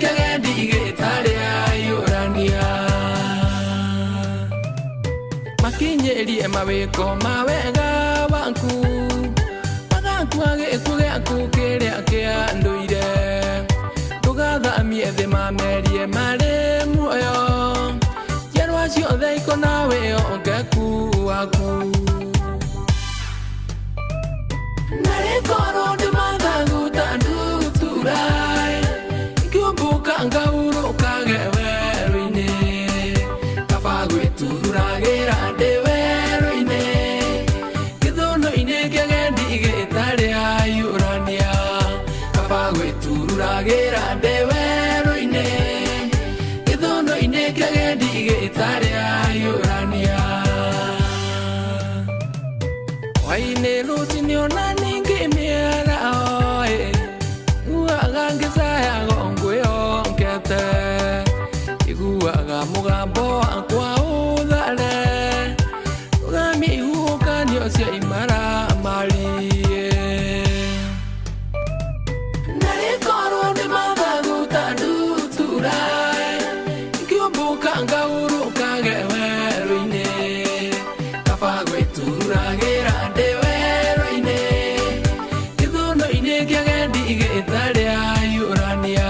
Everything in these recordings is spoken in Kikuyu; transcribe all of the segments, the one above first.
kĩagendi gĩtarĩ aiyũrania. Makinyĩrie mawĩko ma wega waku, magakua gĩkuũ gĩaku kĩrĩa kĩa ndũire. Ndũgathamie thĩ mamerie marĩ muoyo, njiarwa ciothe ikona wĩhokeku waku. Narĩ korwo ndĩ mathagu ta ndutura, ingĩũmbũka ngahurũkage werũ-inĩ. Kaba gwĩtururagĩra ndĩ werũ-inĩ, gĩthũnũ-inĩ kĩagendi gĩtarĩ aiyũrania. Kaba gwĩtururagĩra ndĩ werũ-inĩ, gĩthũnũ-inĩ kĩagendi gĩtarĩ aiyũrania. Hwaĩ-inĩ rũcinĩ ona ningĩ mĩaraho ĩ, nguaga ngĩcayaga ngwĩhokete. Iguaga mũgambo wakwa ũthare, rũgamia ihuhũkanio cia imaramari. Narĩ korwo ndĩ mathagu ta ndutura, ingĩũmbũka ngahurũkage werũ-inĩ. Kaba gwĩtururagĩra ndĩ werũ-inĩ, gĩthũnũ-inĩ kĩagendi gĩtarĩ aiyũrania.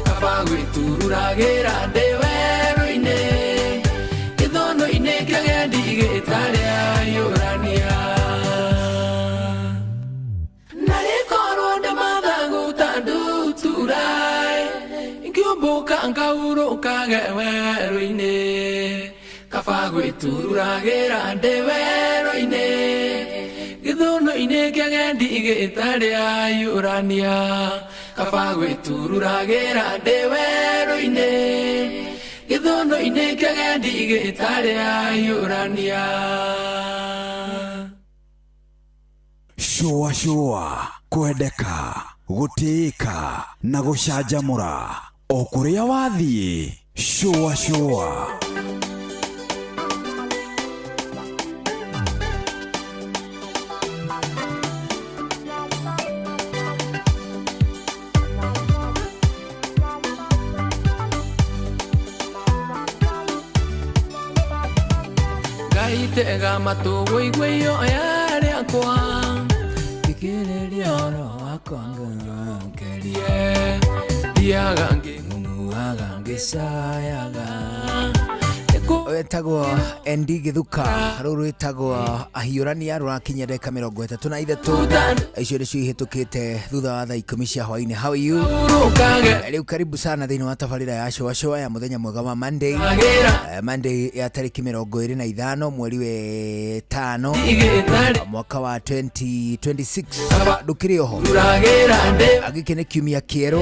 Kaba gwĩtururagĩra ndĩ werũ-inĩ, gĩthũnũ-inĩ kĩagendi gĩtarĩ aiyũrania. Narĩ korwo ndĩ mathagu ta ndutura, ingĩũmbũka ngahurũkage werũ-inĩ. Kaba gwĩtururagĩra ndĩ werũ-inĩ, gĩthũnũ-inĩ kĩagendi gĩtarĩ aiyũrania. Kaba gwĩtururagĩra ndĩ werũ-inĩ, gĩthũnũ-inĩ kĩagendi gĩtarĩ aiyũrania. Shũa shũa, kwendeka, gũtĩĩka na gũcanjamũra o kũrĩa wathiĩ. Shũa shũa. Ngai tega matũ wũigue ihoya rĩakwa, thikĩrĩria ũhoro wakwa ngũcokerie. Thiaga ngĩng'ung'uaga ngĩcayaga. Wetagwo ND Githuka, rũu rwĩtagwo ahiũrania, rũrakinyia ndagĩka 33 icio nĩcio ihĩtũkĩte thutha wa thaa 10 cia hwainĩ. How are you? Hurũkage Rĩu karibu sana thĩinĩ wa tabarĩra ya Shũa Shũa ya mũthenya mwega wa Monday. agĩra Monday ya tarĩki 25 mweri wetano igĩtarĩ mwaka wa 2026. Ndũkĩrĩ oho ruragĩra ndĩ agĩkĩ nĩ kiumia kĩerũ,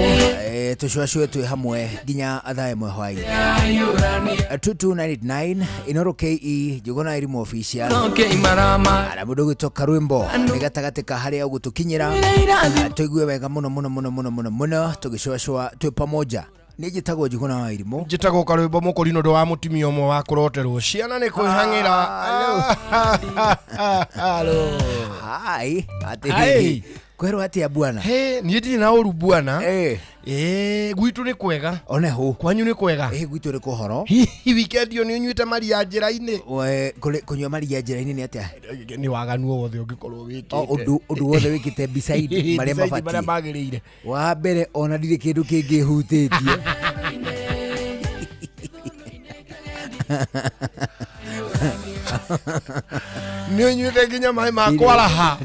tũcũacũe twĩ hamwe nginya thaa 1 hwainĩ. aiyũrania. 22989 Inoro KE Njuguna Elimu Official Noke imarama na mũndũ ũgwĩtwo Karwĩmbo nĩ gatagatĩ ka harĩa ũgũtũkinyĩra irathi tũigue wega mũno mũno mũno mũno mũno mũno tũgĩcũacũa twĩ pamoja. Nĩ njĩtagwo Njuguna wa Irimũ. Njĩtagwo Karwĩmbo Mũkũrinũ ndũ wa mũtumia ũmwe wa kũroterwo ciana nĩ kwĩhang'ĩra. Halo. Hai atĩrĩrĩ, Hi. kwerwo atĩa bwana? He, niĩ ndirĩ na ũru bwana. Eh, Ĩ, gwitũ nĩ kwega. One hũ. Kwanyu nĩ kwega? Ĩ, gwitũ nĩ kũhoro. Hihi weekend ĩyo nĩ ũnyuĩte maria njĩra-inĩ? We, kũnyua maria njĩra-inĩ nĩ atĩa? Nĩ waganu o wothe ũngĩkorwo wĩkĩte. O, ũndũ wothe wĩkĩte beside marĩa Beside marĩa mabatiĩ. magĩrĩire. Wa mbere ona ndirĩ kĩndũ kĩngĩ hutĩtie. Nĩ ũnyuĩte nginya maĩ ma kwaraha?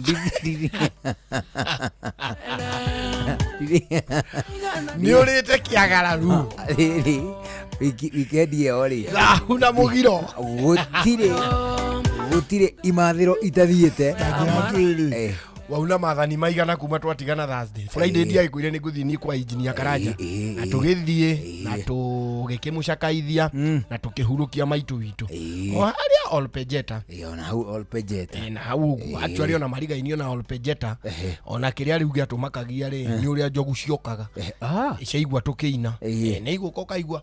Nĩ ũrĩte kĩagararu? Rĩrĩ wikendi ĩyo rĩ, Thahu na mũgiro. Gũtirĩ imathĩro itathiĩte. Atĩrĩrĩ, Eh. wauna mathani maigana kuma twatigana Thursday? Friday ndiagĩkwĩre nĩ ngũthiĩ niĩ kwa injinia Karanja, na tũgĩthiĩ na tũgĩkĩmũcakaithia na tũkĩhurũkia maitũ witũ o harĩa Olpejeta. Ĩ, ona hau Olpejeta. Ĩ, na hau ũguo actually ona marigainio na Olpejeta. Ona kĩrĩa rĩu gĩatũmakagia rĩ nĩ ũrĩa njogu ciokaga ciaigua tũkĩina. Nĩ igũka ũkaigua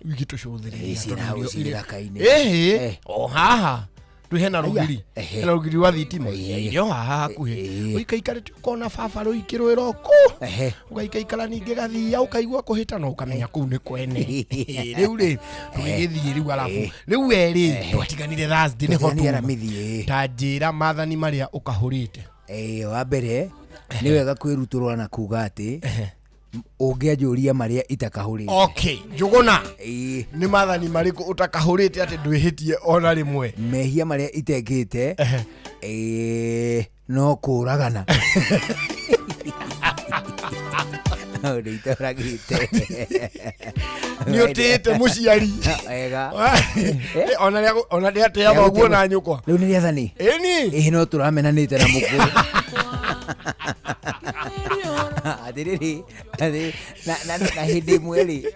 Ĩ, ciĩ na hau igĩtũcũthĩrĩria ciĩ gĩthaka-inĩ. Ĩhĩ, o haha. Ndwĩ hena rũgiri. Ehe. Hena rũgiri rwa thitima. Ĩĩ. Ĩyo haha hakuhĩ. Ĩĩ. Ũikaikarĩte ũkona baba rũikĩrwĩra kũ. Ehe. Ũgaikaikara ningĩ gathia ũkaigua kũhĩtana ũkamenya kũu nĩ kwene. Ĩĩ, Rĩu rĩ tũgĩgĩthiĩ rĩu arabu. Rĩu we rĩ twatiganire Thursday nĩho Twatiganire tuma. Aramithi, ĩĩ. Ta njĩra maathani marĩa ũkahũrĩte. Wa mbere nĩ wega kwĩrutũrũra na kuga atĩ ũngĩanjũria marĩa itakahũrĩte. Okay, Njũgũna. Ĩĩ. Nĩ maathani marĩkũ ũtakahũrĩte atĩ ndwĩhĩtie ona rĩmwe? Mehia marĩa itekĩte ĩĩ, no kũragana. Nĩ itoragĩte. Nĩ ũtĩĩte mũciari. Wega. Ona rĩa ona rĩatĩa thoguo na nyũkwa. Rĩu nĩ rĩathani. Ĩni. Ĩĩ no tũramenanĩte na mũkũrũ. Atĩrĩrĩ, atĩ- na hĩndĩ ĩmwe rĩ,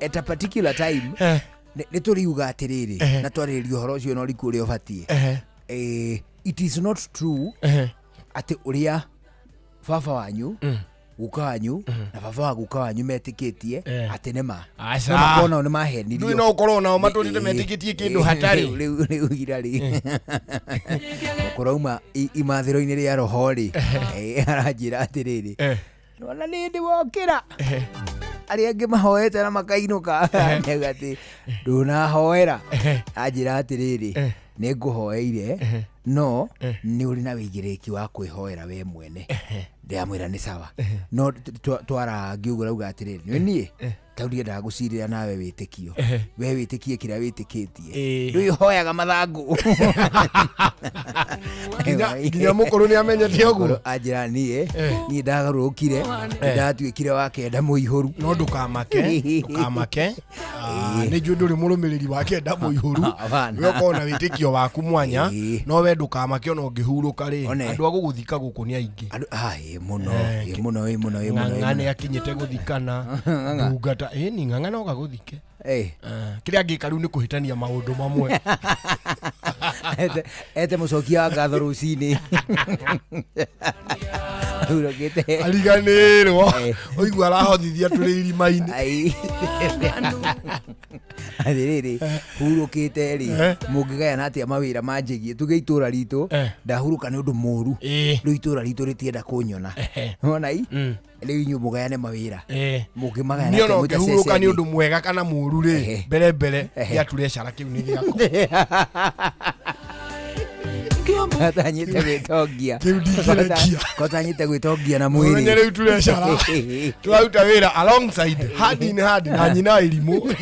at a particular time nĩ tũriuga atĩrĩrĩ na twarĩrĩria ũhoro ũcio na ũriku ũrĩa ũbatiĩ. It is not true atĩ ũrĩa baba wanyu, guka wanyu na baba wa guka wanyu metĩkĩtie atĩ nĩ ma. Aca. No makorwo nao nĩ mahenirio. Ndũĩ no ũkorwo nao matũrĩte metĩkĩtie kĩndũ hatarĩ. Rĩu ira rĩ mũkũrauma imathĩro-inĩ rĩa roho rĩ, aranjĩra atĩrĩrĩ, nona nĩ ndĩ wokĩra arĩa angĩ mahoete na makainũka, auga atĩ ndũnahoera, anjĩra atĩrĩrĩ, nĩ ngũhoeire no nĩ ũrĩ na wĩigĩrĩrĩki wa kwĩhoera we mwene. Ndĩramwĩra nĩ sawa, no twarangi ũguo rauga atĩrĩrĩ, nĩ niĩ tau ndiendaga gũcirĩra nawe wĩtĩkio, we wĩtĩkie kĩrĩa wĩtĩkĩtie, ndũĩhoyaga mathangũ. Nginya mũkũrũ nĩ amenyete ũguo. Anjĩra niĩ ndagarũrũkire, ndatuĩkire wa kenda mũihũru. No ndũkamake, ndũkamake. Nĩ njũĩ ndũrĩ mũrũmĩrĩri wa kenda mũihũru. Hapana. We ũkorwo na wĩtĩkio waku mwanya, no we ndũkamake ona ũngĩhurũka rĩ, andũ a gũgũthika gũkũ nĩ aingĩ. Andũ ĩ mũno, ĩ mũno, ĩ mũno, ĩ mũno, ĩ Ng'ang'a nĩ mũno. akinyĩte gũthikana. Ndungata, ĩni ng'ang'a no gagũthike. Kĩrĩa angĩka rĩu nĩ kũhĩtania maũndũ mamwe. Ete mũcokia wa ngatho rũcinĩ. Hurũkĩte. Ariganĩrwo. Ũigua arahothithia tũrĩ irima-inĩ. Ai. Atĩrĩrĩ, hurũkĩte rĩ, mũngĩgayana atĩa mawĩra manjĩgie? Tuge itũra ritũ, ndahurũka nĩ ũndũ mũru. Rĩu itũra ritũ rĩtienda kũnyona. Wona i? Rĩu inyuĩ mũgayane mawĩra. Mũngĩmagayana Niĩ ona atĩa mwĩ ta ũngĩhurũka nĩ ceceni? ũndũ mwega kana mũru rĩ, mbere mbere, gĩature cara kĩu nĩ gĩakwa. Atanyĩte gwĩtongia. Kĩu ndingĩrekia. Kotanyĩte gwĩtongia na mwĩrĩ. Ũmenye rĩu ture cara. Tũraruta wĩra alongside, hand in hand na nyina wa irimũ.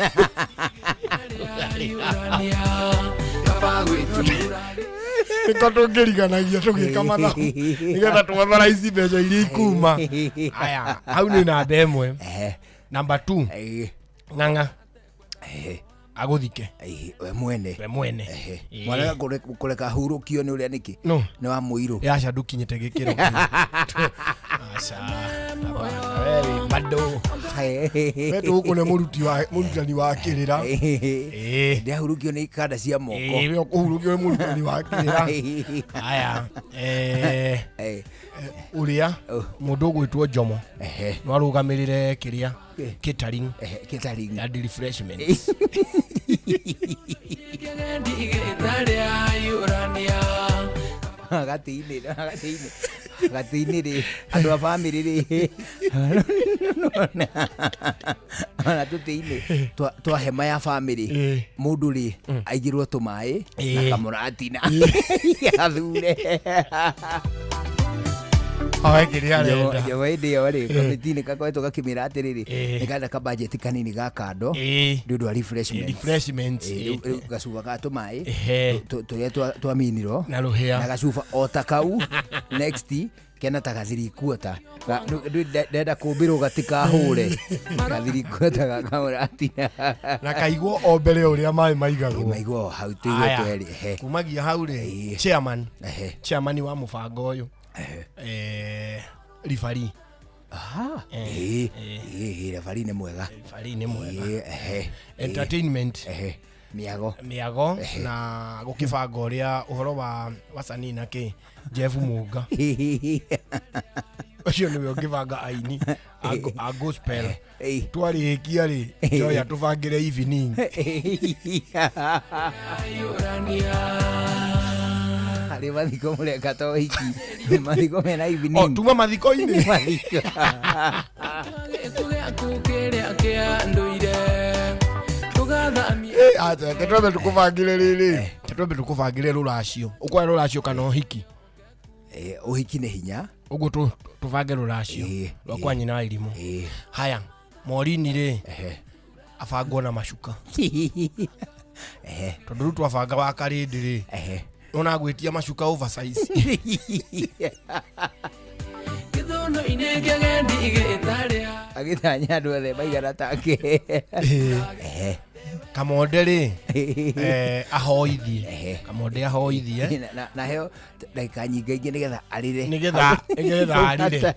Nĩko tũngĩriganagia tũgĩka mathabu nĩgetha tũathara mbeca iria ikuma. Aya, hau nĩ namba ĩmwe. Namba 2, ng'ang'a agũthike. We mwene. We mwene. Mwarega kũreka hurũkio nĩ ũrĩa nĩkĩ? No. Nĩ wa mũirũ. Aca ndũkinyĩte gĩkĩro kĩu. Aca, hapana, we wĩ bado. We tũgũkũ nĩ mũrutani wa kĩrĩra. Ndĩrahurũkio nĩ kanda cia moko. We ũkũhurũkio nĩ mũrutani wa kĩrĩra. Aya, ũrĩa mũndũ ũgwĩtwo Njomo no arũgamĩrĩre kĩrĩa catering. Catering. And refreshments. Gatĩ-inĩ, gatĩ-inĩ. Gatĩ-inĩ rĩ, andũ a bamĩrĩ rĩ, ona tũtĩ-inĩ twa hema ya bamĩrĩ, mũndũ rĩ, aigĩrwo tũmaĩ na kamũratina. Athure. Oe kĩrĩa arenda. Njomo hĩndĩ ĩyo rĩ, kamĩtĩ-inĩ gakoretwo gakĩmĩra atĩrĩrĩ, nĩ kanda ka budget kanini ga kando, nĩ ũndũ wa refreshments. Refreshments. Rĩu gacuba ga tũmaĩ, tũrĩa twa mineral, Na rũhĩa. Na gacuba o ta kau, next, kena ta gathiri quarter. Ndenda kũmbĩrwo gatikahũre. Gathiri quarter ga kamũratina. Na kaigwo o mbere ũrĩa maĩ maigagwo. Maigwo hau tũigwo Aya. twerĩ. Kumagia hau rĩ, chairman. Chairman wa mũbango ũyũ. Referee. Referee nĩ mwega. Referee nĩ mwega. Entertainment. Mĩago. Mĩago na gũkĩbanga ũrĩa ũhoro wa wasanii na kĩ Jeff Munga. Ũcio nĩwe ũngĩbanga aini a gospel. Ĩĩ. Twarĩkia rĩ, Joy atũbangĩre evening. Harĩ mathiko mũreka to hiki, nĩ mathiko mena O evening. tuma mathiko-inĩ. Mathiko. Eh, acha, reke twambe tũkũbangĩre rĩrĩ. Reke twambe tũkũbangĩre rũracio. Ũkwoya rũracio kana ũhiki? Ũhiki nĩ hinya. Ũguo tũbange rũracio Ĩĩ, rwa kwa nyina wa irimũ. Ĩĩ. Haya, Morini rĩ, Ehe. abangwo na macuka. Ehe. Tondũ rĩu twabanga wa karĩndĩ rĩ, Ehe. nona gwĩtia macuka oversize. Agĩtanya andũ othe maigana take. Ehe. Kamonde rĩ, ahoithie. Ehe. Kamonde ahoithie. Na heo ndagĩka nyingaingĩ nĩgetha arĩre. Nĩgetha arĩre.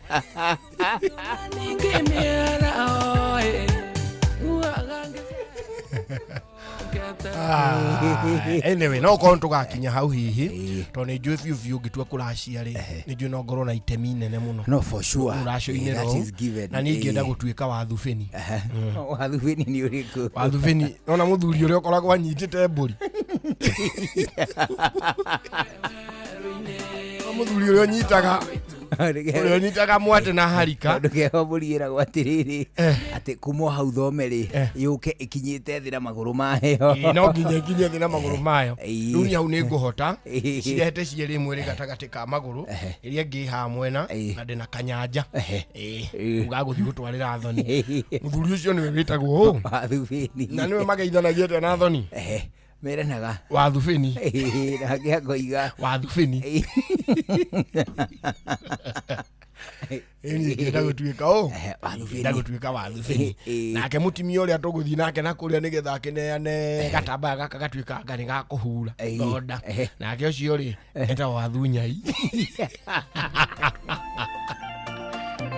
Anyway, no korwo tũgakinya hau hihi, Ĩĩ. tondũ nĩ njũĩ biũ biũ ngĩtua kũracia rĩ, nĩ njũĩ no ngorwo na itemi nene mũno No, for sure. rũracio-inĩ That rũu. is given. Na niĩ ingĩenda Ĩĩ. gũtuĩka wathubĩni. Wathubĩni nĩ ũrĩkũ? Wathubĩni, nona mũthuri ũrĩa ũkoragwo anyitĩte mbũri. No mũthuri ũrĩa ũnyitaga, ũrĩa ũnyitaga mwate na harika. Kaũndũ keho mbũri ĩragwo atĩrĩrĩ, Eh. atĩ kuma o hau thome rĩ, Eh. yũke ĩkinyĩte thĩ na magũrũ mayo. Ĩĩ, no nginya ikinye thĩ na magũrũ mayo. Ĩĩ. Rĩu niĩ hau nĩ ngũhota Ĩĩ. cirehete cierĩ, ĩmwe ĩrĩ gatagatĩ ka magũrũ, ĩrĩa ĩngĩ ĩ haha mwena, Ĩĩ. na ndĩna kanyanja. Ehe. Ĩĩ, Ĩĩ. ũgagũthiĩ gũtwarĩra thoni. Mũthuri ũcio nĩwe wĩtagwo ũ? Wathubĩni. Na nĩwe mageithanagia atĩa na thoni? Ehe. Meranaga. Wathubĩni. Ĩĩ, nake akoiga. Wathubĩni. Ĩĩ. Ĩĩ, niĩ ingĩenda gũtuĩka ũ? Ehe, wathubĩni. Ingĩenda gũtuĩka wathubĩni. Ĩĩ. Nake mũtumia ũrĩa tũgũthiĩ nake na kũrĩa nĩgetha akĩneane gatambaya gaka gatuĩka anga nĩ gakũhura Ĩĩ. thonda. Ehe. Nake ũcio rĩ, etagwo wathunyai.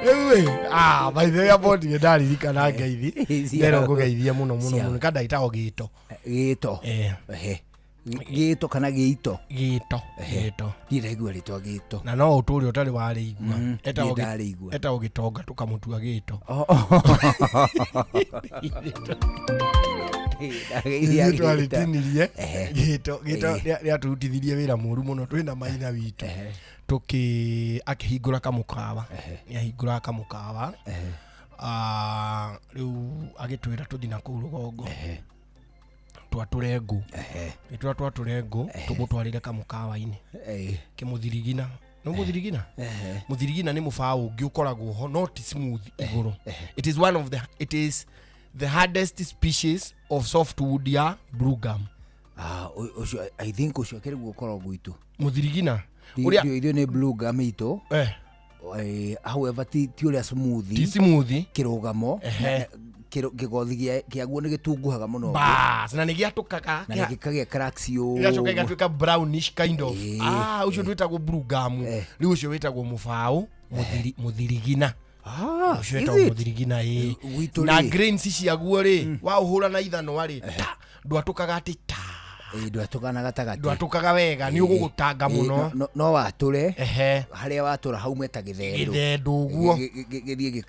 Rĩu ĩ, by the way, abondire ndaririkana ngeithi. Ĩĩ, Ndero ngũgeithie mũno mũno Ciao. mũno. Kanda ĩtagwo gĩto. Gĩto. Eh. Ehe. Gĩto kana gĩito? Gĩto. Gĩto. Niĩ ndaigua rĩtwa gĩto. Na no ũtũre ũtarĩ warĩigua. Niĩ ndarĩigua. Etagwo gĩtonga tũkamũtua gĩto. Ndageithia Ithuĩ gĩto. twarĩtinirie Ehe. gĩto gĩto Ĩĩ. rĩatũrutithirie wĩra mũru mũno twĩna maitha witũ tũkĩ akĩhingũra kamũkawa, nĩ ahingũraga kamũkawa. Rĩu agĩtwĩra tũthiĩ na kũu rũgongo twatũre ngũ, gĩtwĩra twatũre ngũ tũmũtwarĩre kamũkawa-inĩ. Ĩĩ. Kĩmũthirigina, no mũthirigina, mũthirigina nĩ mũbaũ ũngĩ ũkoragwo ho no ti smooth igũrũ. It is one of the, it is the hardest species of softwood ya blue gum. Ah, ũcio I think ũcio akĩrĩ guo ũkoragwo gwitũ. Mũthirigina ũrĩa Ithuĩ nĩ blue gum itũ. However, ti ũrĩa smooth. Ti smooth. Kĩrũgamo. Ehe. Kĩgothi kĩaguo nĩ gĩtunguhaga mũno. Bas, na nĩ gĩatũkaga Na gĩkagĩa cracks gĩgacoka ũguo. gĩgatuĩka brownish kind of. Ĩĩ. Ũcio ndwĩtagwo blue gum. Rĩu ũcio wĩtagwo mũbaũ mũthirigina. Ah, Ũcio is wĩtagwo it? mũthirigina, ĩĩ. Gwitũ Na rĩ. grains ciaguo rĩ, waũhũra na ithanwa rĩ, ta ndwatũkaga atĩ ta. Ĩĩ, ndwatũkana gatagatĩ. Ndwatũkaga wega, nĩ ũgũgũtanga Ĩĩ, mũno. no watũre. Ehe. Harĩa watũra haume ta gĩthendũ. Gĩthendũ ũguo. Gĩthiĩ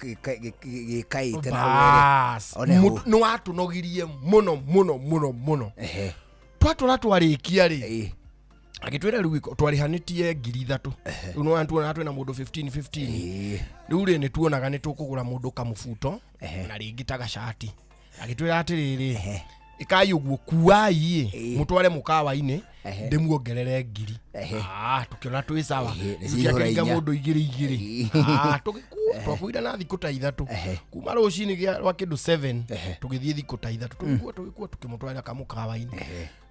gĩkaĩte na hau. Bas. One hau. Nĩ watũnogirie mũno mũno mũno mũno. Ehe. Twatũra twarĩkia rĩ, Ĩĩ. agĩtwĩra rĩu twarĩhanĩtie 3,000. Rĩu nĩ tuonaga twĩna mũndũ 15 15. Ĩĩ. Rĩu rĩ, nĩ tuonaga nĩ tũkũgũra mũndũ kamũbuto Ehe. na rĩngĩ ta gacati. Agĩtwĩra atĩrĩrĩ, ĩkai ũguo, kuai ĩ, Ĩĩ. mũtware mũkawa-inĩ, Ehe. ndĩmuongerere 1,000. Ehe. Tũkĩona twĩ sawa. Ehe, nĩ Rĩu kĩakĩringa ciihũra inya. mũndũ igĩrĩ igĩrĩ. Tũgĩkua twakuire na thikũ ta ithatũ, Ehe. kuma rũcinĩ rwa kĩndũ 7 Ehe. tũgĩthiĩ thikũ ta ithatũ, tũgĩkua tũgĩkua tũkĩmũtwarĩra kamũkawa-inĩ.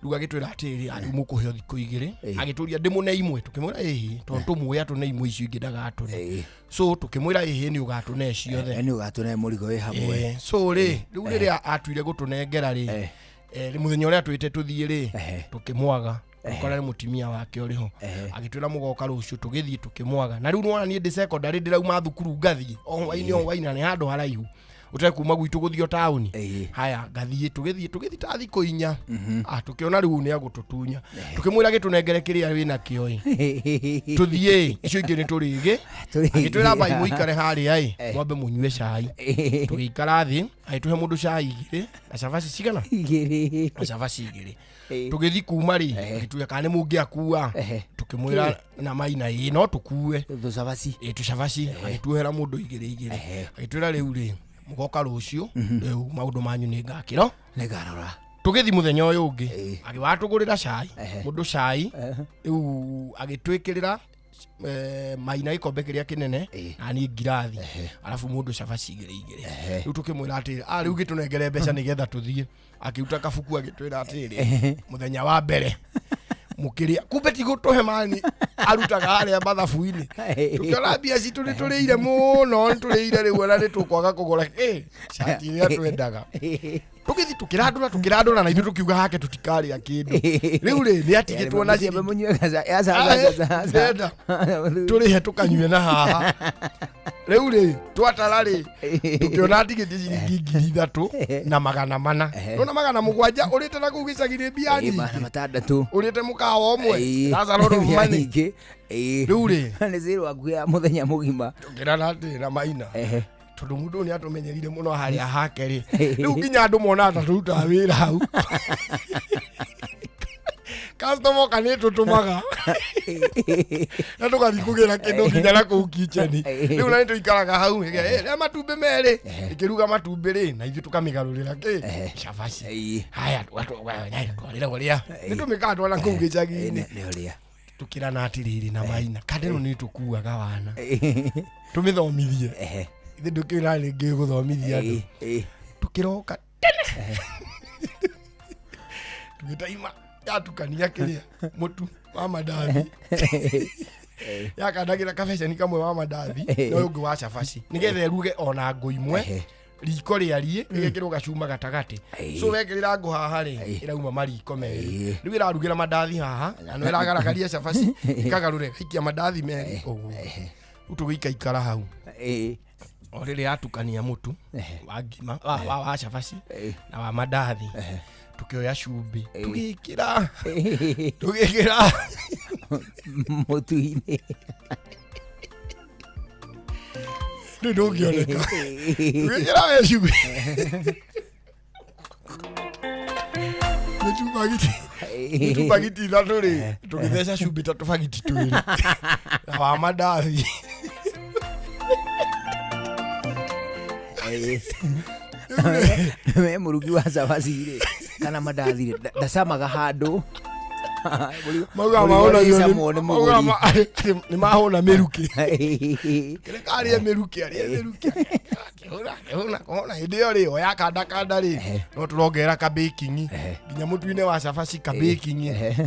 Rĩu agĩtwĩra atĩrĩrĩ, rĩu mũkũheo thikũ igĩrĩ. Agĩtũria ndĩmũne imwe, tũkĩmwĩra ĩhĩ, tondũ tũmũĩ atũne imwe icio ingĩ ndagatũne. Ĩĩ. So tũkĩmwĩra ĩhĩ, nĩ ũgatũne ciothe. Nĩ ũgatũne mũrigo wĩ hamwe. So rĩ, rĩu rĩrĩa atuire gũtũnengera rĩ, Eh. mũthenya ũrĩa twĩte tũthiĩ rĩ, Ehe. tũkĩmwaga, ũkora nĩ mũtumia wake ũrĩ ho. Agĩtwĩra mũgoka rũciũ, tũgĩthiĩ tũkĩmwaga. Na rĩu nĩwona niĩ ndĩ secondary, ndĩrauma thukuru ngathiĩ o hwainĩ o hwainĩ, na nĩ handũ haraihu. Ũtekuma gwitũ gũthiĩ taũni. Ĩĩ. Haya, ngathiĩ, tũgĩthiĩ, tũgĩthiĩ ta thikũ 4. Ah, tũkĩona rĩu nĩ agũtũtunya, tũkĩmwĩra gĩtũnengere kĩrĩa wĩna kĩo ĩ, tũthiĩ, icio ingĩ nĩ tũrĩgĩ. Tũrĩgĩ. Agĩtwĩra mbai mũikare harĩa ĩ, mwambe mũnyue cai. Tũgĩikara thĩ, agĩtũhe mũndũ cai igĩrĩ na cabaci cigana? Igĩrĩ. Na cabaci igĩrĩ. Ĩĩ. Tũgĩthiĩ kuma rĩ, agĩtwĩra kana nĩ mũngĩakua. Tũkĩmwĩra na maina ĩ, no tũkue. Tũcabaci. Ĩ, tũcabaci. Agĩtuohera mũndũ igĩrĩ igĩrĩ, agĩtwĩra rĩu rĩ, mũgoka rũciũ, rĩu maũndũ manyu nĩ ngakĩro. Nĩngarora. Tũgĩthiĩ mũthenya ũyũ ũngĩ, Ĩĩ. agĩwatũgũrĩra cai, mũndũ cai, rĩu agĩtwĩkĩrĩra maina gĩkombe kĩrĩa kĩnene Ĩĩ. na niĩ ngirathi, arabu mũndũ cabaci igĩrĩ igĩrĩ. Rĩu tũkĩmwĩra atĩrĩ, "Ah, rĩu gĩtũnengere mbeca nĩgetha tũthiĩ." Akĩruta kabuku agĩtwĩra atĩrĩ, mũthenya wa mbere mũkĩrĩa, kumbe ti gũtũhe mani arutaga harĩa mathabu-inĩ. Tũkĩona mbia citũ nĩ tũrĩire mũno, nĩ tũrĩire, rĩu ona nĩ tũkwaga kũgũra cati ĩrĩa twendaga. Tũgĩthiĩ tũkĩrandũra, tũkĩrandũra, na ithuĩ tũkiuga hake tũtikarĩa kĩndũ. Rĩu rĩ, nĩ atigĩtwo na Mũciambe ciringi mũnyue gaca. Aca, Ah, aca, aca, aca. ndĩrenda tũrĩhe tũkanyue na haha. Rĩu rĩ, twatara rĩ, tũkĩona atigĩtie ciringi 3400. Nona 700 ũrĩte na kũu gĩcagi-inĩ mbia Ĩĩ, magana nyingĩ. matandatũ. Ũrĩte mũkawa ũmwe. Ĩĩ. That's a lot of Mbia money. nyingĩ. Ĩĩ. Rĩu rĩ, nĩ zero hakuhĩ ya mũthenya mũgima. Tũkĩrana atĩrĩ na maina, tondũ mũndũ ũyũ nĩ atũmenyerire mũno harĩa hake rĩ, rĩu nginya andũ monaga ta tũrutaga wĩra hau. Customer oka nĩ tũtũmaga na tũgathiĩ kũgĩra kĩndũ nginya na kũu kitchen. Rĩu na nĩ tũikaraga hau, rĩa matumbĩ merĩ, ĩkĩruga matumbĩ rĩ, na ithuĩ tũkamĩgarũrĩra kĩ cabaci. Ĩĩ. Haya, twarĩra ũrĩa nĩ tũmĩkaga twana kũu gĩcagi-inĩ. Nĩ ũrĩa. Tũkĩrana atĩrĩrĩ na maina, kandĩno nĩ tũkuaga wana tũmĩthomithie. Ithe ndũkĩra rĩngĩ gũthomithia andũ. Ĩĩ. Tũkĩroka tene, tũgĩtaima yatukania kĩrĩa mũtu wa mandathi, yakandagĩra kabeceni kamwe wa mandathi na ũyũ ũngĩ wa cabaci, nĩgetha ĩruge ona ngũ imwe, riko rĩariĩ rĩgekĩrwo gacuma gatagatĩ. So wekĩrĩra ngũ haha rĩ, ĩrauma mariko merĩ. Rĩu ĩrarugĩra mandathi haha na no ĩragaragaria cabaci, ĩkagarũra, ĩgaikia mandathi merĩ ũguo. Rĩu tũgĩikaikara hau, Ĩĩ. o rĩrĩ yatukania mũtu wa ngima wa cabaci na wa mandathi, tukĩoya cumbĩ tũgĩkĩra, tũgĩkĩra Mũtu-inĩ. Rĩu ndũngĩoneka, tũgĩkĩra we cumbĩ nĩ tubagiti ithatũ rĩ, tũgĩtheca cumbĩ ta tũbagiti twĩrĩ na wa mandathi. Ĩĩ. We mũrugi wa cabaci rĩ kana mandathi rĩ, ndacamaga handũ. Mauga Mũrigo mahũnagio ũrĩcamwo nĩ mauga mũgũri. nĩ mahũna mĩrukĩ. Kĩreka arĩe mĩrukĩ, arĩe mĩrukĩ, akĩhũna, akĩhũna, akĩhũna. Hĩndĩ ĩyo rĩ, oya kanda kanda rĩ, no tũrongerera kabaking nginya mũtu-inĩ wa cabaci, kabaking,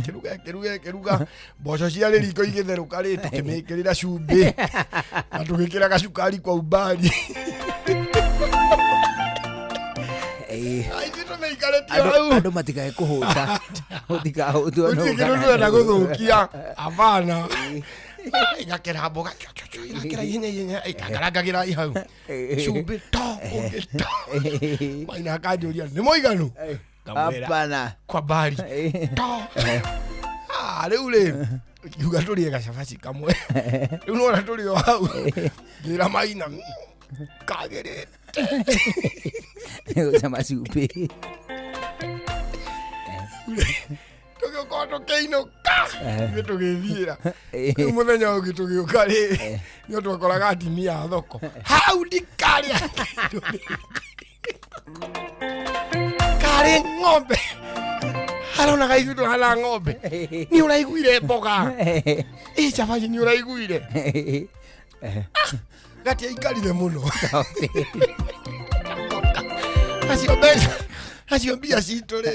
kĩruga, kĩruga, kĩruga. Mboco ciarĩ riko igĩtherũka rĩ, tũkĩmĩkĩrĩra cumbĩ na tũgĩkĩra gacukari kwa umbali. Ĩĩ. Ithuĩ tũmĩikarĩtie Andũ hau. andũ matikae kũhũta, ũtikahũtwo. Gũtirĩ kĩndũ tũrenda gũthũkia, abana. Igakĩra mboga kyo, kyo, kyo, igakĩra ihenya ihenya, ikakarangagĩra i hau cumbĩ to ũngĩ to. Maina akanjũria nĩ mũiganu, ngamwĩra Hapana. kwa mbari to. Ah, rĩu rĩ, kiuga tũrĩe gacabaci kamwe. Rĩu nona tũrĩ o hau, ngĩra maina, kagĩrĩte." Gũcama cumbĩ. Tũgĩũka tũkĩinũka, ithuĩ tũgĩthiĩra. Rĩu mũthenya ũngĩ tũgĩũka rĩ, nĩ twakoraga atimia a thoko hau, ndikarĩa kĩndũ rĩngĩ. Karĩ ng'ombe aronaga ithuĩ tũhana ng'ombe. Nĩ ũraiguire mboga ĩ cabaci? Nĩ ũraiguire gatiaikarire mũno acio mbeca, acio mbia citũ rĩ,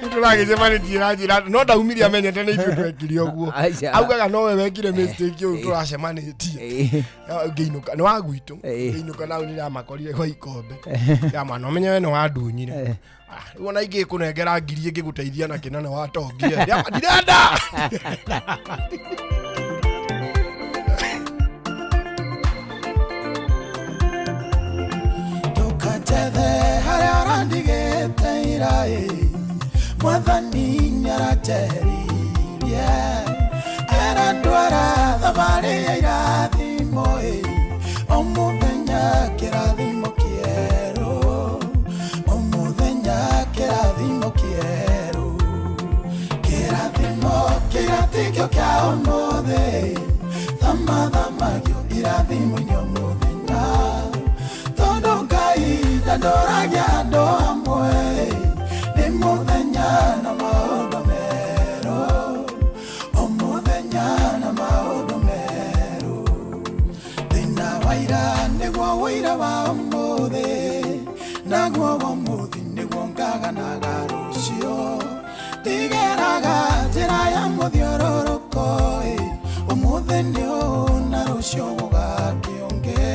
nĩtũragĩcemanĩtie na njĩra no ndaumire amenyete nĩ ithuĩ twekire ũguo. Aca. Augaga nowe wekire mistake ũyũ tũracemanĩtie. Ngĩinũka nĩ wa gwitũ, ngĩinũka nau nĩndamakorire kwa ikombe ya mwana, ũmenye we nĩ wandunyire. Ah, rĩu ona ingĩ kũnengera ngiri ĩngĩgũteithia na kĩnene watongire. Ndirenda. Mwathani nĩaranjeheririe arandwara thabarĩ ya irathimo ĩ o mũthenya kĩrathimo kĩerũ o mũthenya kĩrathimo kĩerũ kĩrathimo kĩratikio kĩa ũmũthĩ thamathamagio irathimo-inĩ o mũthenya tondũ Ngai ndandoragia andũ amwe nĩ mũthenya na maũndũ merũ o mũthenya na maũndũ merũ thĩna wa ira nĩguo ũira wa ũmũthĩ naguo wa ũmũthĩ nĩguo ngaganaga rũciũ ndigeraga njĩra ya mũthiũrũrũko ĩ ũmũthĩ nĩ ũũ na rũciũ gũgakĩũngĩ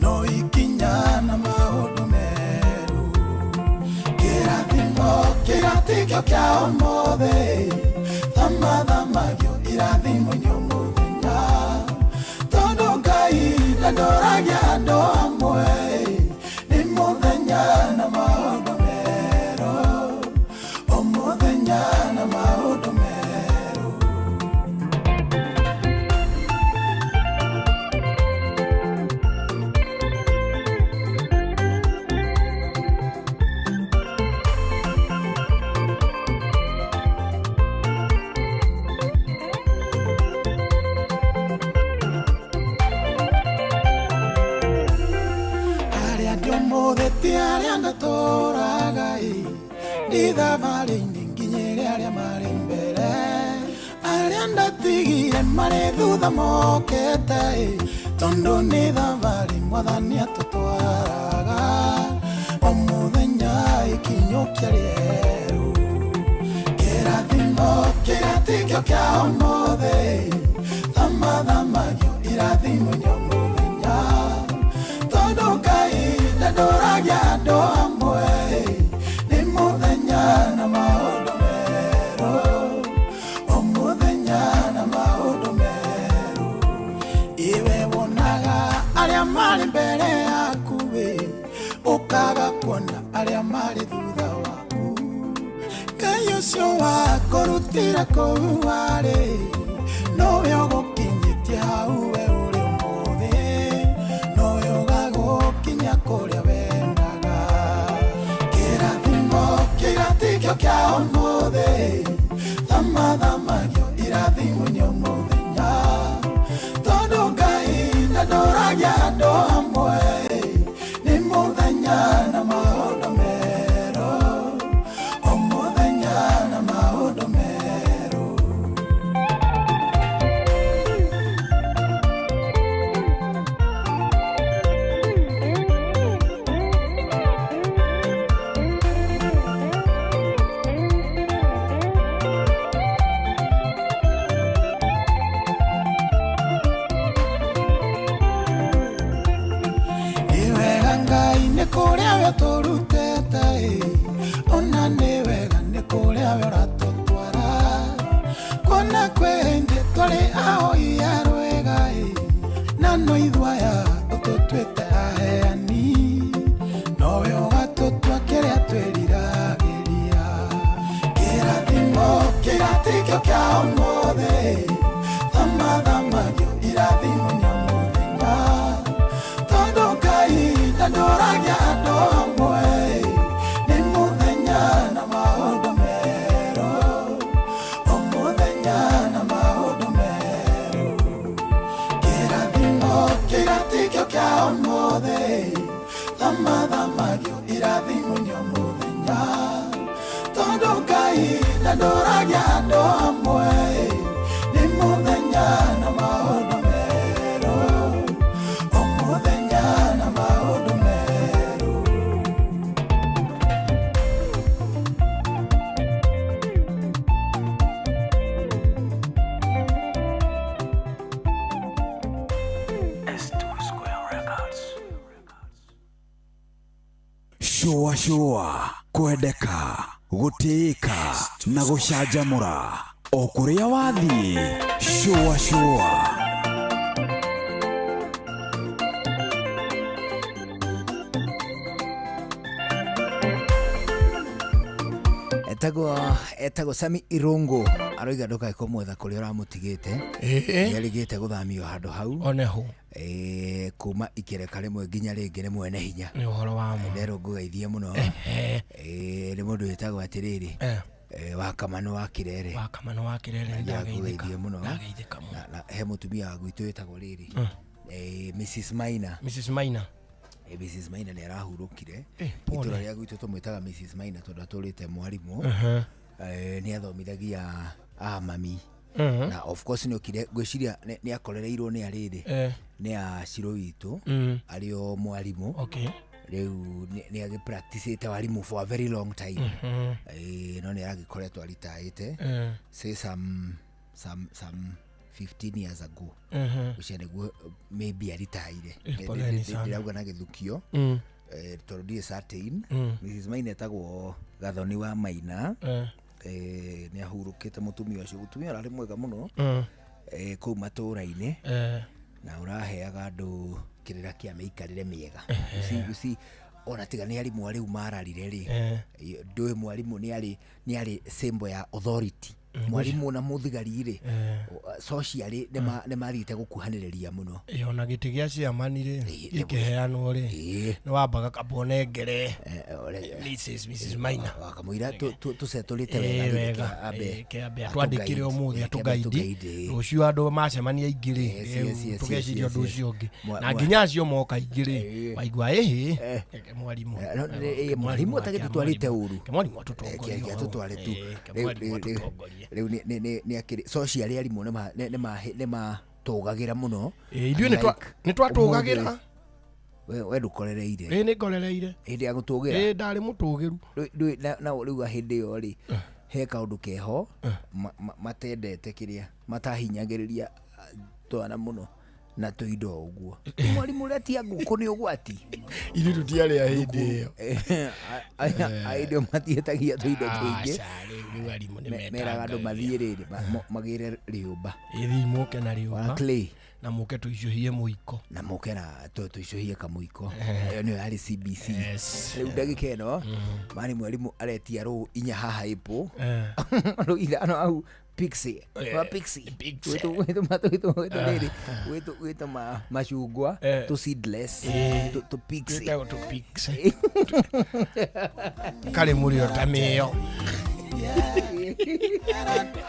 no ikinya na maũndũ merũ kĩrathimo kĩratikio kĩa ũmũthĩ thamathamagio irathimo-inĩ o mũthenya tondũ Ngai ndandoragia andũ amwe nĩ mũthenya na maũndũ merũ o mũthenya na maũndũ merũ. Arĩa ndĩ ũmũthĩ ti arĩa ndatũraga ĩ ndĩ thabarĩ-inĩ nginyĩre arĩa marĩ mbere arĩa ndatigire marĩ thutha mokĩte ĩ tondũ nĩ thabarĩ Mwathani atũtwaraga o mũthenya ikinyũkia rĩerũ kĩrathimo kĩratikio kĩa ũmũthĩ thamathamagio irathimo-inĩ o mũthenya tondũ Ngai ndandoragia andũ amwe nĩ mũthenya na maũndũ merũ o mũthenya na maũndũ merũ iwe wonaga arĩa marĩ mbere yaku ĩ ũkaga kuona arĩa marĩ thutha waku Ngai ũcio wakũrutĩra kũu warĩ nowe ũgũkinyĩtie hau we ũrĩ ũmũthĩ nowe ũgagũkinya kũrĩa wendaga kĩrathimo kĩratikio kĩa ũmũthĩ thamathamagio irathimo-inĩ o mũthenya tondũ Ngai ndandoragia andũ amwe nĩ mũthenya na maũndũ merũ o mũthenya na maũndũ merũ. Nĩ wega Ngai nĩ kũrĩa we ũtũrutĩte ĩ ona nĩ wega nĩ kũrĩa we ũratũtwara kuona kwĩ hĩndĩ twarĩ ahoi a rwĩga ĩ na no ithuĩ aya ũtũtuĩte aheani nowe ũgatũtua kĩrĩa twĩriragĩria kĩrathimo kĩratikio kĩa ũmũthĩ thamathamagio irathimo-inĩ o mũthenya tondũ Ngai ndandoragia andũ amwe nĩ mũthenya na maũndũ merũ o mũthenya na maũndũ merũ kĩrathimo kĩratikio kĩa ũmũthĩ thamathamagio irathimo-inĩ o mũthenya tondũ Ngai ndandoragia andũ amwe nĩ mũthenya na maũndũ merũ o mũthenya na maũndũ merũ. Shũa shũa kwendeka gũtĩĩka na gũcanjamũra o kũrĩa wathiĩ shũa shũa. Etagwo Sami Irungu aroiga ndukae kumwetha kuria uramutigite. Nĩerĩgĩte gũthamio handũ hau oneho kuma ikereka rĩmwe nginya rĩngĩ nĩ mwene hinya. Nĩ ũhoro wa ma. Nderwo ngũgeithie mũno. Nĩ mũndũ wĩtagwo atĩrĩrĩ wa Kamano wa Kirere. Wa Kamano wa Kirere, ndageithie mũno. Ndageithĩka mũno. Na he mũtumia wa gwitũ wĩtagwo rĩrĩ Mrs Maina. Mrs Maina. Mrs Maina nĩ arahurũkire. Itũra rĩa gwitũ tũmwĩtaga Mrs Maina tondũ atũrĩte mwarimũ. Nĩ athomithagia mami. Na of course nĩ okire ngwĩciria nĩ akorereirwo nĩ arĩrĩ nĩ a Ciro witũ arĩ o mwarimũ. Rĩu nĩ agĩpracticĩte warimũ for a very long time. No nĩ aragĩkoretwo aritaĩte say some 15 years ago. Ũcio nĩguo maybe aritaire. Ndĩrauga na gĩthukio tondũ ndirĩ certain. Mrs Maina etagwo Gathoni wa Maina. Nĩ ahurũkĩte mũtumia ũcio. Mũtumia ũrarĩ mwega mũno kũu matũũra-inĩ na ũraheaga andũ kĩrĩra kĩa mĩikarĩre mĩega. You see, ona tiga nĩ arimũ arĩu mararire rĩ, ndũĩ mwarimũ nĩ arĩ symbol ya authority. Mwarimũ na mũthigari rĩ, socially nĩ mathiĩte gũkuhanĩrĩria mũno. Ona gĩtĩ gĩa ciamani rĩ gĩkĩheanwo rĩ nĩ wambaga kamba ũnengere Mrs Maina wakamũira tũcetũrĩte wega ambe atwandĩkĩre ũmũthĩ atũgaidi rũciũ andũ macemania aingĩ rĩ tũgeciria ũndũ ũcio ũngĩ na nginya acio moka aingĩ rĩ waigua ĩhĩ mwarimũ mwarimũ atagĩtũtwarĩte ũru mwarimũ atũtongorie atũtware tu rĩu nĩ akĩrĩ socially arimũ nĩ matũgagĩra mũno. Ithuĩ nĩ twatũgagĩra. We ndũkorereire. Nĩ ngorereire hĩndĩ ya gũtũgĩra. Ndarĩ mũtũgĩru. Na rĩu hĩndĩ ĩyo rĩ he kaũndũ keho matendete kĩrĩa matahinyagĩrĩria twana mũno na tũindo ũguo. Mwarimũ ũretia ngũkũ nĩ ũgwati. Ithuĩ tũtiarĩ a hĩndĩ ĩyo. Hĩndĩ ĩyo matiĩtagia tũindo tũingĩ. Meraga andũ mathiĩ rĩrĩ magĩre rĩũmba. Ĩthiĩ moke na rĩũmba. Clay. Na moke tũicũhie mũiko. Na moke na tũicũhie kamũiko. Ĩyo nĩyo yarĩ CBC. Rĩu ndagĩka ĩno mari mwarimũ aretia rũũ inya haha ĩpũ. Rũũ ithano hau Pixie. Wa Pixie. Wetu machungwa to seedless to Pixie. To Pixie. Kare mũrĩo ta mĩo.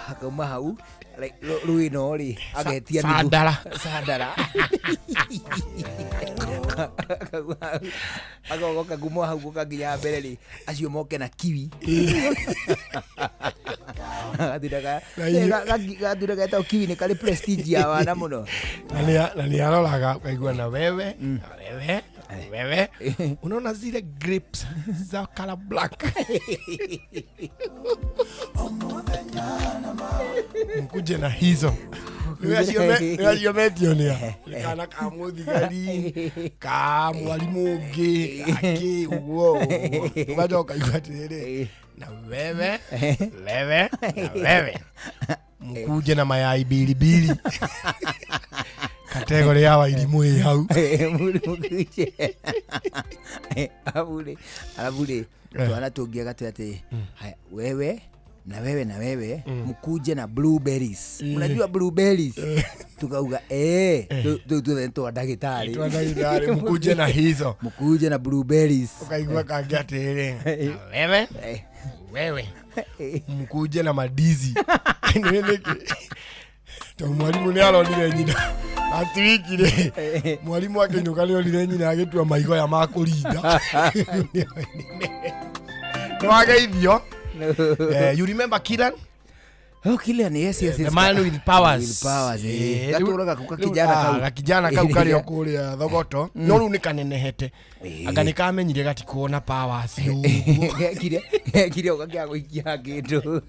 Akauma hau rũĩ no rĩ agetia sandara. Agogoka gumo hau guka nginya mbere rĩ acio moke na kiwi. Gathira getagwo kiwi nĩ karĩ prestige ya wana mũno. Na nĩ aroraga ukaigua na wewe wewe unaona zile grapes za color black. Mkuje na hizo. Nĩ metionia kana ka mũthigari ka mwarimũ ũngĩ akĩ ũguo ũgacoka igua atĩrĩrĩ na wewe wewe na wewe mkuje na mayai bilibili. Kategori ya wairimũ ĩ hau. Mũkuje. Alafu rĩ twana tũngĩaga tũ atĩ wewe na wewe na wewe mkuje na blueberries. Unajua blueberries? Tukauga tu ndagĩtarĩ. Twa mkuje na hizo. Mkuje na blueberries. Ukaigua kangĩ atĩrĩrĩ wewe wewe mkuje na madizi. Nĩ to mwalimu nĩ aronire nyina last week rĩ mwalimu akĩinũka nĩ onire nyina agĩtua maigo ya makũrinda. Nĩ wageithio. You remember Kiran? Oh, Kilian, yes. The man with powers. With powers, eh. Gatũraga kau kakijana kau. Gakijana kau karĩ o kũrĩa Thogoto. No rĩu nĩ kanenehete. Anga nĩ kamenyire gatikuona powers. Gekire ũgakĩaga gũikia kĩndũ.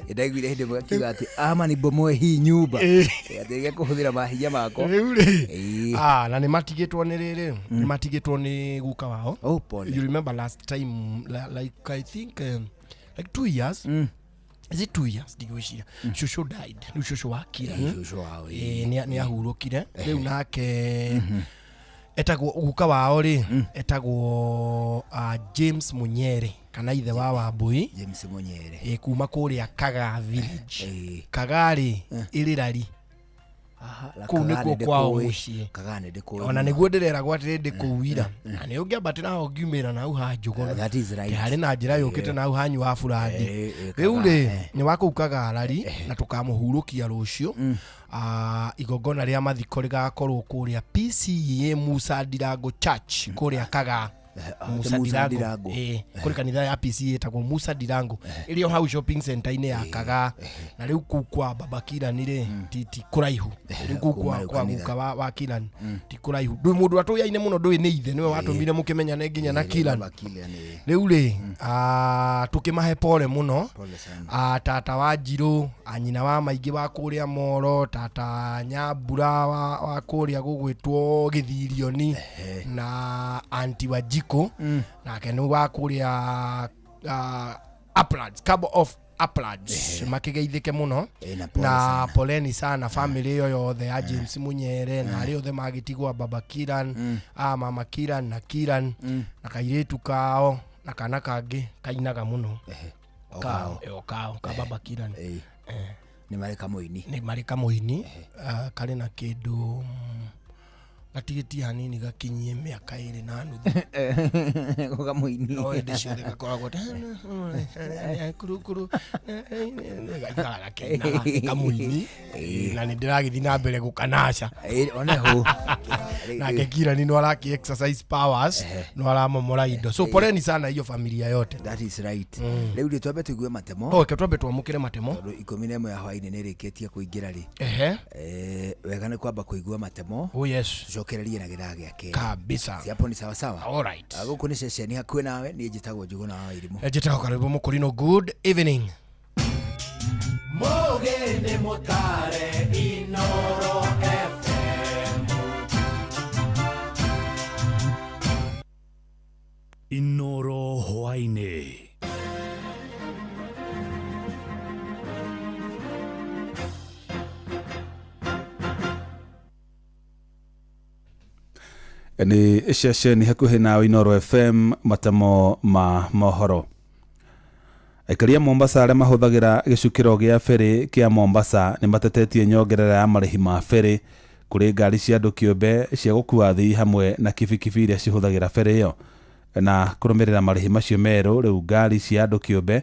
Ndaiguire hĩndĩ ĩmwe gakiuga atĩ ama ni bomoe hii nyumba. Atĩ gekũhũthĩra mahinya mako. Rĩu rĩ. Na nĩ matigĩtwo nĩ rĩrĩ. Nĩ matigĩtwo nĩ guka wao. Oh, pole. You remember last time, like I think like 2 years. Is it 2 years? Ndigwĩciria. Shosho died. Rĩu shosho wa Kiran. Shosho wao. Nĩ ahurũkire. Rĩu nake Etagwo guka wao rĩ, etagwo James Munyere kana ithe wa Wambui. James Munyere. Ĩ, kuma kũrĩa Kagaa village. Kagaa rĩ, ĩrĩ rari. Kũu nĩkuo kwao mũciĩ. Kagaa nĩ ndĩkũĩ. Ona nĩguo ndĩreragwo atĩrĩ ndĩ kũu ira na nĩ ũngĩambatĩra ho ngiumĩra na hau ha Njũgũna. That is right. Harĩ na njĩra yũkĩte na hau hanyu wa burandi. Rĩu Kagaa, rĩ, nĩ wa kũu Kagarari na tũkamũhurũkia rũciũ. Igongona rĩa mathiko rĩgakorwo kũrĩa PCEA Musa Ndirango Church kũrĩa Kagaa. Musa Musa Ndirango. Ndirango. Kũrĩ kanitha ya PCEA ĩtagwo Musa Ndirango ĩrĩ o hau shopping center-inĩ ya Kagaa. Na rĩu kũu kwa Baba Kiran rĩ, ti kũraihu. Rĩu kũu kuma rĩu kwa kanitha. guka wa Kiran ti kũraihu. Ndũĩ mũndũ atũyaine mũno, ndũĩ nĩ ithe nĩwe watũmire mũkĩmenyane nginya na Kiran. Baba Kiran, ĩ. Rĩu rĩ, tũkĩmahe pole mũno. Pole sana. Tata wa Njirũ, nyina wa maingĩ wa kũrĩa Moro, tata Nyambura wa kũrĩa gũgwĩtwo Gĩthirioni, na anti wa Jiko nake nĩ wa kũrĩa Uplands, Cabo of Uplands, makĩgeithĩke mũno. Na pole na sana. poleni sana family ĩyo yothe ya James Munyere na arĩa othe magĩtigwa Baba Kiran, mama Kiran na Kiran na kairĩtu kao na kana kangĩ kainaga mũno. O Kao, kao. o kao ka Baba Kiran. Nĩ marĩ kamũini. Nĩ marĩ kamũini, karĩ na kĩndũ gatigĩtie hanini gakinyie mĩaka 2.5. Ko kamũini. No hĩndĩ ciothe gakoragwo kurukuru gaikaraga gakĩinaga kamũini, na nĩ ndĩragĩthiĩ na mbere gũkanaca. One hũ. Nake Kirani no araki exercise powers, no aramomora indo, so poleni sana hiyo familia yote. That is right. Rĩu rĩ, twambe tũigue matemo. Okay, twambe twamũkĩre matemo. Tondũ 11 ya hwaĩ-inĩ nĩ ĩrĩkĩtie kũingĩra rĩ. Wega nĩ kwamba kũigua matemo. Oh yes. Tũcokererie na gĩthaa gĩa kerĩ. Kabisa. Si hapo ni sawa sawa. All right. Gũkũ nĩ ceceni hakuhĩ nawe, niĩ njĩtagwo Njũgũna wa Wairimu. Njĩtagwo Karĩbũ Mũkũrinũ. Good evening. Mũgĩ nĩ mũtare Inoro FM. Inoro hwaĩ-inĩ. Nĩ ceceni hakuhĩ nawe Inoro FM, matemo ma mohoro. Aikari a Mombasa arĩa mahũthagĩra gĩcukĩro gĩa ferry kĩa Mombasa nĩ matetetie nyongerera ya marĩhi ma ferry kũrĩ ngari cia andũ kĩũmbe cia gũkua athii hamwe na kibikibi iria cihũthagĩra ferry ĩyo. Na kũrũmĩrĩra marĩhi macio merũ, rĩu ngari cia andũ kĩũmbe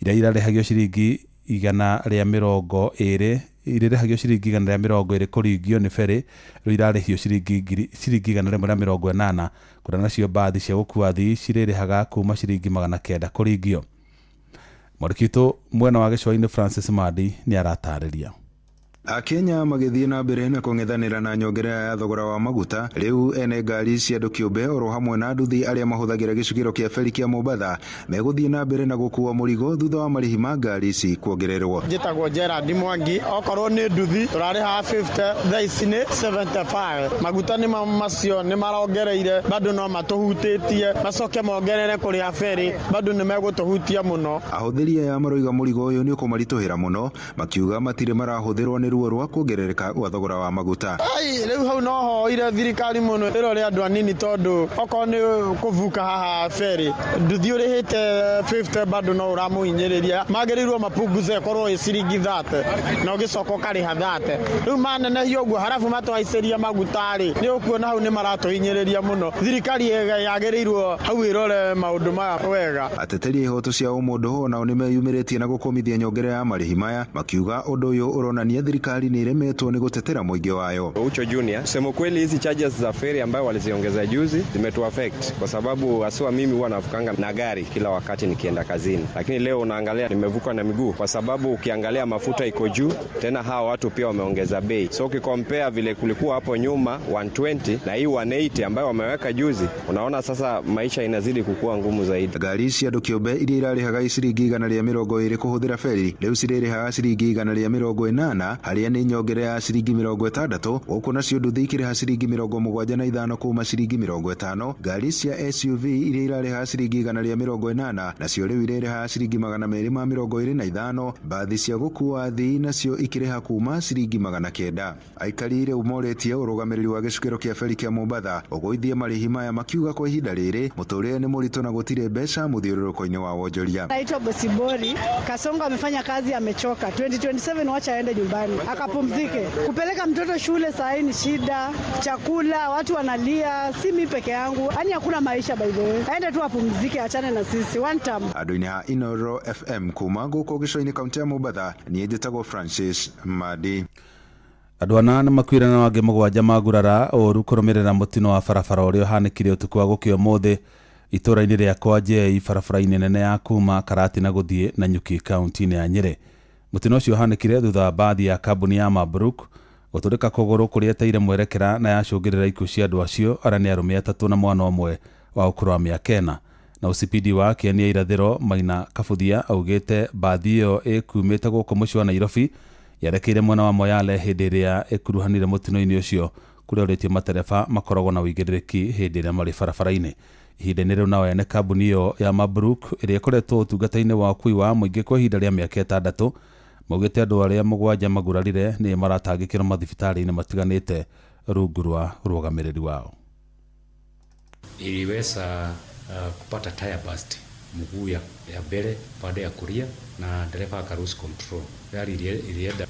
iria irarĩhagio ciringi 120 irĩrĩhagio ciringi 120 kũringio nĩ ferry rĩu irarĩhio ciringi 180, kũrĩa nacio mbathi cia gũkua athii cirĩrĩhaga kuma ciringi 900 kũringio. Mwandĩki witũ mwena wa gĩcũa-inĩ Francis Mandi nĩ aratarĩria. Akenya magĩthiĩ na mbere na kũng'ethanĩra na nyongerera ya thogora wa maguta, rĩu ene ngari cia andũ kĩũmbe oro hamwe na nduthi arĩa mahũthagĩra gĩcukĩro kĩa feri kĩa Mombatha megũthiĩ na mbere na gũkua mũrigo thutha wa marĩhi ma ngari ici kuongererwo. Njĩtagwo Gerard Mwangi, okorwo nĩ nduthi tũrarĩhaga 50, thaa ici nĩ 75. Maguta nĩ macio nĩ marongereire, bado no matũhutĩtie, macoke mongerere kũrĩa feri, bado nĩ megũtũhutia mũno. Ahũthĩri aya maroiga mũrigo ũyũ nĩ ũkũmaritũhĩra mũno, makiuga matirĩ marahũthĩrwo nĩ ruo rwa kuongerereka gwa thogora wa maguta. Ai, rĩu hau no hoire thirikari mũno ĩrore andũ anini, tondũ okorwo nĩ kũvuka haha feri nduthi ũrĩhĩte 50 bado no ũramũhinyĩrĩria. Magĩrĩirwo mapunguze ĩkorwo ĩ ciringi 30 na ũgĩcoka ũkarĩha 30. Rĩu manenehia ũguo harabu matũhaicĩria maguta rĩ, nĩ ũkuona hau nĩ maratũhinyĩrĩria mũno. Thirikari yagĩrĩirwo hau ĩrore maũndũ maya wega. Ateteri a ihoto cia ũmũndũ onao nĩ meyumĩrĩtie na gũkũmithia nyongerera ya marĩhi maya, makiuga ũndũ ũyũ ũronania thirikari nĩ iremetwo nĩ gũtetera mũingĩ wayo. Ucho Junior, kusema kweli hizi charges za feri ambayo waliziongeza juzi zimetu affect kwa sababu haswa mimi huwa navukanga na gari kila wakati nikienda kazini, lakini leo unaangalia nimevuka na miguu kwa sababu ukiangalia mafuta iko juu, tena hawa watu pia wameongeza bei, so ukikompare vile kulikuwa hapo nyuma 120 na hii 180 ambayo wameweka juzi, unaona sasa maisha inazidi kukua ngumu zaidi. Ngari cia andũ kĩũmbe iria irarĩhaga ciringi 120 kũhũthĩra feri rĩu cirĩrĩhaga ciringi 180. Harĩa nĩ nyongerera ya ciringi 60, gũkũ nacio nduthi ikĩrĩha ciringi 75 kuma ciringi 50. Ngari cia SUV iria irarĩha ciringi 180 nacio rĩu irĩrĩha ciringi 225. Mbathi cia gũkua athii nacio ikĩrĩha kuma ciringi 900. Aikari rĩu morĩtie ũrũgamĩrĩri wa gĩcukĩro kĩa feri kĩa Mombatha ũgũithie marĩhi maya, makiuga kwa ihinda rĩrĩ mũtũrĩre nĩ mũritũ na gũtirĩ mbeca mũthiũrũrũko-inĩ wa wonjoria. Naitwa Bosibori. Kasongo amefanya kazi, amechoka. 2027 wacha aende nyumbani akapumzike. Kupeleka mtoto shule saa hii ni shida, chakula watu wanalia, si mimi peke yangu, yani hakuna maisha by the way. Aende tu apumzike, achane na sisi one time. Andũ-inĩ ha Inoro FM kuma gũkũ gĩcũa-inĩ kaunti ya Mombatha, niĩ njĩtagwo Francis Madi. Andũ ana nĩmakuire na angĩ 7 magurara ũru kũrũmĩrĩra mũtino wa barabara ũrĩa ũhanĩkire ũtukũ wa gũkĩa ũmũthĩ itũũra-inĩ rĩa Kwanjei barabara-inĩ nene ya kuma Karatina gũthiĩ Nanyuki kaunti-inĩ ya Nyĩrĩ. Mũtino ũcio ũhanĩkire thutha wa mbathi ya kambuni ya Mabruk gũtũrĩka kũgũrũ kũrĩa ĩteire mwerekera na yacũngĩrĩra ikuũ cia andũ acio arĩa nĩ arũme 3 na mwana ũmwe wa ũkũrũ wa mĩaka 4. Na OCPD wa Kĩeni ya Irathĩro Maina Kabuthia augĩte mbathi ĩyo ĩkumĩte gũkũ mũciĩ wa Nairobi yerekeire mwena wa Moyale hĩndĩ ĩrĩa ĩkuruhanire mũtino-inĩ ũcio kũrĩa ũrĩtie matereba makoragwo na ũigĩrĩrĩki hĩndĩ ĩrĩa marĩ barabara-inĩ. Ihinda-inĩ rĩu nao ene kambuni ĩyo ya Mabruk ĩrĩa ĩkoretwo ũtungata-inĩ wa ũkui wa mũingĩ kwa ihinda rĩa mĩaka 6 maugĩte andũ arĩa 7 magurarire nĩ maratangĩkĩrwo mathibitarĩ-inĩ matiganĩte rungu rwa ũrũgamĩrĩri wao. Iliweza kupata tire burst mguu ya mbele baada ya kulia na dereva aka lose control. Gari ilienda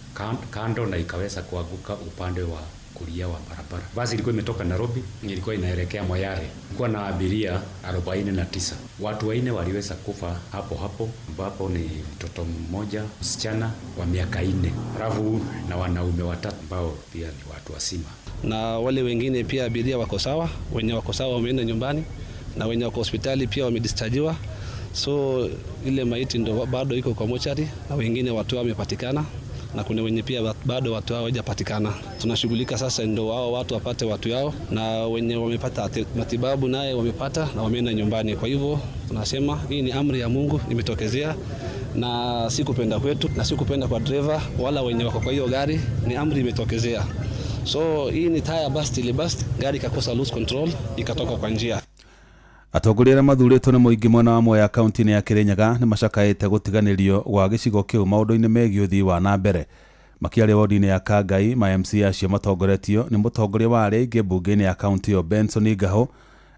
kando na ikaweza kuanguka upande wa kulia wa barabara. Basi ilikuwa imetoka Nairobi, ilikuwa inaelekea Moyale. Ilikuwa na abiria 49. Watu 4 waliweza kufa hapo hapo, ambapo ni mtoto mmoja msichana wa miaka 4, alafu na wanaume 3 ambao pia ni watu wazima. Na wale wengine pia abiria wako sawa, wenye wako sawa wameenda nyumbani na wenye wako hospitali pia wamedischargiwa. So ile maiti ndo bado iko kwa mochari na wengine watu wamepatikana na kuna wenye pia bado watu hawajapatikana. Tunashughulika sasa ndo wao watu wapate watu yao, na wenye wamepata matibabu naye wamepata na wameenda nyumbani. Kwa hivyo tunasema hii ni amri ya Mungu imetokezea, na si kupenda kwetu na si kupenda kwa driver wala wenye wako kwa hiyo gari, ni amri imetokezea. So hii ni tire burst, ile burst gari ikakosa lose control ikatoka kwa njia. Atongoria arĩa mathurĩtwo nĩ mũingĩ mwena wa Mwea kaunti-inĩ ya Kĩrĩnyaga nĩ macakaĩte gũtiganĩrio gwa gĩcigo kĩu maũndũ-inĩ megiĩ ũthii wa na mbere. Makĩaria wodi-inĩ ya Kangai, ma MC acio matongoretio nĩ mũtongoria wa arĩa aingĩ mbunge-inĩ ya kaunti ĩyo Benson Ngaho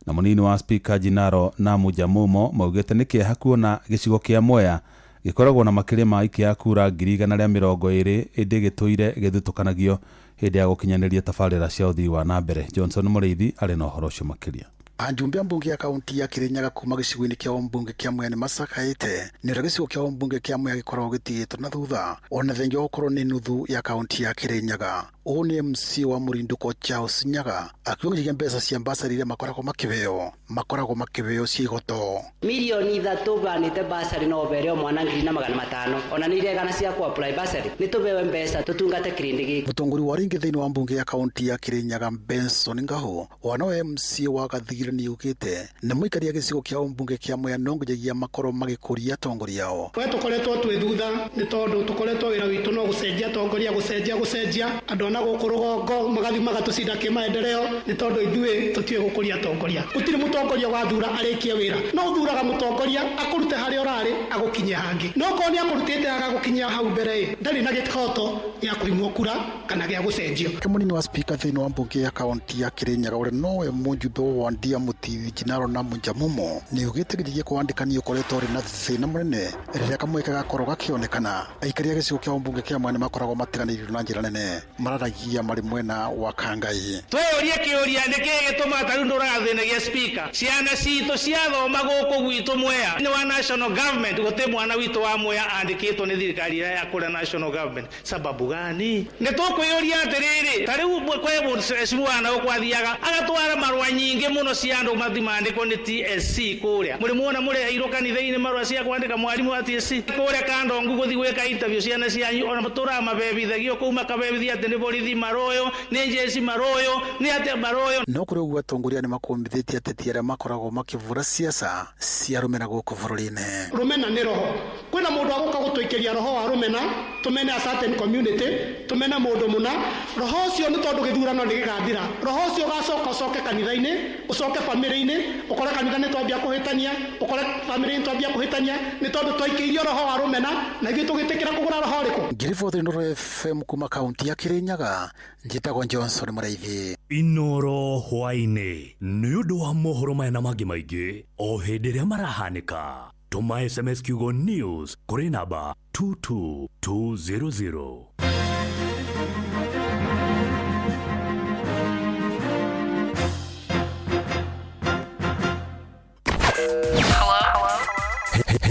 na mũnini wa spika Jinaro Namu Jamumo maugĩte nĩ kĩeha kuona gĩcigo kĩa Mwea gĩkoragwo na makĩria ma aikia a kura 120,000 ĩndĩ gĩtũire gĩthutũkanagio hĩndĩ ya gũkinyanĩria tabarĩra cia ũthii wa na mbere. Johnson Mũrĩithi arĩ na ũhoro ũcio makĩria. Ajumbe a mbunge ya kaunti ya Kirinyaga kuma gĩcigo-inĩ kĩa mbunge kĩa Mwea nĩ macakaĩte nĩ ũrĩa gĩcigo kĩa mbunge kĩa Mwea gĩkoragwo gĩtigĩtwo na thutha ona thengia wa gũkorwo nĩ nuthu ya kaunti ya Kirinyaga. Ũũ nĩ MC wa Mũrindũko Charles Nyaga akiuga nginyagia mbeca cia basarĩ iria makoragwo makĩheo cia igoto milioni 3 banĩte basarĩ no bere o mwana 1,500 ona nĩ iregana cia ku apply basarĩ nĩ tũbewe mbeca tũtungate kĩrĩndĩ gĩkĩ. Mũtongoria wa ringĩ thĩinĩ wa mbunge ya kaunti ya Kirinyaga Benson Ngaho ona we MC wa Gathigire nĩ yugĩte nĩ mũikaria gĩcigo kĩa mbunge kĩa Mwea no nginyagia makorwo magĩkũria atongoria ao. We tũkoretwo twĩ thutha nĩ tondũ tũkoretwo wĩra witũ no gũcenjia atongoria gũcenjia andũ ana gũkũ rũgongo magathi magatũcinda kĩmaendeleo nĩ tondũ ithuĩ tũtiũĩ gũkũria atongoria. Gũtirĩ mũtongoria wathura arĩkie wĩra, no ũthuraga mũtongoria akũrute harĩa ũrarĩ agũkinyie hangĩ, no korwo nĩ akũrutĩte agagũkinyia hau mbere ĩ ndarĩ na gĩhoto gĩa kũimwo kura kana gĩa gũcenjio. Mũnini wa spika thĩinĩ wa mbunge ya kaunti ya Kirinyaga ũrĩa nowe mũjumbe wa Ndia Mũtithi Jinaro na Mũnjamumo nĩ ugĩte gĩthiĩ kwandĩkani ũkoretwo ũrĩ na thĩna mũnene rĩrĩa kamweke gakorwo gakĩonekana. Aikari a gĩcigo kĩa mbunge kĩa Mwea makoragwo matiganĩirio na njĩra nene mararagia marĩ mwena wa Kangai. Twĩyũrie kĩũria nĩkĩĩ gĩtũmaga ta rĩu ndũrathĩnagia spika ciana citũ ciathoma gũkũ gwitũ Mwea nĩ wa national government gũtĩ mwana witũ wa Mwea andĩkĩtwo nĩ thirikari ĩrĩa ya kũrĩa national government sababu gani? Nĩ tũkwĩyũria atĩrĩrĩ ta rĩu kwĩ mheshimiwa na gũkũ athiaga agatwara marũa nyingĩ mũno cia andũ mathimandĩkwo nĩ TSC kũrĩa mũrĩ muona mũreheirwo kanitha-inĩ marũa cia kwandĩka mwarimũ wa TSC kũrĩa Kandongu gũthiĩ gwĩka interview ciana cianyu ona matũraga mabebithagio kũu makabebithia atĩ nĩ borithi maroyo nĩ jeshi maroyo nĩ atĩa maroyo. No kũrĩ ũguo atongoria nĩ makũmbithĩtie ateti arĩa makoragwo makĩvũra siasa cia rũmena gũkũ bũrũri-inĩ. Rũmena nĩ roho, kwĩna mũndũ agũka gũtũikĩria roho wa rũmena Tumene a certain community, tumene mundu muna. Roho ucio ni tondu githurano ni gigathira. Roho ucio ugacoka ucoke kanitha-ini, ucoke family-ini, ukore kanitha ni twambia kuhitania, ukore family ni twambia kuhitania, ni tondu twaikiirio roho wa rumena na ithuĩ tũgĩtĩkĩra kũgũra roho ũrĩkũ. Ngiriboti Inooro FM kuma kaunti ya Kirinyaga, njĩtagwo Johnson Mũraithi. Inooro hwaĩ-inĩ nĩ ũndũ wa mohoro maya na mangĩ maingĩ o hĩndĩ ĩrĩa marahanĩka. Tũma SMS kiugo news kũrĩ namba 22200.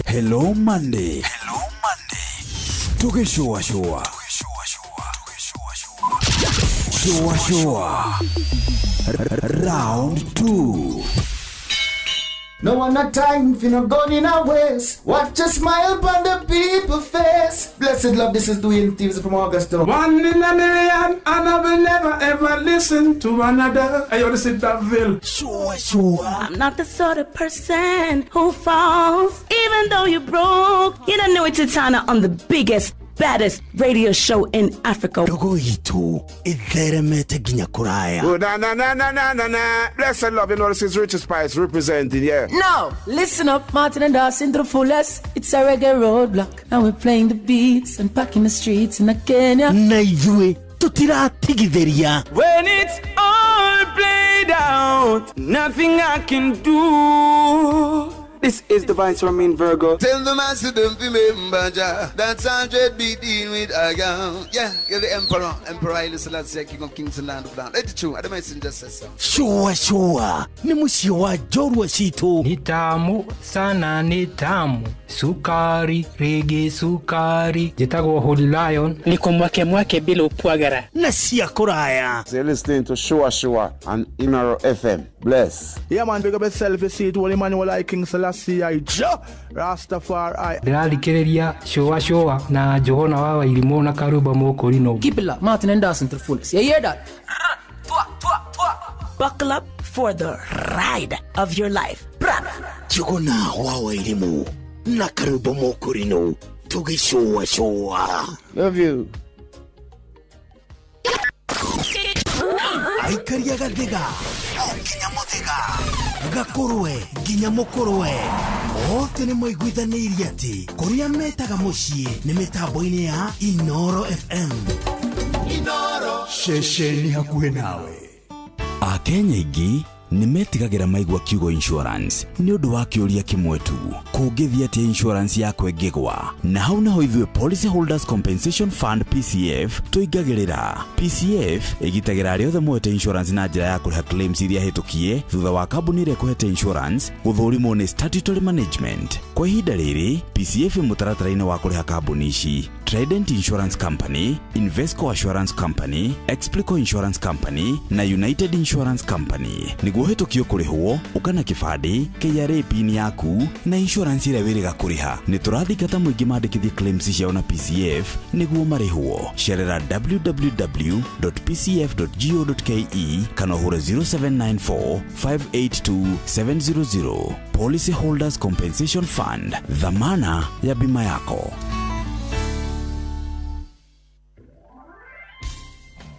Hello Monday. Tũgĩcũacũa. Shua. Round 2. No one a time for no gun in a waste. Watch a smile upon the people face. Blessed love, this is Dwayne Stevens from Augusta. One in a million, and I will never ever listen to another. I want to sit that Ville. Sure. I'm not the sort of person who falls, even though you're broke. You don't know it's Titana on the biggest, baddest radio show in Africa. Dogo itu itheremete nginya kuraya. Oh, na na na na na na na. Blessed love, you know this is Richard Spice representing, yeah. No, listen up, Martin and Dawson to the fullest. It's a reggae roadblock, and we're playing the beats and packing the streets in Kenya. Na ithuĩ tutiratigithĩria. When it's all played out, nothing I can do. This is the Vice Ramin Virgo. Tell the master don't remember Jah. That's 100 be dealing with a gun. Yeah, you're the Emperor. Emperor Haile Selassie, King of Kings and Land of Land. Let it true. I don't messenger says so. Shua shua. Ni mũciĩ wa njorua citũ. Ni tamu sana, ni tamu. Sukari, rege sukari. Njĩtagwo Holy Lion. Niko mwake mwake bila upwagara. Na cia kũraya. So you're listening to Shua Shua on Inooro FM. Bless. Yeah man, big up yourself. You see it, Holy Emmanuel I King Selassie I Jah Rastafari. Ndĩrathikĩrĩria Shua Shua na Johana wa Wairimũ na Karuba Mũkũrinũ. Keep it locked, Martin and Dawson to the fullest. You hear that? Buckle up for the ride of your life. Jogona wa Wairimũ na Karuba Mũkũrinũ tũgĩcũa cũa. Love you. Aikaria gathiga o nginya mũthĩga gakũrwe nginya mũkũrwe othe nĩ maiguithanĩirie atĩ kũrĩa metaga mũciĩ nĩ mĩtambo-inĩ ya Inooro FM. Inooro ceceni hakuhĩ nawe. Akenya aingĩ nĩ metigagĩra maigua kiugo insurance nĩ ũndũ wa kĩũria kĩmwe tu, kũngĩthiĩ atĩa insurance yakwa ĩngĩgwa? Na hau naho ithuĩ Policy Holders Compensation Fund PCF tũingagĩrĩra. PCF ĩgitagĩra arĩa othe moete insurance na njĩra ya kũrĩha claims iria hĩtũkie thutha wa kambuni ĩrĩa ĩkũhete insurance gũthũrimwo nĩ statutory management. Kwa ihinda rĩrĩ PCF ĩ mũtaratara-inĩ wa kũrĩha kambuni ici: Trident Insurance Company, Invesco Assurance Company, Explico Insurance Company na United Insurance Company. Nĩguo ũhĩtũkio kũrĩhwo, ũka na kĩbandĩ, KRA PIN yaku na insurance ĩrĩa wĩrĩga kũrĩha. Nĩ tũrathingata mũingĩ mandĩkithie claims ciao na PCF nĩguo marĩhwo. Cerera www.pcf.go.ke kana ũhũre 0794 582 700. Policy Holders Compensation Fund, dhamana ya bima yako.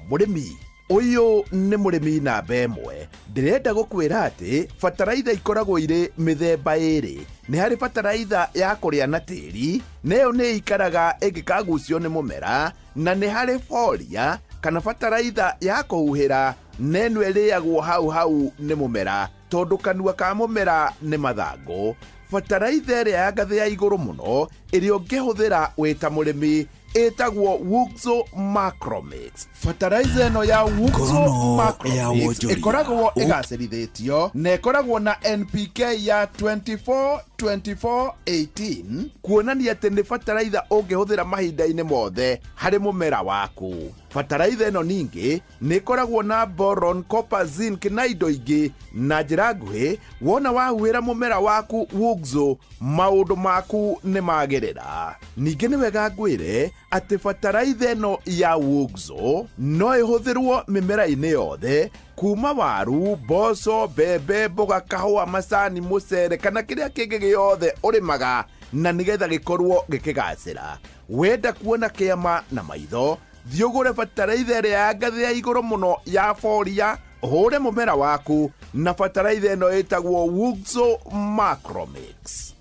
Mũrĩmi ũyũ nĩ mũrĩmi namba ĩmwe. Ndĩrenda gũkwĩra atĩ bataraitha ikoragwo irĩ mĩthemba ĩrĩ. Nĩ harĩ bataraitha ya kũrĩa na tĩri, na ĩyo nĩ ĩikaraga ĩngĩkagucio nĩ mũmera, na nĩ harĩ foria kana bataraitha ya kũhuhĩra, na ĩno ĩrĩagwo hau hau nĩ mũmera tondũ kanua ka mũmera nĩ mathangũ. Bataraitha ĩrĩa ya ngathĩ ya igũrũ mũno ĩrĩa ũngĩhũthĩra wĩ ta mũrĩmi ĩtagwo Wuxo Macromix. Fertilizer ĩno ya Wuxo Macromix ĩkoragwo ĩgacĩrithĩtio na ĩkoragwo na NPK ya 24 24 18 kuonania atĩ nĩ fertilizer ũngĩhũthĩra mahinda-inĩ mothe harĩ mũmera waku. Fertilizer ĩno ningĩ nĩ ĩkoragwo na boron, copper, zinc na indo ingĩ. Na njĩra nguhĩ, wona wahuhĩra mũmera waku Wuxo, maũndũ maku nĩ magĩrĩra. Ningĩ nĩ wega ngwĩre atĩ fertilizer ĩno ya Wuxo no ĩhũthĩrwo mĩmera-inĩ yothe kuma waru, mboco, mbembe, mboga, kahũa, macani, mũcere kana kĩrĩa kĩngĩ gĩothe ũrĩmaga, na nĩgetha gĩkorwo gĩkĩgacĩra. Wenda kuona kĩama na maitho, thiĩ ũgũre bataraitha ĩrĩa ya ngathĩ ya igũrũ mũno ya Foria, ũhũre mũmera waku na bataraitha ĩno ĩtagwo Wuxo Macromix.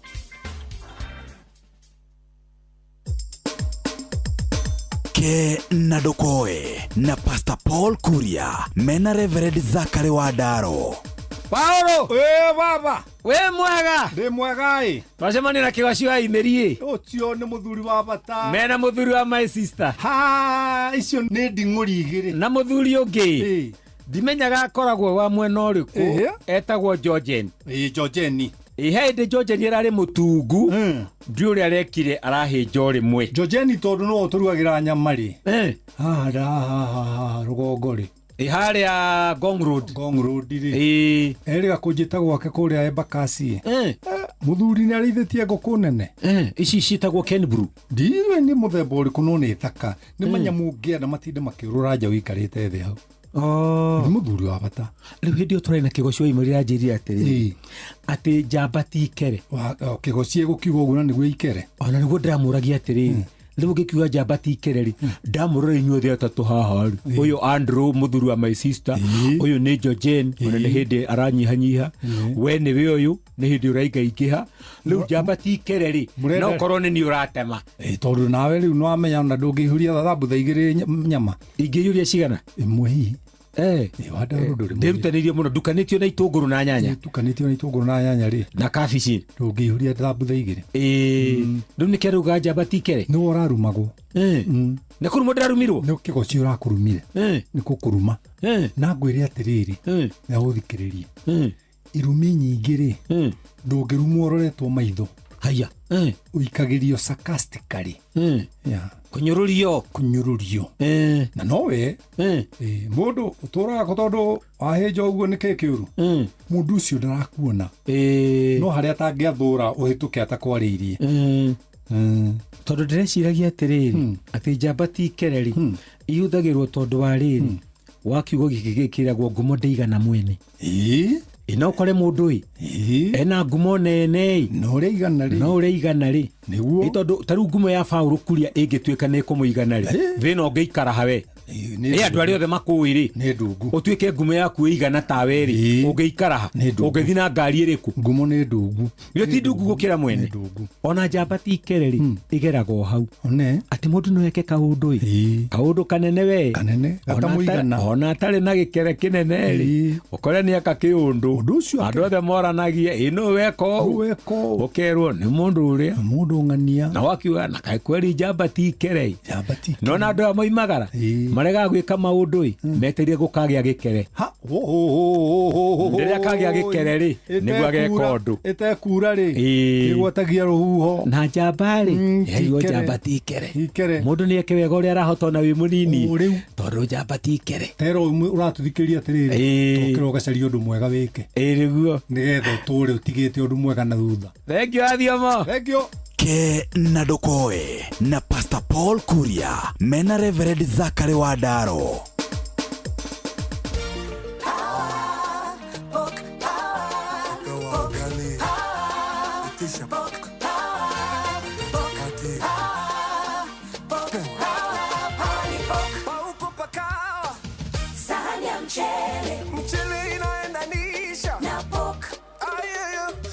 Ke na ndũkoe na Pastor Paul Kuria mena Reverend Zachary Wandaro. Paulo! Ĩ baba! Wĩ mwega? Ndĩ mwega ĩ. Twacemania na kĩgoci wa imĩri ĩ. Ũcio nĩ mũthuri wa bata. Mena mũthuri wa my sister. Ha, icio nĩ nding'ũri igĩrĩ. Na mũthuri ũngĩ. Ndimenyaga akoragwo wa mwena ũrĩkũ. Etagwo Georgen. Ĩ Georgeni. Ĩ he hĩndĩ Georgen ararĩ mũtungu. Ndiũ ũrĩa arekire arahĩnja o rĩmwe. Georgeni tondũ nĩwe ũtũrugagĩra nyama rĩ. Haha rũgongo rĩ. Ĩ harĩa Ngong Road. Ngong Road rĩ. Ĩ. Erĩga kũnjĩta gwake kũrĩa Embakasi. Mũthuri nĩ arĩithĩtie ngũkũ nene. Ici ciĩtagwo Kenbrew. Ndiũĩ nĩ mũthemba ũrĩkũ no nĩ thaka. Nĩ manyamũ ũngĩenda matinde makĩũrũra nja ũikarĩte thĩ hau. Nĩ mũthuri wa bata. Rĩu hĩndĩ ĩyo tũrarĩ na kĩgoci wa imĩrĩ anjĩrire atĩrĩrĩ. Atĩ njamba ti ikere. Kĩgoci egũkiuga ũguo na nĩguo ikere. Ona nĩguo ndĩramũragia atĩrĩrĩ. Rĩu ngĩkiuga njamba ti ikere rĩ, ndamũrora inyuothe atatũ haha rĩ. Ũyũ Andrew mũthuri wa my sister, ũyũ nĩ Georgine, ona nĩ hĩndĩ aranyihanyiha. We nĩwe ũyũ, nĩ hĩndĩ ũraingaingĩha. Rĩu njamba ti ikere rĩ, no korwo nĩ niĩ ũratema. Tondũ nawe rĩu nĩwamenya ona ndũngĩihũria thambutha igĩrĩ nyama. Ingĩiyũria cigana? Ĩmwe hihi. Ndĩrutanĩirie mũno ndukanĩtio na itũngũrũ na nyanya. Ndukanĩtio na itũngũrũ na nyanya rĩ. Na kabici. Ndũngĩihũria thambutha igĩrĩ. Rĩu nĩkĩo rauga njamba ti ikere. Nĩwe ũrarumagwo. Nĩ kũrumwo ndĩrarumirwo? Nĩ kĩgoci ũrakũrumire. Nĩ kũkũruma. Na ngwĩre atĩrĩrĩ, na ũthikĩrĩrie. Irumi nyingĩ rĩ, ndũngĩrumwo ũroretwo maitho. Haya. Ũikagĩrio sarcastically. Kũnyũrũrio. Kũnyũrũrio. Na nowe mũndũ ũtũraga ko tondũ wahĩnja ũguo nĩ kĩĩ kĩũru. Mũndũ ũcio ndarakuona. No harĩa atangĩathũra ũhĩtũke atakwarĩirie. Tondũ ndĩreciragia atĩrĩrĩ, atĩ njamba ti ikere rĩ, ihũthagĩrwo tondũ wa rĩrĩ, wa kiugo gĩkĩ gĩkĩragwo ngumo ndĩigana mwene. Ĩ no ũkore mũndũ ĩ ena ngumo nene ĩ no ũrĩa igana rĩ, no ũrĩa igana rĩ, nĩguo ĩ tondũ ta rĩu ngumo ya Paul Kuria ĩngĩtuĩka nĩ ĩkũmũigana rĩ, thĩna ũngĩikara hawe ĩ andũ arĩa othe makũĩ rĩ, nĩ ndungu, ũtuĩke ngumo yaku ĩigana tawe rĩ, ũngĩikara ha, ũngĩthiĩ na ngari ĩrĩkũ? Ngumo nĩ ndungu. Githĩ ti ndungu gũkĩra mwene? Ona njamba ti ikere rĩ, ĩgeraga o hau. Atĩ mũndũ no eke kaũndũ ĩ, kaũndũ kanene we, kanene gatamũigana, ona atarĩ na gĩkere kĩnene rĩ, ũkore nĩ eka kĩũndũ, andũ othe moranagie ĩ nũ weka ũũ, ũkerwo nĩ mũndũ ũrĩa, mũndũ ng'ania, na wakiuga na kaĩ kweri njamba ti ikere ĩ, nona andũ aya moimagara maregaga gwĩka maũndũ ĩ, metereire gũkagĩa gĩkere. Rĩrĩa kagĩa gĩkere rĩ, nĩguo ageka ũndũ. Ĩtekura rĩ, ĩgwatagia rũhuho. Na njamba rĩ, yaigua njamba ti ikere. Mũndũ nĩ eke wega ũrĩa arahota ona wĩ mũnini, tondũ njamba ti ikere. Tero ũratũthikĩrĩria atĩrĩrĩ, tũkĩra ũgacaria ũndũ mwega wĩke. Ĩ nĩguo. Nĩgetha ũtũre ũtigĩte ũndũ mwega na thutha. Thank you Athiomo. Thank you. Ke na ndũkoe na Pastor Paul Kuria mena Reverend Zachary Wandaro. Sahani ya mchele, mchele inaendanisha na pork.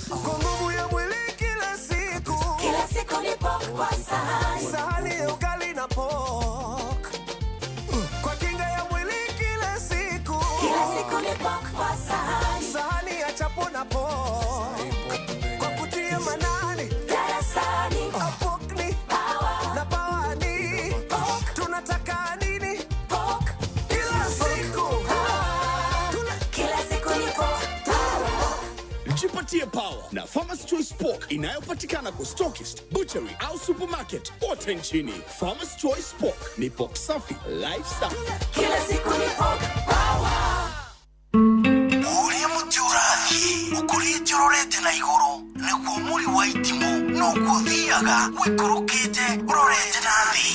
Kwa nguvu ya mwili kila siku, kila siku ni pork kwa sahani, sahani ya ugali na pork, kwa kinga ya mwili kila siku, kila siku ni pork kwa sahani, sahani ya chapo na pork, kwa kutia manani darasani, pork ni power na power ni pork, tunataka nini pork kila siku, kila siku ni pork power. Jipatie power na Farmer's Choice Pork inayopatikana kwa stockist, butchery au supermarket kote nchini. Farmer's Choice Pork ni pork safi, life safi. Kila siku ni pork power. Ũrĩa mũtĩ ũrathiĩ ũkũrĩte ũrorete na igũrũ nĩguo mũri wa itimũ noguo ũthiaga ũikũrũkĩte ũrorete na thĩ.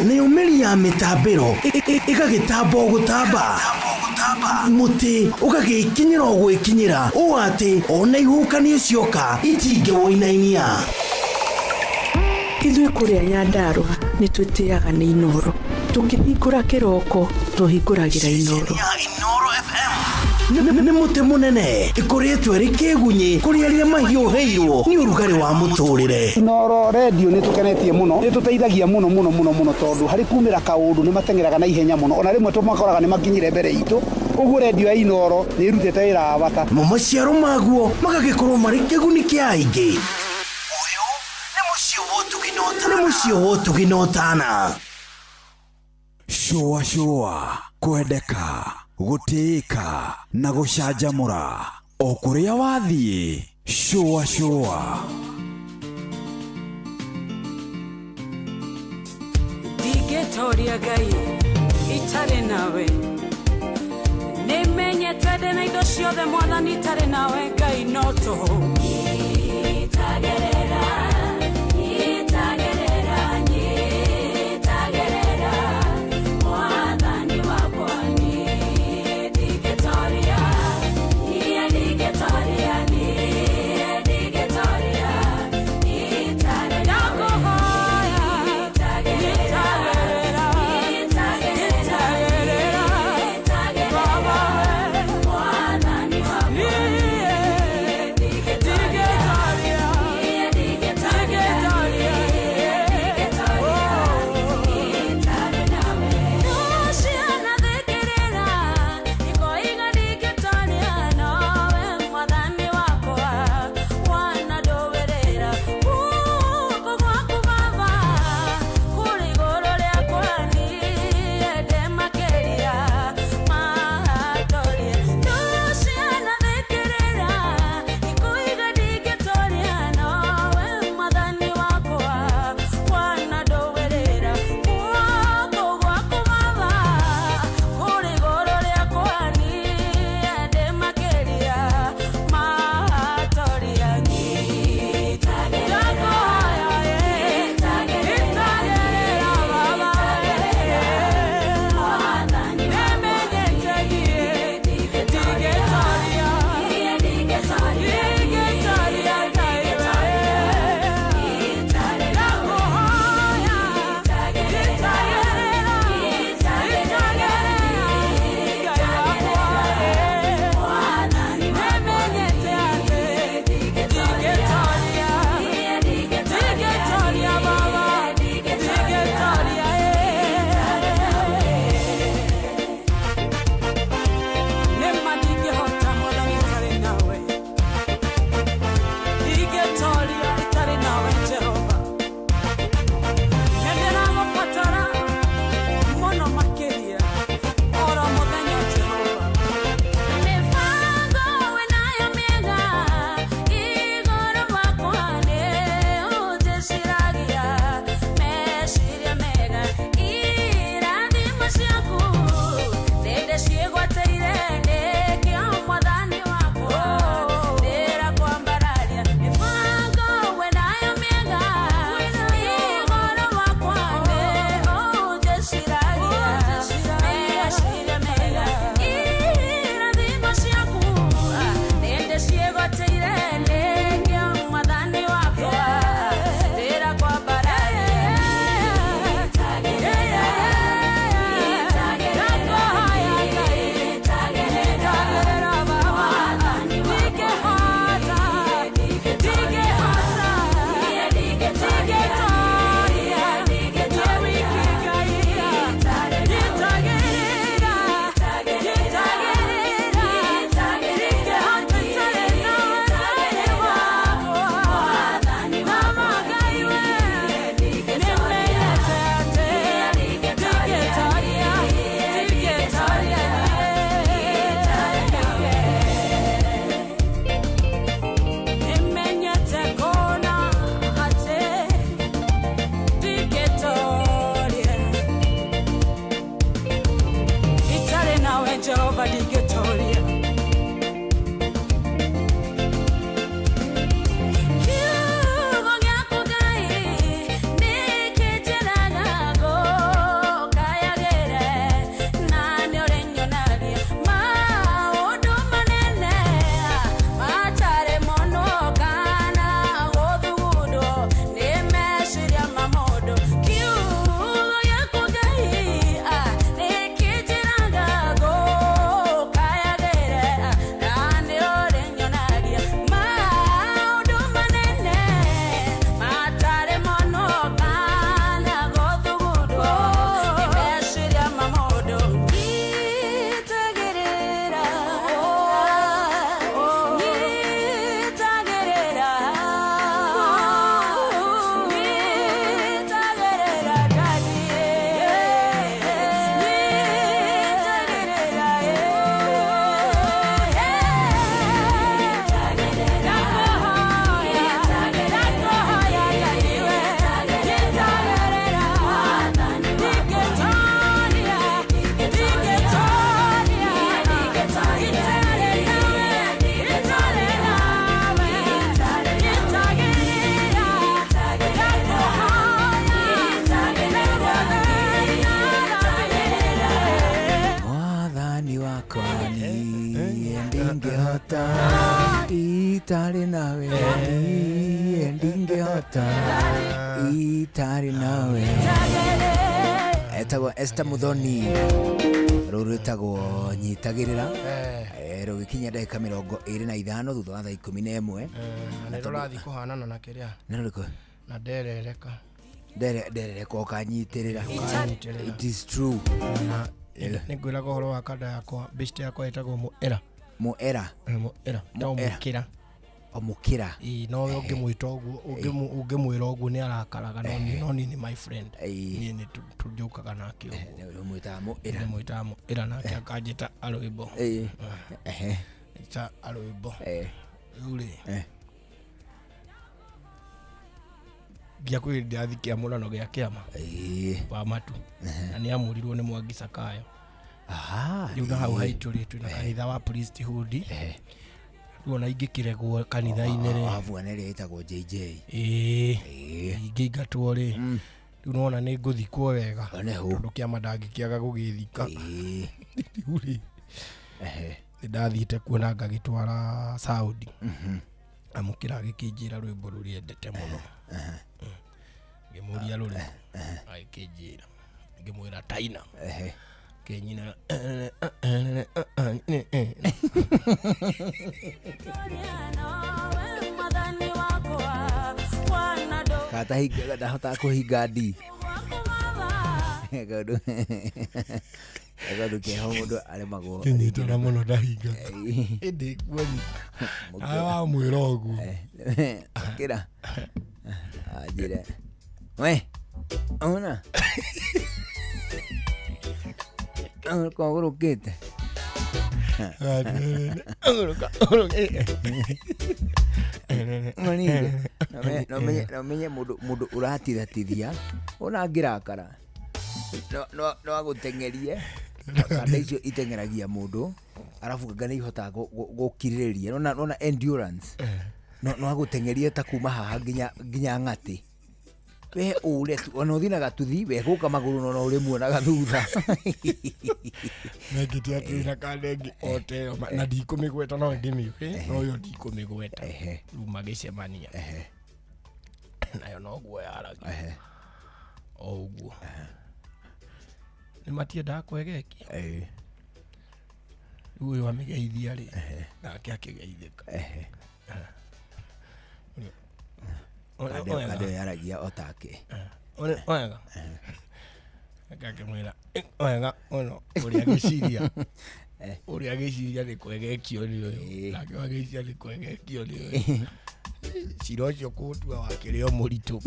Nayo mĩri ya mĩtambĩro ĩgagĩtamba o gũtamba, mũtĩ ũgagĩkinyĩra o gwĩkinyĩra ũũ atĩ ona ihuhũkanio cioka itingĩwũinainia. Ithuĩ kũrĩa Nyandarũa nĩ twĩtĩaga nĩ Inoro. Tũkĩhingũra kĩroko tũhingũragĩra Inoro. Nĩ mũtĩ mũnene ĩkoretwo ĩrĩ kĩgunyĩ kũrĩ arĩa mahiũhĩirwo nĩ ũrugarĩ wa mũtũrĩre. Inoro redio nĩ tũkenetie mũno, nĩ tũteithagia mũno mũno mũno mũno tondũ harĩ kumĩra kaũndũ nĩ mateng'eraga na ihenya mũno, ona rĩmwe tũmakoraga nĩ makinyire mbere itũ, ũguo redio ya Inoro nĩ ĩrutĩte wĩra wa bata. Mo maciaro maguo magagĩkorwo marĩ kĩguni kĩa aingĩ. Nĩ mũciĩ wa ũtugi na ũtana. Shũa shũa, kwendeka, gũtĩĩka na gũcanjamũra o kũrĩa wathiĩ. Shũa shũa. Ndingĩtoria Ngai itarĩ nawe, nĩmenyete ndĩ na indo ciothe Mwathani itarĩ nawe Ngai no tũhũ. Nyitagerera, nyitagerera, nyitagerera, Mwathani wakwa niĩ ndingĩtoria, niĩ ndingĩtoria, niĩ ndingĩtoria, itarĩ nawe. Nyitagerera, nyitagerera, nyitagerera, Mwathani wakwa niĩ ndingĩtoria, niĩ ndingĩtoria, niĩ ndingĩtoria, itarĩ nawe. Cianathikĩrĩra ikoiga ndingĩtoria, nowe Mwathani wakwa wanandũĩrĩra. Guoko gwaku Baba kũrĩ igũrũ rĩakwa, niĩ ndĩ makĩria mahatoria. Cianathikĩrĩra ikoiga ndingĩtoria, nowe Mwathani wakwa wanandũĩrĩra. Guoko gwaku Baba kũrĩ igũrũ rĩakwa, niĩ ndĩ makĩria mahatoria. Nyitagerera Baba, nĩmenyete niĩ ndingĩtoria, ndingĩtoria Ngai we. Ndakũhoya nyitagĩrĩra, nyitagĩrĩra Ngai wakwa, nĩmenyete atĩ ndingĩtoria, ndingĩtoria Baba, ndingĩtoria. Nĩma ndingĩhota Mwathani itarĩ nawe, ndingĩtoria itarĩ nawe Jehova. Nĩndĩragũbatara mũno makĩria oro mũthenya Jehova. Mĩbango wĩnayo mĩega igũrũ rwakwa nĩ ũnjĩciragia meciria mega, irathimo ciaku nĩndĩciĩgwatĩire, nĩkĩo Mwathani wakwa ndĩrakwambararia. Mĩbango wĩnayo mĩega igũrũ rwakwa nĩ ũnjĩciragia meciria mega, irathimo ciaku nĩndĩciĩgwatĩire, nĩkĩo Mwathani wakwa ndĩrakwambararia. Nimenyete kona atĩ ndingĩtoria itarĩ nawe Jehova, ndingĩtoria. Kiugo gĩaku Ngai nĩkĩnjĩraga ngũkayagĩre, na nĩũrĩnyonagia maũndũ manene matarĩ monwo kana gũthugundwo nĩ meciria ma Mwathani wakwa niĩ ndingĩhota itarĩ nawe, niĩ ndingĩhota itarĩ nawe. Etagwo Esther Muthoni, rũrũ rwĩtagwo nyitagĩrĩra. Rũgĩkinya ndagĩka 25 thutha wa thaa 11. Na nĩ rũrathiĩ kũhanana na kĩrĩa Nĩ rũrĩkũ? Na nderereka. Nderereka ũkanyitĩrĩra. It is true. Nĩ ngwĩraga ũhoro wa kanda yakwa, best yakwa ĩtagwo Mũera. Mũera. Mũera to Mũkĩra. O Mũkĩra. Ĩĩ, nowe ũngĩmwĩta ũguo, ũngĩmwĩra ũguo nĩ arakaraga, no niĩ no niĩ nĩ my friend, niĩ nĩ tũnjũkaga nake ũguo. Ũmwĩtaga Mũĩra? Ndĩmwĩtaga Mũĩra nake akanjĩta Arũĩmbo. Njĩta Arũĩmbo. Rĩu rĩ, nginya kwĩ hĩndĩ ndĩrathiĩ kĩamũrano gĩa kĩama wa matu, na nĩ amũrirwo nĩ Mwangi Sakayo. Rĩu na hau haitũ rĩ, twĩna kanitha wa priesthood. Rĩu ona ingĩkĩregwo kanitha-inĩ rĩ, Wabuana ĩrĩa ĩtagwo JJ. Ĩĩ, ingĩingatwo rĩ, rĩu nona nĩ ngũthikwo wega, tondũ kĩama ndangĩkĩaga gũgĩthika. Rĩu rĩ, nĩ ndathiĩte kuo na ngagĩtwara Saudi. Amũkĩra agĩkĩnjĩra rwĩmbo rũrĩa endete mũno. Ngĩmũria rũrĩkũ, agĩkĩnjĩra, ngĩmwĩra Taina. Kĩnyina Kata ndahotaga kũhinga ndi kaũndũ kaũndũ keho mũndũ aremagwo. Kĩnyitana mũno ndahinga ĩndĩ kuonyita wamwĩra ũguo. Kĩra anjĩre we ona kogũrũkĩte. No menye mũndũ ũratithatithia ona angĩrakara no agũteng'erie. Kanda icio iteng'eragia mũndũ, arabu kanga nĩ ihotaga gũkirĩrĩria. Nona endurance, no agũteng'erie ta kuma haha nginya ng'atĩ. We ũre tu ona ũthiĩ na gatuthi, we gũka magũrũ no ũrĩmuonaga thutha. Mengĩte atĩ na kanda ĩngĩ o ta ĩyo, na ndikũmĩgweta, no ndĩmĩũĩ, no ĩyo ndikũmĩgweta. Rĩu magĩcemania nayo noguo yaragia o ũguo. Nĩ matiendaga kwegekia. Rĩu ũyũ amĩgeithia rĩ, nake akĩgeithĩka. Kanda ĩyo yaragia o take. Wega akĩmwĩra wega mũno, ũrĩa agĩciria, ũrĩa agĩciria nĩ kwegekio nĩ ũyũ, nake agĩciria nĩ kwegekio nĩ ũyũ. Cira ũcio kũũtua wakĩrĩ o mũritũ.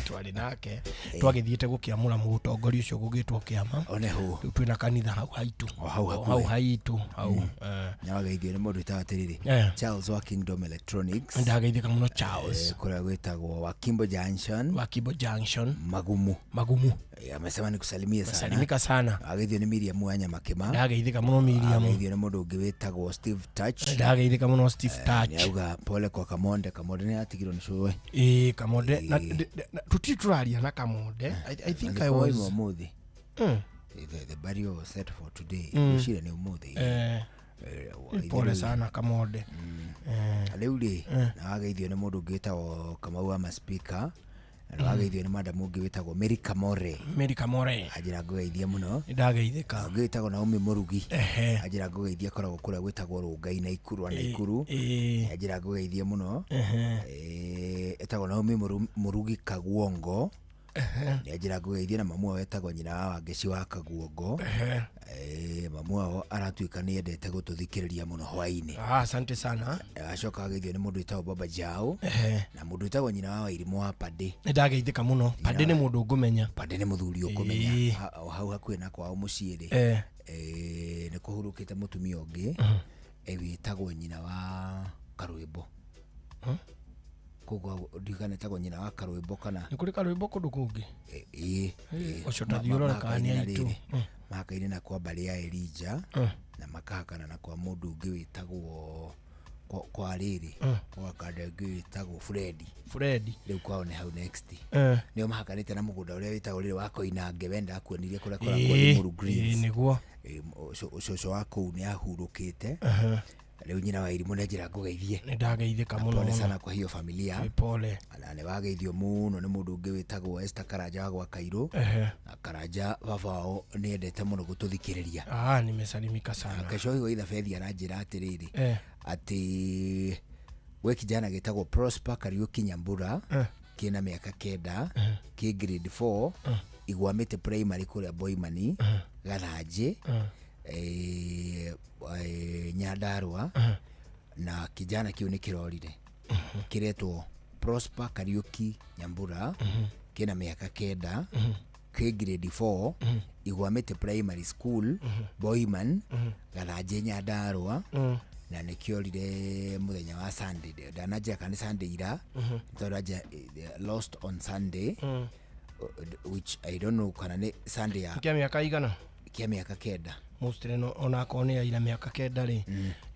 Twarĩ nake twagĩthiĩte gũkĩamũra mũtongoria ũcio gũgĩtwo kĩama. Rĩu twĩna kanitha hau haitũ, hau haitũ hau. Nĩwageithio nĩ mũndũ wĩtagwo atĩrĩrĩ, Charles wa Kingdom Electronics. Ndageithĩka mũno Charles. Kũrĩa gwĩtagwo Wakimbo Junction. Wakimbo Junction. Magumu. Magumu. Amesema nikusalimie sana. Salimika sana. Ageithio nĩ Miriam wa Nyamakĩma. Ndageithĩka mũno Miriam. Ageithio nĩ mũndũ ũngĩ wĩtagwo Steve Touch. Ndageithĩka mũno Steve Touch. Nĩauga pole kwa Kamonde. Kamonde nĩ atigirwo nĩ cũwe. Ĩĩ, Kamonde na tũtirĩ tũraria na Kamonde. I think I was ũmũthĩ. The burial was set for today. Ngwĩciria nĩ ũmũthĩ. Pole sana Kamonde. Rĩu rĩ, na wageithio nĩ mũndũ ũngĩ wĩtagwo Kamau wa Maspika. Na wageithio nĩ madam ũngĩ wĩtagwo Mary Kamore. Mary Kamore. Anjĩra ngũgeithie mũno. Ndageithĩka. Ũngĩ wĩtagwo Naomi Mũrugi. Anjĩra ngũgeithie, akoragwo kũrĩa gwĩtagwo Rũngai Naikuru, Naikuru. Anjĩra ngũgeithie mũno. Etagwo Naomi Mũrugi Kaguongo. Nĩ anjĩra ngũgeithie, na mamu wao etagwo nyina wa Wangeci wa Kaguongo. Mamu wao aratuĩka nĩ endete gũtũthikĩrĩria mũno hwaĩ-inĩ. Asante sana. Acoka ageithio nĩ mũndũ wĩtagwo Baba Jao, na mũndũ wĩtagwo nyina wa Wairimũ wa Pade. Nĩ ndageithĩka mũno. Pade nĩ mũndũ ngũmenya. Pade nĩ mũthuri ũkũmenya. Hau hakuhĩ na kwao mũciĩ rĩ, nĩ kũhurũkĩte mũtumia ũngĩ wĩtagwo nyina wa Karwĩmbo. Koguo ndirikana etagwo nyina wa Karwĩmbo kana nĩ kũrĩ Karwĩmbo kũndũ kũngĩ? Ĩĩ. Ũcio tathiĩ ũrore kana nĩ aitũ. Mahakaine na kwa mbarĩ ya Elijah, na makahakana na kwa mũndũ ũngĩ wĩtagwo Kwa rĩrĩ kwa kandenge wĩtagwo Fred. Fred rĩu kwao nĩ hau next. Nĩo mahakanĩte na mũgũnda ũrĩa wĩtagwo rĩrĩ wa Koinange, we ndakuonirie kũrĩa kũrakwo Limuru Greens. Nĩguo. Ũcũcũ wa kũu nĩ ahurũkĩte. Rĩu nyina wa irimũ nĩ njĩra ngũgeithie. Nĩ ndageithĩka mũno. Pole mũno. sana kwa hiyo familia. Pole. Na nĩ wageithio mũno nĩ mũndũ ũngĩ wĩtagwo Esther Karanja wa gwa Kairũ. Na Karanja baba wao nĩ endete mũno gũtũthikĩrĩria. Ah, nimesalimika sana. Kesho hiyo itha bethi aranjĩra atĩrĩrĩ atĩ we kijana gĩtagwo Prosper Kariuki Nyambura kĩna mĩaka 9, kĩ grade 4, Igwamĩte primary kũrĩa Boimani, Gathanjĩ, Nyandarua. Na kijana kĩu nĩ kĩrorire, kĩretwo Prosper Kariuki Nyambura, kĩna mĩaka 9, kĩ grade 4, Igwamĩte primary school, Boiman, Gathanjĩ, Nyandarua. Na nĩkĩorire mũthenya wa Sunday, ndananjĩra kana nĩ Sunday ira, tondũ anja lost on Sunday, which I don't know kana nĩ Sunday ya Kĩa mĩaka igana? Kĩa mĩaka 9. Mostly no onakorwo nĩ aira mĩaka 9 rĩ,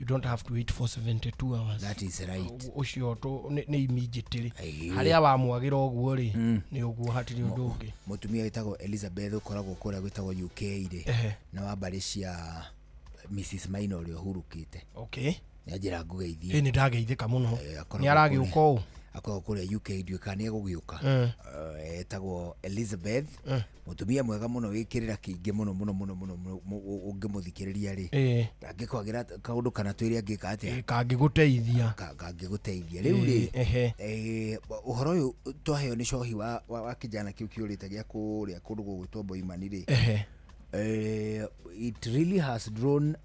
you don't have to wait for 72 hours. That is right. Ũcio nĩ immediately harĩa wamwagĩra ũguo rĩ, nĩ ũguo, hatirĩ ũndũ ũngĩ. Mũtumia wĩtagwo Elizabeth ũkoragwo kũrĩa gwĩtagwo UK rĩ, na wa mbarĩ cia Mrs Maina ũrĩa ũhurũkĩte. Okay. Nĩanjĩra ngũgeithie. Ĩ, nĩ ndageithĩka mũno. Nĩ aragĩũka ũũ? Akoragwo kũrĩa UK, ndiũĩ kana nĩ egũgĩũka. Etagwo Elizabeth, mũtumia mwega mũno wĩkĩrĩra kĩingĩ mũno mũno mũno mũno mũno, ũngĩmũthikĩrĩria rĩ, angĩkwagĩra kaũndũ kana twĩre angĩka atĩa. Kangĩgũteithia. Kangĩgũteithia rĩu rĩ, ũhoro ũyũ twaheo nĩ cohi wa kijana kĩu kĩũrĩte gĩa kũrĩa kũndũ gũgwĩtwo Boimani rĩ, it really has drawn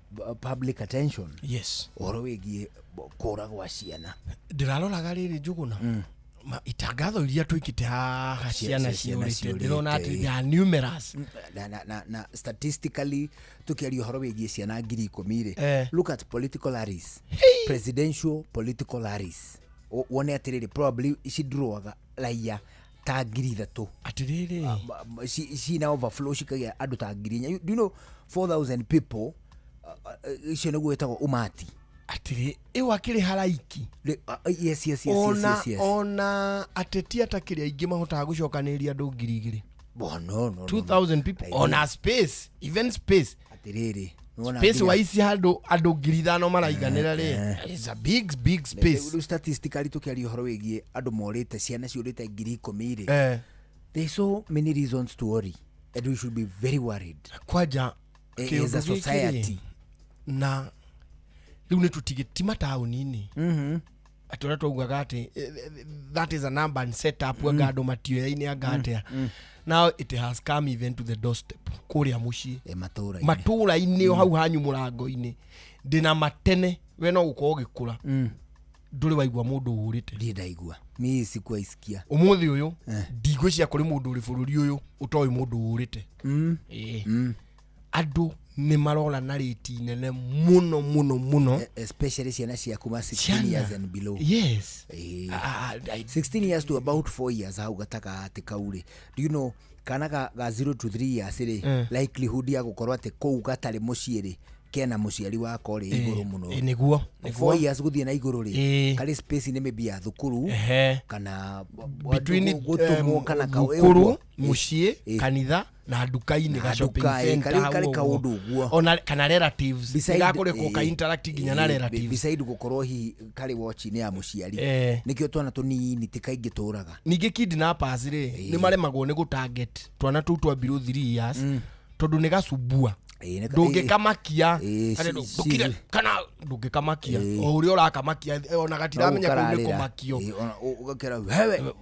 public attention. Yes. Ũhoro wĩgiĩ kũra gwa ciana. Ndĩraroraga rĩrĩ Njũgũna, itangatho iria twĩkĩte haha ciana ciũrĩte, ndĩrona atĩ they are numerous. Na statistically tũkĩaria ũhoro wĩgiĩ ciana 10,000 rĩ, look at political rallies, presidential political rallies, wone atĩrĩrĩ probably cidrawaga raia ta 3,000. Atĩrĩrĩ, cina overflow cikagĩa andũ ta 4,000. Do you know 4,000 people, icio nĩguo wĩtagwo umati. Atĩrĩ, ĩyo akĩrĩ haraiki. Yes, yes, yes, yes, yes. Ona ateti atakĩrĩ aingĩ mahotaga gũcokanĩrĩria andũ 2,000. Oh, no, no, 2,000 people on a space, even space. Atĩrĩrĩ, space wa ici handũ andũ 5,000 maraiganĩra rĩ, it's a big big space. Rĩu statistically tũkĩaria ũhoro wĩgiĩ andũ morĩte, ciana ciũrĩte 10,000 rĩ, there is so many reasons to worry and we should be very worried. Kwanja as a society. Na rĩu nĩ tũtige ti mataũni-inĩ, atĩ ũrĩa twaugaga atĩ that is a number and set up, anga andũ matioyaine anga atĩa. Now it has come even to the doorstep kũrĩa mũciĩ, matũũra-inĩ, o hau hanyu mũrango-inĩ. Ndĩna matene we no gũkorwo ũgĩkũra, ndũrĩ waigua mũndũ ũrĩte. Ndirĩ ndaigua, mi sikuwaisikia. Ũmũthĩ ũyũ ndigwĩciria kũrĩ mũndũ ũrĩ bũrũri ũyũ ũtoĩ mũndũ ũrĩte. Andũ nĩ marora na rĩti nene mũno mũno mũno, especially ciana cia kuma 16 years and below. Yes. 16 years to about 4 years hau gatagatĩ kau rĩ, do you know kana ga 0 to 3 years rĩ, likelihood ya gũkorwo atĩ kũu gatarĩ mũciĩ rĩ, kena mũciari wako rĩ igũrũ mũno. Nĩguo. 4 years gũthiĩ na igũrũ rĩ, karĩ space nĩ maybe ya thukuru kana gũtũmwo kana thukuru, mũciĩ, kanitha na nduka-inĩ, ga shopping center, karĩ kaũndũ ũguo, ona kana relatives, gakũrekwo ka interact nginya na relatives, beside gũkorwo hihi karĩ watch-inĩ ya mũciari. Nĩkĩo twana tũnini ti kaingĩ tũraga. Ningĩ kidnappers rĩ, nĩ maremagwo nĩ gũ target twana tũu twa below 3 years, tondũ nĩ gacumbua, ndũngĩkamakia, kana ndũngĩkamakia o ũrĩa ũrakamakia, ona gatiramenya kũu nĩ kũmakio. Ũgakĩra wewe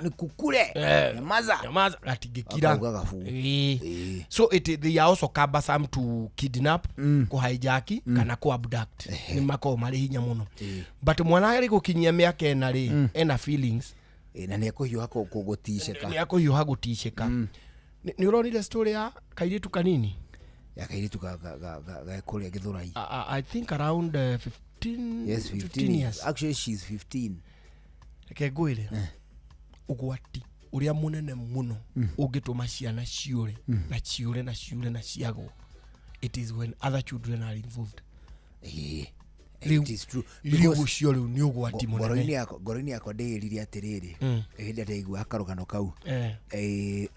nikukule, nyamaza, nyamaza, gatingĩkira. So it they are also cumbersome to kidnap, kũ hijack kana kũ abduct, nĩ makoragwo marĩ hinya mũno. But mwana arĩ gũkinyia mĩaka 4 rĩ, ena feelings, na nĩ ekũhiũha gũticĩka, nĩ ekũhiũha gũticĩka. Nĩ ũronire story ya kairĩtu kanini? Ya kairĩtu ga kũrĩa Gĩthũrai. I think around 15, yes, 15 years. Actually she's 15. Reke ngwĩre, ũgwati ũrĩa mũnene mũno ũngĩtũma ciana ciũre na ciũre na ciũre na ciagwo, it is when other children are involved. Rĩu It is true. rĩu Because ũcio rĩu nĩ ũgwati ngoro-inĩ mũnene. yakwa ngoro-inĩ yakwa ndĩĩrire atĩrĩrĩ hĩndĩ ĩrĩa ndaigua karũgano kau.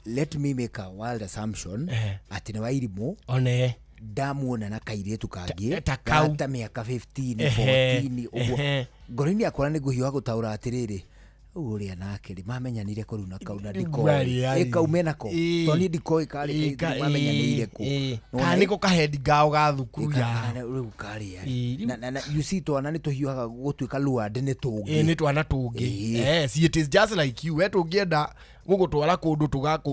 Let me make a wild assumption atĩ nĩ wairimũ one ndamuona na kairĩtu kangĩ ta kau. ta mĩaka 15 14 ũguo. Ngoro-inĩ yakwa nĩ ngũhiũha gũtaũra atĩrĩrĩ, ũyũ ũrĩa nake rĩ, mamenyanire kũ rĩu na kau na Rĩu ndikoĩ arĩ- ĩ kau menako tondũ niĩ ndikoĩ karĩ mamenyanĩire kũ. Nĩwona Kana nĩko kahendi ngao ga thukuru ya kana rĩu karĩa na you see, twana nĩ tũhiũhaga gũtuĩka lured nĩ tũngĩ. Ĩ, nĩ twana tũngĩ. See, it is just like you, we tũngĩenda gũgũtwara kũndũ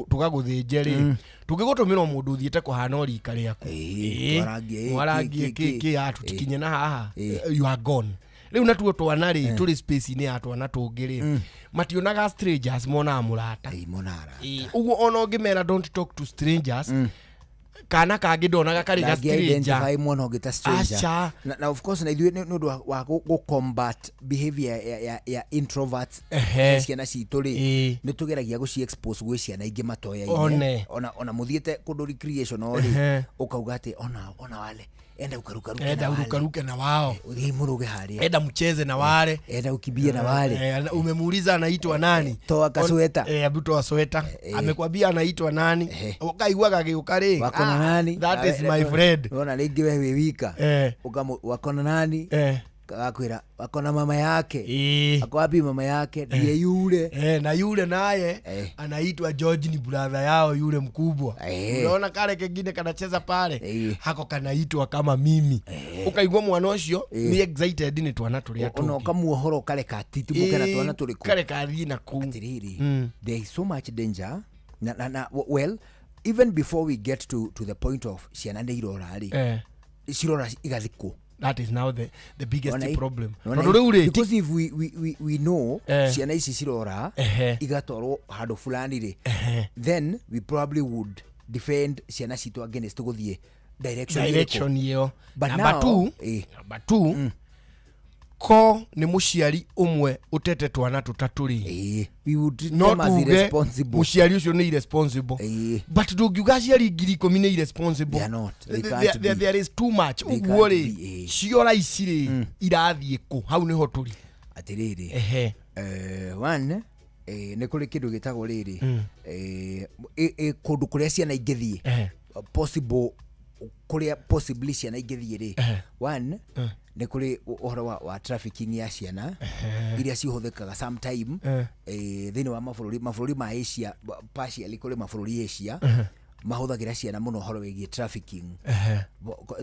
tũgagũthĩnje rĩ, tũngĩgũtũmĩra o mũndũ ũthiĩte kũhana o rika rĩaku. Twarangie, mwarangie kĩ, kĩ kĩ ya tũtikinye na haha, you are gone. Rĩu natuo twana rĩ, tũrĩ space-inĩ ya twana tũngĩ rĩ, mationaga strangers, monaga mũrata. Ũguo ona ũngĩmera don't talk to strangers, kana kangĩ ndonaga karĩ ga Ndangĩ stranger. identify mwana ũngĩ ta stranger. Aca. Na of course na ithuĩ nĩ ũndũ wa gũ combat behavior ya introverts ciana citũ rĩ, nĩ tũgeragia gũci expose gwĩ ciana ingĩ matoyaine. One. Ona mũthiĩte kũndũ recreation o rĩ, ũkauga atĩ ona wale enda ukarukaruke enda na wale. urukaruke na wao. Ũthiĩ mũrũge harĩa. Enda mcheze na wale. Enda ukimbie na wale. Umemuuliza anaitwa nani. Toa kasweta. Hebu toa sweta. Amekwambia anaitwa nani, ukaigua gagĩũka rĩ, Wako na "Ah, nani? that is my friend." Ona rĩngĩ we wĩ wika. Ũkamũ wako na nani? Agakwĩra wako na mama yake. Ako wapi mama yake? Ndiye yule. Na yule naye anaitwa George, ni brother yao yule mkubwa. Unaona kale kengine kanacheza pale, hako kanaitwa kama mimi. Ukaigua mwana ũcio ni excited nĩ twana tũrĩa Ona tũngĩ. ũkamuohora ũkareka atitimũke na twana tũrĩkũ. Kareka athiĩ na kũu. Atĩrĩrĩ, there is so much danger na well, even before we get to the point of ciana nĩ irora rĩ, cirora igathikwo. That is now the biggest Ona problem. Ona Tondũ rĩu rĩ because if we know ciana ici cirora igatwarwo handũ fulani rĩ, then we probably would defend ciana citũ against gũthiĩ direction ĩrĩkũ. Direction ĩyo. But Number now, two, number two, ko nĩ mũciari ũmwe ũtete twana tũtatũ rĩ, we would treat no them as tuge irresponsible. Mũciari ũcio nĩ irresponsible, but ndũngiuga aciari 10,000 nĩ irresponsible. They are not. They There- can't be. There is too much. They Ũguo can't rĩ, be, ciora ici rĩ, irathiĩ kũ? Hau nĩho tũrĩ. Atĩrĩrĩ, one, nĩ kũrĩ kĩndũ gĩtagwo rĩrĩ, kũndũ kũrĩa ciana ingĩthiĩ, possible kũrĩa possibly ciana ingĩthiĩ rĩ, one, nĩ kũrĩ ũhoro wa trafficking ya ciana iria cihũthĩkaga sometime thĩinĩ wa mabũrũri ma Asia, partially kũrĩ mabũrũri Asia mahũthagĩra ciana mũno ũhoro wĩgiĩ trafficking.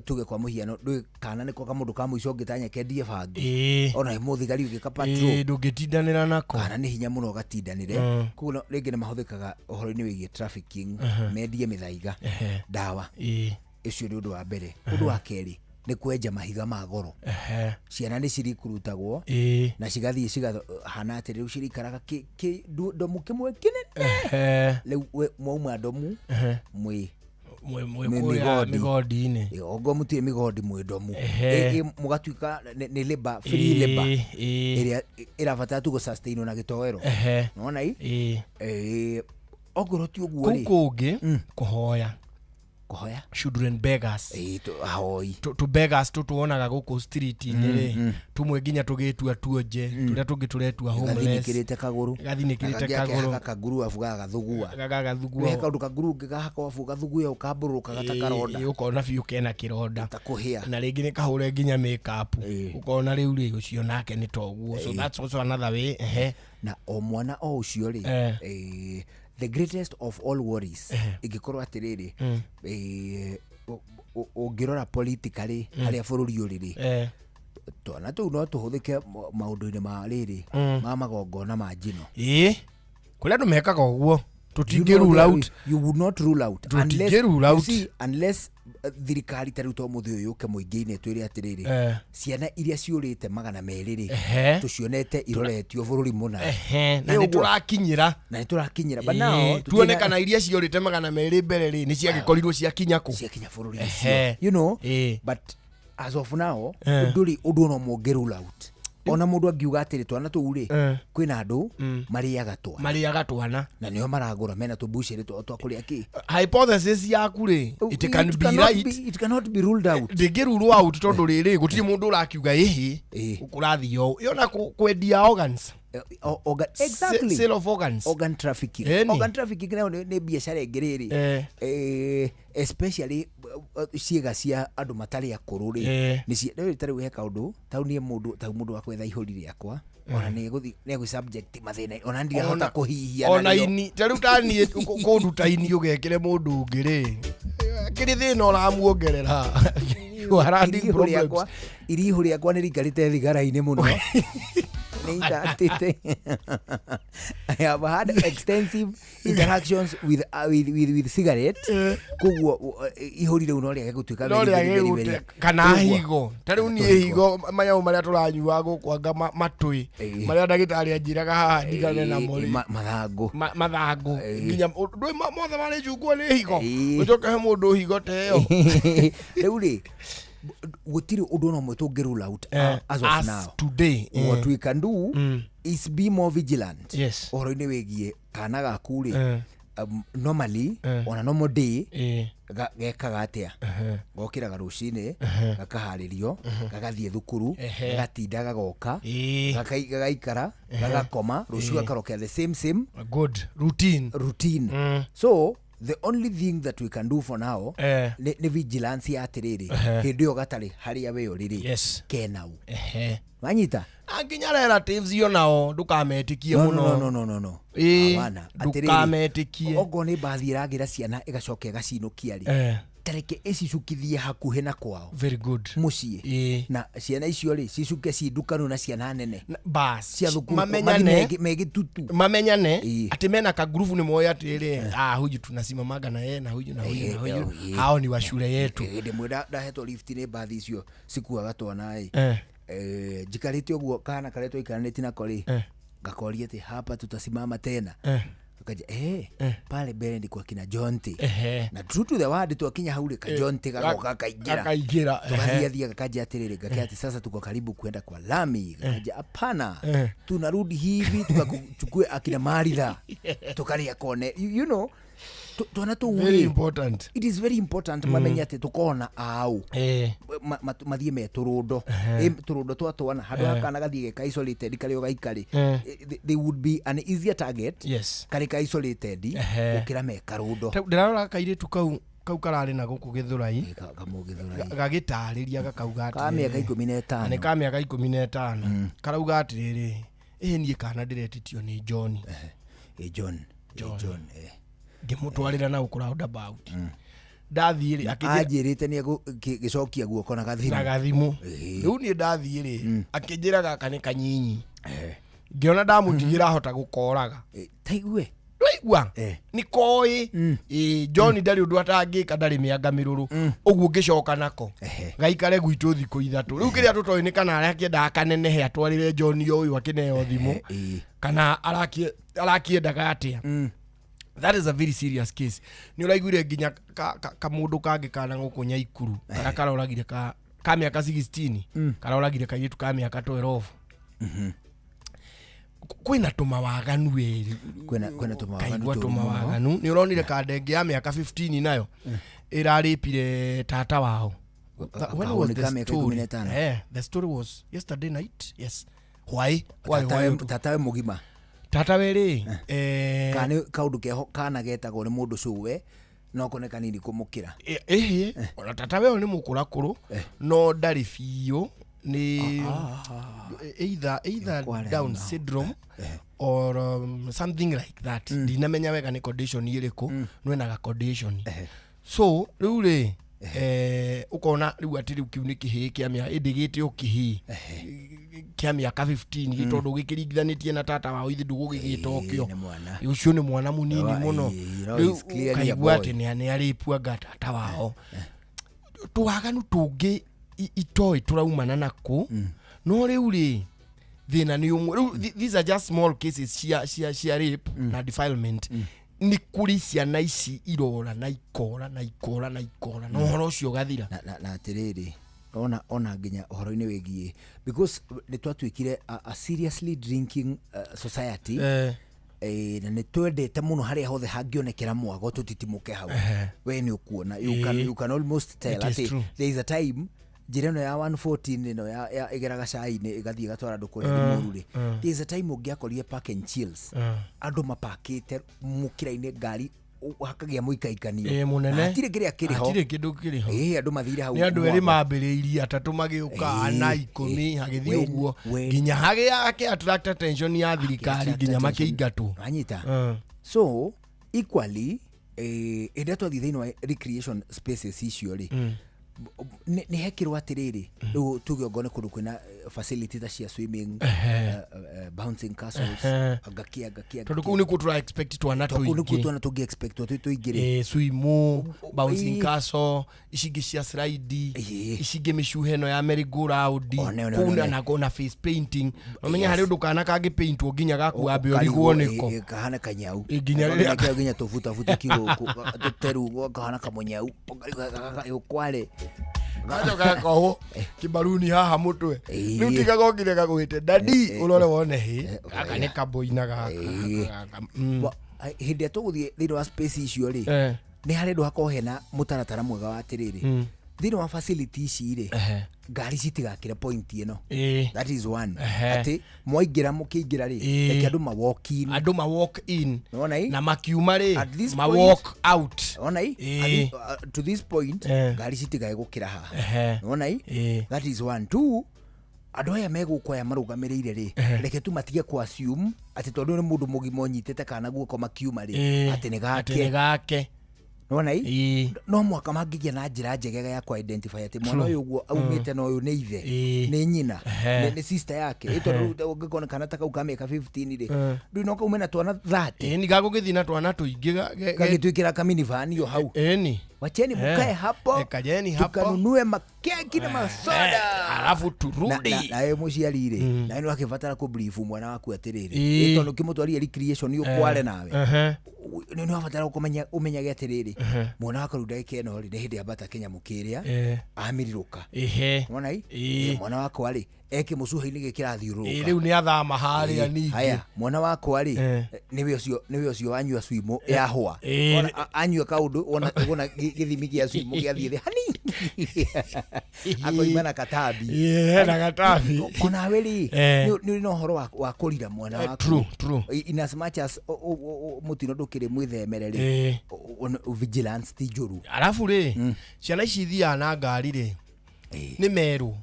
Tuge kwa mũhiano, ndũĩ kana nĩko kamũndũ ka mũico ũngĩtanya kendie bangi, ona mũthigari ũngĩka patrol Ndũngĩtindanĩra nako. Kana nĩ hinya mũno ũgatindanĩre. Koguo rĩngĩ nĩ mahũthĩkaga ũhoro-inĩ wĩgiĩ trafficking, mendie mĩthaiga, ndawa. Ũcio nĩ ũndũ wa mbere. Ũndũ wa kerĩ nĩ kwenja mahiga ma goro. Ciana nĩ cirikurutagwo na cigathiĩ cigahana atĩ rĩu cirikaraga ndomu kĩmwe kĩnene. Rĩu mwauma ndomu mwĩ Mwĩ mwĩ kũrĩa mĩgodi. mĩgodi-inĩ. Ĩ, ongo mũtirĩ mĩgodi, mwĩ ndomu. Ĩ, mũgatuĩka nĩ labor, free labor ĩrĩa ĩrabatara tu gũsustainwo na gĩtoero. Nĩwona i? Ongorwo ti ũguo Kũu rĩ, kũngĩ kũhoya. Kũhoya. Children beggars. Ahoi. Tu beggars tũtuonaga gũkũ street-inĩ rĩ, tũmwe nginya tũgĩtua tuonje, tũrĩa tũngĩ tũretua homeless. Gathinikĩrĩte kagũrũ. Gathinikĩrĩte Na kangĩ kagũrũ. akehaka kanguru abu gagathugua. Gagathugua. Wĩ kaũndũ kanguru ũngĩgahaka abu gathugue ũkambũrũkaga ta karonda. Ũkona biũ kena kĩronda. Ta kũhĩa. Na rĩngĩ nĩ kahũre nginya make up. Ũkona rĩu rĩ, ũcio nake nĩ toguo. So that's also another way. Na o mwana o ũcio rĩ, the greatest of all worries ĩngĩkorwo atĩrĩrĩ, ũngĩrora politically harĩa bũrũri ũrĩ rĩ, twana tũu no tũhũthĩke maũndũ-inĩ ma rĩrĩ, ma magongona ma njino. Ĩĩ, kũrĩ andũ mekaga ũguo. Tũtingĩ You know rule there out. You would not rule out. Tũtingĩ Unless, rule you out. see, unless thirikari ta rĩu to mũthĩ ũyũ yũke mũingĩ-inĩ twĩre atĩrĩrĩ, ciana iria ciũrĩte 200 rĩ, tũcionete iroretio bũrũri mũna. Na Ĩ nĩ ũguo. tũrakinyĩra. Na nĩ tũrakinyĩra. But now, Tuone tũtirĩ na- kana iria ciorĩte 200 mbere rĩ, nĩ ciagĩkorirwo ciakinya kũ. Ciakinya bũrũri ũcio. You know, but as of now, ndũrĩ ũndũ ona ũmwe ũngĩ rule out. Ona mũndũ angiuga atĩrĩ twana tũu rĩ, Eh. kwĩna andũ marĩaga twana. Marĩaga twana. Na nĩo maragũra mena tũmbucĩrĩ twao twa kũrĩa kĩ. Hypothesis yaku rĩ, it can It be cannot right. It cannot be ruled out. Ndĩngĩ rule out tondũ rĩrĩ gũtirĩ mũndũ ũrakiuga ĩhĩ kũrathiĩ ũũ yona kwendia organs. Organ, exactly. Sale of organs. Organ trafficking. Ĩni. Organ trafficking nayo nĩ biacara ĩngĩ rĩrĩ. Eh. Especially ciĩga cia andũ matarĩ akũrũ rĩ. Eh. Nĩ rĩu ta rĩu he kaũndũ tau niĩ mũndũ tau mũndũ wa kwetha ihũri rĩakwa ona nĩ egũthiĩ nĩ egũ subject mathĩna ona ndirahota kũhihia ona narĩo. ini ta rĩu ta niĩ kũnduta ini ũgekĩre mũndũ ũngĩ rĩ kĩrĩ thĩna ũramuongerera. You are adding Irihũ problems. Irihũ rĩakwa nĩ rĩikarĩte thigara-inĩ mũno. Nĩ itatĩte. I have had extensive interactions with cigarette. Koguo ihũri rĩu no rĩage gũtuĩka no very, very, rĩage very, gũte very. kana Koguo, higo ta rĩu niĩ higo manyamũ marĩa tũranyua gũkũ anga matũĩ marĩa ndagĩtarĩ anjĩraga haha ndigane namo rĩ. Mathangũ. Mathangũ nginya ndũĩ mothe marĩcungwo nĩ higo ũcoke he mũndũ higo ta ĩyo. Rĩu rĩ gũtirĩ ũndũ ona ũmwe tũngĩ rule out as of as now. Today. What we can do is be more vigilant. Yes. Ũhoro-inĩ wĩgiĩ kana gaku rĩ, Eh. normally Eh. on a normal day Eh. gekaga atĩa? Gokĩraga rũcinĩ, Ehe. gakaharĩrio, gagathiĩ thukuru, Ehe. gagatinda gagoka, gagaikara, Ehe. gagakoma, rũciũ gakarokera the same good routine. Routine. So the only thing that we can do for now Eh. nĩ vigilance ya atĩrĩrĩ, Ehe. hĩndĩ ĩyo gatarĩ harĩa we ũrĩ rĩ, Yes. kenau Ehe. wanyita. Nginya relatives o nao ndũkametĩkie No, mũno. no, no, no, no, no. Ĩĩ, Hawana. Atĩrĩrĩ, ndũkametĩkie. Okorwo nĩ mbathi ĩragĩra ciana ĩgacoka ĩgacinũkia rĩ, Eh. tareke ĩcicukithie hakuhĩ na kwao. Very good. Mũciĩ. Na ciana icio rĩ cicuke ci ndukanu na ciana nene bas cia thukuru mamenyane. mathiĩ megĩtutu Mamenyane atĩ mena kagurubu nĩ moĩ atĩrĩ, ah, huyu tunasimamaga na yeye na huyu na huyu na huyu, hao ni wa shule yetu. Hĩndĩ ĩmwe ndahetwo lift nĩ mbathi icio cikuaga twana ĩ, Eh. njikarĩte ũguo kana karĩa twaikaranĩtie nako rĩ, Eh. ngakoria atĩ hapa tutasimama tena. Eh. Kaja pale mbele ni kwa kina Jonte. Ehe. Na true to the word twakinya hau rĩ, kajonte gagoka kaingĩra. Gakaingĩra, ehe. Tugathiathia gakaja atĩrĩrĩ, gakĩa atĩ sasa tuko karibu kwenda kwa lami, gakaja hapana, Eh. tunarudi hivi tukachukue akina Maritha tukaria kone, you know twana tũu Very rĩ, important. it is very important mamenye atĩ tukona au Eh. mathiĩ me tũrũndo. Ehe. Tũrũndo twa twana handũ Eh. ha kana gathiĩ geka isolated karĩ o gaikarĩ, Eh. they would be an easier target Yes. karĩ ka isolated Ehe. gũkĩra me karũndo. Ta- ndĩrarora kairĩtu kau kararĩ na gũkũ gĩthũrai kamũgĩthũrai gagĩtarĩria gakauga Ka mĩaka 15. Nĩ ka mĩaka 15 karauga atĩrĩrĩ, ĩĩ niĩ kana ndĩretĩtio nĩ John. Ĩ John. John. John. Ngĩmũtwarĩra na gũkũ roundabout ndathiĩ rĩ akĩnjĩra Anjĩrĩte nĩ egũgĩcokia guoko na gathimũ. Na gathimũ. Rĩu niĩ ndathiĩ rĩ akĩnjĩra gaka nĩ kanyinyi, ngĩona ndamũtigĩra ahota gũkoraga. Taigue ndwaigua nĩ koĩ. Ĩ, John ndarĩ ũndũ atangĩka, ndarĩ mĩanga mĩrũrũ ũguo ngĩcoka nako gaikare gwitũ thikũ 3. Rĩu kĩrĩa tũtoĩ nĩ kana arakĩendaga kanenehe atwarĩre John ũyũ akĩneo thimũ kana arakĩendaga atĩa. That is a very serious case. Nĩ ũraiguire nginya kamũndũ kangĩ kana gũkũ Nyaikuru karĩa karoragire ka mĩaka 16 karoragire kairĩtu ka mĩaka 12. Kwĩna tũmawaganu ĩrĩ. Kwĩna tũmawaganu Kaigua tũru tũmawaganu nĩ ũronire kandenge ya mĩaka 15 nayo ĩrarĩpire tata wao. When was Kahũni the ka mĩaka story? 15. The story was yesterday night. Yes. Why? Why? Tatawe Why? Tatawe mũgima. Tatawe rĩ, Kana nĩ kaũndũ keho kana getagwo nĩ mũndũ cũwe no kone kanini kũmũkĩra. Ĩhĩ ona tatawe ũyũ nĩ mũkũrakũrũ no ndarĩ biũ nĩ either Down syndrome or something like that. Ndinamenya wega nĩ condition ĩrĩkũ no ena ga condition. So rĩu rĩ, ũkona rĩu atĩ rĩu kĩu nĩ kĩhĩĩ kĩa mĩaka ĩndĩ gĩte o kĩhĩĩ kĩa mĩaka 15 gĩ tondũ gĩkĩringithanĩtie na tata wao ithe ndũgũgĩgĩta o kĩo ũcio nĩ mwana mũnini mũno. No, Rĩu he's clearly a ũkaigua boy. atĩ nĩ arĩpuanga tata wao. Tũwaganu tũngĩ itoĩ tũraumana nakũ no rĩu rĩ thĩna nĩ ũmwe. Rĩu these are just small cases cia rape na defilement. Nĩ kũrĩ ciana ici irora na ikora na ikora na ikora na ũhoro ũcio ũgathira. Na atĩrĩrĩ, Ona nginya ũhoro-inĩ wĩgiĩ, because nĩ twatuĩkire a seriously drinking society. Na nĩ twendete mũno harĩa hothe hangĩonekera mwago tũtitimũke hau. We nĩ ũkuona, you can almost tell It is atĩ true. there is a time njĩra ĩno ya 114 ĩno ya ĩgeraga cai-inĩ ĩgathiĩ ĩgatwara andũ kũrĩa Limuru rĩ, there is a time ũngĩakorire park and chills, andũ mapakĩte mũkĩra-inĩ ngari, hakagĩa mũikaikanio. Ĩ, mũnene. Na hatirĩ kĩrĩa kĩrĩ ho. Hatirĩ kĩndũ kĩrĩ ho. Ĩ, andũ mathire hau Nĩ andũ erĩ mwago. mambĩrĩirie, atatũ magĩũka, ana, 10, hagĩthiĩ ũguo nginya hagĩa akĩ attract attention ya thirikari, nginya makĩingatwo. Wanyita? So equally, hĩndĩ ĩrĩa twathiĩ thĩinĩ wa recreation spaces icio rĩ, nĩ hekĩrwo atĩrĩrĩ, rĩu tuge ongorwo nĩ kũndũ kwĩna facility ta cia swimming, bouncing castles, ngakia ngakia. Tondũ kũu nĩkuo tũra expect twana Tondũ kũu nĩkuo tũingĩ. twana tũngĩ expect twĩ tũingĩ rĩ. Swimu, bouncing castle, ici ingĩ cia slide, ici ingĩ mĩcuha ĩno ya merry go round. One, one, kũu one. na face painting, nomenya Yes. harĩ ũndũ kana kangĩpaintwo nginya gakuambe ũrigwo Ũkarigwo, nĩko. Kahana kanyau. Nginya rĩrĩa- Rĩrĩa nginya tũbutabuti kigũkũ tũteru kahana kamũnyau, ũkarigwo kware. Gacoka gakohwo kĩbaruni haha mũtwe, rĩu tiga gokire gagwĩte dadi, ũrore wone hĩ gaka nĩ kamboina gaka gaka. Hĩndĩ ĩrĩa tũgũthiĩ thĩinĩ wa space icio rĩ, nĩ harĩ andũ hakorwo hena mũtaratara mwega wa atĩrĩrĩ, thĩinĩ wa facility ici rĩ, ngari citigakĩre point ĩno. That is one. Atĩ mwaingĩra, mũkĩingĩra rĩ, reke andũ ma walk in. Andũ ma walk in. Nĩwona ĩ? Na makiuma rĩ, At this ma point- walk out. Ona ĩ? To this point, ngari citigae gũkĩra haha. Nĩwona ĩ? That is one. Two, andũ aya megũkũ aya marũgamĩrĩire rĩ, reke tu matige ku assume atĩ tondũ nĩ mũndũ mũgima ũnyitĩte kana guoko makiuma rĩ, atĩ nĩ Atĩ nĩ gake. Gake. Nĩwona ĩ? No mwaka mangĩgĩa na njĩra njegega ya ku identify atĩ mwana True. ũyũ ũguo aumĩte na ũyũ nĩ ithe, nĩ nyina, nĩ sister yake. Ĩ, tondũ rĩu ũngĩkona kana ta kau ka mĩaka 15 rĩ, rĩu no kaume na twana 30. Ĩni gagũgĩthiĩ na twana tũingĩ Gagĩtuĩkĩra kaminivani o hau. Ĩni. Wacheni mukae hapo. Kajeni hapo. Tukanunue makeki na masoda. Alafu turudi. Nawe mũciari rĩ, nawe nĩ wakĩbatara kũ mwana waku atĩrĩrĩ, ĩ, tondũ ũkĩmũtwarire recreation ũkware nawe, nĩ wabatara kũmenya ũmenyage atĩrĩrĩ, mwana wakwa rĩu ndagĩka ĩno rĩ, nĩ hĩndĩ ambata kĩnyamũ kĩrĩa amĩrirũka. Wona ĩ? Mwana wakwa rĩ, ekĩmũcuha-inĩ gĩkĩ kĩrathiũrũrũka. Rĩu nĩ athama harĩa ningĩ. Haya, mwana wakwa rĩ, nĩwe ũcio wanyua swimo yahwa. Ona anyua kaũndũ, wona wona gĩthimi gĩa swimo gĩathiĩ thĩ hani, akoima na katambi. Na gatambi. Onawe rĩ, nĩ ũrĩ na ũhoro wa kũrira mwana waku. True, true. In as much as mũtino ndũkĩrĩ mwĩthemere rĩ, vigilance ti njũru. Arabu rĩ, ciana ici ithiaga na ngari rĩ, nĩ merũ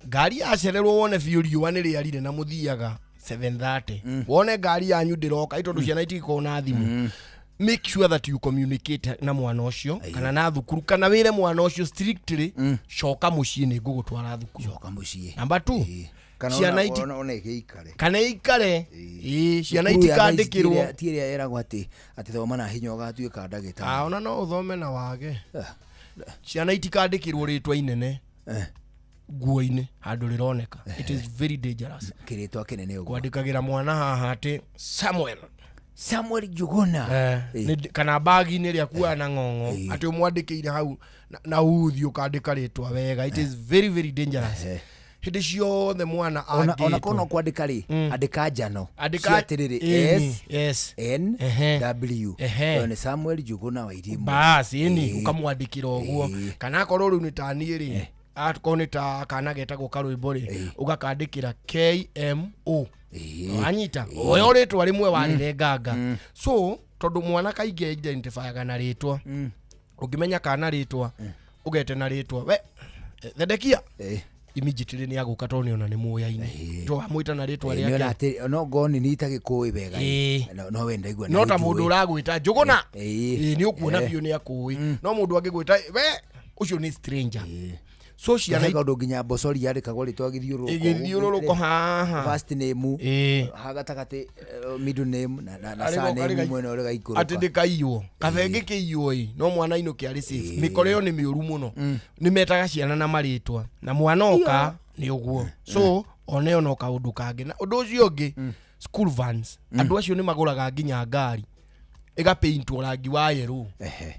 ngari yacererwo, wone biũ riũa nĩ rĩarire na mũthiaga 7:30, wone ngari yanyu ndĩroka, tondũ ciana itikoragwo na thimũ, make sure that you communicate na mwana ũcio kana na thukuru, kana wĩre mwana ũcio strictly, coka mũciĩ, nĩ ngũgũtwara thukuru. Coka mũciĩ. Number two, Kana ciana iti ona ĩgĩikare. Kana ikare. Ĩĩ, ciana Thukuru ya thaa ici itikandĩkĩrwo. ti ĩrĩa ĩragwo atĩ thoma na hinya ũgatuĩka ndagĩtarĩ. Ah, ona no ũthome na wage. Ciana itikandĩkĩrwo rĩtwa inene nguo-inĩ handũ rĩroneka, it is very dangerous. Kĩrĩtwa kĩnene ũguo. Kwandĩkagĩra mwana haha atĩ Samuel. Samuel Njuguna. Kana bagi-inĩ ĩrĩa akuaga na ng'ong'o, atĩ ũmwandĩkĩire hau na uthi ũkandĩka rĩtwa wega, it is very very dangerous. Hĩndĩ ciothe mwana Ona korwo no angĩtwo kwandĩka rĩ, andĩka njano Andĩka- cia atĩrĩrĩ, Ĩni, S N W. Ũyũ nĩ Samuel Njuguna wa Irimũ. Bas, ĩni, ũkamwandĩkĩra ũguo, kana akorwo rĩu nĩ ta niĩ rĩ, akorwo nĩ ta kana getagwo karwĩmbo rĩ, ũgakandĩkĩra KMO, wanyita, oyo rĩtwa rĩmwe warĩrenganga. So tondũ mwana kaingĩ identifyaga na rĩtwa, ũngĩmenya kana rĩtwa ũgete na rĩtwa we Thedekia, immediately nĩ agũka, tondũ nĩona nĩ mũyaine, to wamwĩta na rĩtwa Nĩona rĩake. atĩ no ngoni nĩ itagĩkũĩ wega ĩ. No we ndaigua No ta nĩ mũndũ ũnjũĩ. ũragwĩta Njũgũna, nĩ ũkuona biũ nĩ akũĩ, no mũndũ angĩgwĩta we ũcio nĩ stranger. So ciana He kaũndũ nginya mbocori yandĩkagwo rĩtwa gĩthiũrũrũko. Gĩthiũrũrũko haha. First name ha gatagatĩ, middle name na Arĩ surname arĩ mwena ũrĩa gaikũrũka. Atĩ ndĩkaiywo kabenge kĩiywo ĩ, no mwana inũke arĩ safe. Mĩkora ĩyo nĩ mĩũru mũno, nĩ metaga ciana na marĩtwa na mwana oka nĩ ũguo. So one ĩyo no kaũndũ kangĩ. Na ũndũ ũcio ũngĩ, school vans, andũ acio nĩ magũraga nginya ngari. Ĩgapaintwo rangi wa yerũ,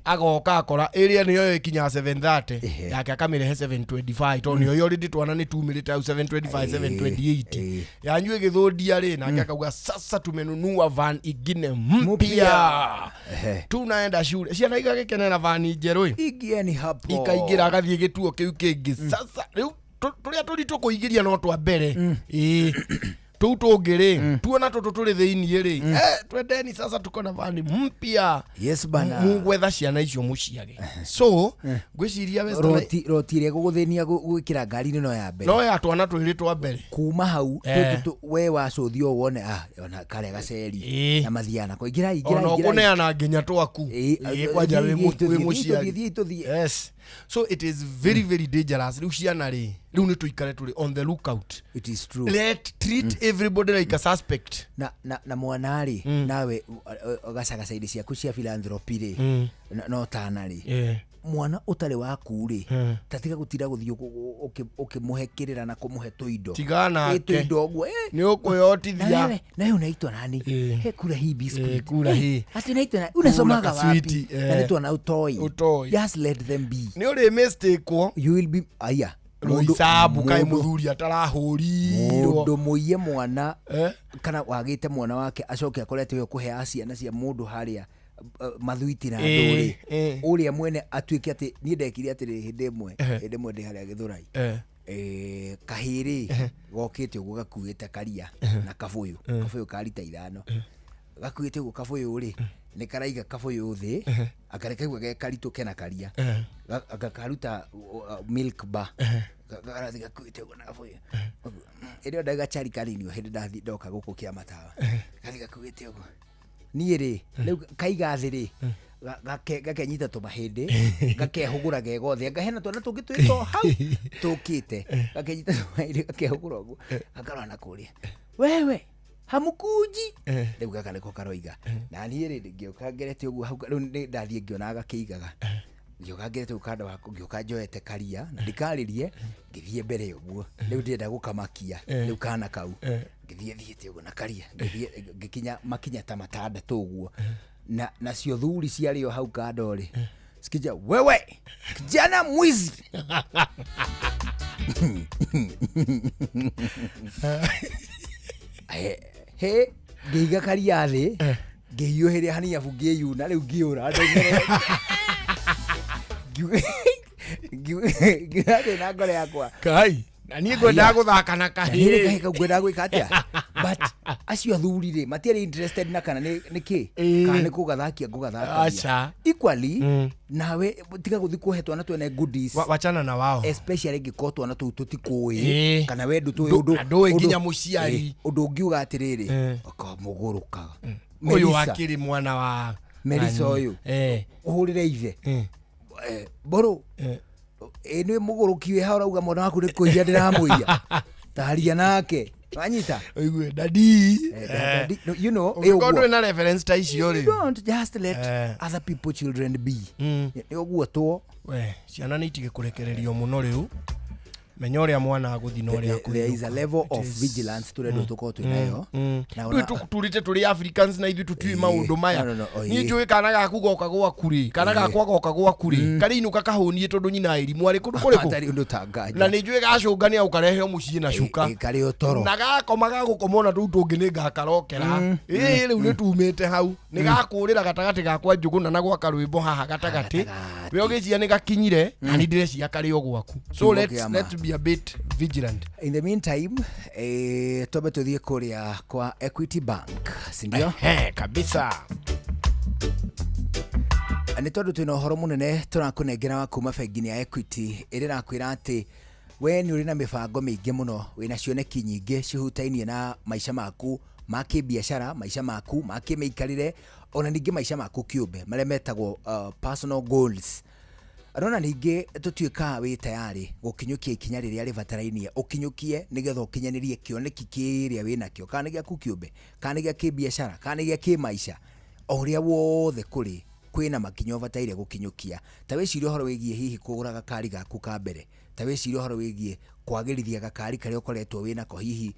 agoka akora ĩrĩa nĩyo ĩkinyaga 730 yake akamĩrehe 725 tondũ nĩyo already twana nĩ tumĩrĩte hau 725, 728 yanyu ĩgĩthũndia rĩ, nake akauga sasa tumenunua van ingine mpya, tunaenda shule, ciana igagĩkenera vani njerũ ĩ. Ingieni hapo. Ikaingĩra agathiĩ gĩtuo kĩu kĩngĩ. Sasa rĩu tũrĩa tũritũ kũingĩria no twa mbere, ĩĩ, tũu tũngĩ rĩ, tuona tũtũ tũrĩ thĩiniĩ rĩ, twendeni, sasa tuko na vani mpya. Yes bana. Mugwetha ciana icio mũciage, so ngwĩciria Western- Roti roti ĩrĩa ĩgũgũthĩnia gwĩkĩra ngari-inĩ no ya mbere. No ya twana twĩrĩ twa mbere. Kuma hau we wacũthio wone ona karĩa gaceri na mathiaga nako, ingĩra, ingĩra, ona ingĩra. Ũkũneana nginya twaku. Ĩĩ, kwanja wĩ wĩ mũciari. Thiĩ, tũthiĩ. Yes, so it is very very dangerous. Rĩu ciana rĩ, rĩu nĩ tũikare tũrĩ on the lookout. It is true. Let treat everybody like a suspect. Na mwana rĩ, nawe gacagaca-inĩ ciaku cia philanthropy rĩ, no tana rĩ, mwana ũtarĩ waku rĩ, tatiga gũtinda gũthiĩ ũkĩmũhe kĩrĩra na kũmũhe tũindo. Tigana nake. Tũindo ũguo. Nĩ ũkwĩyotithia. Nawe unaitwa nani? He, kula hii biscuit. Kula hii. Ati unaitwa nani? Unasomaga Kula wapi? kaswiti, Na nĩ twana utoi. Utoi. Just let them be. Nĩ ũrĩ mistake. You will be aya. Rũicabu kaĩ mũthuri atarahũrirwo. Mũndũ mũiye mwana kana wagĩte mwana wake acoke akore atĩ we ũkũheaga ciana cia mũndũ harĩa mathuiti na andũ rĩ, ũrĩa mwene atuĩke atĩ niĩ ndekire atĩrĩ hĩndĩ ĩmwe. Hĩndĩ ĩmwe ndĩ harĩa Gĩthũrai, kahĩĩ rĩ, gokĩte ũguo gakuĩte karia na kabũyũ, kabũyũ ka rita 5, gakuĩte ũguo kabũyũ rĩ, nĩ karaiga kabũyũ thĩ, akarekaigua ge karitũ kena karia. Gakaruta milk bar. Karathiĩ gakuĩte ũguo na kabũyũ. Ĩrĩa ndagachari kanini o hĩndĩ ndathiĩ ndoka gũkũ kĩa matawa, gathiĩ gakuĩte ũguo, niĩ rĩ, rĩu kaiga thĩ rĩ, gakenyita tũmahĩndĩ, gakehũgũra ge gothe, anga hena twana tũngĩ twĩto hau tũkĩte, gakenyita tũmahĩndĩ, gakehũgũra ũguo, gakarora na kũrĩa, wewe hamukunji. Rĩu gaka nĩko karoiga, na niĩ rĩ, ngĩũka ngerete ũguo hau, rĩu nĩ ndathiĩ ngĩonaga gakĩigaga, ngĩũka ngerete ũguo kanda wako, ngĩũka njoete karia na ndikarĩrie, ngĩthiĩ mbere ũguo, rĩu ndĩrenda gũkamakia. Rĩu kana kau ngĩthiĩ thiĩte ũguo na karia, ngĩthiĩ ngĩkinya makinya ta 6 ũguo, na nacio thuri ciarĩ o hau kando rĩ, cikija, wewe kijana mwizi. He, ngĩiga karia thĩ, ngĩhiũhĩria haniabu, ngĩyuna, rĩu ngĩũra ndeng'erete. Ngiuga atĩ na ngoro yakwa, kai na niĩ ngwendaga gũthaka na Na niĩ rĩ, kahĩĩ. Kahĩĩ kau ngwendaga gwĩka atĩa, but acio athuri rĩ, matiarĩ interested na kana nĩ kĩ, kana nĩ kũgathakia ngũgathakagia. Aca. Equally nawe tiga gũthiĩ kuhe twana twene goodies. Wachana na wao. Especially ngĩkorwo twana tũu tũtikũĩ, kana we ndũtũĩ Ndũ- ũndũ na ndũĩ nginya ũndũ- mũciari. Ũndũ ũngiuga atĩrĩrĩ, akamũgũrũkaga. Ũyũ Melissa. akĩrĩ mwana wa Melissa nani. ũyũ ũhũrĩre ithe, mbũrũ ĩ nĩ mũgũrũki wĩ hau, ũrauga mwana waku nĩ kũiya ndĩramũiya, taria nake wanyita. Ũigue dadi. Daddy, no, you know, Ũngĩkorwo ũguo. ndũrĩ na reference ta icio You rĩ, don't just let other people children be. Nĩ ũguo two. We ciana nĩ itige kũrekererio mũno rĩu, menya ũrĩa mwana agũthiĩ na ũrĩa There is a akũinũka. level It of vigilance tũrendwo tũkorwo twĩ nayo. Na Rĩu turĩte tũrĩ Africans na ithuĩ tũtiũĩ maũndũ maya. No, no, no, Niĩ njũĩ kana gaku goka gwaku rĩ, kana gakwa goka gwaku rĩ, karĩinũka kahũniĩ tondũ nyina ĩrimũ arĩ kũndũ kũrĩkũ. Hatarĩ ũndũ tanganja. Na nĩ njũĩ gacũngania ũkarehe o mũciĩ na cuka. Karĩ o toro. Na gakoma gagũkoma ona tũu tũngĩ nĩ ngakarokera. Ĩĩ, rĩu nĩ tumĩte hau nĩ gakũrĩra gatagatĩ gakwa njũgũna na gwaka rwĩmbo haha gatagatĩ, we ũgĩcia nĩ gakinyire, na nĩ ndĩrecia karĩ o gwaku, so Kiugo let's, kĩa ma. let's be a bit vigilant. In the meantime, twambe tuthiĩ kũrĩa kwa Equity Bank, sindio? Ehe, kabisa. Nĩ tondũ twĩna ũhoro mũnene tũrakũnengera wa kuma bengi-inĩ ya Equity, ĩrĩa ĩrakwĩra atĩ we nĩ ũrĩ na mĩbango mĩingĩ mũno, wĩna cioneki nyingĩ cihutainie na maica maku ma kĩbiacara, maica maku ma kĩmĩikarĩre, ona ningĩ maica maku kĩũmbe marĩa metagwo personal goals. Rona ningĩ tũtuĩkaga wĩ tayarĩ gũkinyũkia ikinya rĩrĩa rĩbatarainie ũkinyũkie nĩgetha ũkinyanĩrie kĩoneki kĩrĩa wĩnakĩo, kana nĩ gĩaku kĩũmbe, kana nĩ gĩa kĩbiacara, kana nĩ gĩa kĩmaica, o ũrĩa wothe kũrĩ, kwĩna makinya ũbataire gũkinyũkia. Ta wĩcirie ũhoro wĩgiĩ hihi kũgũra gakari gaku ka mbere, ta wĩcirie ũhoro wĩgiĩ kwagĩrithia gakari karĩa ũkoretwo wĩnako, hihi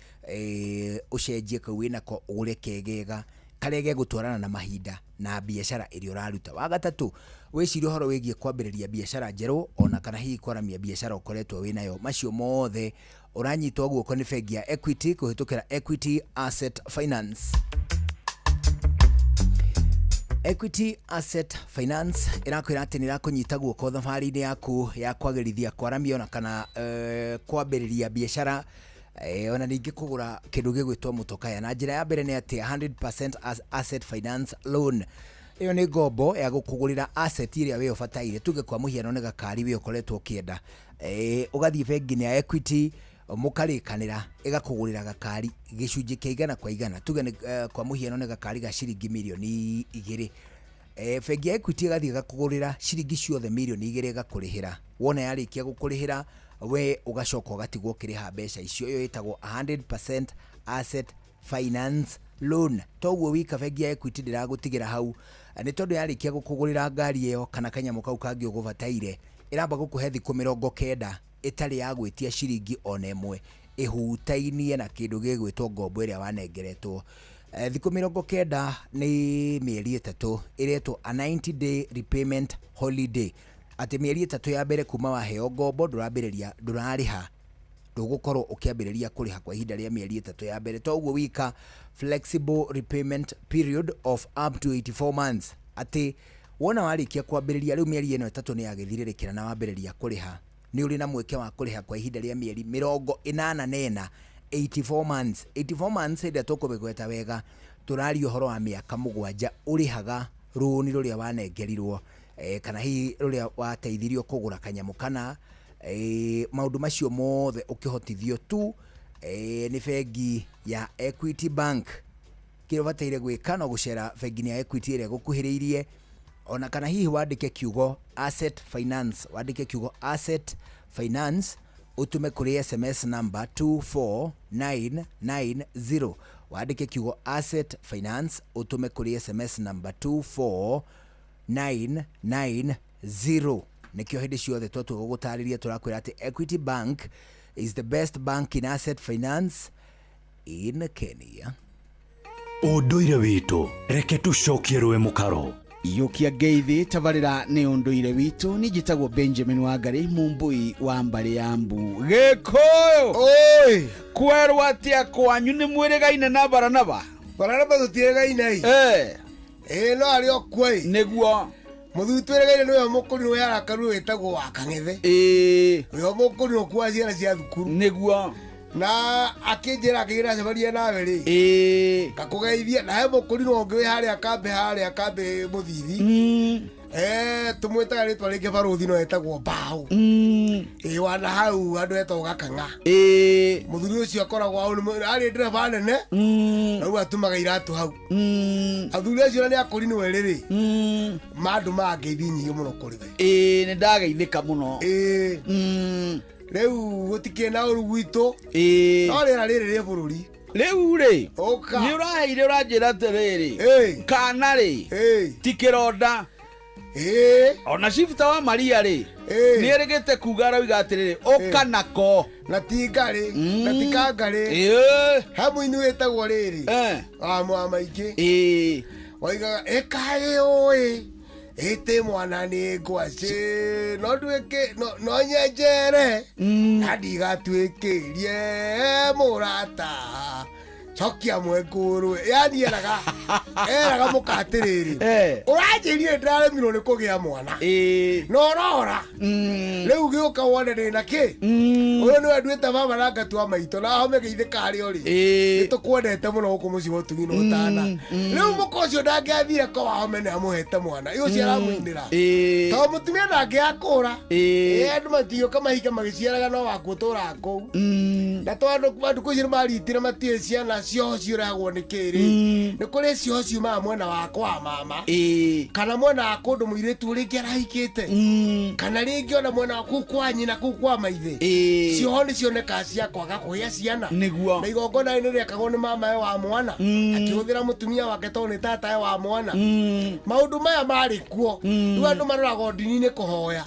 ũcenjie kau wĩnako ũgũre kegega, Karĩa gegũtwarana na mahinda na biacara ĩrĩa ũraruta. Wa gatatũ, wĩcirie ũhoro wĩgiĩ kwambĩrĩria biacara njerũ ona kana hihi kwaramia biacara ũkoretwo wĩ nayo. Macio mothe ũranyitwo guoko nĩ bengi ya Equity kũhĩtũkĩra Equity Asset Finance. Equity Asset Finance ĩrakwĩra atĩ nĩ ĩrakũnyita guoko thabarĩ-inĩ yaku ya kwagĩrithia kwaramia ona kana kwambĩrĩria biacara ona ningĩ kũgũra kĩndũ gĩgwĩtwo mũtokaya. Na njĩra ya mbere nĩ atĩ 100% asset finance loan. Ĩyo nĩ ngombo ya gũkũgũrĩra asset ĩrĩa we ũbataire. Tuge kwa mũhiano nĩ gakari we ũkoretwo ũkĩenda, ũgathiĩ bengi-inĩ ya Equity mũkarĩkanĩra ĩgakũgũrĩra gakari gĩcunjĩ kĩa igana kwa igana. Tuge nĩ, kwa mũhiano nĩ gakari ga ciringi mirioni 2. Bengi ya Equity ĩgathiĩ ĩgakũgũrĩra ciringi ciothe mirioni 2 ĩgakũrĩhĩra. Wona yarĩkia gũkũrĩhĩra we ũgacoka ũgatigwo ũkĩrĩha mbeca icio. Ĩyo ĩtagwo 100% asset finance loan. Toguo wika bengi ya Equity ndĩragũtigĩra hau, nĩ tondũ yarĩkia gũkũgũrĩra ngari ĩyo kana kanyamũ kau kangĩ ũgũbataire, ĩramba gũkũhe thikũ 90 ĩtarĩ ya gwĩtia ciringi ona ĩmwe ĩhutainie na kĩndũ gĩgwĩtwo ngombo ĩrĩa wanengeretwo. Thikũ 90 nĩ mĩeri 3 ĩretwo a 90 day repayment holiday, atĩ mĩeri 3 ya mbere kuma waheo ngombo ndũrambĩrĩria, ndũrarĩha, ndũgũkorwo ũkĩambĩrĩria kũrĩha kwa ihinda rĩa mĩeri 3 ya mbere. Toguo wika flexible repayment period of up to 84 months, atĩ wona warĩkia kwambĩrĩria rĩu mĩeri ĩno 3 nĩ yagĩthirĩrĩkĩra na wambĩrĩria kũrĩha, nĩ ũrĩ na mweke wa kũrĩha kwa ihinda rĩa mĩeri 84, 84 months. 84 months hĩndĩ ĩrĩa tũkũmĩgweta wega tũraria ũhoro wa mĩaka 7 ũrĩhaga rũni rũrĩa wanengerirwo, kana hihi rũrĩa wateithirio kũgũra kanyamũ kana, maũndũ macio mothe ũkĩhotithio tu, nĩ bengi ya Equity Bank. Kĩrĩa ũbataire gwĩka no gũcera bengi-inĩ ya Equity ĩrĩa ĩgũkuhĩrĩirie, ona kana hihi wandĩke kiugo asset finance, wandĩke kiugo asset finance ũtũme kũrĩ SMS number 24990. Wandĩke kiugo asset finance ũtũme kũrĩ SMS number 24990. Nĩkĩo hĩndĩ ciothe twatua gũgũtarĩria tũrakwĩra atĩ Equity Bank is the best bank in asset finance in Kenya. Ũndũire witũ, reke tũcokie rũĩ mũkaro. Iyũkia ngeithi tabarĩra nĩ ũndũire witũ. Niĩ njĩtagwo Benjamin Wangari, mũmbũi wa mbarĩ ya Mbu. Gĩkũyũ oi, kwerwo atĩa kwanyu nĩ mwĩrĩgaine na Baranaba? Baranaba tũtiĩrĩgaine. No arĩ o kuo ĩ. Nĩguo. Mũthuri twĩrĩgaine nĩwe mũkũrinũ wĩ arakaru wĩtagwo wa Kang'ethe. Nĩwe mũkũrinũ ũkuaga ciana cia thukuru. Nĩguo. Na akĩnjĩra akĩgĩra acemania nawe rĩ. Ngakũgeithia. Na he mũkũrinũ ũngĩ wĩ harĩa kambĩ, harĩa kambĩ Mũthithi. Tũmwĩtaga rĩtwa rĩngĩ barũthi no etagwo Mbaũ. Wana hau handũ etagwo Gakang'a. Mũthuri ũcio akoragwo hau, arĩ ndereba nene. Na rĩu atumaga iratũ hau. Athuri acio na nĩ akũrinũ erĩ rĩ. Mandũ mangeithi nyingĩ mũno kũrĩ we. Nĩ ndageithĩka mũno. Rĩu gũtikĩrĩ na ũru gwitũ. No rĩera rĩrĩ rĩ bũrũri. Rĩu rĩ, Ũka. nĩ ũraheire ũranjĩra atĩrĩrĩ, kana rĩ, ti kĩronda. Ona cibita wa Maria rĩ, nĩ erĩgĩte kuga aroiga atĩrĩrĩ, ũka nako. Na ti ngarĩ, na ti kangarĩ. He mũini wĩtagwo rĩrĩ, wa mwa maingĩ. Oigaga, ĩkaĩ ũĩ, ĩtĩ mwana nĩ ngwacĩ, no nduĩke, no nyenjere, na ndigatuĩkĩrie mũrata. Cokia mwekũrwe. Yani eraga mũka atĩrĩrĩ, ũranjĩrire ndĩraremirwo nĩ kũgĩa mwana. Na ũrora. Rĩu gĩũka wone ndĩna kĩ. Ũyũ nĩwe nduĩte baba na ngatua maitũ, na home geithĩka harĩa ũrĩ. Nĩ tũkwendete mũno gũkũ mũciĩ wa ũtugi na ũtana. Rĩu mũka ũcio ndangĩathire kwa Wahome nĩ amũhete mwana. Ĩ ũcio aramũinĩra. Tondũ mũtumia ndangĩakũra. Andũ matigĩũka mahinga magĩciaraga no waku ũtũraga kũu. Na tondũ andũ kũu nĩ maritire matiũĩ ciana cioho ciũragwo nĩ kĩ rĩ. Nĩ kũrĩ cioho ciumaga mwena wa kwa mama. Kana mwena wa kũndũ mũirĩtu rĩngĩ arahikĩte. Kana rĩngĩ ona mwena wa kũu kwa nyina, kũu kwa maithe. Cioho nĩ cionekaga cia kwaga kũgĩa ciana. Nĩguo. Na igongona rĩ nĩrĩekagwo nĩ mamawe wa mwana. Akĩhũthĩra mũtumia wake tondũ nĩ tatawe wa mwana. Maũndũ maya marĩ kuo. Rĩu andũ maroraga ndini-inĩ kũhoya.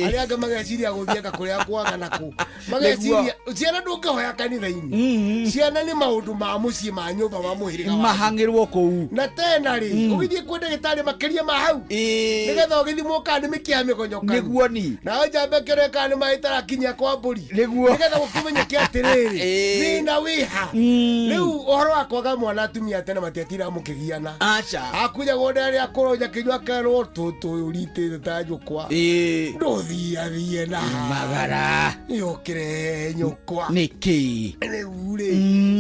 Arĩa angĩ mageciria gũthiĩ anga kũrĩa kwaga na kũ. Mageciria ciana ndũngĩhoya kũhoya kanitha-inĩ ciana nĩ maũndũ ma mũciĩ ma nyũmba ma mũhĩrĩga waku. Mahang'ĩrwo kũu na tena rĩ ũgĩthiĩ kwĩ ndagĩtarĩ makĩria ma hau nĩgetha ũgĩthimwo kana nĩ mĩkiha mĩgonyokanu Nĩguo ni. Nawe njamba ĩkĩrore kana nĩ maĩ itarakinyia kwa mbũri nĩguo nĩgetha gũkĩmenyeke atĩrĩrĩ thĩna wĩha. Rĩu ũhoro wa kwaga mwana atumia tene matiatira mũkĩgiana. Aca. Akunyagwo nda rĩa kũronya kĩnyua kerwo tũtũ ũritĩte ta njũkwa ndũthiathie na magara yũkĩre nyũkwa nĩkĩ rĩu rĩ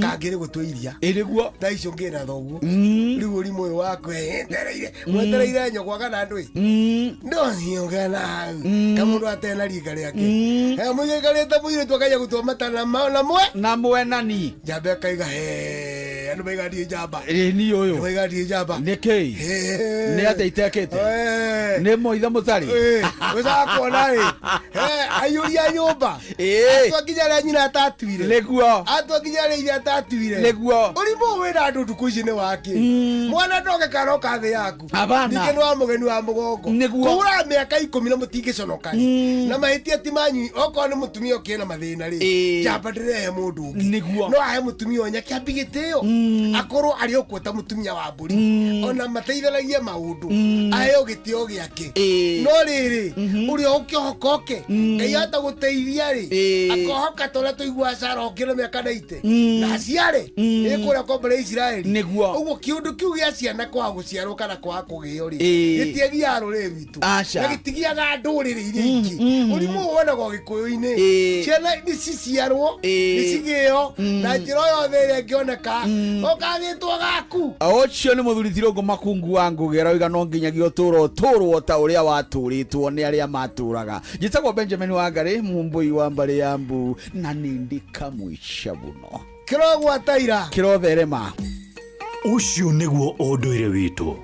kangĩrĩ gũtua iria ĩrĩguo thaa icio ngĩ na thoguo rĩu ũrimũ ũyũ waku etereire mwetereire nyũkwa kana ndũĩ ndũthiũke na hau kamũndũ atena rika rĩake mũikarĩte mũirĩtu akaiya gũtua matana na mwe na mwenani njamba ĩkaiga he andũ maiga ndiĩ njamba ĩ ni ũyũ andũ maiga ndiĩ njamba nĩkĩ nĩ atĩa itekĩte nĩ moithe mũtarĩ ũcaga kuona rĩ aiyũria nyũmba atua nginya arĩa nyina atatuire nĩguo atua nginya arĩa ithe atatuire nĩguo ũrimũ ũyũ wĩna andũ ndukũ ici nĩ wakĩ mwana ndoke karoka thĩ yaku Hapana. ningĩ nĩ wa mũgeni wa mũgongo Nĩguo. kũhũra mĩaka 10 na mũtingĩconoka rĩ na mahĩtia ti manyu okorwo nĩ mũtumia ũkĩrĩ na mathĩna rĩ njamba ndĩrehe mũndũ ũngĩ nĩguo no ahe mũtumia ũnya kĩambi gĩtĩo akorwo arĩ o kuo ta mũtumia wa mbũri ona mateithanagie maũndũ aheo gĩtĩo gĩake no rĩrĩ ũrĩa ũkĩhoka oke Ngai ata gũteithia rĩ akohoka ta ũrĩa tũiguaga Sara okĩra mĩaka 90 na aciare ĩ kũrĩa kwa mbere ya Isiraeli nĩguo ũguo kĩũndũ kĩu gĩa ciana kwaga gũciarwo kana kwaga kũgĩo rĩ gĩtiagiaga rũrĩrĩ rwitũ Aca. na gĩtigiaga ndũrĩrĩ iria ingĩ ũrimũ ũyũ wonagwo gĩkũyũ-inĩ ciana nĩ ciciarwo nĩ cigĩo na njĩra o yothe ĩrĩa ĩngĩoneka ũkagĩtwo gaku ũcio nĩ mũthuri Thirongo Makungu wa Ngũgĩ aroiga no nginyagia ũtũũro ũtũũrwo ta ũrĩa watũũrĩtwo nĩ arĩa matũũraga. Njĩtagwo Benjamin Wangari mũmbũi wa mbarĩ ya mbu na nĩ ndikamũica mũno kĩrogwataira kĩrotherema. Ũcio nĩguo ũndũire witũ.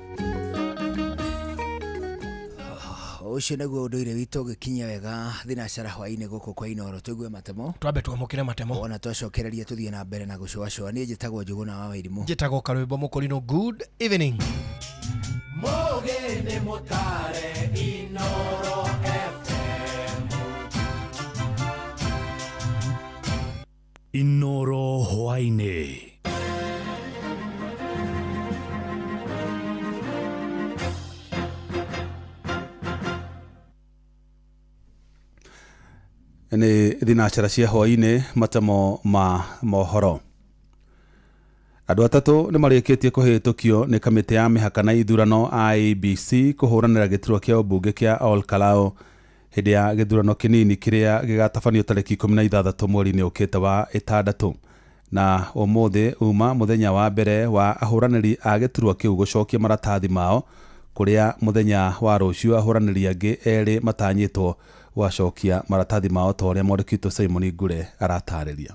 Ũcio nĩguo ũndũire witũ ũgĩkinya wega thinacara hwainĩ gũkũ kwa Inooro tũigue matemo twambe twamũkĩre matemo ona twacokereria tũthiĩ na mbere na gũcũacũa. Niĩ njĩtagwo Njũgũna wa Wairimũ. Njĩtagwo Karwĩmbo Mũkũrinũ. Good evening. Mũgĩ nĩ mũtare Inooro FM. Inooro hwainĩ. Nĩ thinacara cia hwainĩ matemo ma mohoro. Andũ atatũ nĩ marĩkĩtie kũhĩtũkio nĩ kamĩtĩ ya mĩhaka na ithurano IEBC kũhũranĩra gĩturwa kĩa ũmbunge kĩa Ol Kalou hĩndĩ ya gĩthurano kĩnini kĩrĩa gĩgatabanio tarĩki 16 mweri-inĩ ũkĩte wa ĩtandatũ. Na ũmũthĩ uma mũthenya wa mbere wa ahũranĩri a gĩturwa kĩu gũcokia maratathi mao kũrĩa mũthenya wa rũciũ ahũranĩri angĩ erĩ matanyĩtwo gwacokia maratathi mao ta ũrĩa mwandĩki witũ Simon Ngure aratarĩria.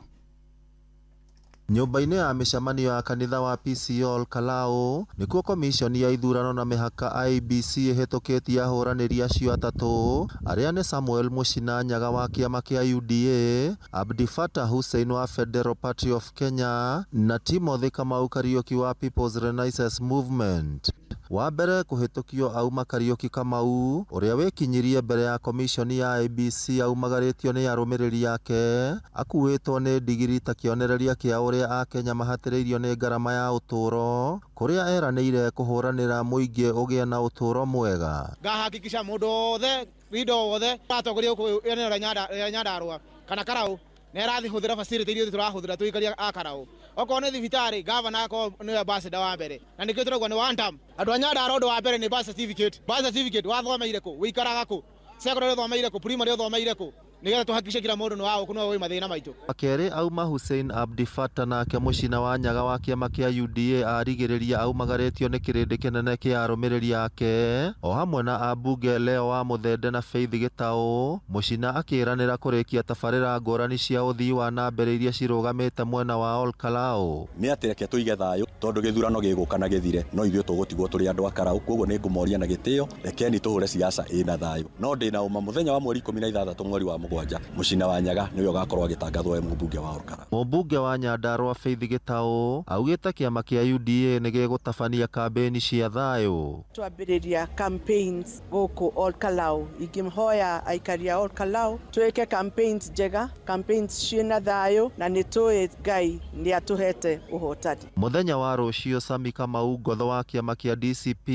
Nyũmba-inĩ ya mĩcemanio ya kanitha wa PCEA Ol Kalou nĩkuo komishoni ya ithurano na mĩhaka IEBC ĩhĩtũkĩtie ahũranĩri acio atatũ arĩa nĩ Samuel Mũcina Nyaga wa kĩama kĩa UDA, Abdi Fatah Hussein wa Federal Party of Kenya na Timothy Kamau Kariuki wa People's Renaissance Movement. Wa mbere kũhĩtũkio auma Kariuki Kamau ũrĩa wĩkinyirie mbere ya komishoni ya IEBC aumagarĩtio nĩ arũmĩrĩri ake akuĩtwo nĩ ndigiri ta kĩonereria kĩa ũrĩa akenya mahatĩrĩirio nĩ ngarama ya ũtũũro kũrĩa eranĩire kũhũranĩra mũingĩ ũgĩe na ũtũũro mwega. Ngahakikisha mũndũ wothe rindo wothe atongoria gũkũ eneo rĩa Nyandarua kana Karau nĩ arathihũthĩra facility iria tũrahũthĩra tũikaria a Karau. Okorwo nĩ thibitarĩ gavana akorwo nĩwe ambassador wa mbere na nĩkĩo tũrauga nĩ one term. Andũ a Nyandarua ũndũ wa mbere nĩ birth certificate. Birth certificate wathomeire kũ, wĩikaraga kũ, secondary ũthomeire kũ, primary ũthomeire kũ, nĩgetha tũhakikishe kila mũndũ nĩ wa gũkũ nĩwe wĩ mathĩna maitũ. Wakerĩ auma Hussein Abdi Fatah nake Mũcina wa Nyaga wa kĩama kĩa UDA arigĩrĩria aumagarĩtio nĩ kĩrĩndĩ kĩnene kĩa arũmĩrĩri ake o hamwe na ambunge Leo wa Mũthende na Faith Gĩtaũ. Mũcina akĩranĩra kũrĩkia tabarĩra ngũrani cia ũthii wa na mbere iria cirũgamĩte mwena wa Ol Kalou. Nĩ atĩ reke tũige thayũ tondũ gĩthurano gĩgũka na gĩthire no ithuĩ tũgũtigwo tũrĩ andũ a Karau, koguo nĩ ngũmoria na gĩtĩo rekeni tũhũre siasa ĩna thayũ. No ndĩna ũma mũthenya wa mweri 16 mweri wa 7 Mũcina wa Nyaga nĩwe ũgakorwo agĩtangathwo e mũmbunge wa Olkalau. Mũmbunge wa Nyandarua Faith Gĩtaũ augĩte kĩama kĩa UDA nĩ gĩgũtabania kambĩini cia thayũ. Twambĩrĩria campaigns gũkũ Olkalau, ingĩhoya aikari a Olkalau twĩke campaigns njega, campaigns ciĩna thayũ, na nĩ tũĩ Ngai nĩ atũhete ũhotani. Mũthenya wa rũciũ Sami Kamau Ngotho wa kĩama kĩa DCP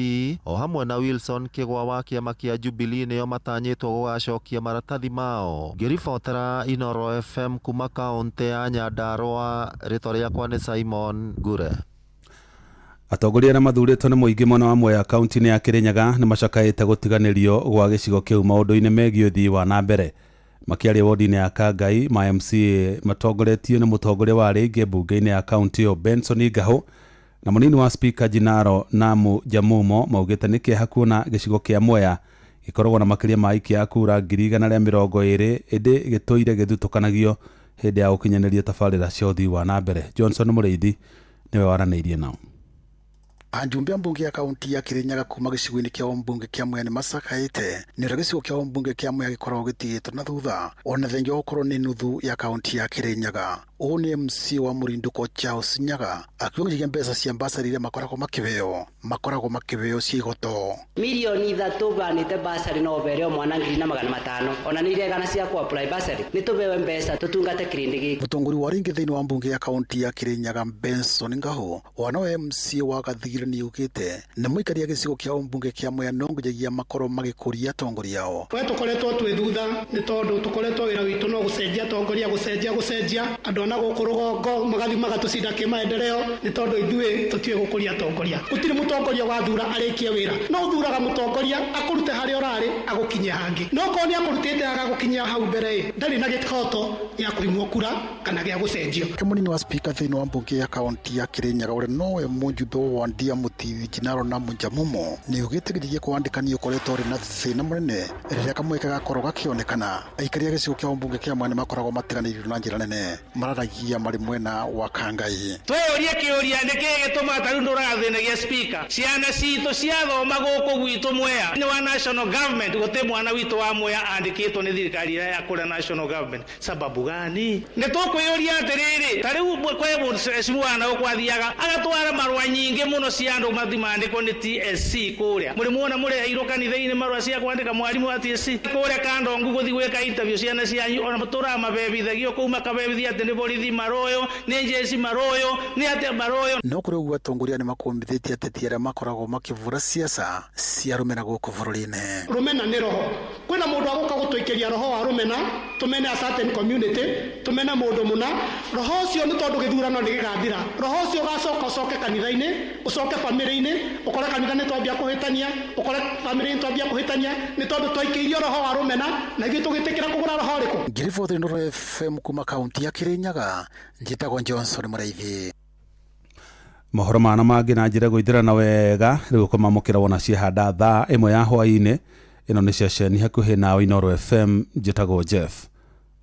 o hamwe na Wilson Kĩgwa wa kĩama kĩa Jubilee nĩo matanyĩtwo gũgacokia maratathi mao. Ngĩribotera Inooro FM kuma kaũntĩ ya Nyandarua, rĩtwa rĩakwa nĩ Simon Ngure. Atongoria arĩa mathurĩtwo nĩ mũingĩ mwena wa Mwea kaunti-inĩ ya Kĩrĩnyaga nĩ macakaĩte gũtiganĩrio gwa gĩcigo kĩu maũndũ-inĩ megiĩ ũthii wa na mbere. Makĩaria wodi-inĩ ya Kangai, ma MCA matongoretio nĩ mũtongoria wa arĩa aingĩ mbunge-inĩ ya kaunti ĩyo Benson Ngahũ na mũnini wa spika Jinaro Namu Jamumo maugĩte nĩ kĩeha kuona gĩcigo kĩa Mwea gĩkoragwo na makĩria ma aikia a kura 120,000 ĩndĩ gĩtũire gĩthutũkanagio hĩndĩ ya gũkinyanĩria tabarĩra cia ũthii wa na mbere. Johnson Mũrĩithi nĩwe waranĩirie nao. Ajumbe a mbunge ya kaunti ya Kirinyaga kuma gĩcigo-inĩ kĩa ũmbunge kĩa Mwea nĩ macakaĩte nĩ ũrĩa gĩcigo kĩa ũmbunge kĩa Mwea gĩkoragwo gĩtigĩtwo na thutha ona thengia wa gũkorwo nĩ nuthu ya kaunti ya Kirinyaga. Ũũ nĩ MC wa Mũrindũko Charles Nyaga akiuga nginyagia mbeca cia basarĩ iria makoragwo makĩheo cia igoto. Milioni 3 banĩte basarĩ no ũbere o mwana 1,500 ona nĩ iregana cia kũ apply basarĩ nĩ tũbewe mbeca tũtungate kĩrĩndĩ gĩkĩ. Mũtongoria wa ringĩ thĩinĩ wa mbunge ya kaunti ya Kirinyaga Benson Ngahũ o nowe MC wa Gathigire nĩ yugĩte nĩ mũikaria gĩcigo kĩa ũmbunge kĩa Mwea no nginyagia makorwo magĩkũria atongoria ao. We tũkoretwo twĩ thutha nĩ tondũ tũkoretwo wĩra witũ no gũcenjia atongoria gũcenjia andũ ana gũkũ rũgongo magathiĩ magatũcinda kĩmaendeleo nĩ tondũ ithuĩ tũtiũĩ gũkũria atongoria. Gũtirĩ mũtongoria wathura arĩkie wĩra, no ũthuraga mũtongoria akũrute harĩa ũrarĩ agũkinyie hangĩ, no korwo nĩ akũrutĩte agagũkinyia hau mbere ĩ ndarĩ na gĩhoto gĩa kũimwo kura kana gĩa gũcenjio. Mũnini wa spika thĩinĩ wa mbunge ya kaunti ya Kirinyaga ũrĩa nowe mũjumbe wa Wandia Mũtithi Jinaro na Mũnjamumo nĩ ugĩte gĩthiĩ kwandĩkani ũkoretwo ũrĩ na thĩna mũnene rĩrĩa kamweke gakorwo gakĩonekana. Aikari a gĩcigo kĩa ũmbunge kĩa Mwea nĩ makoragwo matiganĩirio na njĩra nene mararagia marĩ mwena wa Kangai. Twĩyũrie kĩũria nĩkĩĩ gĩtũmaga ta rĩu ndũrathĩnagia spika ciana citũ ciathoma gũkũ gwitũ Mwea nĩ wa national government gũtĩ mwana witũ wa Mwea andĩkĩtwo nĩ thirikari ĩrĩa ya kũrĩa national government sababu gani? Nĩ tũkwĩyũria atĩrĩrĩ ta rĩu kwĩ mheshimiwa na gũkũ athiaga agatwara marũa nyingĩ mũno cia andũ mathi mandĩkwo nĩ TSC kũrĩa mũrĩ muona mũreheirwo kanitha-inĩ marũa cia kwandĩka mwarimũ wa TSC kũrĩa Kandongu gũthiĩ gwĩka interview ciana cianyu ona matũraga mabebithagio kũu makabebithia atĩ nĩ borithi maroyo nĩ jeshi maroyo nĩ atĩa maroyo. No kũrĩ ũguo atongoria nĩ makũmbithĩtie ateti arĩa makoragwo makĩvũra siasa cia rũmena gũkũ bũrũri-inĩ. Rũmena nĩ roho, kwĩna mũndũ agũka gũtũikĩria roho wa rũmena tũmene a certain community tũmene mũndũ mũna, roho ũcio nĩ tondũ gĩthurano nĩ gĩgathira, roho ũcio ũgacoka ũcoke kanitha-inĩ ũcoke famĩlĩ-inĩ ũkore kanitha nĩ twambia kũhĩtania ũkore famĩlĩ nĩ twambia kũhĩtania nĩ tondũ twaikĩirio roho wa rũmena na ithuĩ tũgĩtĩkĩra kũgũra roho ũrĩkũ. Ngĩriboti Inooro FM kuma kaunti ya Kirinyaga njĩtagwo Johnson Mũraithi. Mohoro mana mangĩ na njĩra gũithĩrana wega rĩu ũkũmamũkĩra wona ciahanda thaa 1 ya hwaĩ-inĩ. Ĩno nĩ ceceni hakuhĩ nawe Inooro FM, njĩtagwo Jeff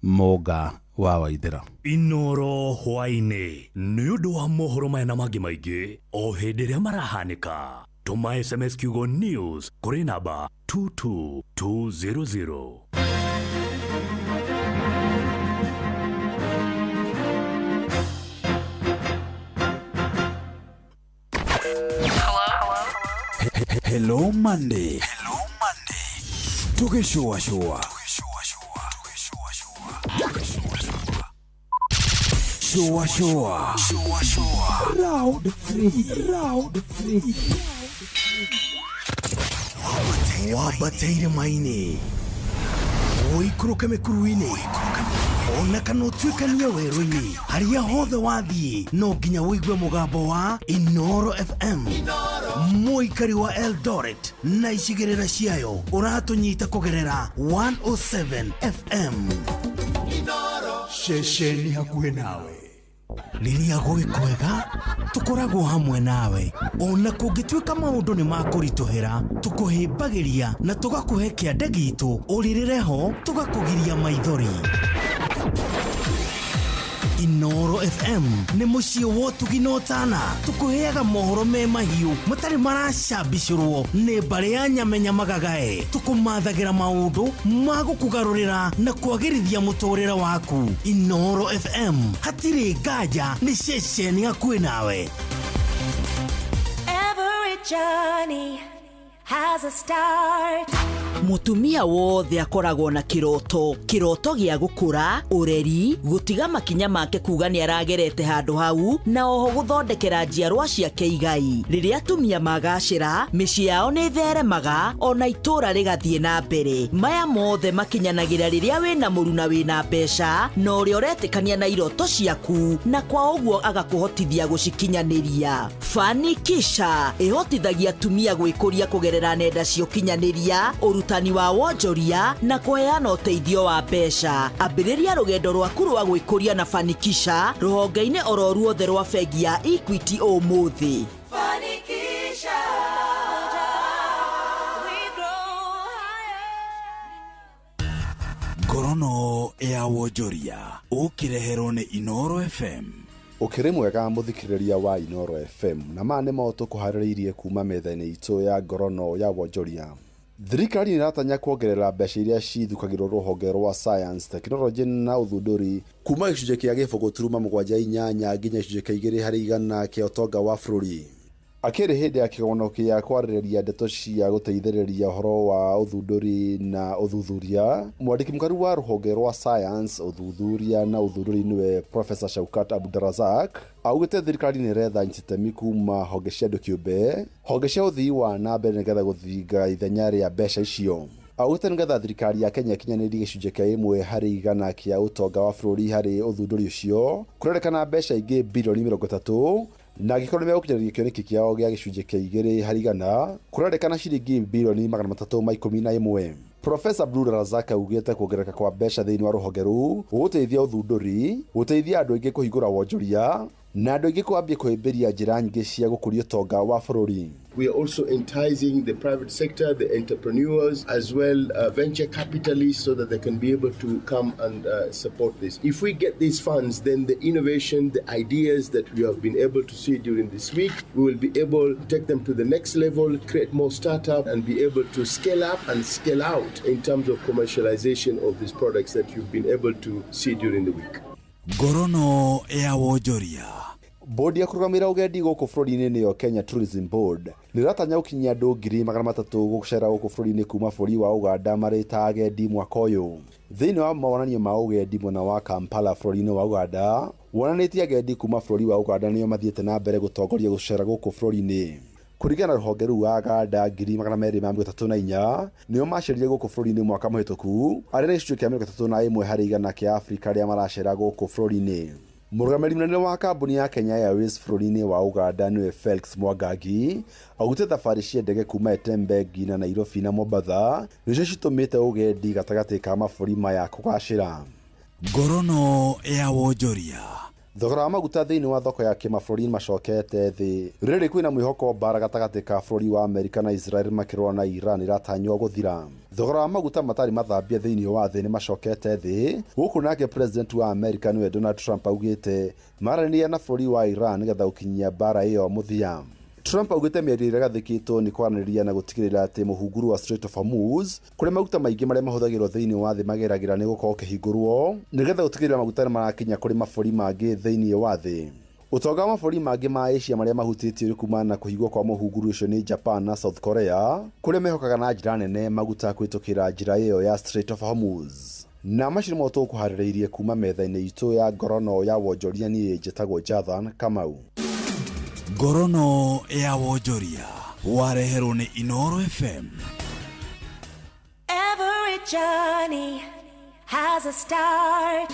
Mũnga wa Waithĩra. Inooro hwaĩ-inĩ nĩ ũndũ wa mohoro maya na mangĩ maingĩ o hĩndĩ ĩrĩa marahanĩka. Tũma SMS kiugo news kũrĩ namba 22200. Hello Monday. Hello Monday. Tugishua shua. Shua shua. Shua shua. Round 3. Round 3. Wabataire maini. Ũikũrũke mĩkuru-inĩ ona kana ũtuĩkanie werũ-inĩ harĩa hothe wathiĩ no nginya ũigue mũgambo wa Inooro FM. Mũikari wa Eldoret na icigĩrĩra ciayo ũratũnyita kũgerera 107 FM. Ceceni hakuhĩ nawe. Rĩrĩa gwĩ kwega tũkoragwo hamwe nawe ona kũngĩtuĩka maũndũ nĩ makũritũhĩra tũkũhĩmbagĩria na tũgakũhe kĩande gitũ ũrĩrĩre ho tũgakũgiria maithori. Inoro FM nĩ mũciĩ wa ũtugi na ũtana. Tũkũheaga mohoro me mahiũ matarĩ maracambicũrwo nĩ mbarĩ ya nyamenya magagae. Tũkũmathagĩra maũndũ ma gũkũgarũrĩra na kwagĩrithia mũtũrĩre waku. Inoro FM hatirĩ nganja nĩ ceceni hakuhĩ nawe. Every journey has a start. Mũtumia wothe akoragwo na kĩroto, kĩroto gĩa gũkũra, ũreri, gũtiga makinya make kuga nĩ aragerete handũ hau, na oho gũthondekera njiarwa ciake igai. Rĩrĩa atumia magacĩra, mĩciĩ yao nĩ ĩtheremaga, ona itũũra rĩgathiĩ na mbere. Maya mothe makinyanagĩra rĩrĩa wĩna mũruna wĩna mbeca, na ũrĩa ũretĩkania na iroto ciaku, na kwa ũguo agakũhotithia gũcikinyanĩria. Fanikisha ĩhotithagia atumia gwĩkũria kũgerera nenda cia ũkinyanĩria, ũrutani wa wonjoria na kũheana ũteithio wa mbeca. Ambĩrĩria rũgendo rwaku rwa gwĩkũria na Fanikisha rũhonge-inĩ oro ruothe rwa bengi ya Equity ũmũthĩ. Fanikisha. We grow. Ngorono ya wonjoria ũkĩreherwo nĩ Inoro FM. Ũkĩrĩ mwega mũthikĩrĩria wa Inoro FM, na maya nĩmo tũkũharĩrĩirie kuma metha-inĩ itũ ya ngorono ya wonjoria. Thirikari nĩratanya kuongerera mbeca iria cithukagĩrwo rũhonge rwa science, tekinoronjĩ na ũthundũri kuma gĩcunjĩ kĩa 0.78 nginya gĩcunjĩ kĩa 2% kĩa ũtonga wa bũrũri. Akĩrĩ hĩndĩ ya kĩgomano kĩa kwarĩrĩria ndeto cia gũteithĩrĩria ũhoro wa ũthundũri na ũthuthuria, mwandĩki mũkaru wa rũhonge rwa science, ũthuthuria na ũthundũri nĩwe Professor Shaukat Abdurazak augĩte thirikari nĩ ĩretha itemi kuma honge cia andũ kĩũmbe, honge cia ũthii wa na mbere nĩgetha gũthinga ithenya rĩa mbeca icio. Augĩte nĩgetha thirikari ya Kenya ĩkinyanĩrie gĩcunjĩ kĩa 1% kĩa ũtonga wa bũrũri harĩ ũthundũri ũcio, kũrerĩkana mbeca ingĩ birioni 30 na angĩkorwo nĩmegũkinyanĩria kĩoneki kĩao gĩa gĩcunjĩ kĩa 2% kũrerĩkana ciringi birioni 311. Profesa Abdul Razak augĩte kuongerereka kwa mbeca thĩinĩ wa rũhonge rũu gũgũteithia ũthundũri, gũteithia andũ aingĩ kũhingũra wonjoria na andũ aingĩ kwambia kũhĩmbĩria njĩra nyingĩ cia gũkũria ũtonga wa bũrũri. We are also enticing the private sector, the entrepreneurs, as well venture capitalists, so that they can be able to come and support this. If we get these funds, then the innovation, the ideas that we have been able to see during this week, we will be able to take them to the next level, create more startups, and be able to scale up and scale out in terms of commercialization of these products that you've been able to see during the week. Ngorono ya wonjoria. Bodi ya kũrũgamĩrĩra ũgendi gũkũ bũrũri-inĩ nĩyo Kenya Tourism Board nĩratanya gũkinyia andũ 300,000 gũcera gũkũ bũrũri-inĩ kuma bũrũri wa Uganda marĩ ta agendi mwaka ũyũ. Thĩinĩ wa monanio ma ũgendi mwena wa Kampala bũrũri-inĩ wa Uganda, wonanĩtie agendi kuma bũrũri wa Uganda nĩo mathiĩte na mbere gũtongoria gũcera gũkũ bũrũri-inĩ. Kũringana na rũhonge rũu, Aganda 234,000 nĩo macerire gũkũ bũrũri-inĩ mwaka mũhĩtũku, arĩa nĩ gĩcunjĩ kĩa 31% kĩa Afrika arĩa maracera gũkũ bũrũri-inĩ. Mũrũgamĩrĩri mũnene wa kambuni ya Kenya Airways bũrũri-inĩ wa Uganda nĩwe Felix Mwangangi augĩte thabarĩ cia ndege kuma Entebbe nginya Nairobi na Mombatha nĩcio citũmĩte ũgendi gatagatĩ ka mabũrũri maya kũgacĩra. Ngorono ya wonjoria. Thogora wa maguta thĩinĩ wa thoko ya kĩmabũrũri macokete thĩ rĩrĩ kwĩna mwĩhoko mbara gatagatĩ ka bũrũri wa Amerika na Israel makĩrũa na Iran ĩratanywo gũthira. Thogora wa maguta matarĩ mathambie thĩinĩ wa thĩ nĩmacokete thĩ gũkũ nake president wa Amerika nĩwe Donald Trump augĩte maranĩria na bũrũri wa Iran nĩgetha gũkinyia mbara ĩyo mũthia. Trump augĩte mĩario ĩrĩa ĩgathĩkĩtwo nĩ kwaranĩria na gũtigĩrĩra atĩ mũhunguru wa Strait of Hormuz kũrĩa maguta maingĩ marĩa mahũthagĩrwo thĩinĩ wa thĩ mageragĩra nĩ gũkorwo ũkĩhingũrwo nĩgetha gũtigĩrĩra maguta nĩ marakinya kũrĩ mabũrũri mangĩ thĩinĩ wa thĩ. Ũtonga wa mabũrũri mangĩ ma Asia marĩa mahutĩtio nĩ kumana na kũhingwo kwa mũhunguru ũcio nĩ Japan na South Korea kũrĩa mehokaga na njĩra nene maguta kũhĩtũkĩra njĩra ĩyo ya Strait of Hormuz. Na macio nĩmo tũkũharĩrĩirie kuma metha-inĩ itũ ya ngorono ya wonjoria. Niĩ njĩtagwo Jathan Kamau. Ngorono ya wonjoria wareherwo nĩ Inoro FM. Every journey has a start.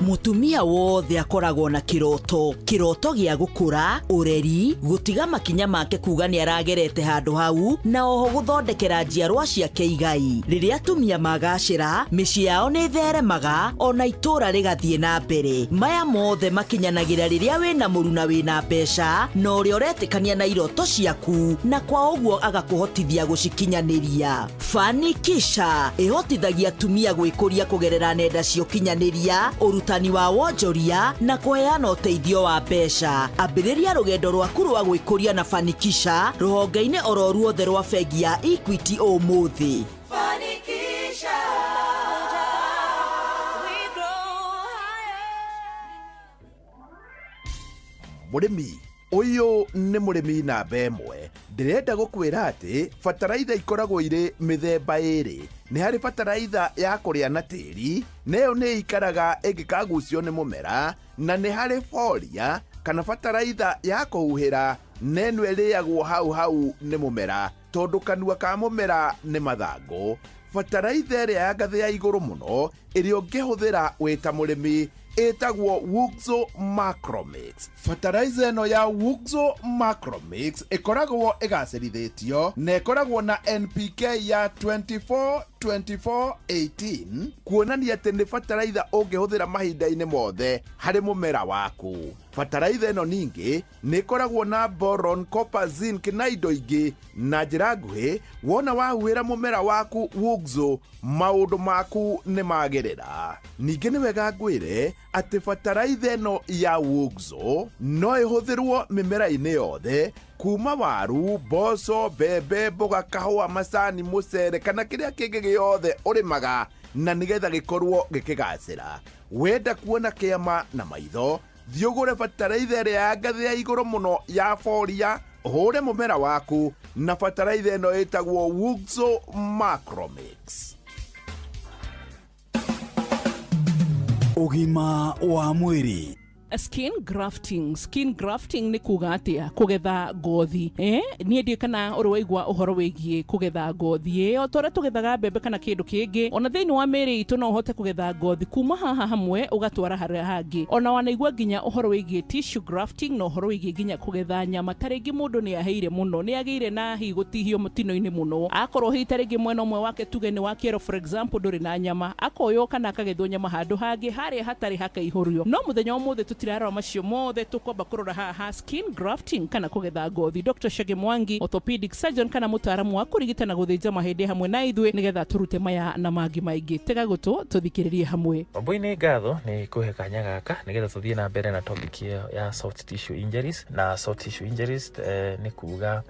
Mũtumia wothe akoragwo na kĩroto, kĩroto gĩa gũkũra, ũreri, gũtiga makinya make kuga nĩ aragerete handũ hau, na oho gũthondekera njiarwa ciake igai. Rĩrĩa atumia magacĩra, mĩciĩ yao nĩ ĩtheremaga, ona itũũra rĩgathiĩ na mbere. Maya mothe makinyanagĩra rĩrĩa wĩna mũruna wĩna mbeca, na ũrĩa ũretĩkania na iroto ciaku, na kwa ũguo agakũhotithia gũcikinyanĩria. Fanikisha ĩhotithagia atumia gwĩkũria kũgerera kũgerera nenda cia ũkinyanĩria, ũrutani wa wonjoria na kũheana ũteithio wa mbeca. Ambĩrĩria rũgendo rwaku rwa gwĩkũria na Fanikisha rũhonge-inĩ oro ruothe rwa bengi ya Equity ũmũthĩ. Fanikisha. We grow Mũrĩmi ũyũ nĩ mũrĩmi namba ĩmwe. Ndĩrenda gũkwĩra atĩ bataraitha ikoragwo irĩ mĩthemba ĩrĩ. Nĩ harĩ bataraitha ya kũrĩa na tĩri, na ĩyo nĩ ĩikaraga ĩngĩkagucio nĩ mũmera, na nĩ harĩ foria kana bataraitha ya kũhuhĩra, na ĩno ĩrĩagwo hau hau nĩ mũmera tondũ kanua ka mũmera nĩ mathangũ. Bataraitha ĩrĩa ya ngathĩ ya igũrũ mũno ĩrĩa ũngĩhũthĩra wĩ ta mũrĩmi ĩtagwo Wuxo Macromix. Fertilizer ĩno ya Wuxo Macromix ĩkoragwo ĩgacĩrithĩtio na ĩkoragwo na NPK ya 24 24 18, kuonania atĩ nĩ bataraitha ũngĩhũthĩra mahinda-inĩ mothe harĩ mũmera waku. Bataraitha ĩno ningĩ nĩ ĩkoragwo na boron, copper, zinc na indo ingĩ. Na njĩra nguhĩ, wona wahuhĩra mũmera waku Wuxo, maũndũ maku nĩ magĩrĩra. Ningĩ nĩ wega ngwĩre atĩ bataraitha ĩno ya Wuxo no ĩhũthĩrwo mĩmera-inĩ yothe, kuma waru, mboco, mbembe, mboga, kahũa, macani, mũcere kana kĩrĩa kĩngĩ gĩothe ũrĩmaga, na nĩgetha gĩkorwo gĩkĩgacĩra. Wenda kuona kĩama na maitho, thiĩ ũgũre bataraitha ĩrĩa ya ngathĩ ya igũrũ mũno ya foria, ũhũre mũmera waku na bataraitha ĩno ĩtagwo Wuxo Macromix. Ũgima wa mwĩrĩ. Skin grafting. Skin grafting nĩ kuga atĩa? Kũgetha ngothi. Niĩ ndiĩ kana ũrĩ waigua ũhoro wĩgiĩ kũgetha ngothi. O ta ũrĩa tũgethaga mbembe kana kĩndũ kĩngĩ, ona thĩinĩ wa mĩĩrĩ itũ no ũhote kũgetha ngothi kuma haha hamwe ũgatwara harĩa hangĩ. Ona wanaigua nginya ũhoro wĩgiĩ tissue grafting na ũhoro wĩgiĩ nginya kũgetha nyama. Ta rĩngĩ mũndũ nĩ aheire mũno, nĩ agĩire na hihi gũtihio mũtino-inĩ mũno, akorwo hihi ta rĩngĩ mwena ũmwe wake tuge nĩ wa kĩero, for example, ndũrĩ na nyama, akoywo kana akagethwo nyama handũ hangĩ harĩa hatarĩ hakaihũrio. No mũthenya wa ũmũthĩ tũtirarora macio mothe, tũkwamba kũrora haha skin grafting kana kũgetha ngothi. Dr. Shage Mwangi, orthopedic surgeon kana mũtaaramu wa kũrigita na gũthĩnja mahĩndĩ, hamwe na ithuĩ nĩgetha tũrute maya na mangĩ maingĩ. Tega gũtũ tũthikĩrĩrie hamwe. Wambui, nĩ ngatho nĩ kũhe kanya gaka nĩgetha tũthiĩ na mbere na topic ĩyo ya soft tissue injuries. Na soft tissue injuries nĩ kuga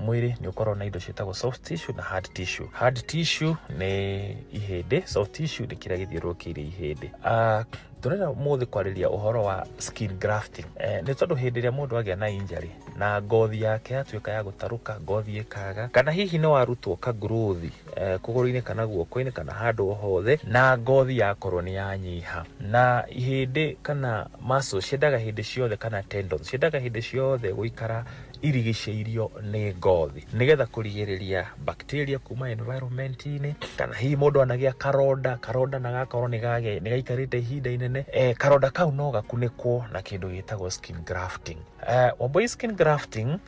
mwĩrĩ nĩ ũkoragwo na indo ciĩtagwo soft tissue na hard tissue. Hard tissue nĩ ihĩndĩ, soft tissue nĩ kĩrĩa gĩthiũrũrũkĩirie ihĩndĩ. Tũrenda mũthĩ kwarĩria ũhoro wa skin grafting, nĩ tondũ hĩndĩ ĩrĩa mũndũ agĩa na injury na ngothi yake yatuĩka ya gũtarũka, ngothi ĩkaga, kana hihi nĩ warutwo kaguruthi kũgũrũ-inĩ kana guoko-inĩ kana handũ o hothe, na ngothi yakorwo nĩ yanyiha, na ihĩndĩ kana muscles ciendaga hĩndĩ ciothe, kana tendons ciendaga hĩndĩ ciothe gũikara irigicĩirio nĩ ngothi nĩgetha kũrigĩrĩria bacteria kuma environment-inĩ. Kana hihi mũndũ anagĩa karonda, karonda na gakorwo nĩ gaikarĩte ihinda inene, karonda kau no gakunĩkwo na kĩndũ gĩtagwo skin grafting. Wambui, skin grafting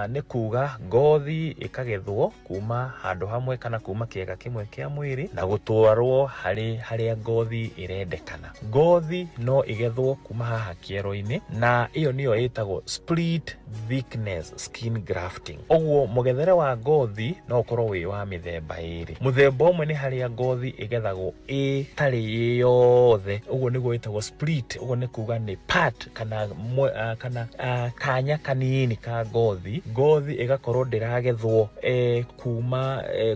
nĩ kuga ngothi ĩkagethwo kuma handũ hamwe kana kuma kĩega kĩmwe kĩa mwĩrĩ na gũtwarwo harĩ harĩa ngothi ĩrendekana. Ngothi no ĩgethwo kuma haha kĩero-inĩ, na ĩyo nĩyo ĩtagwo split thickness skin grafting. Ũguo mũgethere wa ngothi no ũkorwo wĩ wa mĩthemba ĩrĩ. Mũthemba ũmwe nĩ harĩa ngothi ĩgethagwo ĩtarĩ ĩ yothe, ũguo nĩguo ĩtagwo split. Ũguo nĩ kuga nĩ part kana kanya kanini ka ngothi, ngothi ĩgakorwo ndĩragethwo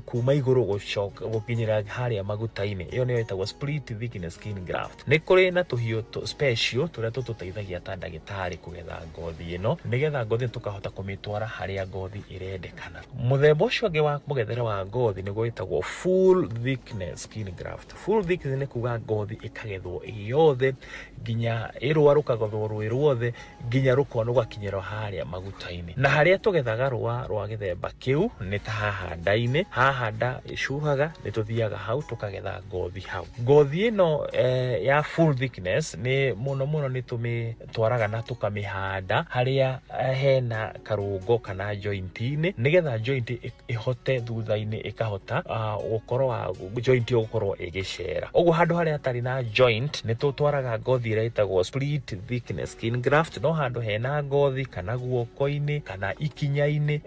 kuma igũrũ gũcoka gũkinyĩra harĩa maguta-inĩ. Ĩyo nĩyo ĩtagwo split thickness skin graft. Nĩ kũrĩ na tũhiũ special tũrĩa tũtũteithagia ta ndagĩtarĩ kũgetha ngothi ĩno, nĩgetha ngothi tũkahota kũmĩtwara harĩa ngothi ĩrendekana. Mũthemba ũcio ũngĩ wa mũgethere wa ngothi nĩguo wĩtagwo full thickness skin graft. Full thickness nĩ kuga ngothi ĩkagethwo yothe nginya ĩrũa rũkagethwo rwĩ ruothe nginya rũkona rũgakinyĩra harĩa maguta-inĩ. Na harĩa tũgethaga rũa rwa gĩthemba kĩu nĩ ta haha nda-inĩ. Haha nda ĩcuhaga, nĩ tũthiaga hau tũkagetha ngothi hau. Ngothi ĩno ya full thickness nĩ mũno mũno nĩ tũmĩtwaraga na tũkamĩhanda harĩa hena karũngo kana joint-inĩ, nĩgetha joint ĩhote thutha-inĩ ĩkahota gũkorwo joint ĩyo gũkorwo ĩgĩcera. Ũguo handũ harĩa hatarĩ na joint nĩ tũtwaraga ngothi ĩrĩa ĩtagwo split thickness skin graft, no handũ hena ngothi kana guoko-inĩ kana ikinya-inĩ,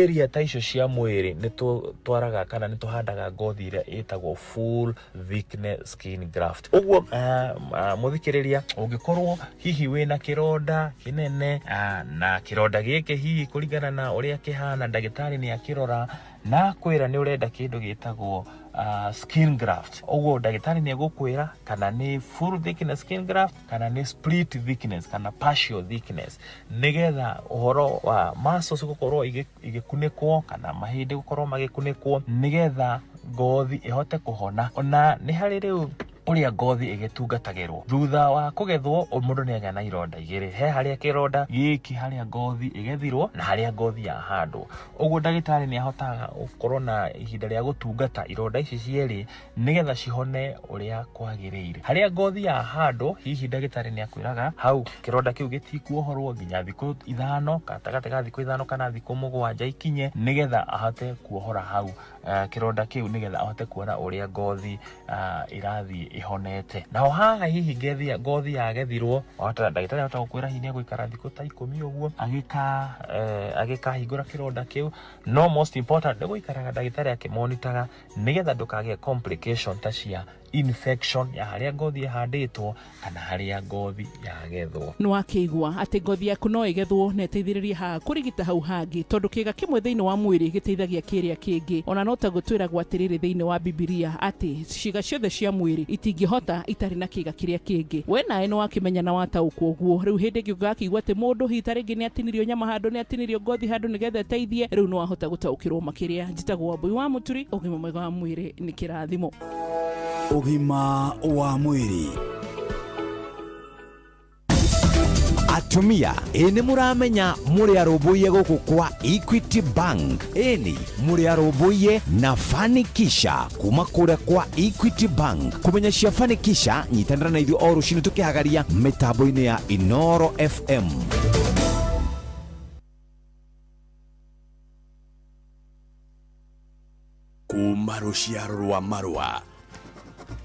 area ta icio cia mwĩrĩ nĩ tũtwaraga kana nĩ tũhandaga ngothi ĩrĩa ĩtagwo full thickness skin graft. Ũguo mũthikĩrĩria, ũngĩkorwo hihi wĩna kĩronda kĩnene, na kĩronda gĩkĩ hihi kũringana na ũrĩa kĩhana ndagĩtarĩ nĩ akĩrora na kwĩra nĩ ũrenda kĩndũ gĩtagwo skin graft. Ũguo ndagĩtarĩ nĩ egũkwĩra kana nĩ full thickness skin graft kana nĩ split thickness kana partial thickness, nĩgetha ũhoro wa muscles gũkorwo igĩkunĩkwo kana mahĩndĩ gũkorwo magĩkunĩkwo, nĩgetha ngothi ĩhote kũhona. Ona nĩ harĩ rĩu ũrĩa ngothi ĩgĩtungatagĩrwo thutha wa kũgethwo, mũndũ nĩ agĩa na ironda igĩrĩ, he harĩa kĩronda gĩkĩ harĩa ngothi ĩgethirwo na harĩa ngothi yahandwo. Ũguo ndagĩtarĩ nĩ ahotaga gũkorwo na ihinda rĩa gũtungata ironda ici cierĩ nĩgetha cihone ũrĩa kwagĩrĩire. Harĩa ngothi yahandwo, hihi ndagĩtarĩ nĩ akwĩraga hau kĩronda kĩu gĩtikuohorwo nginya thikũ 5, gatagatĩ ga thikũ 5 kana thikũ 7 ikinye, nĩgetha ahote kuohora hau kĩronda kĩu, nĩgetha ahote kuona ũrĩa ngothi ĩrathiĩ ĩhonete. Naho haha hihi ngothi yagethirwo, ndagĩtarĩ ahota gũkwĩra hihi nĩegũikara thikũ ta 10 ũguo agĩkahingũra kĩronda kĩu. No most important nĩ gũikaraga ndagĩtarĩ akĩmonitaga, nĩgetha ndũkagĩe complication ta cia infection ya harĩa ngothi ĩhandĩtwo kana harĩa ngothi yagethwo. Nĩ wakĩigua atĩ ngothi yaku no ĩgethwo na ĩteithĩrĩrie haha kũrigita hau hangĩ, tondũ kĩga kĩmwe thĩinĩ wa mwĩrĩ gĩteithagia kĩrĩa kĩngĩ. Ona no taguo twĩragwo atĩrĩrĩ thĩinĩ wa Bibilia atĩ ciĩga ciothe cia mwĩrĩ itingĩhota itarĩ na kĩga kĩrĩa kĩngĩ. We nawe nĩ wakĩmenya na wataũkwo ũguo. Rĩu hĩndĩ ĩngĩ ũgakĩigua atĩ mũndũ hihi ta rĩngĩ nĩ atinirio nyama handũ, nĩ atinirio ngothi handũ nĩgetha ĩteithie, rĩu nĩ wahota gũtaũkĩrwo makĩria. Njĩtagwo Wambui wa Mũturi. Ũgima mwega wa mwĩrĩ nĩ kĩrathimo. Ũgima wa mwĩrĩ. Atumia, ĩ nĩ mũramenya mũrĩ arũmbũiye gũkũ kwa Equity Bank. Ĩni mũrĩ arũmbũiye na Fanikisha kuma kũrĩa kwa Equity Bank. Kũmenya cia Fanikisha, nyitanĩra na ithuĩ o rũcinĩ tũkĩhagaria mĩtambo-inĩ ya Inoro FM. Kuma rũciaro rwa marũa.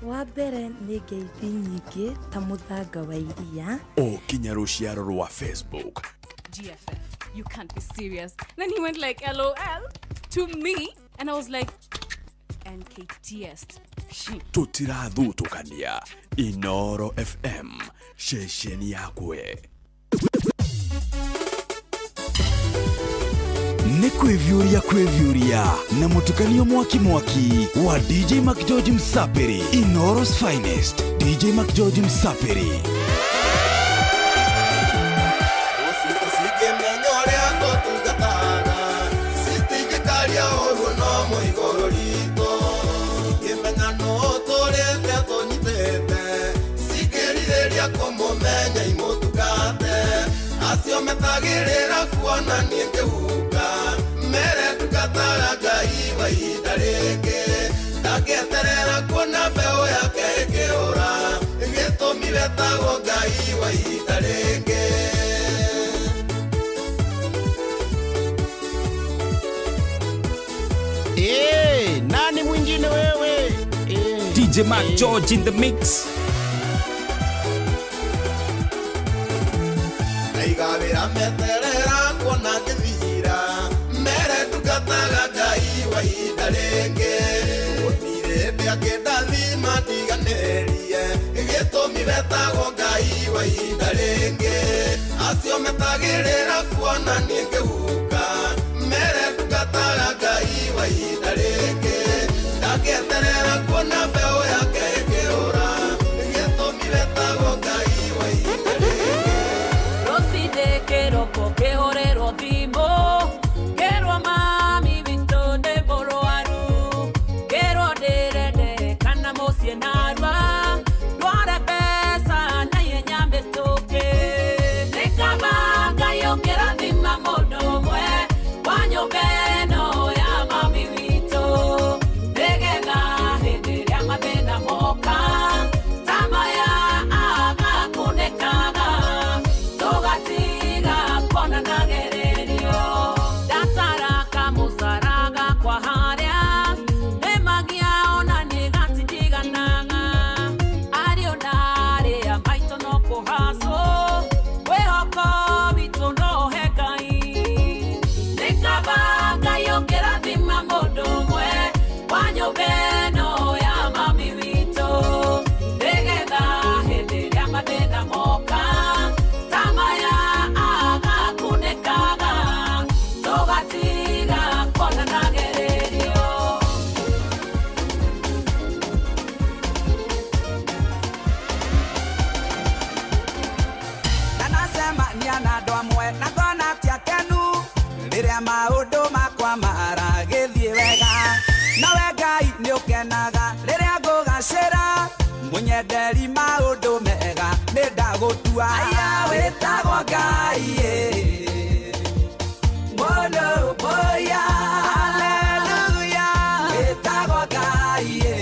Wa mbere nĩ ngeithi nyingĩ ta mũthanga wa iria, o kinya rũciaro rwa Facebook. GFF, you can't be serious. Then he went like LOL to me, and I was like NKTS. Tũtirathutũkania. Inoro FM, ceceni yakwe. Nĩ kwĩviũria kwĩviũria na mũtukanio mwaki mwaki wa DJ McGeorge Msapiri, Inoro's finest. DJ McGeorge Msapiri. Metagĩrĩra kuona niĩ ngĩhuka, mere ndungataga Ngai wa ihinda rĩngĩ, ndangĩeterera kuona mbeũ yake ĩkĩũra, gĩtũmi wetagwo Ngai wa ihinda rĩngĩ. Nani mwingine wewe? DJ Mark George in the mix. Ndaigawĩra meterera kuona ngĩthira, mere ndungataga Ngai wa ihinda rĩngĩ, gũtirĩ hĩndĩ angĩndathima ndiganĩrie, gĩtũmi wetagwo Ngai wa ihinda rĩngĩ, acio metagĩrĩra kuona niĩ ngĩhuka, mere ndungataga Ngai wa ihinda rĩngĩ, ndangĩeterera kuona mbeũ yake ĩkĩũra, gĩtũmi wetagwo Ngai wa ihinda rĩngĩ. Kĩroko kĩhũrĩrwo thimũ, kĩrwo mami witũ nĩ mũrwaru, kĩrwo ndĩrende kana mũciĩ narua, ndware mbeca na ihenya mĩtũkĩ. Nĩ kaba Ngai ũngĩrathima mũndũ, Ngacemania na andũ amwe na ngona ti akenu rĩrĩa maũndũ makwa maragĩthiĩ wega. Nawe Ngai nĩ ũkenaga rĩrĩa ngũgacĩra, mũnyenderi maũndũ mega nĩ ndagũtua. Aya wĩtagwo Ngai ĩ, mũndũ boya, haleluya, wĩtagwo Ngai ĩ,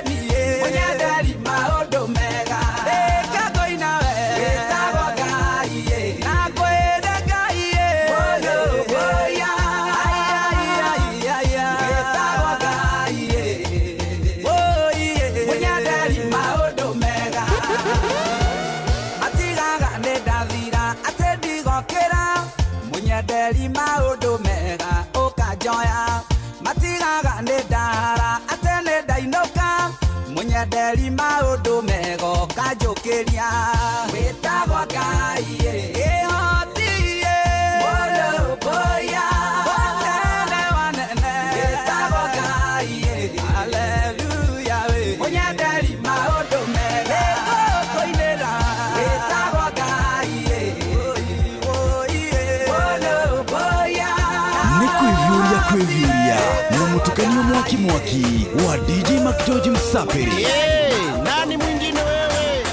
niĩ mũnyenderi maũndũ mega. Rĩka ngũina we, wĩtagwo Ngai ĩ, na ngwĩre Ngai ĩ, mũndũ boya, aya, wĩtagwo Ngai ĩ, mũnyenderi maũndũ mega. Matigaga nĩ ndathira atĩ ndigokĩra, mũnyenderi maũndũ mega ũkanjoya. Matigaga nĩ ndahara atĩ nĩ ndainũka, mũnyenderi maũndũ mega ũkanjũkĩria. Wĩtagwo Ngai ĩ, ĩhoti ĩ, mũndũ boya, mũnene wa nene, wĩtagwo Ngai ĩ, haleluya wĩ, mũnyenderi maũndũ mega nĩngũkũinĩra. Wĩtagwo Ngai ĩ, mũndũ boya. Nĩ kwĩviũria kwĩviũria na mũtukanio mwaki mwaki wa DJ McGeorge Msapiri. Nani mwingine wewe?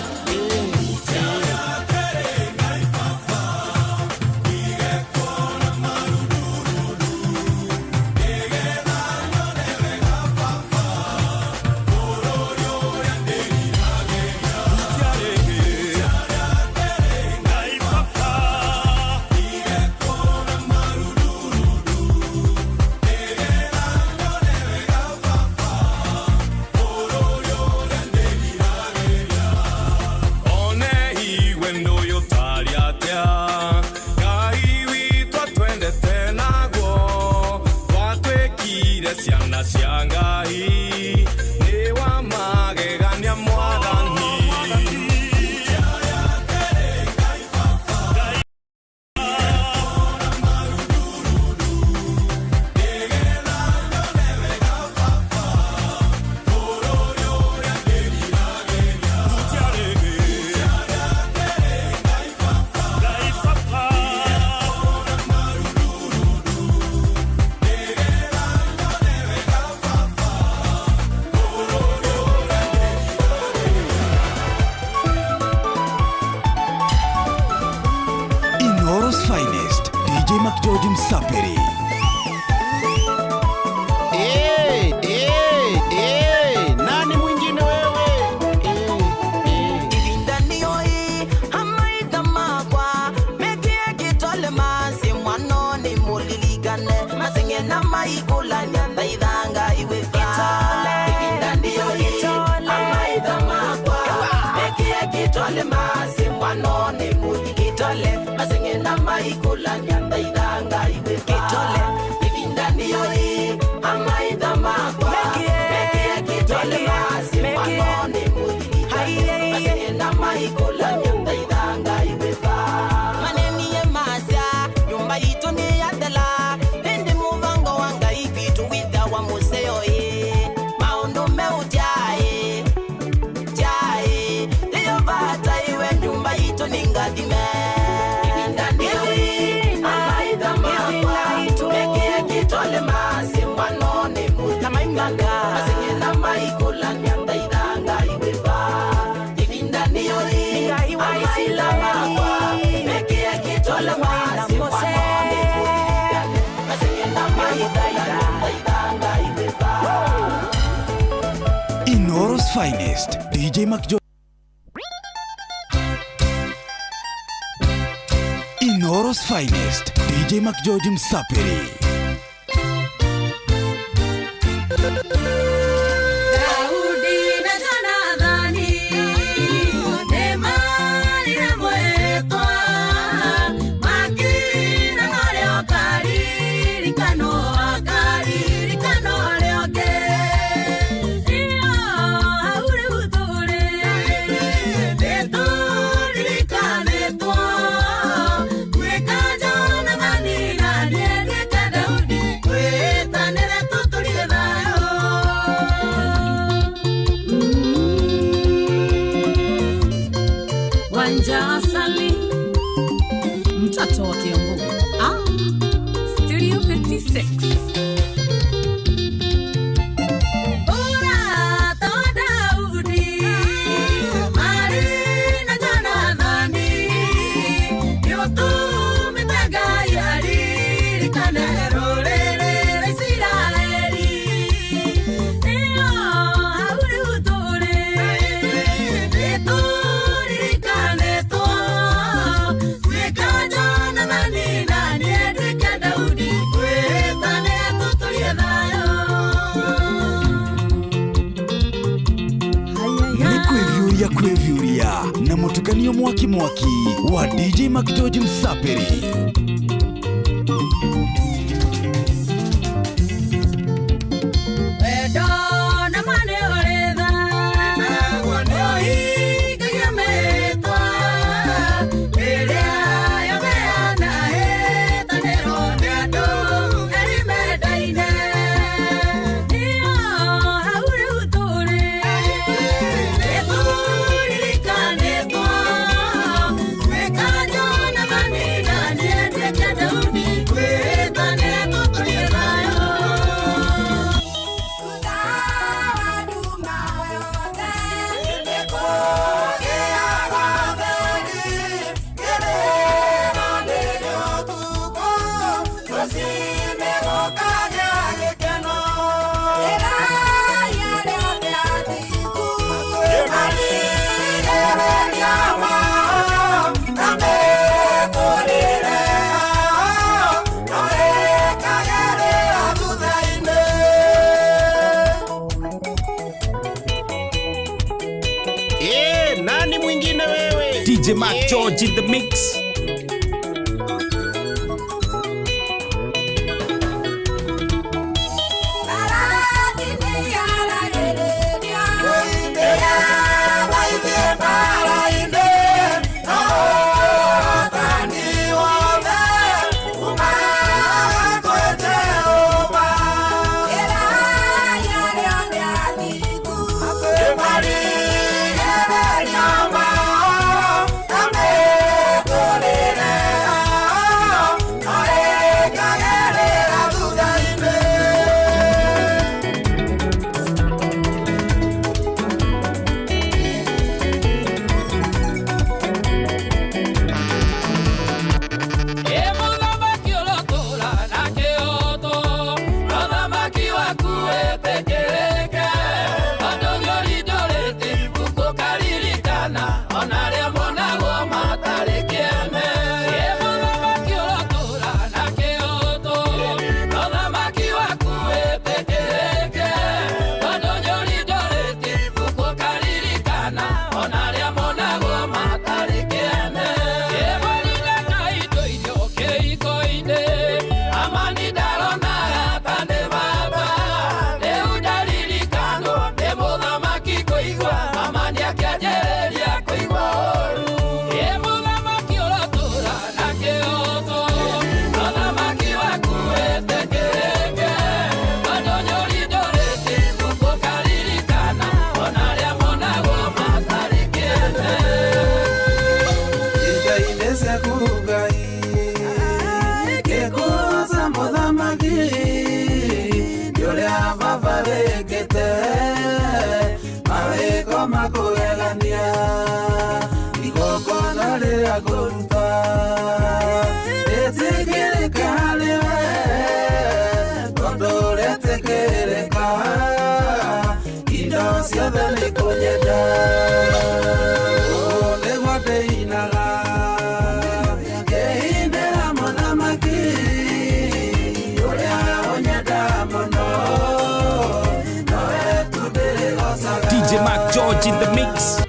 One iwe ndoyo tari atia Ngai witũ atwendete naguo twatwĩkire ciana cia Ngai nĩ wa magegania Mwathani. Inoro's finest DJ McGeorge Msapiri. Eh, eh, eh, nani mwingine wewe? Ivinda niyo amaitha makwa mekie gitole masi mwano ni mulilikane masinge na maikulanya thaithanga iwitha. Ivinda niyo amaitha makwa mekie gitole masi mwano ni mulikitole masinge na maikulanya thaithanga iwitha. Ivinda niyo amaitha makwa mekie gitole masi mwano ni mulilikane masinge na maikulanya thaithanga iwitha. Maneni ye masya nyumba yitu ni yathela indi muvango wa Ngai kwitu witha wa museo ye maundu meutyae tyae iyo vata iwe nyumba yitu ni ngathime. Ivinda niyo amaitha makwa mekie gitole masi mwano ni mulilikane masinge na maikulanya thaithanga iwitha. Ivinda niyo amaitha makwa mekie gitole masi mwano ni mulilikane masinge na maikulanya thaithanga iwitha. Inoro's finest DJ McGeorge. Inoro's finest DJ McGeorge Msapiri. Daudi na Jonathani nĩmarire mwĩtwa, makĩra marĩ o karirikano, akaririkano rĩongĩ. Iyo hau rĩu tũrĩ, nĩtũririkanĩtwo, gwĩka Jonathani na niĩ nduĩke Sally, mtoto wa Kiambu. Studio 56. Nĩ kwĩviũria na mũtukanio mwaki mwaki wa DJ Macgeorge Msapiri. Nani mwingine wewe? DJ Mark George in the mix. DJ Mark George in the mix.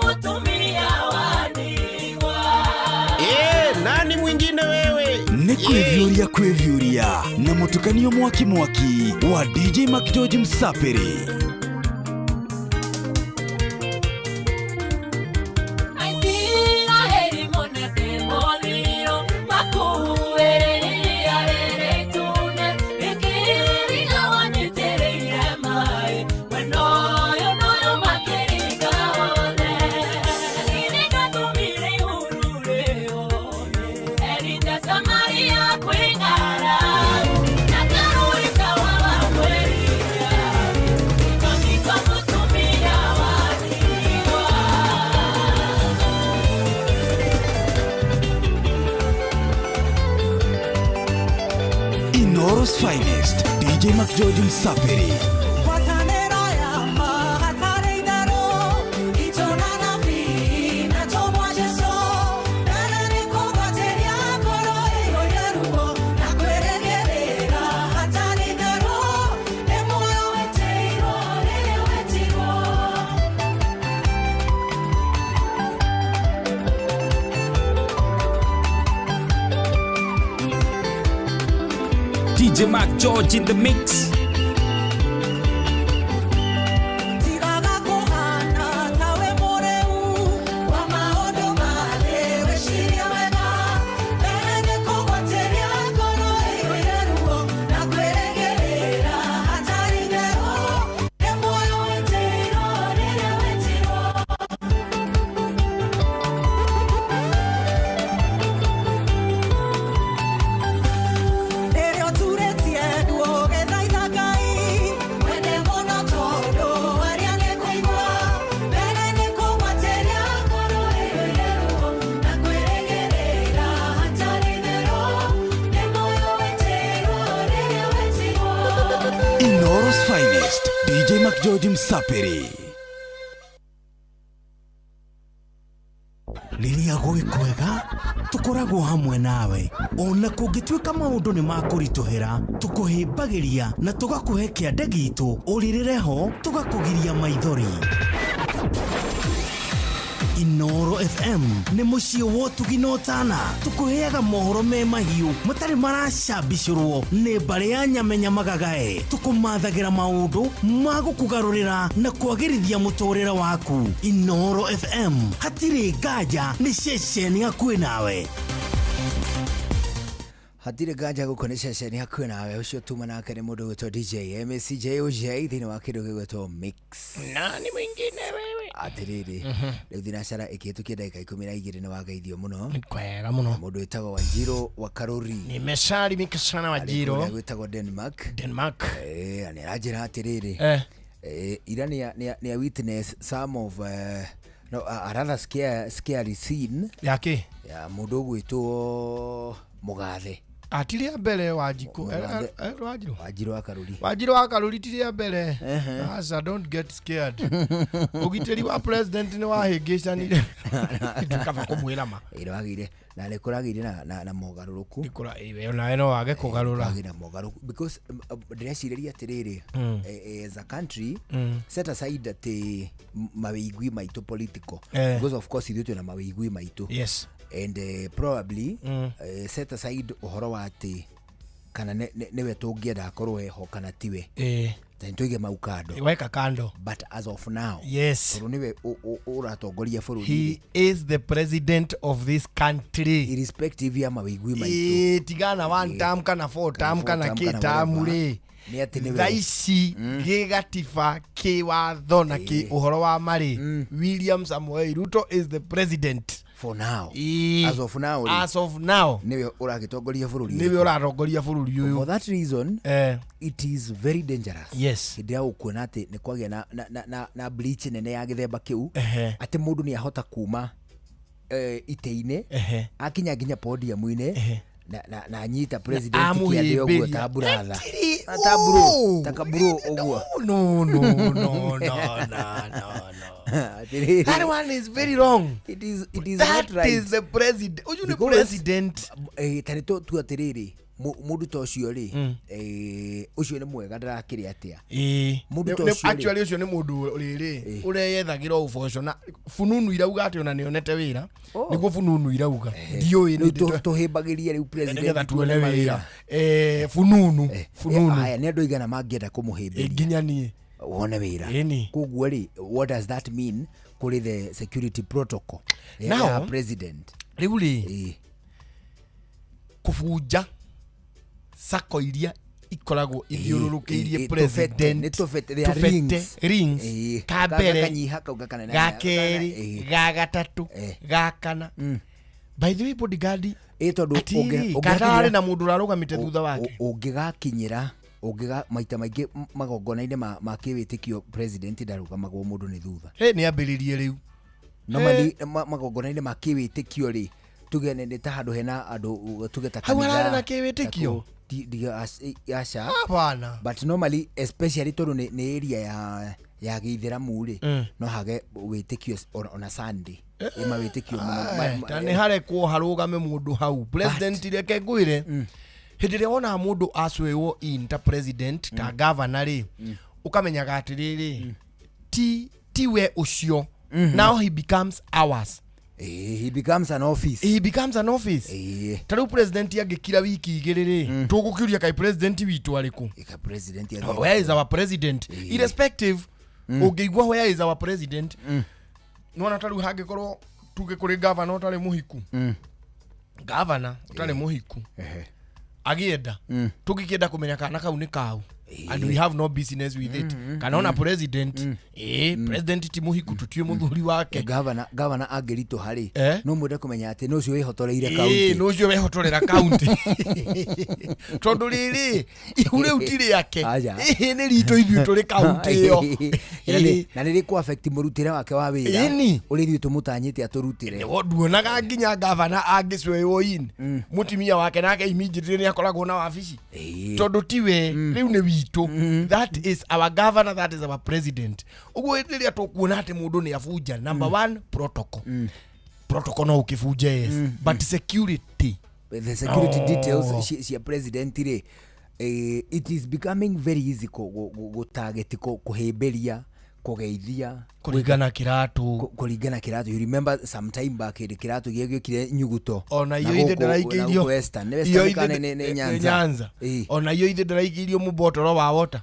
Mutumia wani. Nĩ kwĩviũria kwĩviũria na mũtukanio mwaki mwaki wa DJ McGeorge Msapiri. Inooro's finest, DJ McGeorge Msapiri. DJ Mark George in the mix. Inooro's finest, DJ McGeorge Msapiri. Rĩrĩa gwĩ kwega tũkoragwo hamwe nawe ona kũngĩtuĩka maũndũ nĩ makũritũhĩra tũkũhĩmbagĩria na tũgakũhe kĩande gitũ ũrĩrĩre ho tũgakũgiria maithori. Inooro FM nĩ mũciĩ wa ũtugi na ũtana tũkũheaga mohoro me mahiũ matarĩ maracambicũrwo nĩ mbarĩ ya nyamenya magagae tũkũmathagĩra maũndũ ma gũkũgarũrĩra na kwagĩrithia mũtũrĩre waku. Inooro FM hatirĩ nganja nĩ ceceni hakuhĩ nawe. Hatirĩ nganja gũkũ nĩ ceceni hakuhĩ nawe. Ũcio tuma nake nĩ mũndũ ũgwĩtwo DJ MCJOJ thĩinĩ wa kĩndũ gĩgwĩtwo mix. Nani mwingine wewe? Atĩrĩrĩ, rĩu thinacara ĩkĩhĩtũkia ndagĩka 12 nĩ wageithio mũno. Kwega mũno. Mũndũ wĩtagwo Wanjirũ wa Karuri. Nimesalimika sana Wanjirũ. Kũrĩa gwĩtagwo Denmark. Denmark. Nĩ aranjĩra atĩrĩrĩ. Ira nĩ witness some of no a rather scary scene. Ya kĩ? Ya mũndũ ũgwĩtwo Mũgathe. Atiri ya mbere Wanjikũ. Wanjirũ. Wanjirũ wa Karuri. Wanjirũ wa Karuri tiri ya mbere. Asa, don't get scared. Ũgitĩri wa president nĩ wahĩngĩcanire. Kaba kũmwĩra ma. Ĩragĩire na nĩ kũragĩire na mogarũrũku. Nĩ kũra we nawe no wage kũgarũra. Kũragĩire na mogarũrũku because ndĩrecirĩria atĩrĩrĩ, as a country set aside atĩ mawĩigwi maitũ political because of course ithuĩ twĩna mawĩigwi maitũ. Yes. And probably set aside ũhoro wa atĩ kana nĩwe tũngĩenda akorwo eho kana tiwe. Ta nĩtũige mau kando. Weka kando. But as of now, yes, tondũ nĩwe ũratongoria bũrũri. He is the president of this country. Irrespective ya mawĩigwi maitũ. Tigana one term kana four term kana kĩ term rĩ. Nĩ atĩ nĩwe. Thaa ici gĩgatiba kĩwatho na kĩ ũhoro wa marĩ, William Samoei Ruto is the president. For now. As of now. As of now. Niwe ũragĩtongoria bũrũri. Niwe ũratongoria bũrũri ũyũ. For that reason, it is very dangerous. Yes. Hĩndĩ ya gũkuona atĩ nĩ kwagĩa na bleach nene ya gĩthemba kĩu, atĩ mũndũ nĩ ahota kuma itĩ-inĩ, akinya nginya podium-inĩ, na anyita president kĩande ũguo ta brother. Ta bro, ta kabro ũguo. No. That one is very wrong. It is that not right. Is the president. Uyu ni president. Tarĩ tu atĩrĩrĩ, Mũndũ ta ũcio rĩ, Mm. ũcio nĩ mwega ndarakĩrĩ atĩa? Ĩĩ. Mũndũ ta Nĩ- ũcio rĩ- actually ũcio nĩ mũndũ rĩrĩ ũreyethagĩra ũboco na fununu irauga atĩ ona nĩonete wĩra. Oh. Nĩguo fununu irauga, ndiũĩ. Rĩu tũhĩmbagĩrie rĩu president nĩgetha tuone tuone mawĩra. wĩra. Fununu fununu. Haya, nĩ andũ aigana mangĩenda kũmũhĩmbĩria? Nginya niĩ. Wone wĩra. Ĩni. Koguo rĩ, what does that mean kũrĩ the security protocol Now, ya president? Rĩu rĩ, kũbunja sako iria ikoragwo ithiũrũrũkĩirie president, nĩ tũbete, they are tũbete, rings. rings. Ka Ka- mbere, gakanyiha kau gakanene, ga ga- kerĩ, ga gatatũ, ga kana. By the way, bodyguard ĩ tondũ atĩrĩ, kana arĩ na mũndũ ũrarũgamĩte thutha wake. Ũngĩgakinyĩra, ũngĩga maita maingĩ magongona-inĩ ma kĩwĩtĩkio, president ndarũgamagwo mũndũ nĩ thutha. Hĩ, nĩ ambĩrĩrie rĩu. Normally magongona-inĩ ma kĩwĩtĩkio rĩ, tuge nĩ ta handũ hena andũ, tuge ta Hau kanitha, hararĩ na kĩwĩtĩkio? ta aca. Hapana. But normally, especially tondũ nĩ area ya gĩithĩramu rĩ, no hage wĩtĩkio ona Sunday ĩ mawĩtĩkio mũno. Ta nĩ harekwo harũgame mũndũ hau president. Reke ngwĩre, hĩndĩ ĩrĩa wonaga mũndũ acwĩrwo in ta president, ta governor rĩ, ũkamenyaga atĩrĩrĩ, ti we ũcio. Now he becomes ours. He becomes an office. He becomes an office. Ta rĩu president angĩkira wiki igĩrĩ rĩ, tũgũkĩũria kaĩ president witũ arĩkũ? Ĩka president Where is our president? Irrespective, ũngĩigua "Where is our president?" Nĩwona ta rĩu hangĩkorwo tuge kũrĩ governor ũtarĩ mũhiku, governor ũtarĩ mũhiku agĩenda, tũngĩkĩenda kũmenya kana kau nĩ kau, and we have no business with it. Kana ona president, president ti mũhiku, tũtiũ mũthuri wake. Gavana angĩritũha rĩ, no mwende kũmenya atĩ nũ ũcio wĩhotoreire kaunti. Nũ ũcio wehotorera kaunti, tondũ rĩrĩ ihu rĩu ti rĩake. Aja. Ĩĩ, nĩ ritũ ithuĩ tũrĩ kaunti ĩyo. Na nĩ rĩkũ affect mũrutĩre wake wa wĩra Ĩni. ũrĩa ithuĩ tũmũtanyĩte atũrutĩre. Nduonaga nginya gavana angĩcwĩrwo in, mũtumia wake nake immediately nĩ akoragwo na wabici, tondũ tiwe rĩu, nĩ witũ. That is our governor, that is our president. Ũguo rĩrĩa tũkuona atĩ mũndũ nĩ abunja, number one, protocol. Protocol no ũkĩbunje, yes, but security, the security Oh. details cia president rĩ, it is becoming very easy gũtarget, kũhĩmbĩria, kũgeithia. Kũringana kĩratũ. Kũringana kĩratũ. You remember some time back hĩndĩ kĩratũ gĩgĩokire nyuguto. Ona na iyo ithe gũkũ- ndĩraikĩirio. na gũkũ Western. Nĩ Iyo Western ithe kana nĩ nĩ Nyanza? Nyanza. Ona iyo ithe ndĩraikĩirio mũbotoro wa wota.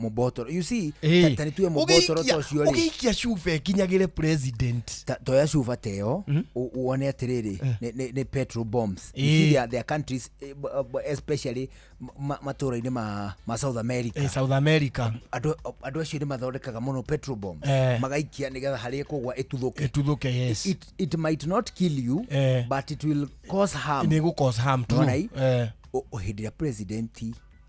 Mũbotoro, you see, ta nĩ tuge mũbotoro ta ũcio rĩ, Ũgĩikia cuba ĩkinyagĩre president. Toya cuba ta ĩyo, wone atĩrĩrĩ, nĩ petrol bombs. You see, there are countries, especially matũũra-inĩ ma South America. South America. Andũ acio nĩ mathondekaga mũno petrol bombs, magaikia nĩgetha harĩa ĩkũgwa ĩtuthũke. Ĩtuthũke, yes. It might not kill you, but it will cause harm. Nĩ ĩgũ cause harm, true. Nĩwona i? Hĩndĩ ĩrĩa president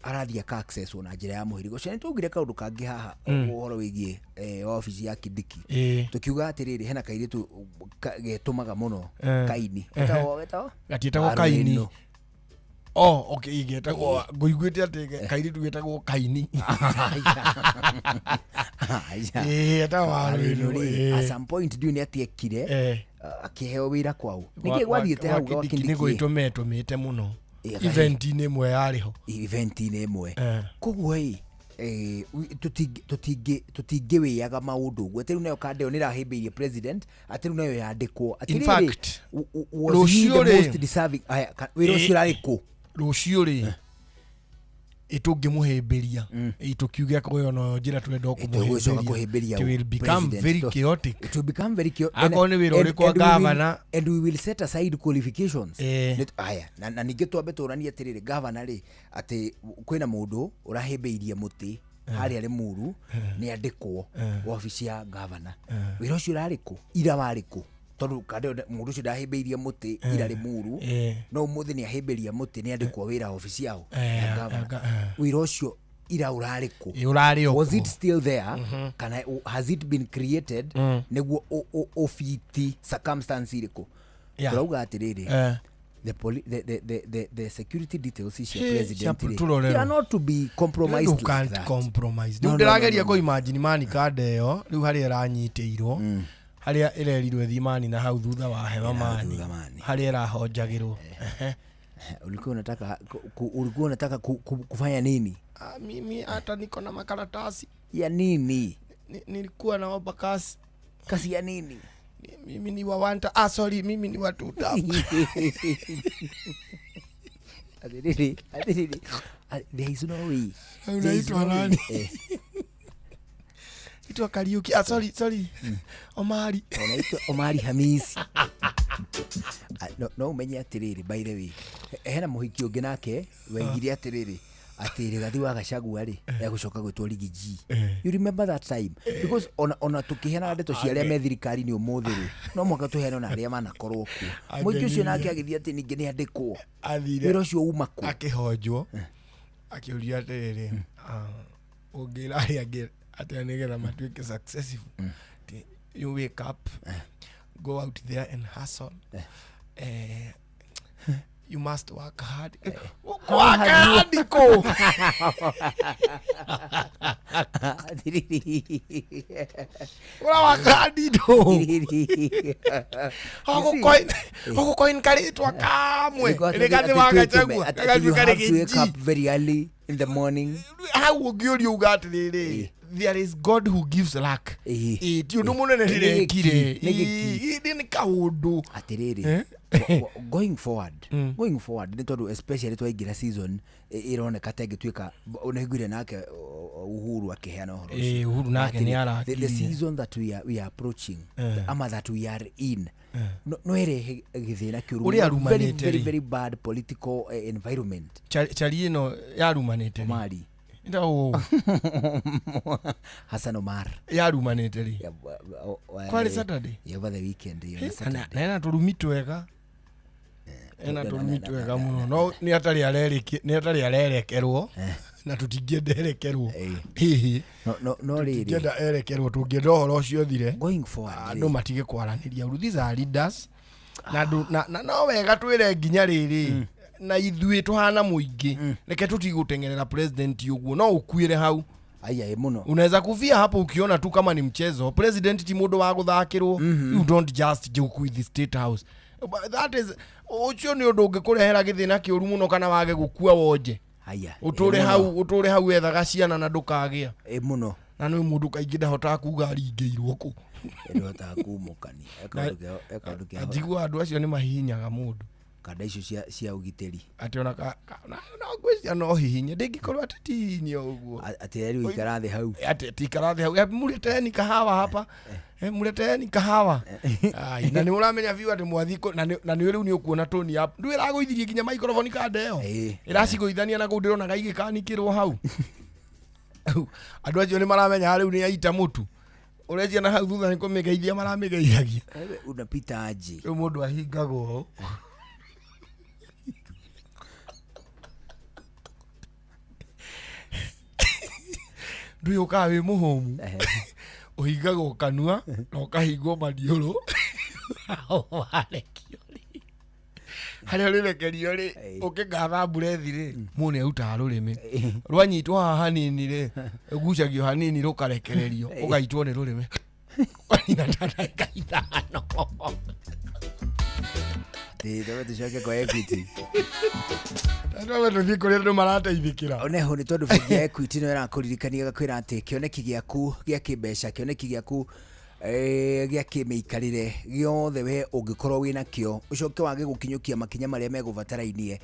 arathiĩ aka access na njĩra ya mũhĩrĩga ũcio, nĩ twaugire kaũndũ kangĩ haha, ũhoro wĩgiĩ wabici ya Kindiki. Tũkiuga atĩrĩrĩ, hena kairĩtu getũmaga mũno, Kaini. Getagwo Gatiĩtagwo Kaini. Warũĩno. Oh, okay, getagwo, ngũiguĩte atĩ kairĩtu getagwo Kaini. Ĩĩ, etagwo Warũĩno Warũĩno, rĩ, at some point ndiũĩ nĩ atĩ ekire, akĩheo wĩra kwao. Nĩkĩ gwathiĩte hau gwa nĩ Kindiki? gwĩtũma etũmĩte mũno Ĩĩ, event-inĩ ĩmwe yarĩ ho. Event-inĩ ĩmwe. Koguo ĩ, tũtingĩwĩaga maũndũ ũguo atĩ rĩu nayo kanda ĩyo nĩ ĩrahĩmbĩirie president, atĩ rĩu nayo yandĩkwo In atĩrĩrĩ, fact, was he rũciũ the rĩ- most deserving? Aya, wĩra ũcio ũrarĩ kũ? Rũciũ rĩ, ĩtũngĩmũhĩmbĩria, tũkiuge akorwo ĩyo noyo njĩra twenda Tũgũcoka kũhĩmbĩria It will become president. very chaotic. It will become very chaotic. Akorwo nĩ wĩra ũrĩkũ wa governor. And we will set aside qualifications. Aya, na ningĩ twambe tũranie atĩrĩrĩ, governor rĩ, atĩ kwĩna mũndũ ũrahĩmbĩirie mũtĩ harĩa Limuru, nĩ andĩkwo wabici ya governor. Wĩra ũcio ũrarĩ kũ ira? Warĩ kũ? Tondũ kanda ĩyo mũndũ ũcio ndahĩmbĩirie mũtĩ ira Limuru, no ũmũthĩ nĩ ahĩmbĩria mũtĩ, nĩ andĩkwo wĩra wabici yao ya governor. Wĩra ũcio ira ũrarĩ kũ? Ĩ, ũrarĩ o Was kũ? it still there, kana has it been created nĩguo ũbiti circumstance irĩkũ? Tũrauga atĩrĩrĩ, the security details cia president cia rĩ, tũrorerwo. they are not to be compromised You like can't that. compromise. No, Rĩu no, no, ndĩrageria no, no. kũ imagine mani kanda ĩyo rĩu harĩa ĩranyitĩirwo, harĩa ĩrerirwo ĩthiĩ mani na hau thutha wa hema mani, harĩa ĩrahonjagĩrwo. Ehe. Ulikuwa unataka ulikuwa unataka kufanya nini? Mimi hata niko na makaratasi. Ya nini? Nilikuwa naomba kazi. Kazi ya nini? Mimi ni wa wanta. Sorry, mimi ni wa tuta. Adiriri. There is no way. Unaitwa nani? Itwa Kariuki. Sorry. Omari. Unaitwa Omari Hamisi. No umenye atiriri, by the way. Hena muhiki ungi nake weigire atiriri ati Rigathi wa Gachagua ri egucoka gwitwo Riggy G. You remember that time? Because ona tukiheana ndeto cia aria me thirikari-inĩ ũmũthĩ rĩ, no mũhaka tũheane ona arĩa manakorwo kuo. Mũingĩ ũcio nake agĩthiĩ atĩ ningĩ nĩ andĩkwo. Wĩra ũcio uma kũ? Akĩhonjwo akĩũria atĩrĩrĩ, ũngĩra arĩa angĩ atĩa nĩgetha matuĩke successful? You wake up, go out there and hustle. You must work hard. Work hard ko. Ura work hard do. Hoko coin karitwa kamwe. Rigathi wa Gachagua. You have to wake up very early in the morning. How ũngĩũria uga atĩrĩrĩ, there is God who gives luck. Ti ũndũ mũnene ndĩrekire. Nĩ kaũndũ. Atĩrĩrĩ, going forward nĩ tondũ especially twaingĩra season ĩroneka ta ĩngĩtuĩka nĩnguire nake Uhuru akĩheana ũhoro ũcio. Uhuru nake nĩ arakire. The season that we are approaching, ama that we are in, no ĩrehe gĩthĩna kĩũru. Ũrĩa very, very bad political environment. Chari ĩno yarumanĩte. Omari. Hassan Omar. Yarumanĩte rĩ. Kwari Saturday. Over the weekend. Saturday. Na ena tũrumi twega. Ena tũrumi twega mũno. No nĩ atarĩ arerekerwo. Na tũtingĩenda erekerwo. Hihi. No rĩrĩ. Tũtingĩenda erekerwo, tũngĩenda ũhoro ũcio ũthire. Going forward. Andũ matige kwaranĩria. These are leaders. Na no wega twĩre nginya rĩrĩ. Na ithuĩ tũhana mũingĩ. Reke tũtigũteng'erera president ũguo, no ũkuĩre hau. Aya mũno. Unaweza kufia hapo ukiona tu kama ni mchezo. President ti mũndũ wa gũthakĩrwo. You don't just joke with the state house. But that is ũcio nĩ ũndũ ũngĩkũrehera gĩthĩna kĩũru mũno kana wage gũkua wonje. Aya. Ũtũre hau wethaga ciana na ndũkagĩa. Mũno. Na nĩ mũndũ kaingĩ ndahotaga kuga aringĩirwo kũ. Ndahotaga kumũkania. Njigua andũ acio nĩ mahihinyaga mũndũ. Kanda icio cia ũgitĩri. Atĩ ona no ngwĩciria no hihinye, ndĩngĩkorwo atĩ ti hihinye ũguo. Atĩ rĩu ikara thĩ hau. Atĩ ti ikara thĩ hau. Mũreteni kahawa hapa. Mũreteni kahawa. Na nĩ ũramenya biũ atĩ mwathi na nĩ rĩu nĩ ũkuona toni app. Ndũ ĩragũithirie nginya microphone kanda ĩyo. Ĩracigũithania na kũu ndĩronaga igĩkanikĩrwo hau. Andũ acio nĩ maramenya rĩu nĩ aita mũtu. Ũrecia na hau thutha nĩ kũmĩgeithia maramĩgeithagia. Unapita aje. Rĩu mũndũ ahingagwo. Ndũĩ ũkaga wĩ mũhũmu, ũhingagwo kanua na ũkahingwo maniũrũ. Warekio rĩ, harĩa ũrĩrekerio rĩ, ũkĩngatha mburethi rĩ, mũndũ nĩarutaga rũrĩmĩ. Rwanyitwo haha hanini rĩ, rũgucagio hanini rũkarekererio, ũgaitwo nĩ rũrĩmĩ. Ũkanina ta ndagĩka 5. Tũcoke kwa Equity. Tũcoke tũthiĩ kũrĩa andũ marateithĩkĩra. Oneho nĩ tondũ bengi ya Equity no ĩrakũririkania ĩgakwĩra atĩ kĩoneki gĩaku gĩa kĩmbeca, kĩoneki gĩaku gĩa kĩmĩikarĩre gĩothe we ũngĩkorwo wĩna kĩo, ũcoke wage gũkinyũkia makinya marĩa megũbatarainie.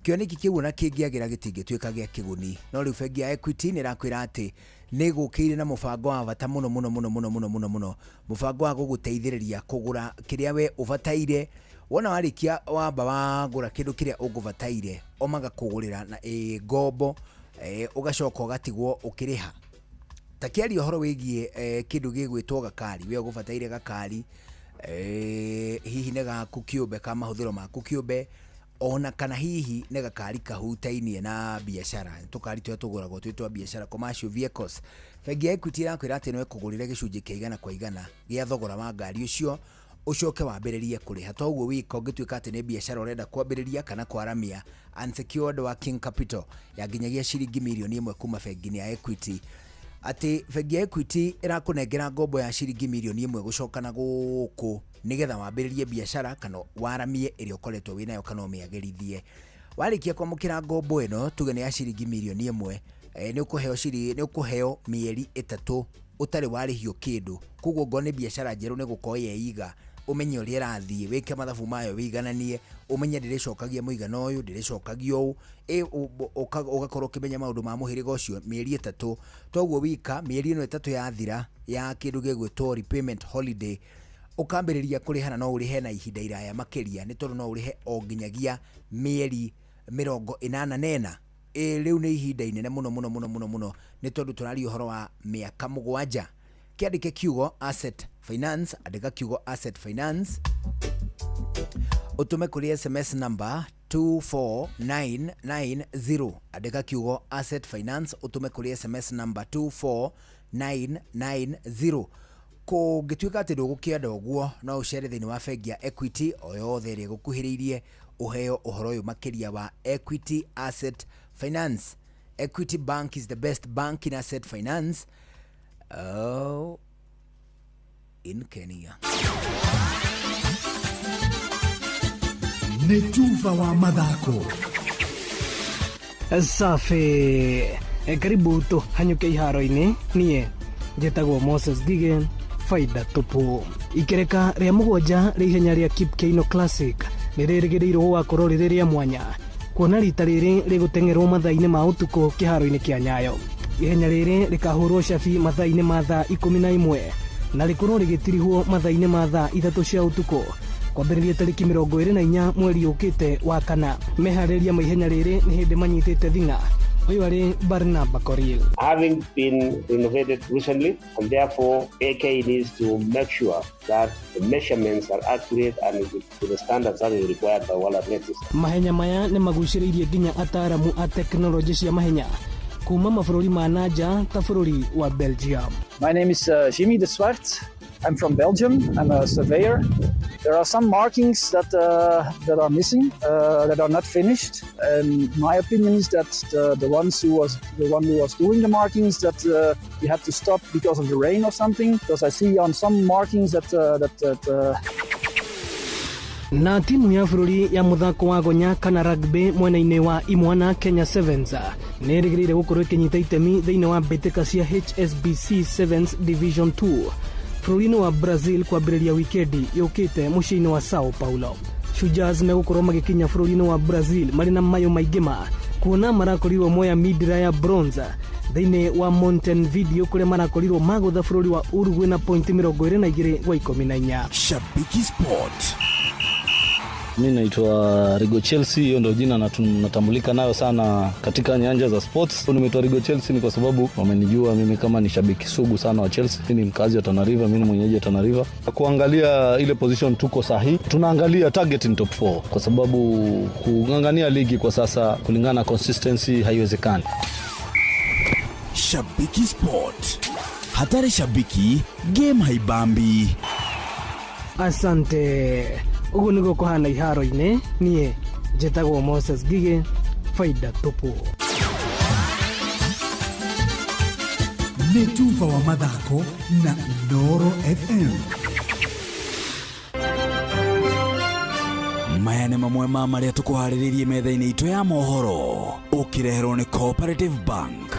Kĩoneki kĩu ona kĩngĩagĩra gĩtingĩtuĩka gĩa kĩguni. No rĩu bengi ya Equity nĩ ĩrakwĩra atĩ nĩ gũkĩire na mũbango wa bata mũno mũno mũno mũno mũno mũno mũno, mũbango wa gũgũteithĩrĩria kũgũra kĩrĩa we ũbataire. Wona warĩkia wamba wagũra kĩndũ kĩrĩa ũngũbataire, o magakũgũrĩra na ngombo, ũgacoka ũgatigwo ũkĩrĩha. Ta kĩaria ũhoro wĩgiĩ kĩndũ gĩgwĩtwo gakari, we ũgũbataire gakari, hihi nĩ gaku kĩũmbe ka mahũthĩro maku kĩũmbe, ona kana hihi nĩ gakari kahutainie na biacara, tũkari tũrĩa tũgũragwo twĩ twa biacara, commercial vehicles. Bengi ya Equity ĩrakwĩra atĩ no ĩkũgũrĩre gĩcunjĩ kĩa 100% gĩa thogora wa ngari ũcio, ũcoke wambĩrĩrie kũrĩha. Toguo wika ũngĩtuĩka atĩ nĩ biacara ũrenda kwambĩrĩria kana kwaramia, unsecured working capital ya nginyagia ciringi mirioni 1 kuma bengi-inĩ ya Equity. Atĩ bengi ya Equity ĩrakũnengera ngombo ya ciringi mirioni 1 gũcoka na gũkũ nĩgetha wambĩrĩrie biacara kana waramie ĩrĩa ũkoretwo wĩnayo kana ũmĩagĩrithie. Warĩkia kwamũkĩra ngombo ĩno, tuge nĩ ya ciringi mirioni 1, nĩ ũkũheo ciringi, nĩ ũkũheo mĩeri 3 ũtarĩ warĩhio kĩndũ. Koguo ngorwo nĩ biacara njerũ nĩ gũkorwo yeiga, ũmenye ũrĩa ĩrathiĩ, wĩke mathabu mayo wĩigananie, ũmenye ndĩrĩcokagia mũigana ũyũ, ndĩrĩcokagia ũũ, ũgakorwo ũkĩmenya maũndũ ma mũhĩrĩga ũcio mĩeri 3. Toguo wika mĩeri ĩno 3 yathira ya kĩndũ gĩgwĩtwo repayment holiday, ũkambĩrĩria kũrĩha na no ũrĩhe na ihinda iraya makĩria, nĩ tondũ no ũrĩhe o nginyagia mĩeri 84. Rĩu nĩ ihinda inene mũno mũno mũno mũno mũno, nĩ tondũ tũraria ũhoro wa mĩaka 7. Kĩandĩke kiugo asset finance, andĩka kiugo asset finance, ũtũme kũrĩ SMS number 24990. Andĩka kiugo asset finance, ũtũme kũrĩ SMS number 24990. Kũngĩtuĩka atĩ ndũgũkĩenda ũguo, no ũcere thĩinĩ wa bengi ya Equity o yothe ĩrĩa ĩgũkuhĩrĩirie, ũheo ũhoro ũyũ makĩria wa Equity Asset Finance. Equity Bank is the best bank in asset finance in Kenya. Nĩ tuba wa mathako. Safi. Karibu tũhanyũke iharo-inĩ. Niĩ njĩtagwo Moses Ngige, faida tupu. Ikereka rĩa 7 rĩa ihenya rĩa Kip Keino Classic nĩ rĩrĩgĩrĩirwo gũgakorwo rĩrĩ rĩa mwanya, kuona rita rĩrĩ rĩgũteng'erwo mathaa-inĩ ma ũtukũ kĩharo-inĩ kĩa Nyayo. Ihenya rĩrĩ rĩkahũrwo cabi mathaa-inĩ ma thaa 11 na rĩkorwo rĩgĩtirihwo mathaa-inĩ ma thaa 3 cia ũtukũ kwambĩrĩria tarĩki 24 mweri ũkĩte wa kana. Meharĩria ma ihenya rĩrĩ nĩ hĩndĩ manyitĩte thing'a. Ũyũ arĩ Barnaba Koril. Having been renovated recently, and therefore AK needs to make sure that the measurements are accurate and to the standards that is required by World Athletics. Mahenya maya nĩ magucĩrĩirie nginya ataaramu a tekinoronjĩ cia mahenya kuma mabũrũri ma nanja ta bũrũri wa Belgium. My name is Jimmy de Swart. I'm from Belgium. I'm a surveyor. There are some markings that are missing, that are not finished. And my opinion is that the one who was doing the markings, that he had to stop because of the rain or something. Because I see on some markings that Na timu ya bũrũri ya mũthako wa gonya kana rugby mwena-inĩ wa Imwana Kenya Sevens nĩ ĩrĩgĩrĩire gũkorwo ĩkĩnyita itemi thĩinĩ wa mbĩtĩka cia HSBC Sevens Division 2 bũrũri-inĩ wa Brazil kwambĩrĩria wikendi yũkĩte mũciĩ-inĩ wa Sao Paulo. Shujaz megũkorwo magĩkinya bũrũri-inĩ wa Brazil marĩ na mayũ maingĩ ma kuona marakorirwo moya midira ya bronze thĩinĩ wa Montevideo kũrĩa marakorirwo magũtha bũrũri wa Uruguay na pointi 22 gwa 14. Shabiki Sport. Mimi naitwa Rigo Chelsea, hiyo ndio jina natambulika nayo sana katika nyanja za sports. Nimeitwa Rigo Chelsea ni kwa sababu wamenijua mimi kama ni shabiki sugu sana wa Chelsea. Mimi ni mkazi wa Tana River, mimi ni mwenyeji wa Tana River. Kuangalia ile position tuko sahihi, tunaangalia target in top 4 kwa sababu kung'ang'ania ligi kwa sasa kulingana na consistency haiwezekani. Shabiki Sport. Hatari shabiki, game haibambi. Asante. Uguo niguo kũhana iharo-inĩ. Niĩ njĩtagwo Moses Ngige, faida tupu. Nĩ tuba wa mathako na Inooro FM. Maya nĩ mamwe ma marĩa tũkũharĩrĩirie metha-inĩ itũ ya mohoro, ũkĩreherwo nĩ Cooperative Bank.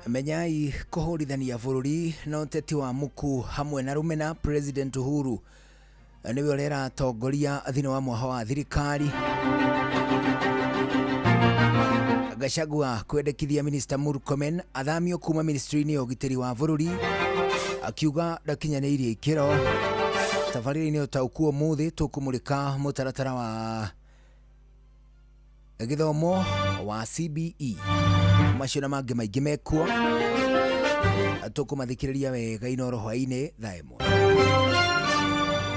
Menyai kũhũrithania bũrũri na ũteti wa muku hamwe na rũmena. President Uhuru nĩwe ũrĩa ũratongoria thĩinĩ wa mwaho wa thirikari. Gachagua kwendekithia Minister Murkomen athamio kuma ministry-inĩ ya ũgitĩri wa bũrũri, akiuga ndakinyanĩirie ikĩro. Tabarĩra-inĩ ũtaũku ũmũthĩ tũkũmũrĩka mũtaratara wa gĩthomo wa CBE. Macio na mangĩ maingĩ mekuo tũkũmathikĩrĩria wega Inooro hwaĩ-inĩ thaa 1.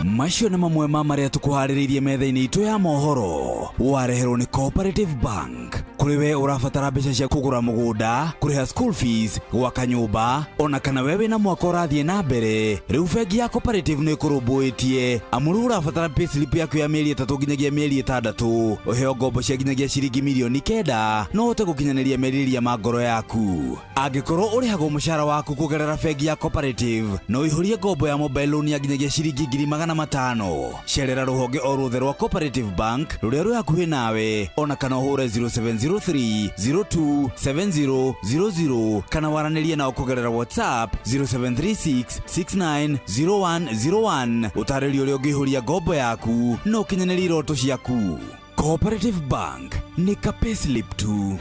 Macio nĩ mamwe ma marĩa tũkũharĩrĩirie metha-inĩ itũ ya mohoro, wareherwo nĩ Cooperative Bank. Kũrĩ we ũrabatara mbeca cia kũgũra mũgũnda, kũrĩha school fees, gwaka nyũmba, ona kana we wĩna mwaka ũrathiĩ na mbere. Rĩu bengi ya Cooperative nĩ ĩkũrũmbũĩtie. Amu rĩu ũrabatara payslip yaku ya mĩeri 3 nginyagia mĩeri 6, ũheo ngombo cia nginyagia ciringi mirioni 9 no ũhote gũkinyanĩria merirĩria ma ngoro yaku. Angĩkorwo ũrĩhagwo mũcara waku kũgerera bengi ya Cooperative, no ũihũrie ngombo ya mobile loan ya nginyagia ciringi 500,000. Cerera rũhonge o ruothe rwa Cooperative Bank rũrĩa rwĩ hakuhĩ nawe, ona kana ũhũre 0703 027000 kana waranĩrie nao kũgerera WhatsApp 0736 690101 ũtarĩrie ũrĩa ũngĩihũria ngombo yaku na ũkinyanĩrie iroto ciaku. Cooperative Bank nĩ ka payslip tu.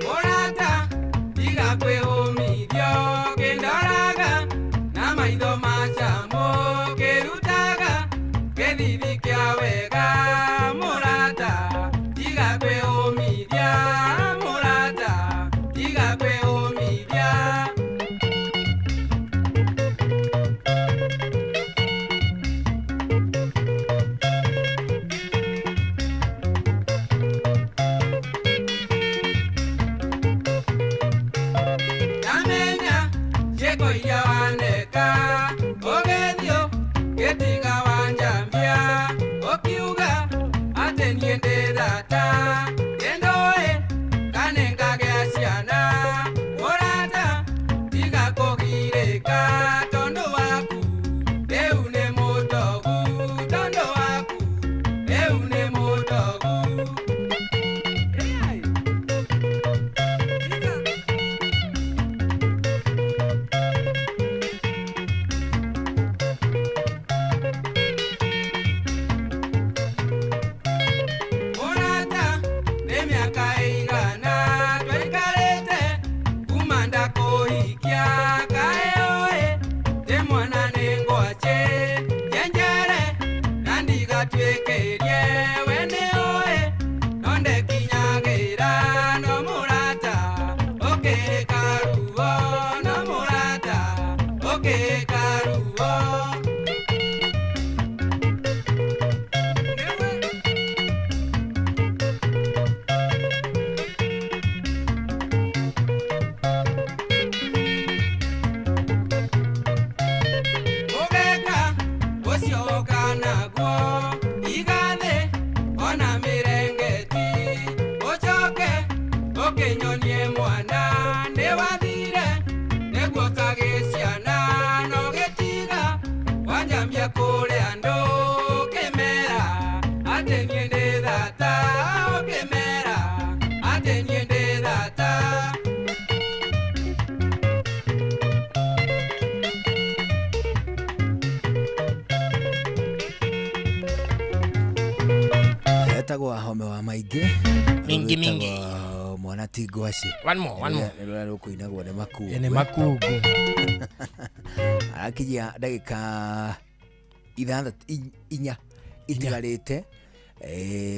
Mũrata, tiga kwĩhũmithio kĩndoraga na maitho macamu kĩrutaga gĩthithi kĩa wega. Mũrata, tiga kwĩhũmithia, mũrata, tiga kwĩhũmithia. Ndamenya ciĩko iria waneka ũgĩthiĩ gĩtiga wanjambia ũkiuga atĩ niĩ ndĩ thata ndĩndũĩ kana ngagĩa ciana. Mũrata, tiga kũgirĩka tondũ waku rĩu nĩ mũtogu, tondũ waku rĩu nĩ mũtogu. Mũrata, nĩ mĩaka ĩigana twaikarĩte kuma ndakũhikia kaĩ ũĩ ndĩ mwana nĩ ngwacĩ njenjere na ndigatuĩkĩrie we nĩ ũĩ no ndekinyagĩra no mũrata ũkĩka ruo no mũrata ũkĩka ruo. Ũgeka ũcio ũka naguo igathĩ ona mĩrengeti ũcoke ũkĩnyonie mwana nĩ wathire nĩguo kagĩ ciana no gĩtiga wanjambia kũrĩ andũ ũkĩmera atĩ niĩ ndĩ thata ũkĩmera atĩ niĩ ndĩ thata. Etagwo Ahome wa Maingĩ. Mingi, mingi. Rwĩtagwo mwana ti ngwacĩ. One more, one more. Nĩ rũrĩa rũkũinagwo nĩ makungu. Ĩ, nĩ makungu. Arakinyia ndagĩka 6 4 itigarĩte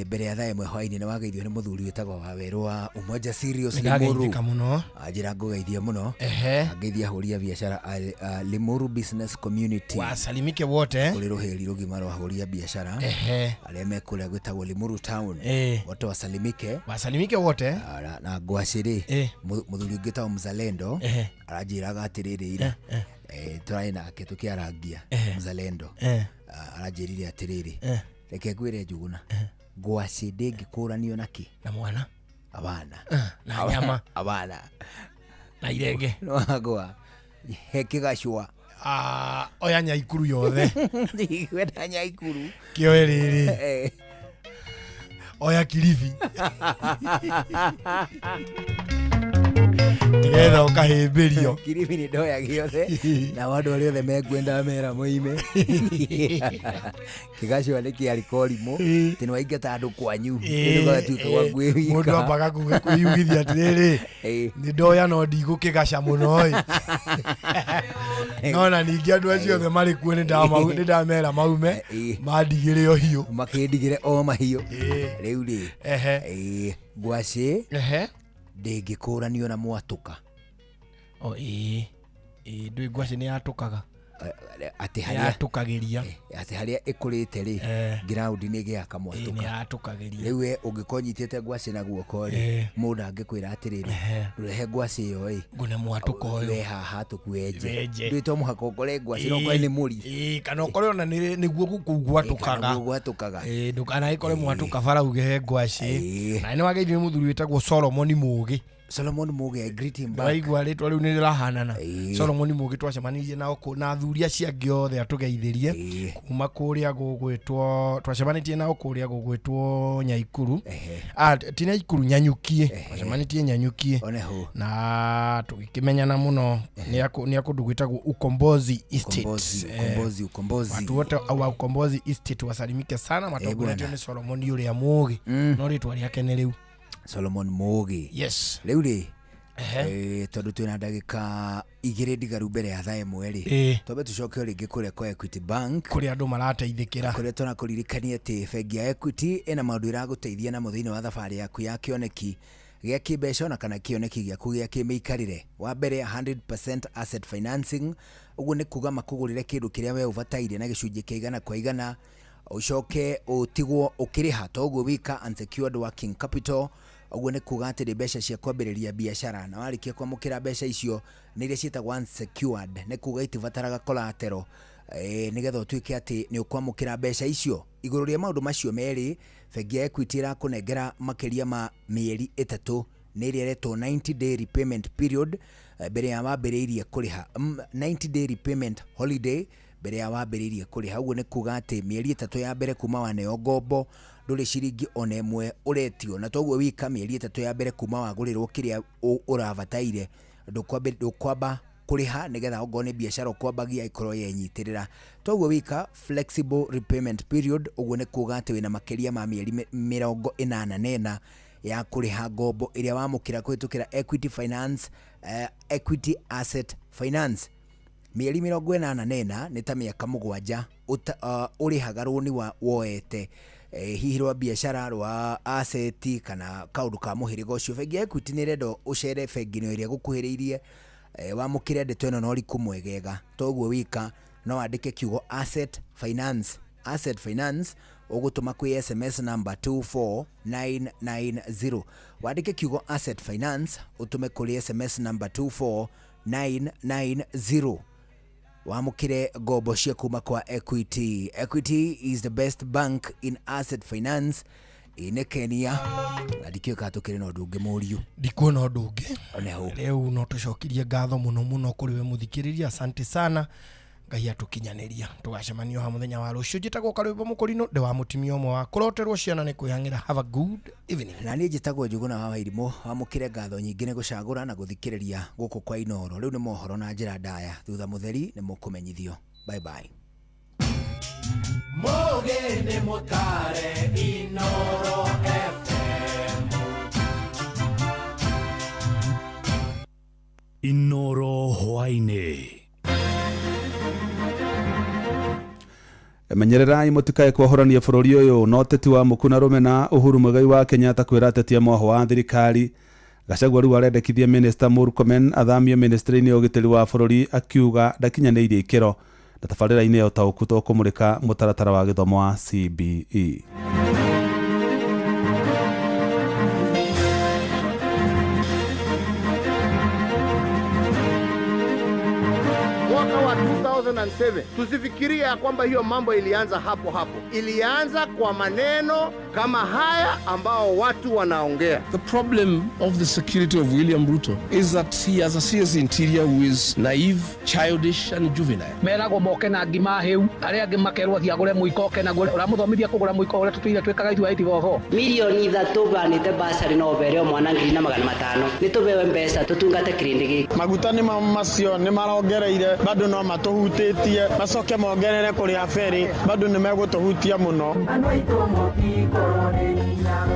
mbere ya thaa 1 hwaĩ-inĩ. Nĩ wageithio nĩ mũthuri wĩtagwo Wawerũ wa Umoja Serious Limuru. Nĩndageithĩka mũno. Anjĩra ngũgeithie mũno. Ehe. Angeithia ahũri a biacara a Limuru Business Community. Wasalimike wote. Kũrĩ rũhĩri rũgima rwa ahũri a biacara Ehe. arĩa me kũrĩa gwĩtagwo Limuru Town. Wote wasalimike. Wasalimike wote. Na ngwacĩ rĩ, mũthuri ũngĩ wĩtagwo Mzalendo Ehe. aranjĩraga atĩrĩrĩ ira tũrarĩ nake tũkĩarangia Mzalendo aranjĩrire atĩrĩrĩ, reke ngwĩre Njuguna, ngwacĩ ndĩngĩkũranio na kĩ na mwana abana na nyama abana na irenge nwagwa he kĩgacũa. Oya nyaikuru yothe. Ndikwenda nyaikuru. Kĩoe rĩrĩ oya Kilifi nĩgetha ũkahĩmbĩrio. Kilifi nĩ ndoya gĩothe na andũ arĩa othe mekwenda mera moime kĩgacũa nĩ kĩarĩ korimũ atĩ nĩ waingata andũ kwanyu ndũgatuĩka gwa kwĩwika. Mũndũ ambaga kwĩyugithia atĩrĩrĩ nĩ ndoya no ndigũkĩgaca mũno ĩ nona ningĩ andũ acio othe marĩ kuo nĩ ndamera maume mandigĩre o hiũ makĩndigĩre o mahiũ. Rĩu rĩ ngwacĩ Ndĩngĩkũranio na mwatũka. O ĩĩ ĩĩ, ndũĩ ngwacĩ nĩ yatũkaga. Atĩ harĩa yatũkagĩria, atĩ harĩa ĩkũrĩte rĩ, ground nĩ ĩgĩaga kamwatũka. Nĩ yatũkagĩria. Rĩu we ũngĩkorwo ũnyitĩte ngwacĩ na guoko rĩ, mũndũ angĩkwĩra atĩrĩrĩ, ndũrehe ngwacĩ ĩyo ĩ, ngũne mwatũka ũyũ, we haha tũkwenje. Wenje. Ndũĩ to mũhaka ũkore ngwacĩ, no ũkore nĩ mũri. Ĩĩ, kana ũkore ona nĩguo gũkũ gwatũkaga. Nĩguo gwatũkaga. Ĩĩ, ndũkanagĩkore mwatũka bara uge he ngwacĩ. Na nĩ wageithio nĩ mũthuri wĩtagwo Solomon Mũgĩ. Solomon Mũgĩ, I greet him back. Waigua rĩtwa rĩu nĩ rĩrahanana. Solomon Mũgĩ twacemanirie nao na athuri acio angĩ othe atũgeithĩrie kuma kũrĩa gũgwĩtwo, twacemanĩtie nao kũrĩa gũgwĩtwo Nyaikuru. Ah, ti Nyaikuru, Nyanyukie. Twacemanĩtie Nyanyukie na tũgĩkĩmenyana mũno. Nĩ a kũndũ gwĩtagwo Ukombozi Estate. Ukombozi, Ukombozi, Ukombozi. Watu wote wa Ukombozi Estate wasalimike sana, matongoretio bwana. nĩ Solomon ũrĩa Mũgĩ, no rĩtwa rĩake nĩ rĩu Solomon Mũgĩ. Yes. Rĩu rĩ, tondũ twĩna ndagĩka 2 ndigaru mbere ya thaa 1 rĩ, twambe tũcoke o rĩngĩ kũrĩa kwa Equity Bank, kũrĩa andũ marateithĩkĩra, kũrĩa tũrakũririkania atĩ bengi ya Equity ĩna maũndũ ĩragũteithia namo thĩinĩ wa thabarĩ yaku ya kĩoneki gĩa kĩmbeca ona kana kĩoneki gĩaku gĩa kĩmĩikarĩre. Wa mbere, 100% asset financing, ũguo nĩ kuga makũgũrĩre kĩndũ kĩrĩa we ũbataire na gĩcunjĩ kĩa 100 kwa 100, ũcoke ũtigwo ũkĩrĩha toguo wika. Unsecured working capital, ũguo nĩ kuga atĩ nĩ mbeca cia kwambĩrĩria biacara, na warĩkia kwamũkĩra mbeca icio nĩ iria ciĩtagwo unsecured, nĩ kuga itibataraga collateral, nĩgetha ũtuĩke atĩ nĩ ũkwamũkĩra mbeca icio. Igũrũ rĩa maũndũ macio merĩ, bengi ya Equity ĩrakũnengera makĩria ma mĩeri 3, nĩ ĩrĩa ĩretwo 90 day repayment period, mbere ya wambĩrĩirie kũrĩha, 90 day repayment holiday mbere ya wambĩrĩirie kũrĩha. Ũguo nĩ kuga atĩ mĩeri 3 ya mbere kuma waneo ngombo ndũrĩ ciringi ona ĩmwe ũretio, na toguo wika mĩeri 3 ya mbere kuma wagũrĩrwo kĩrĩa ũrabataire ndũkwamba kũrĩha, nĩgetha ongorwo nĩ biacara ũkwambagia ĩkorwo yenyitĩrĩra. Toguo wika flexible repayment period, ũguo nĩ kuga atĩ wĩna makĩria ma mĩeri 84 ya kũrĩha ngombo ĩrĩa wamũkĩra kũhĩtũkĩra Equity Finance, Equity Asset Finance. Mĩeri 84 nĩ ta mĩaka 7 ũrĩhaga rũni wa woete, hihi rwa biacara, rwa asset kana kaũndũ ka mũhĩrĩga ũcio. Bengi ya Equity nĩ ĩrenda ũcere bengi-inĩ ĩrĩa ĩgũkuhĩrĩirie, wamũkĩre ndeto ĩno na ũriku mwegega. Toguo wika no wandĩke kiugo asset finance, asset finance ũgũtũma kwĩ SMS number 24990. Wandĩke kiugo asset finance ũtũme kũrĩ SMS number 24990 wamũkĩre ngombo cia kuma kwa Equity. Equity is the best bank in asset finance ĩ Kenya. Na ndikĩũĩ kana tũkĩrĩ na ũndũ ũngĩ mũriũ. Ndikuona ũndũ ũngĩ Oneho. Rĩu no tũcokirie ngatho mũno mũno kũrĩ we mũthikĩrĩria, asante sana, Ngai atũkinyanĩria. Tũgacemanio ha mũthenya wa rũciũ. Njĩtagwo Karwĩmbo Mũkũrinũ, ndĩ wa mũtumia ũmwe wa kũroterwo ciana nĩ kwĩhang'ĩra. Have a good evening. Na niĩ njĩtagwo Njũgũna wa Wairimũ, wamũkĩre ngatho nyingĩ nĩ gũcagũra na gũthikĩrĩria gũkũ kwa Inooro. Rĩu nĩ mohoro na njĩra ndaya, thutha mũtheri nĩ mũkũmenyithio. Bye bye. Mũgĩ nĩ mũtare Inooro FM. Inooro hwaĩ-inĩ. Menyererai mũtikae kuohorania bũrũri ũyũ na ũteti wa mũku na rũmena. Uhuru Muigai wa Kenyatta kwĩra ateti a mwahũ wa thirikari. Gachagua rĩu arendekithia Minister Murkomen athamio ministry-inĩ ya ũgitĩri wa bũrũri, akiuga ndakinyanĩirie ikĩro. Na tabarĩra-inĩ ya ũtaũku tũkũmũrĩka mũtaratara wa gĩthomo wa CBE. Mwaka wa 2007, tusifikirie ya kwamba hiyo mambo ilianza hapo hapo. Ilianza kwa maneno kama haya ambao watu wanaongea. The problem of the security of William Ruto is that he has a serious interior who is naive, childish and juvenile. Meragwo moke na ngima hĩu, arĩa angĩ makerwo athiĩ agũre mũiko oke naguo. Ũramũthomithia kũgũra mũiko ũrĩa tũtũire twĩkaga ithuĩ aiti bobo. Milioni 3 banĩte basarĩ no ũbere o mwana 1,500. Nĩ tũbewe mbeca tũtungate kĩrĩndĩ gĩkĩ. Maguta nĩ macio nĩ marongereire, bado no matũhutĩtie, macoke mongerere kũrĩa ferry, bado nĩ megũtũhutia mũno. Andũ aitũ mũtikorwo nĩ hinya.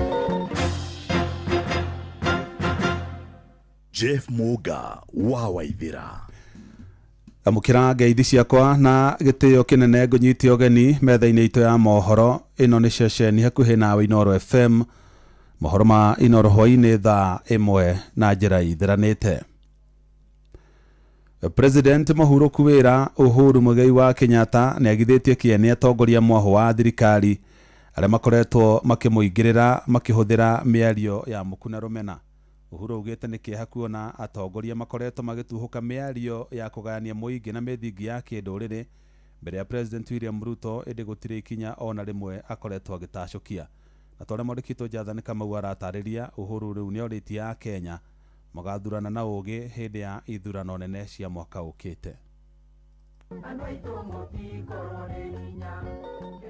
Jeff Muga wa Waithira. Amũkĩra ngeithi ciakwa na gĩtĩo kĩnene, ngũnyite ũgeni metha-inĩ itũ ya mohoro. Ĩno nĩ ceceni hakuhĩ nawe, Inooro FM. Mohoro ma Inoro hwaĩ-inĩ thaa 1 na njĩra ithiranĩte. President mũhurũku wĩra Uhuru Muigai wa Kenyatta nĩagithĩtie kĩene atongoria mwaho wa thirikari arĩa makoretwo makĩmũingĩrĩra makĩhũthĩra mĩario ya muku na rũmena. Uhuru augĩte nĩ kĩeha kuona atongoria makoretwo magĩtuhũka mĩario ya kũgayania mũingĩ na mĩthingi ya kĩndũrĩrĩ mbere ya President William Ruto, ĩndĩ gũtirĩ ikinya ona rĩmwe akoretwo agĩtacũkia. Na torĩa mwandĩki Jathani Kamau aratarĩria, Uhuru rĩu nĩorĩtie Akenya magathurana na ũgĩ hĩndĩ ya ithurano nene cia mwaka ũkĩte.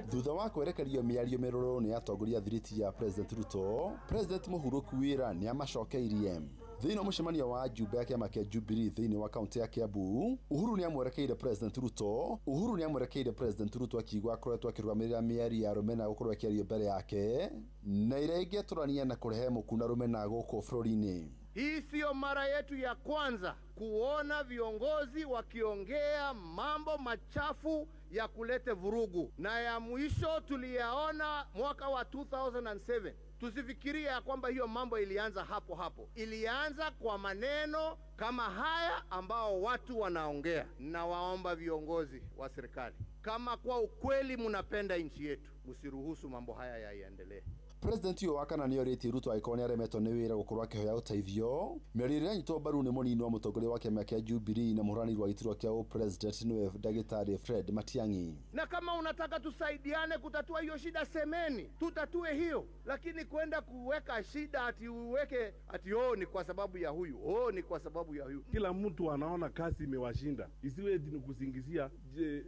Thutha wa kwerekerio mĩario mĩrũrũ nĩ atongoria thiriti ya President Ruto, President mũhurũku wĩra nĩ amacokeirie. Thĩinĩ wa mũcemanio wa njumbe ya kĩama kĩa Jubilee thĩinĩ wa kaunti ya Kiambu, Uhuru nĩamwerekeire President Ruto. Uhuru nĩamwerekeire President Ruto akiuga akoretwo akĩrũgamĩrĩra mĩario ya rũmena gũkorwo ĩkĩario mbere yake na ĩrĩa ĩngĩatũrania na kũrehe mũku na rũmena gũkũ bũrũri-inĩ. Hii siyo mara yetu ya kwanza kuona viongozi wakiongea mambo machafu ya kulete vurugu, na ya mwisho tuliyaona mwaka wa 2007. Tusifikirie ya kwamba hiyo mambo ilianza hapo hapo. Ilianza kwa maneno kama haya ambao watu wanaongea. Na waomba viongozi wa serikali, kama kwa ukweli mnapenda nchi yetu, msiruhusu mambo haya yaendelee. President ũyũ wa kana nĩorĩtie Ruto angĩkorwo nĩaremetwo nĩ wĩra gũkorwo akĩhoya ũteithio. Mĩario ĩrĩa ĩranyitwo mbaru nĩ mũnini wa mũtongoria wa kĩama kĩa Jubilee na mũhũranĩri wa gĩturwa kĩa ũpresident nĩwe ndagĩtarĩ Fred Matiang'i. Na kama unataka tusaidiane kutatua hiyo shida, semeni tutatue hiyo, lakini kwenda kuweka shida ati uweke ati oh, ni kwa sababu ya huyu, oh, ni kwa sababu ya huyu. Kila mtu anaona kazi imewashinda, isiwe eti ni kusingizia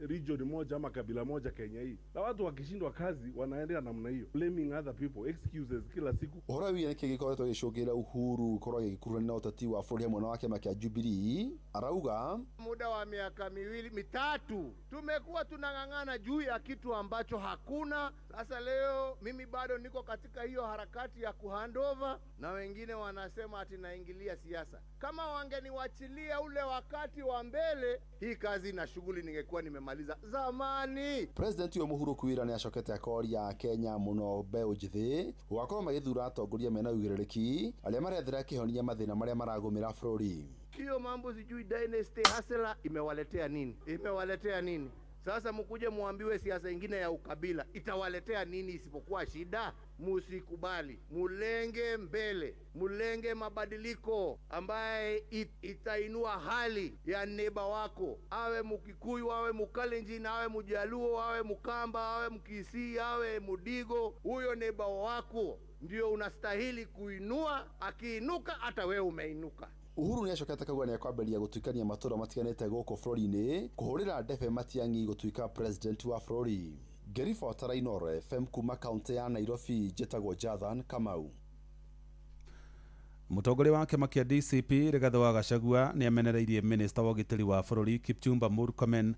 region moja ama kabila moja Kenya hii, na watu wakishindwa kazi wanaendea namna hiyo, blaming other people, excuses kila siku. Ũhoro wĩgiĩ nĩkĩ gĩkoretwo gĩgĩcũngĩrĩria Uhuru gũkorwo agĩkuruhania na ũteti wa bũrũri hamwe na wa kĩama kĩa Jubilee, arauga muda wa miaka miwili mitatu tumekuwa tunang'ang'ana juu ya kitu ambacho hakuna. Sasa leo mimi bado niko katika hiyo harakati ya kuhandover, na wengine wanasema ati naingilia siasa. Kama wangeniwachilia ule wakati wa mbele, hii kazi na shughuli ningekuwa nimemaliza zamani. President ũyũ mũhurũku wĩra nĩacokete akoria Kenya mũno mbeũ njĩthĩ gũgakorwo magĩthura atongoria mena ũigĩrĩrĩki arĩa marethera kĩhonia mathĩna marĩa maragũmĩra bũrũri. Hiyo mambo sijui dynasty hasela imewaletea nini? Imewaletea nini? Sasa mkuje muambiwe siasa ingine ya ukabila itawaletea nini isipokuwa shida? Musikubali, mulenge mbele, mulenge mabadiliko ambaye itainua hali ya neba wako, awe Mkikuyu, awe Mkalenjin, awe Mjaluo, awe Mkamba, awe Mkisii, awe Mudigo. Huyo neba wako ndio unastahili kuinua. Akiinuka hata wewe umeinuka. Uhuru nĩacokete akauga nĩekwambĩrĩria gũtuĩkania matũra matiganĩte gũkũ bũrũri-inĩ kũhũrĩra ndebe Matiang'i gũtuĩka president wa bũrũri. Ngĩribotera Inooro FM kuma kaunti ya Nairobi, njĩtagwo Jathan Kamau. Mũtongoria wa kĩama kĩa DCP Rigathĩ wa Gachagua nĩamenereirie minista wa ũgitĩri wa bũrũri Kipchumba Murkomen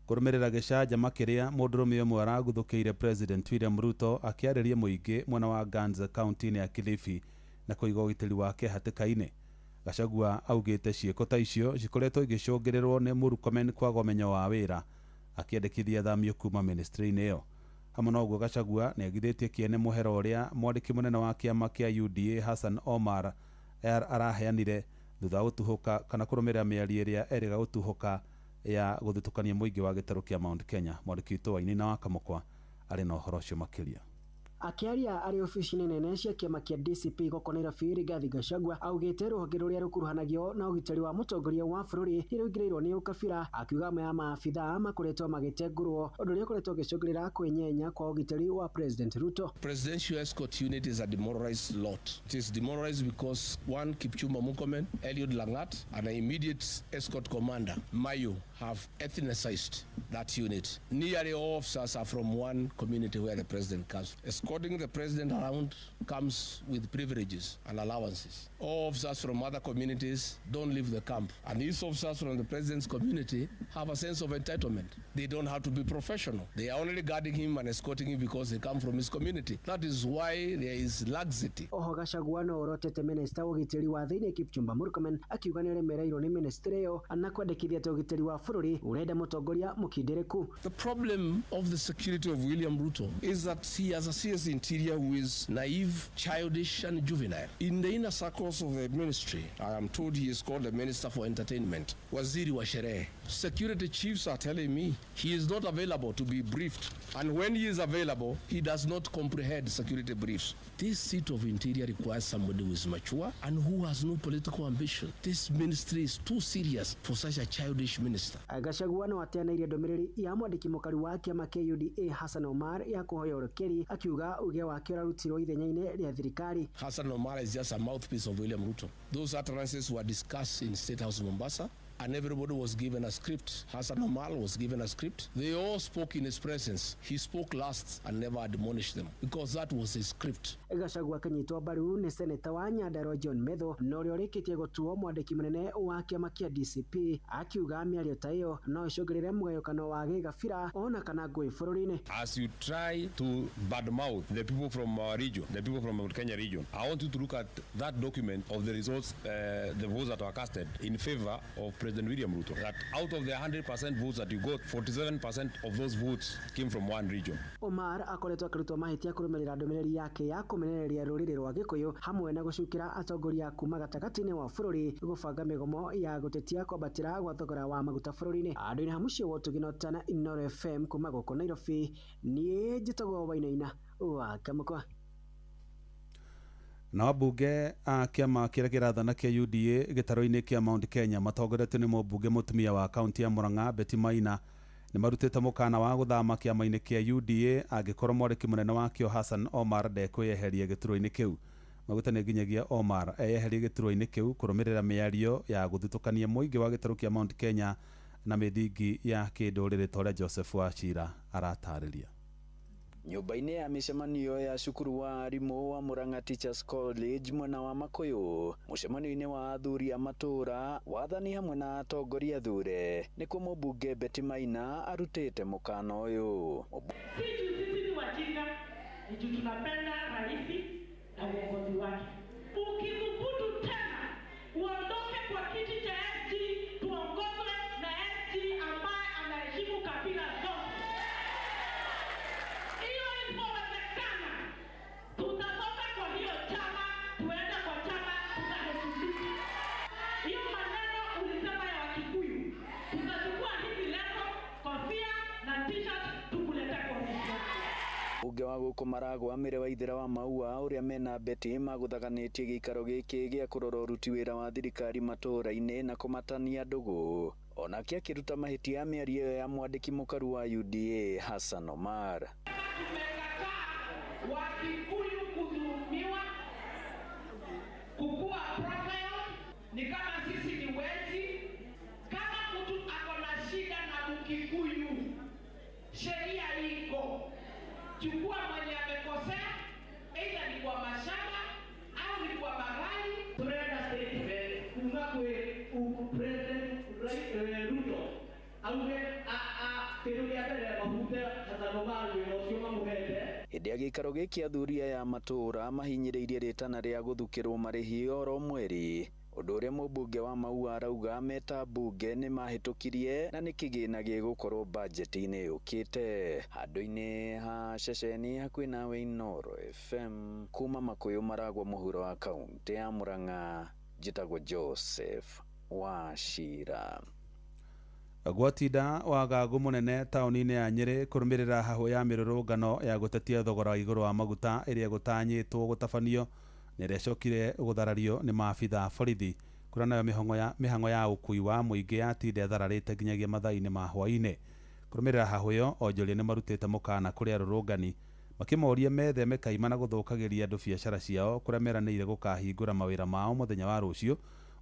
kũrũmĩrĩra gĩcanjama kĩrĩa mũndũrũme ũmwe araguthũkĩire President William Ruto akĩarĩria mũingĩ mwena wa Ganze kaunti-inĩ ya Kilifi na kũiga ũgitĩri wake hatĩka-inĩ. Gachagua augĩte ciĩko ta icio cikoretwo igĩcũngĩrĩrwo nĩ Murkomen kwaga ũmenyo wa wĩra, akĩendekithia athamio kuma ministry-inĩ ĩyo. Hamwe na ũguo, Gachagua nĩagithĩtie kĩene mũhera ũrĩa mwandĩki mũnene wa kĩama kĩa UDA Hassan Omar araheanire thutha wa gũtuhũka kana kũrũmĩrĩra mĩario ĩrĩa erĩga gũtuhũka ya gũthutũkania mũingĩ wa gĩtarũ kĩa Mount Kenya. Mwandĩki witũ Wainina wa Kamũkwa arĩ na ũhoro ũcio makĩria. Akĩaria arĩ obici-inĩ nene cia kĩama kĩa DCP gũkũ Nairobi, Rigathi Gachagua augĩte rũhonge rũrĩa rũkuruhanagio na ũgitĩri wa mũtongoria wa bũrũri nĩ rũingĩrĩirwo nĩ ũkabira, akiuga amwe a maabithaa makoretwo magĩtengũrwo, ũndũ ũrĩa ũkoretwo ũgĩcũngĩrĩra kwĩnyenya kwa ũgitĩri wa President Ruto. Presidential escort unit is a demoralized lot. It is demoralized because one, Kipchumba Murkomen, Eliud Langat, and an immediate escort commander, Mayu, have ethnicized that unit. Nearly all officers are from one community where the president comes. Escorting the president around comes with privileges and allowances. All officers from other communities don't leave the camp. And these officers from the president's community have a sense of entitlement. They don't have to be professional. They are only guarding him and escorting him because they come from his community. That is why there is laxity. Oho Gachagua no orotete minista wa ũgitĩri wa thĩinĩ Kipchumba Murkomen akiuga nĩaremereirwo nĩ ministry ĩyo na kwendekithia atĩ ũgitĩri wa bũrũri ũrenda mũtongoria mũkindĩrĩku. The problem of the security of William Ruto is that he has a CS Interior who is naive, childish, and juvenile. In the inner circles of the ministry, I am told he is called the Minister for Entertainment, Waziri wa Sherehe. Security chiefs are telling me he is not available to be briefed. And when he is available, he does not comprehend security briefs. This seat of Interior requires somebody who is mature and who has no political ambition. This ministry is too serious for such a childish minister. Gachagua no ateanĩirie ndũmĩrĩri ya mwandĩki mũkaru wa kĩama kĩa UDA Hassan Omar ya kũhoya ũrekeri, akiuga uge wake ũrarutirwo ithenya-inĩ rĩa thirikari. Hassan Omar is just a mouthpiece of William Ruto. Those utterances were discussed in State House Mombasa, and everybody was given a script. Hassan Omar was given a script. They all spoke in his presence. He spoke last and never admonished them because that was his script. Gachagua akanyitwo mbaru nĩ seneta wa Nyandarua John Methu na ũrĩa ũrĩkĩtie gũtuo mwandĩki mũnene wa kĩama kĩa DCP, akiuga mĩario ta ĩyo no ĩcũngĩrĩre mũgayũkano wa gĩgabira ona kana ngũĩ bũrũri-inĩ. As you try to badmouth the people from our region, the people from Mount Kenya region, I want you to look at that document of the results, the votes that were casted in favor of President William Ruto. That out of the 100% votes that you got, 47% of those votes came from one region. Omar akoretwo akĩrutwo mahĩtia kũrũmĩrĩra ndũmĩrĩri yake ya kũmenereria rũrĩrĩ rwa Gĩkũyũ hamwe na gũcukĩra atongoria kuma gatagatĩ-inĩ wa bũrũri gũbanga mĩgomo ya gũtetia kwambatĩra gwa thogora wa maguta bũrũri-inĩ. Andũ-inĩ ha mũciĩ wa Ũtugi na Ũtana, Inooro FM kuma gũkũ Nairobi, niĩ njĩtagwo Wainaina wa Kamũkwa. Nao ambunge a kĩama kĩrĩa kĩrathana kĩa UDA gĩtarũ-inĩ kĩa Mount Kenya matongoretio nĩ mũmbunge mũtumia wa kaunti ya Murang'a Betty Maina nĩ marutĩte mũkana wa gũthama kĩama-inĩ kĩa UDA angĩkorwo mwandĩki mũnene wakĩo Hassan Omar ndekwĩyeheria gĩturwa-inĩ kĩu. Maguta nĩ nginyagia Omar eyeherie gĩturwa-inĩ kĩu kũrũmĩrĩra mĩario ya gũthutũkania mũingĩ wa gĩtarũ kĩa Mount Kenya na mĩthingi ya kĩndũrĩrĩ ta ũrĩa Joseph Wachira aratarĩria. Nyũmba-inĩ ya mĩcemanio ya cukuru wa arimũ wa Murang'a Teachers College mwena wa Makuyu, mũcemanio-inĩ wa athuri a matũũra, wathani hamwe na atongoria athure, nĩkuo mũmbunge Betty Maina arutĩte mũkana ũyũ. Si juu sisi ni wajinga, ni juu tunapenda rais na uongozi wake. Ukithubutu tena uondoke kwa kiti cha SG, tuongozwe na SG ambaye anaheshimu kabila zote. Hiyo isipowezekana, tutatoka kwa hiyo chama, tuende kwa chama tutaheshimika. Hiyo maneno ulisema ya Wakikuyu, tutachukua hizi leso, kofia na t-shirt tukulete kwa ofisi yako. Mbunge wa gũkũ Maragwa Mĩrĩ Waithera wa Maua ũrĩa mena Betty magũthaganĩtie gĩikaro gĩkĩ gĩa kũrora ũruti wĩra wa thirikari matũũra-inĩ na kũmatania ndũgũ, onake akĩruta mahĩtia mĩario ĩyo ya mwandĩki mũkaru wa UDA Hassan Omar. Tumekataa Wakikuyu kudhulumiwa, kukua profile ni kama sisi ni wezi. Kama mtu ako na shida na Mkikuyu, sheria iko. Chukua mwenye amekosea, either ni kwa mashamba au ni kwa magari. Turenda statement kuma kwi President Ruto auge kĩndũ kĩa mbere mahute Hassan Omar wĩra ũcio mamũhete. Hĩndĩ ya gĩikaro gĩkĩ athuri aya a matũũra mahinyĩrĩirie rĩtana rĩa gũthukĩrwo marĩhi oro mweri, ũndũ ũrĩa mũmbunge wa Maua arauga meta mbunge nĩ mahĩtũkirie na nĩ kĩgĩna gĩgũkorwo bajeti-inĩ yũkĩte. Handũ-inĩ ha ceceni hakuhĩ nawe Inooro FM kuma Makuyu Maragwa mũhuro wa kaunti ya Murang'a, njĩtagwo Joseph Wachira. Gwatinda wagagu mũnene taũni-inĩ ya Nyĩrĩ kũrũmĩrĩra hahũ ya mĩrũrũngano ya gũtetia thogora wa igũrũ wa maguta ĩrĩa ĩgũtanyĩtwo gũtabanio na ĩrĩa ĩcokire gũtharario nĩ maabitha a borithi, kũrĩa nayo mĩhang'o ya ũkui wa mũingĩ yatinda ĩthararĩte nginyagia mathaa-inĩ ma hwaĩ-inĩ. Kũrũmĩrĩra hahũ ĩyo, onjoria nĩ marutĩte mũkana kũrĩ arũrũngani makĩmoria metheme kaima na gũthũkagĩria andũ biacara ciao kũrĩa meranĩire gũkahingũra mawĩra mao mũthenya wa rũciũ,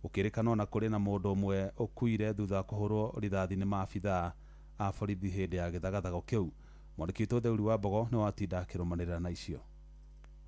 ũkĩrĩkana ona kũrĩ na mũndũ ũmwe ũkuire thutha wa kũhũrwo rithathi nĩ maabitha a borithi hĩndĩ ya gĩthagathago kĩu. Mwandĩki witũ Theuri wa Mbogo nĩ watinda akĩrũmanĩrĩra na icio.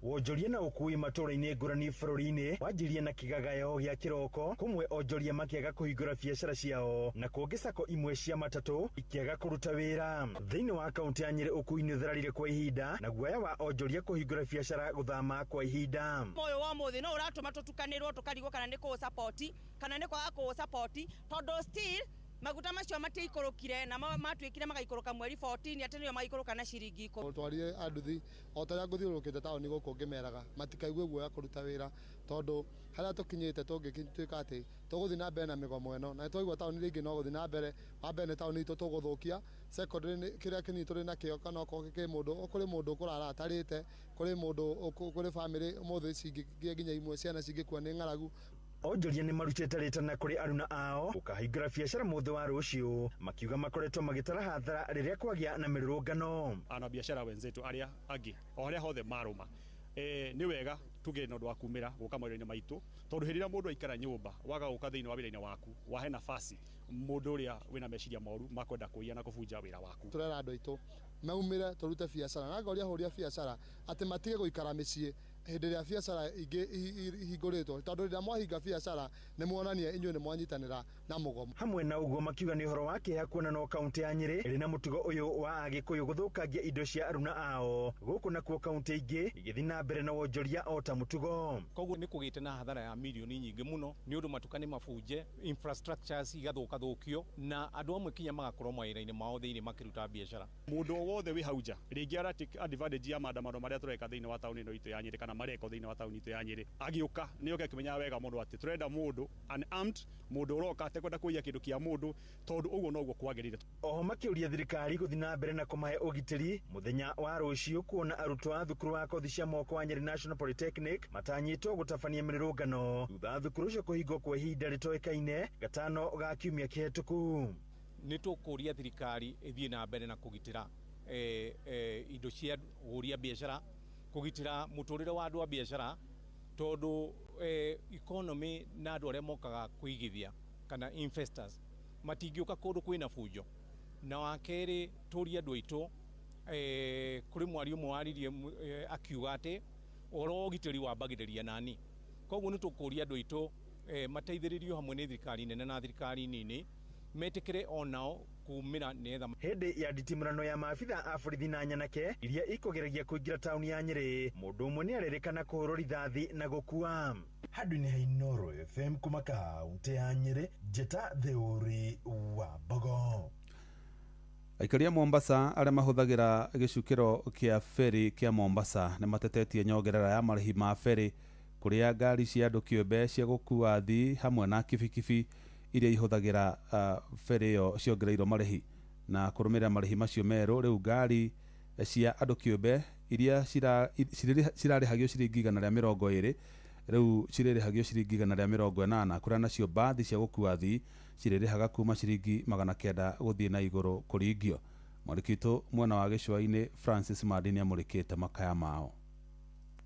Wonjoria na ũkui matũũra-inĩ ngũrani bũrũri-inĩ wanjirie na kĩgagayo gĩa kĩroko, kũmwe onjoria makĩaga kũhingũra biacara ciao na kũngĩ sako imwe cia matatũ ikĩaga kũruta wĩra. Thĩinĩ wa kaunti ya Nyĩrĩ ũkui nĩ ũthararire kwa ihinda na guoya wa onjoria kũhingũra biacara gũthama kwa ihinda. Moyo wa mũthĩ no ũratũma tũtukanĩrwo tũkarigwo kana nĩ kũũ support kana nĩ kwaga kũũ support, tondũ still Maguta macio matiaikũrũkire na matuĩkire magaikũrũka mweri 14 atĩ nĩo magaikũrũka na ciringi 10. Twarire anduthi o ta ũrĩa ngũthiũrũrũkĩte taũni gũkũ ngĩmeraga matikaigue guoya kũruta wĩra, tondũ harĩa tũkinyĩte tũngĩtuĩka atĩ tũgũthiĩ na mbere na mĩgomo ĩno, na nĩtwaigua taũni rĩngĩ no gũthiĩ na mbere. Wa mbere nĩ taũni itũ tũgũthũkia, secondary nĩ kĩrĩa kĩnini tũrĩ nakĩo, kana okorwo kĩ mũndũ, kũrĩ mũndũ ũkũrara atarĩte, kũrĩ mũndũ, kũrĩ bamĩrĩ ũmũthĩ cingĩgia nginya imwe ciana cingĩkua nĩ ng'aragu. Onjoria nĩ marutĩte rĩtana kũrĩ aruna ao gũkahingũra biacara mũthĩ wa rũciũ, makiuga makoretwo magĩtara hathara rĩrĩa kwagĩa na mĩrũrũngano. Ana biacara wenzetu arĩa angĩ o harĩa hothe marũma, nĩ wega tugĩe na ũndũ wa kumĩra gũka mawĩra-inĩ maitũ, tondũ hĩndĩ ĩrĩa mũndũ aikara nyũmba waga gũka thĩinĩ wa wĩra-inĩ waku, wahe nafasi mũndũ ũrĩa wĩna meciria moru makwenda kũiya na kũbunja wĩra waku. Tũrera andũ aitũ maumĩre tũrute biacara, na ngoria ahũri a biacara atĩ matige gũikara mĩciĩ hĩndĩ ĩrĩa biacara ingĩ ihingũrĩtwo, tondũ rĩrĩa mwahinga biacara nĩ muonania inyuĩ nĩ mwanyitanĩra na mũgomo. Hamwe na ũguo makiuga nĩ ũhoro wa kĩeha kuona no kaunti ya Nyĩrĩ ĩrĩ na mũtugo ũyũ wa Agĩkũyũ gũthũkangia indo cia aruna ao, gũkũ nakuo kaunti ingĩ igĩthiĩ na mbere na wonjoria o ta mũtugo. Koguo nĩ kũgĩte na hathara ya mirioni nyingĩ mũno nĩ ũndũ matuka nĩ mabunje, infrastructures igathũkathũkio, na andũ amwe kinya magakorwo mawĩra-inĩ mao thĩinĩ makĩruta biacara. Mũndũ o wothe wĩ hau nja rĩngĩ ara take advantage ya maandamano marĩa tũreka thĩinĩ wa taũni ĩno itũ ya Nyĩrĩ, kana mareko thĩinĩ wa taũni itũ ya Nyĩrĩ, agĩũka nĩ oke akĩmenyaga wega mũno atĩ tũrenda mũndũ unarmed, mũndũ ũroka atekwenda kũiya kĩndũ kĩa mũndũ, tondũ ũguo noguo kwagĩrĩire. Oho makĩũria thirikari gũthiĩ na mbere na kũmahe ũgitĩri mũthenya wa rũciũ, kuona arutwo a thukuru wa kothi cia moko wa Nyĩrĩ National Polytechnic matanyĩtwo gũtabania mĩrũrũngano thutha wa thukuru ũcio kũhingwo kwa ihinda rĩtoĩkaine gatano ga kiumia kĩhetũku. Nĩ tũkũria thirikari ĩthiĩ na mbere na kũgitĩra indo cia ũhũri a biacara, kũgitĩra mũtũrĩre wa andũ a biacara, tondũ economy na andũ arĩa mokaga kũigithia kana investors matingĩũka kũndũ kwĩna bunjo. Na wa kerĩ tũrie andũ aitũ, kũrĩ mwaria ũmwe waririe akiuga atĩ ũhoro wa ũgitĩri wambagĩrĩria nani. Koguo nĩ tũkũria andũ aitũ mateithĩrĩrio hamwe nĩ thirikari nene na thirikari nini, metĩkĩre onao kumĩra nĩgetha. Hĩndĩ ya nditimũrano ya maabitha a borithi na nyanake iria ikũgeragia kũingĩra taũni ya Nyĩrĩ, mũndũ ũmwe nĩ arerĩkana kũhũrwo rithathi na gũkua. Handũ-inĩ ha Inooro FM kuma kaunti ya Nyĩrĩ, Njĩta Theũri wa Mbogo. Aikari a Mombasa arĩa mahũthagĩra gĩcukĩro kĩa ferry kĩa Mombasa nĩ matetetie nyongerera ya marĩhi ma ferry kũrĩa ngari cia andũ kĩũmbe cia gũkua athii hamwe na kibikibi iria ihũthagĩra ferry ĩyo ciongereirwo marĩhi. Na kũrũmĩrĩra marĩhi macio merũ, rĩu ngari cia andũ kĩũmbe iria cirarĩhagio ciringi 120 rĩu cirĩrĩhagio ciringi 180, kũrĩa nacio mbathi cia gũkua athii cirĩrĩhaga kuma ciringi 900 gũthiĩ na igũrũ kũringio. Mwandĩki witũ mwena wa gĩcũa-inĩ Francis Mandi nĩamũrĩkĩte makaya mao.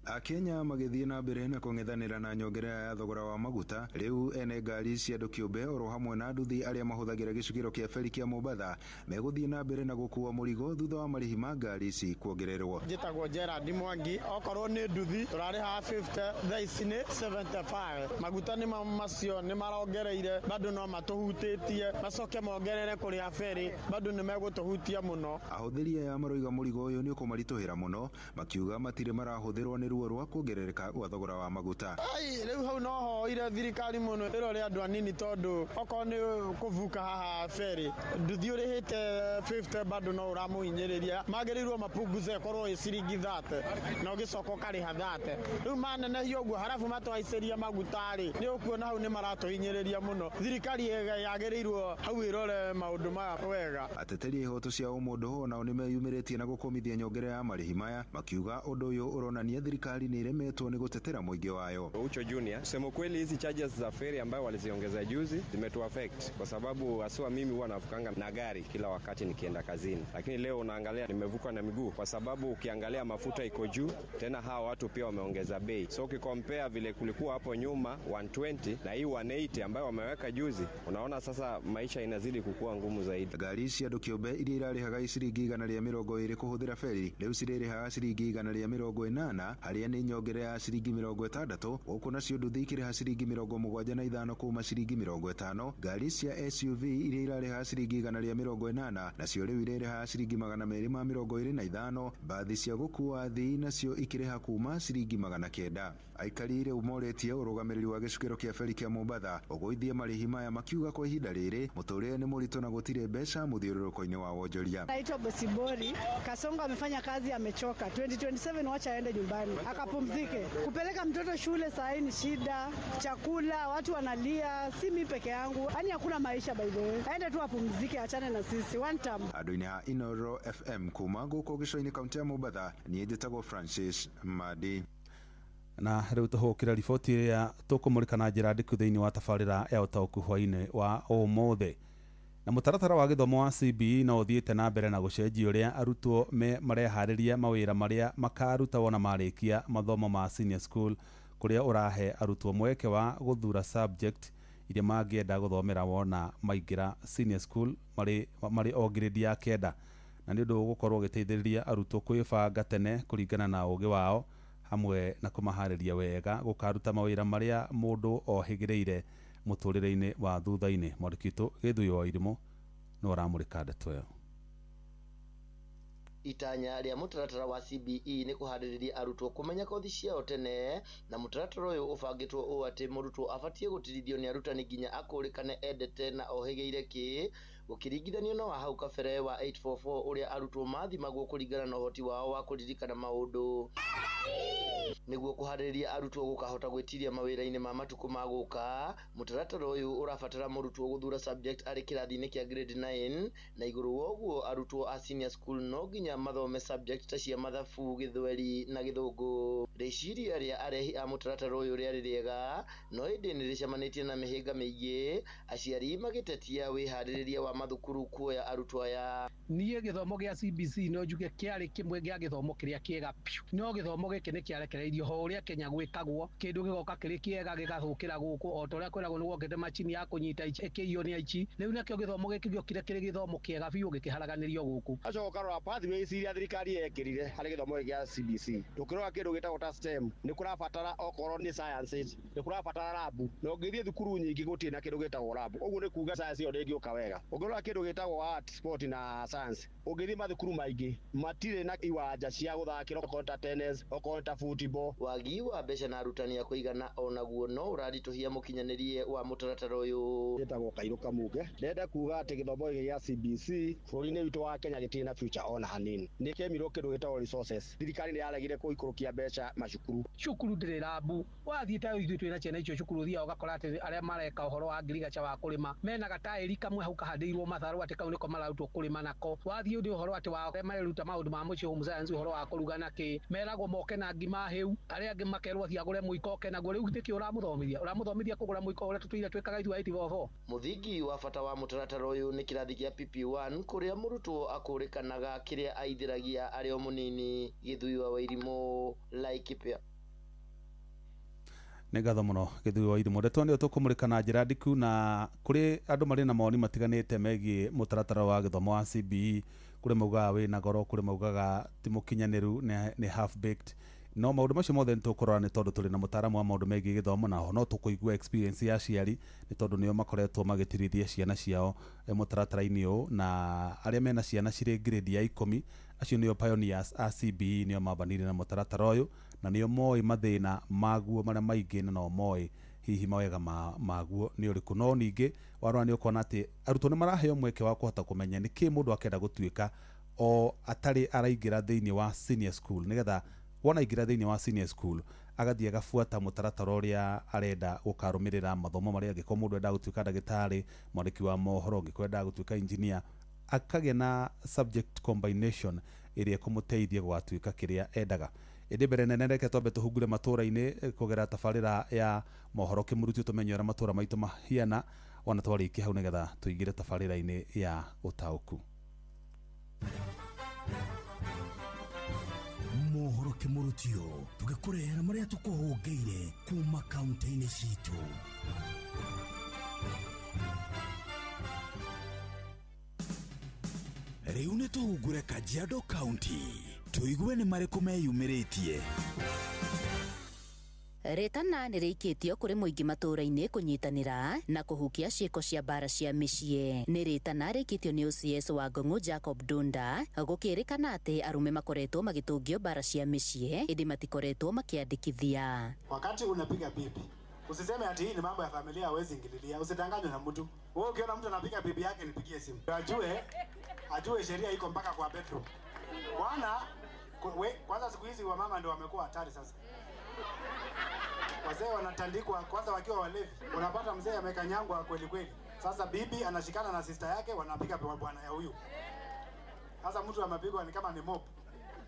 Akenya magĩthiĩ na mbere na kũng'ethanĩra na nyongerera ya thogora wa maguta, rĩu ene ngari cia andũ kĩũmbe oro hamwe na nduthi arĩa mahũthagĩra gĩcukĩro kĩa feri kĩa Mombatha megũthiĩ na mbere na gũkua mũrigo thutha wa marĩhi ma ngari ici kuongererwo. Njĩtagwo Gerard Mwangi, okorwo nĩ nduthi tũrarĩhaga 50, thaa ici nĩ 75. Maguta nĩ macio nĩ marongereire, bado no matũhutĩtie, macoke mongerere kũrĩha feri, bado nĩ megũtũhutia mũno. Ahũthĩri aya maroiga mũrigo ũyũ nĩ ũkũmaritũhĩra mũno, makiuga matirĩ marahũthĩrwo nĩ ruo rwa kuongerereka gwa thogora wa maguta. Ai, rĩu hau no hoire thirikari mũno ĩrore andũ anini, tondũ okorwo nĩ kũvuka haha feri nduthi ũrĩhĩte 50 bado no ũramũhinyĩrĩria. Magĩrĩirwo mapunguze ĩkorwo ĩ ciringi 30 na ũgĩcoka ũkarĩha 30. Rĩu manenehia ũguo harabu matũhaicĩria maguta rĩ, nĩ ũkuona hau nĩ maratũhinyĩrĩria mũno. Thirikari yagĩrĩirwo hau ĩrore maũndũ maya wega. Ateteri a ihoto cia ũmũndũ onao nĩ meyumĩrĩtie na gũkũmithia nyongerera ya marĩhi maya, makiuga ũndũ ũyũ ũronania thirikari nĩ iremetwo nĩ gũtetera mũingĩ wayo. Ucho Junior, kusema kweli hizi charges za feri ambayo waliziongeza juzi zimetu affect, kwa sababu haswa mimi huwa navukanga na gari kila wakati nikienda kazini, lakini leo unaangalia nimevuka na miguu, kwa sababu ukiangalia mafuta iko juu, tena hawa watu pia wameongeza bei. So ukikompare vile kulikuwa hapo nyuma 120 na hii 180 ambayo wameweka juzi, unaona sasa maisha inazidi kukua ngumu zaidi. Ngari cia andũ kĩũmbe iria irarĩhaga ciringi 120 kũhũthĩra feri rĩu cirĩrĩhaga ciringi 180, Arĩa nĩ nyongerera ya ciringi 60, gũkũ nacio nduthi ikĩrĩha ciringi 75 kuma ciringi 50. Ngari cia SUV iria irarĩha ciringi 180 nacio rĩu irĩrĩha ciringi 225. Mbathi cia gũkua athii nacio ikĩrĩha kuma ciringi 900. Aikari rĩu morĩtie ũrũgamĩrĩri wa gĩcukĩro kĩa feri kĩa Mombatha ũgũithie marĩhi maya, makiuga kwa ihinda rĩrĩ mũtũrĩre nĩ mũritũ na gũtirĩ mbeca mũthiũrũrũko-inĩ wa wonjoria. Naitwa Bosibori. Kasongo amefanya kazi, amechoka. 2027 wacha aende nyumbani akapumzike. Kupeleka mtoto shule saa hii ni shida, chakula watu wanalia, si mimi peke yangu, yani hakuna maisha by the way. Aende tu apumzike, achane na sisi one time. Andũ-inĩ a Inoro FM kuma gũkũ gĩcũa-inĩ kaunti ya Mombatha, niĩ njĩtagwo Francis Madi. Na rĩu tũhũkĩra riboti ĩrĩa tũkũmũrĩka na njĩra ndĩku thĩinĩ wa tabarĩra ya ũtaũku hwainĩ wa ũmũthĩ. Na mũtaratara wa gĩthomo wa CBE no ũthiĩte na mbere na gũcenjia ũrĩa arutwo mareharĩria mawĩra marĩa makaruta wona marĩkia mathomo ma senior school, kũrĩa ũrahe arutwo mweke wa gũthura subject iria mangĩenda gũthomera wona maingĩra senior school marĩ o grade ya 9, na nĩ ũndũ ũgũkorwo ũgĩteithĩrĩria arutwo kwĩbanga tene kũringana na ũgĩ wao hamwe na kũmaharĩria wega gũkaruta mawĩra marĩa mũndũ ohĩgĩrĩire mũtũrĩre-inĩ wa thutha-inĩ. Mwandĩki witũ Gĩthuyo wa Irimũ nĩwe ũramũrĩka ndeto ĩyo. Itanya rĩa mũtaratara wa CBE nĩ kũharĩrĩria arutwo kũmenya kothi ciao tene, na mũtaratara ũyũ ũbangĩtwo ũũ atĩ mũrutwo abatiĩ gũtirithio nĩ arutani nginya akũrĩkane endete na ohĩgĩire kĩ, gũkĩringithanio na wa hau kabere wa 844 ũrĩa arutwo mathimagwo kũringana na ũhoti wao wa kũririkana maũndũ. Nĩguo kũharĩrĩria arutwo gũkahota gwĩtiria mawĩra-inĩ ma matukũ ma gũka, mũtaratara ũyũ ũrabatara mũrutwo gũthura subject arĩ kĩrathi-inĩ kĩa grade 9, na igũrũ wa ũguo arutwo a senior school no nginya mathome subject ta cia mathabu, gĩthweri na gĩthũngũ. Rĩciria rĩa arehi a mũtaratara ũyũ rĩarĩ rĩega, no ĩndĩ nĩrĩcemanĩtie na mĩhĩnga mĩingĩ, aciari magĩtetia wĩharĩrĩria wa mathukuru kuoya arutwo aya. Niĩ gĩthomo gĩa CBC no njuge kĩarĩ kĩmwe gĩa gĩthomo kĩrĩa kĩega biũ, no gĩthomo gĩkĩ nĩ kĩarekereirio ho ũrĩa Kenya gwĩkagwo, kĩndũ gĩgoka kĩrĩ kĩega gĩgathũkĩra gũkũ, o ta ũrĩa kwĩragwo nĩ gwokĩte macini ya kũnyita ĩkĩiywo nĩ aici. Rĩu nakĩo gĩthomo gĩkĩ gĩokire kĩrĩ gĩthomo kĩega biũ gĩkĩharaganĩrio gũkũ. Acoka ũkarora pathways iria thirikari yekĩrire harĩ gĩthomo gĩkĩ gĩa CBC, tũkĩrora kĩndũ gĩtagwo ta STEM nĩ kũrabatara okorwo nĩ sciences nĩ kũrabatara lab, na ũngĩthiĩ thukuru nyingĩ gũtirĩ na kĩndũ gĩtagwo lab, ũguo nĩ kuga science ĩyo ndĩngĩũka wega. Ũngĩrora kĩndũ gĩtagwo art, sport na science, ũngĩthiĩ mathukuru maingĩ matirĩ na iwanja cia gũthakĩra okorwo ta tennis, okorwo ta football. Wagi wa mbeca na arutani a kũigana onaguo no ũraritũhia mũkinyanĩrie wa mũtaratara ũyũ. Njĩtagwo Kairũ Kamuge, ndĩrenda kuga atĩ gĩthomo gĩkĩ gĩa CBC bũrũri-inĩ witũ wa Kenya gĩtirĩ na future ona hanini. Nĩ kĩemirwo kĩndũ gĩtagwo resources, thirikari nĩ yaregire kũikũrũkia mbeca macukuru. Cukuru ndĩrĩ rabu, wathiĩ ta ithuĩ twĩna ciana icio cukuru ũthiaga ũgakora atĩ arĩa mareka ũhoro wa ngirigaca wa kũrĩma mena gataĩri kamwe hau kahandĩirwo matharũ atĩ kau nĩko mararutwo kũrĩma nako. Wathiĩ nĩ ũhoro atĩ wa arĩa mareruta maũndũ ma mũciĩ home science, ũhoro wa kũruga na kĩ, meragwo moke na ngima hĩu, arĩa angĩ makerwo athiĩ agũre mũiko oke naguo. Rĩu nĩkĩ ũramũthomithia? Ũramũthomithia kũgũra mũiko ũrĩa tũtũire twĩkaga ithuĩ 844. Mũthingi wa bata wa mũtaratara ũyũ nĩ kĩrathi kĩa PP1 kũrĩa mũrutwo akũrĩkanaga kĩrĩa aithĩragia arĩ o mũnini. Gĩthuyi wa Wairimũ, Laikipia. Nĩ ngatho mũno Gĩthuyi wa Irimũ. Ndeto nĩyo tũkũmũrĩka na njĩra ndiku, na kũrĩ andũ marĩ na mawoni matiganĩte megiĩ mũtaratara wa gĩthomo wa CBE. Kũrĩ maugaga wĩna goro, kũrĩ maugaga ti mũkinyanĩru, nĩ half baked. No maũndũ macio mothe nĩ tũkũrora nĩ tondũ tũrĩ na mũtaaramu wa maũndũ megiĩ gĩthomo, na ho no tũkũigua experience ya aciari nĩ tondũ nĩo makoretwo magĩtirithia ciana ciao mũtaratara-inĩ ũyũ, na arĩa mena ciana cirĩ grade ya 10 acio nĩo pioneers a CBE, nĩo mambanire na mũtaratara ũyũ, na nĩo moĩ mathĩna maguo marĩa maingĩ, na no moĩ hihi mawega maguo nĩ ũrĩkũ. No ningĩ warora nĩ ũkuona atĩ arutwo nĩ maraheo mweke wa kũhota kũmenya nĩkĩ mũndũ akenda gũtuĩka o atarĩ araingĩra thĩinĩ wa senior school, nĩgetha wona aingĩra thĩinĩ wa senior school agathiĩ agabuata mũtaratara ũrĩa arenda gũkarũmĩrĩra mathomo marĩa, angĩkorwo mũndũ endaga gũtuĩka ndagĩtarĩ, mwandĩki wa mohoro, angĩkorwo endaga gũtuĩka engineer, akagĩa na subject combination ĩrĩa ĩkũmũteithia gũgatuĩka kĩrĩa endaga. Ĩndĩ mbere nene reke twambe tũhungure matũra-inĩ kũgerera tabarĩra ya mohoro kĩmũrutio, tũmenye ũrĩa matũra maitũ mahiana ona twarĩkia hau, nĩgetha tũingĩre tabarĩra-inĩ ya ũtaũku. Mohoro kĩmũrutio tũgĩkũrehera marĩa tũkũhũngĩire kuma kaunti-inĩ citũ. Rĩu nĩ tũhungure Kajiado County, tũigue nĩ marĩkũ meyumĩrĩtie. Rĩtana nĩ rĩikĩtio kũrĩ mũingĩ matũũra-inĩ kũnyitanĩra na kũhukia ciĩko cia mbara cia mĩciĩ. Nĩ rĩtana rĩikĩtio nĩ OCS wa Ngong'u Jacob Dunda gũkĩrĩkana atĩ arũme makoretwo magĩtũngio mbara cia mĩciĩ ĩndĩ matikoretwo makĩandĩkithia. Wakati unapiga bibi, usiseme ati hii ni mambo ya familia, hawezi ingililia. Usidanganywe na mtu. Wewe ukiona mtu anapiga bibi yake, nipigie simu. Ajue sheria iko mpaka kwa bedroom. Bwana, kwanza siku hizi wamama ndio wamekuwa hatari sasa. Wazee wanatandikwa kwanza wakiwa walevi. Unapata mzee amekanyangwa kweli kweli. Sasa bibi anashikana na sister yake wanapiga bwana ya huyu. Sasa mtu amepigwa ni kama ni mop.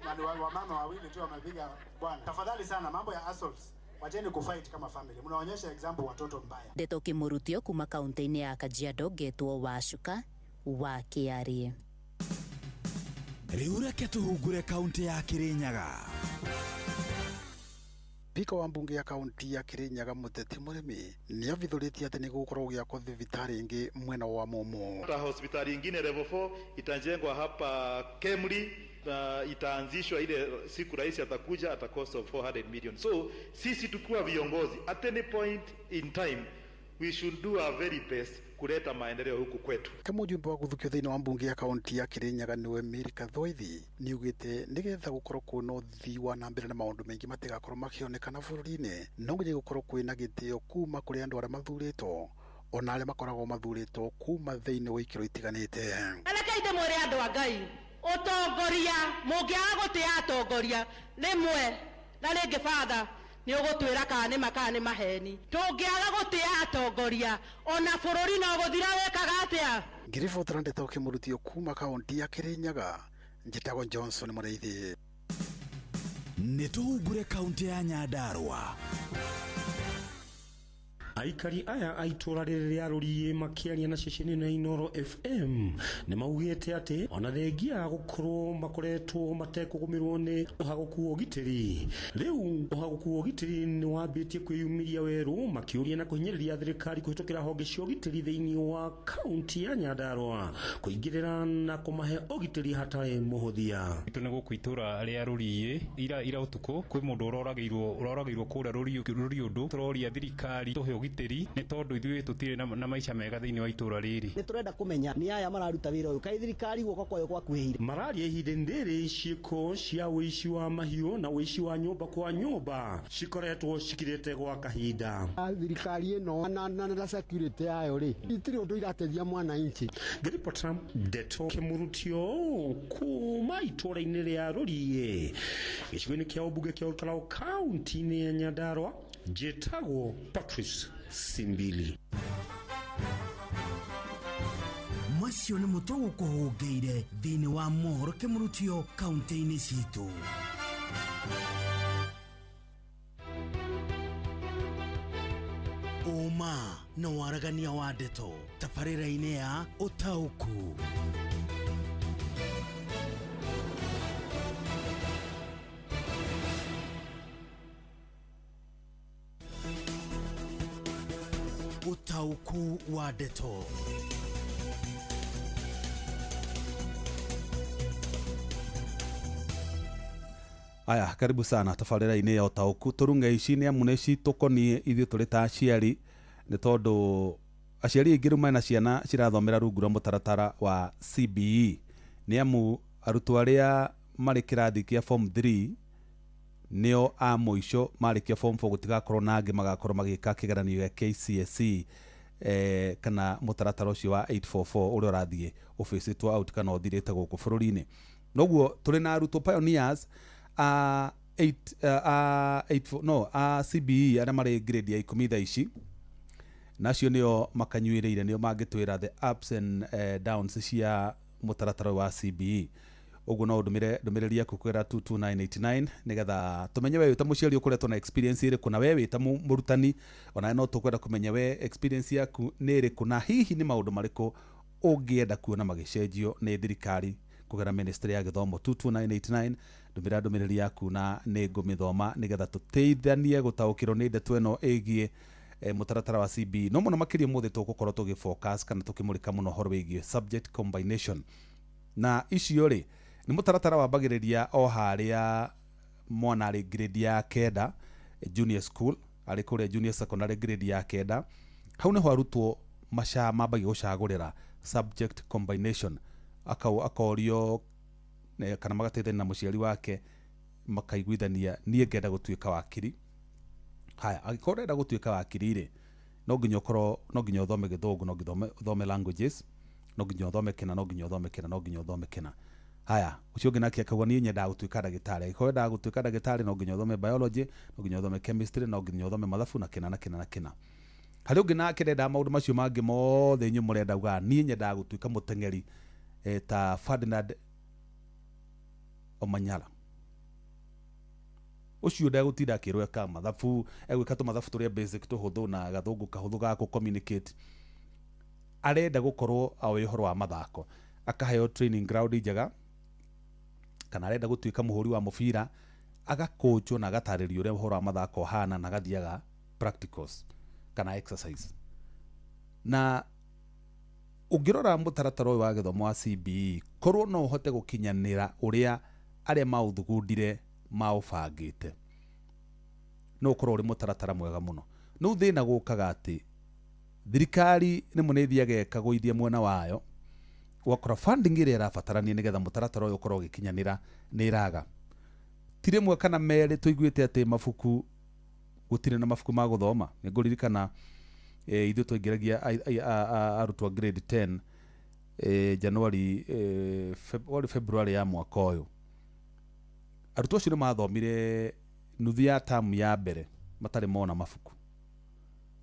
Na ni wamama wawili tu wamepiga bwana. Tafadhali sana mambo ya assaults. Wacheni kufight kama family. Mnaonyesha example watoto mbaya. Ndeto Kimurutio kuma kaunti-inĩ ya Kajiado ngetwo Wacuka wa Kĩarie. Rĩu reke tũhungure kaunti ya Kirinyaga. Spika wa mbunge ya kaunti ya Kirinyaga Muteti Murimi niavithũrĩtie atĩ nĩgũgũkorwo gũgĩakwo thibitarĩ ĩngĩ mwena wa Mumu. Hata hospitali ingine level 4 itajengwa hapa Kemri na itaanzishwa ile siku rais atakuja at a cost of 400 million. So sisi tukiwa viongozi at any point in time we should do our very best kuleta maendeleo huku kwetu. Kama ujumbe wa guthukio thiini wa mbunge ya kaunti ya Kirinyaga niwe Mary Kathoithi niugite nigetha gukorwo kwina uthii wa na mbere na maundu maingi matigakorwo makionekana bururi-ini no nginya gukorwo kwina gitio kuma kuri andu aria mathuritwo ona aria makoragwo mathuritwo kuma thiini wa ikiro itiganite. Rekei ndimwire andu a Ngai, utongoria mungiaga gutia atongoria rimwe na ringi father nĩ ũgũtwĩra kana nĩ ma kana nĩ maheni. Tũngĩaga gũtĩa atongoria ona bũrũri no gũthira wĩkaga atĩa? Ngĩribotera ndeto Kĩmũrutio kuma kaunti ya Kirinyaga, njĩtagwo Johnson Mũrĩithi. Nĩ tũhungure kaunti ya Nyandarua. Aikari aya a itũra rĩrĩ rĩa Rũriĩ makĩaria na ceceni na Inooro FM nĩ maugĩte atĩ ona thengia gũkorwo makoretwo matekũgũmĩrwo nĩ ũhagũku wa ũgitĩri, rĩu ũhagũku wa ũgitĩri nĩ wambĩtie kwĩyumĩria werũ makĩũria na kũhinyĩrĩria thirikari kũhĩtũkĩra honge cia ũgitĩri thĩinĩ wa kaunti ya Nyandarua kũingĩrĩra na kũmahe ũgitĩri hatarĩ mũhũthia. Itũ nĩ gũkũ itũra rĩa Rũriĩ ira ũtukũ kwĩ mũndũ ũroragĩirwo kũrĩa Rũriĩ ũndũ tũroria thirikari tũhe ũgitĩri nĩ tondũ ithuĩ tũtirĩ na maica mega thĩinĩ wa itũra rĩrĩ. Nĩ tũrenda kũmenya nĩ aya mararuta wĩra ũyũ, kaĩ thirikari guoko kwayo gwakuhĩire. Mararia ihinda-inĩ rĩrĩ ciĩko cia ũici wa mahiũ na ũici wa nyũmba kwa nyũmba cikoretwo cikirĩte gwa kahinda. Thirikari ĩno na security yayo rĩ itirĩ ũndũ irateithia mwananchi. Ngĩribota Ndeto Kĩmũrutio kuma itũra-inĩ rĩa Rũriĩ gĩcigo-inĩ kĩa ũmbunge kĩa Olkalau kaunti-inĩ ya Nyandarua, njĩtagwo Patrice Simbili. Macio nĩ mũtwe gũkũhũngĩire thĩinĩ wa mohoro Kĩmũrutio kaunti-inĩ citũ. Ũma na waragania wa ndeto tabarĩra-inĩ ya Ũtaũku. Ũtaũku wa ndeto. Aya, karibu sana tabarĩra-inĩ ya Ũtaũku. Tũrunge ici nĩ amu nĩ citũkoniĩ ithuĩ tũrĩ ta aciari, nĩ tondũ aciari aingĩ rĩu mena ciana cirathomera rungu rwa mũtaratara wa CBE. Nĩ amu arutwo arĩa marĩ kĩrathi kĩa form 3 nĩo a mũico marĩkia form 4 gũtigakorwo na angĩ magakorwo magĩka kĩgeranio gĩa KCSE kana mũtaratara ũcio wa 844 ũrĩa ũrathiĩ ũbĩcĩtwo out kana ũthirĩte gũkũ bũrũri-inĩ. Noguo tũrĩ na arutwo pioneers a CBE arĩa marĩ grade ya 10 thaa ici, nacio nĩo makanyuĩrĩire, nĩo mangĩtwĩra the ups and downs cia mũtaratara wa CBE. Ũguo no ũndũmĩre ndũmĩrĩri yaku kwĩra 22989 nĩgetha tũmenye we wĩ ta mũciari ũkoretwo na experience ĩrĩkũ, na we wĩ ta mũrutani ona no tũkwenda kũmenya we experience yaku nĩ ĩrĩkũ, na hihi nĩ maũndũ marĩkũ ũngĩenda kuona magĩcenjio nĩ thirikari kũgerera ministry ya gĩthomo. 22989 ndũmĩra ndũmĩrĩri yaku na nĩ ngũmĩthoma nĩgetha tũteithanie gũtaũkĩrwo nĩ ndeto ĩno ĩgiĩ mũtaratara wa CBE. No mũno makĩria ũmũthĩ tũgũkorwo tũgĩ focus kana tũkĩmũrĩka mũno ũhoro wĩgiĩ subject combination, na icio rĩ nĩ mũtaratara wambagĩrĩria o harĩa mwana arĩ grade ya 9 junior school, Arĩ kũrĩa junior secondary grade ya 9, hau nĩho arutwo mambagia gũcagũrĩra subject combination. Akorio kana magateithania na mũciari wake makaiguithania, niĩ ngenda gũtuĩka wakiri. Haya, angĩkorwo ũrenda gũtuĩka wakiri rĩ, no nginya ũkorwo, no nginya ũthome Gĩthũngũ, no nginya ũthome languages, no nginya ũthome kĩna, no nginya ũthome kĩna, no nginya ũthome kĩna. Haya, ũcio ũngĩ nake akauga niĩ nyendaga gũtuĩka ndagĩtarĩ. Angĩkorwo wendaga gũtuĩka ndagĩtarĩ, no nginya ũthome biology, no nginya ũthome chemistry, no nginya ũthome mathabu na kĩna na kĩna na kĩna. Harĩ ũngĩ nake ndendaga maũndũ macio mangĩ mothe inyuĩ mũrenda, ugaga niĩ nyendaga gũtuĩka mũteng'eri ta Ferdinand Omanyala. Ũcio ndegũtinda akĩrwo eka mathabu, egwĩka tũmathabu tũrĩa basic tũhũthũ na gathũngũ kahũthũ ga kũ communicate. Arenda gũkorwo oĩ ũhoro wa mathako, akaheo training ground njega, kana arenda gũtuĩka mũhũri wa mũbira, agakũnjwo na agatarĩrio ũrĩa ũhoro wa mathako ũhana na agathiaga practicals kana exercise. Na ũngĩrora mũtaratara ũyũ wa gĩthomo wa CBE, korwo no ũhote gũkinyanĩra ũrĩa arĩa maũthugundire maũbangĩte, no ũkorwo ũrĩ mũtaratara mwega mũno. No thĩna gũkaga atĩ thirikari rĩmwe nĩ ĩthiaga ĩkagũithia mwena wayo, ũgakora funding ĩrĩa ĩrabatarania nĩgetha mũtaratara ũyũ ũkorwo ũgĩkinyanĩra nĩ ĩraga. Ti rĩmwe kana merĩ tũiguĩte atĩ mabuku gũtirĩ na mabuku ma gũthoma. Nĩ ngũririkana ithuĩ twaingĩragia arutwo grade 10 January, February ya mwaka ũyũ. Arutwo acio nĩ mathomire nuthu ya tamu ya mbere matarĩ mona mabuku.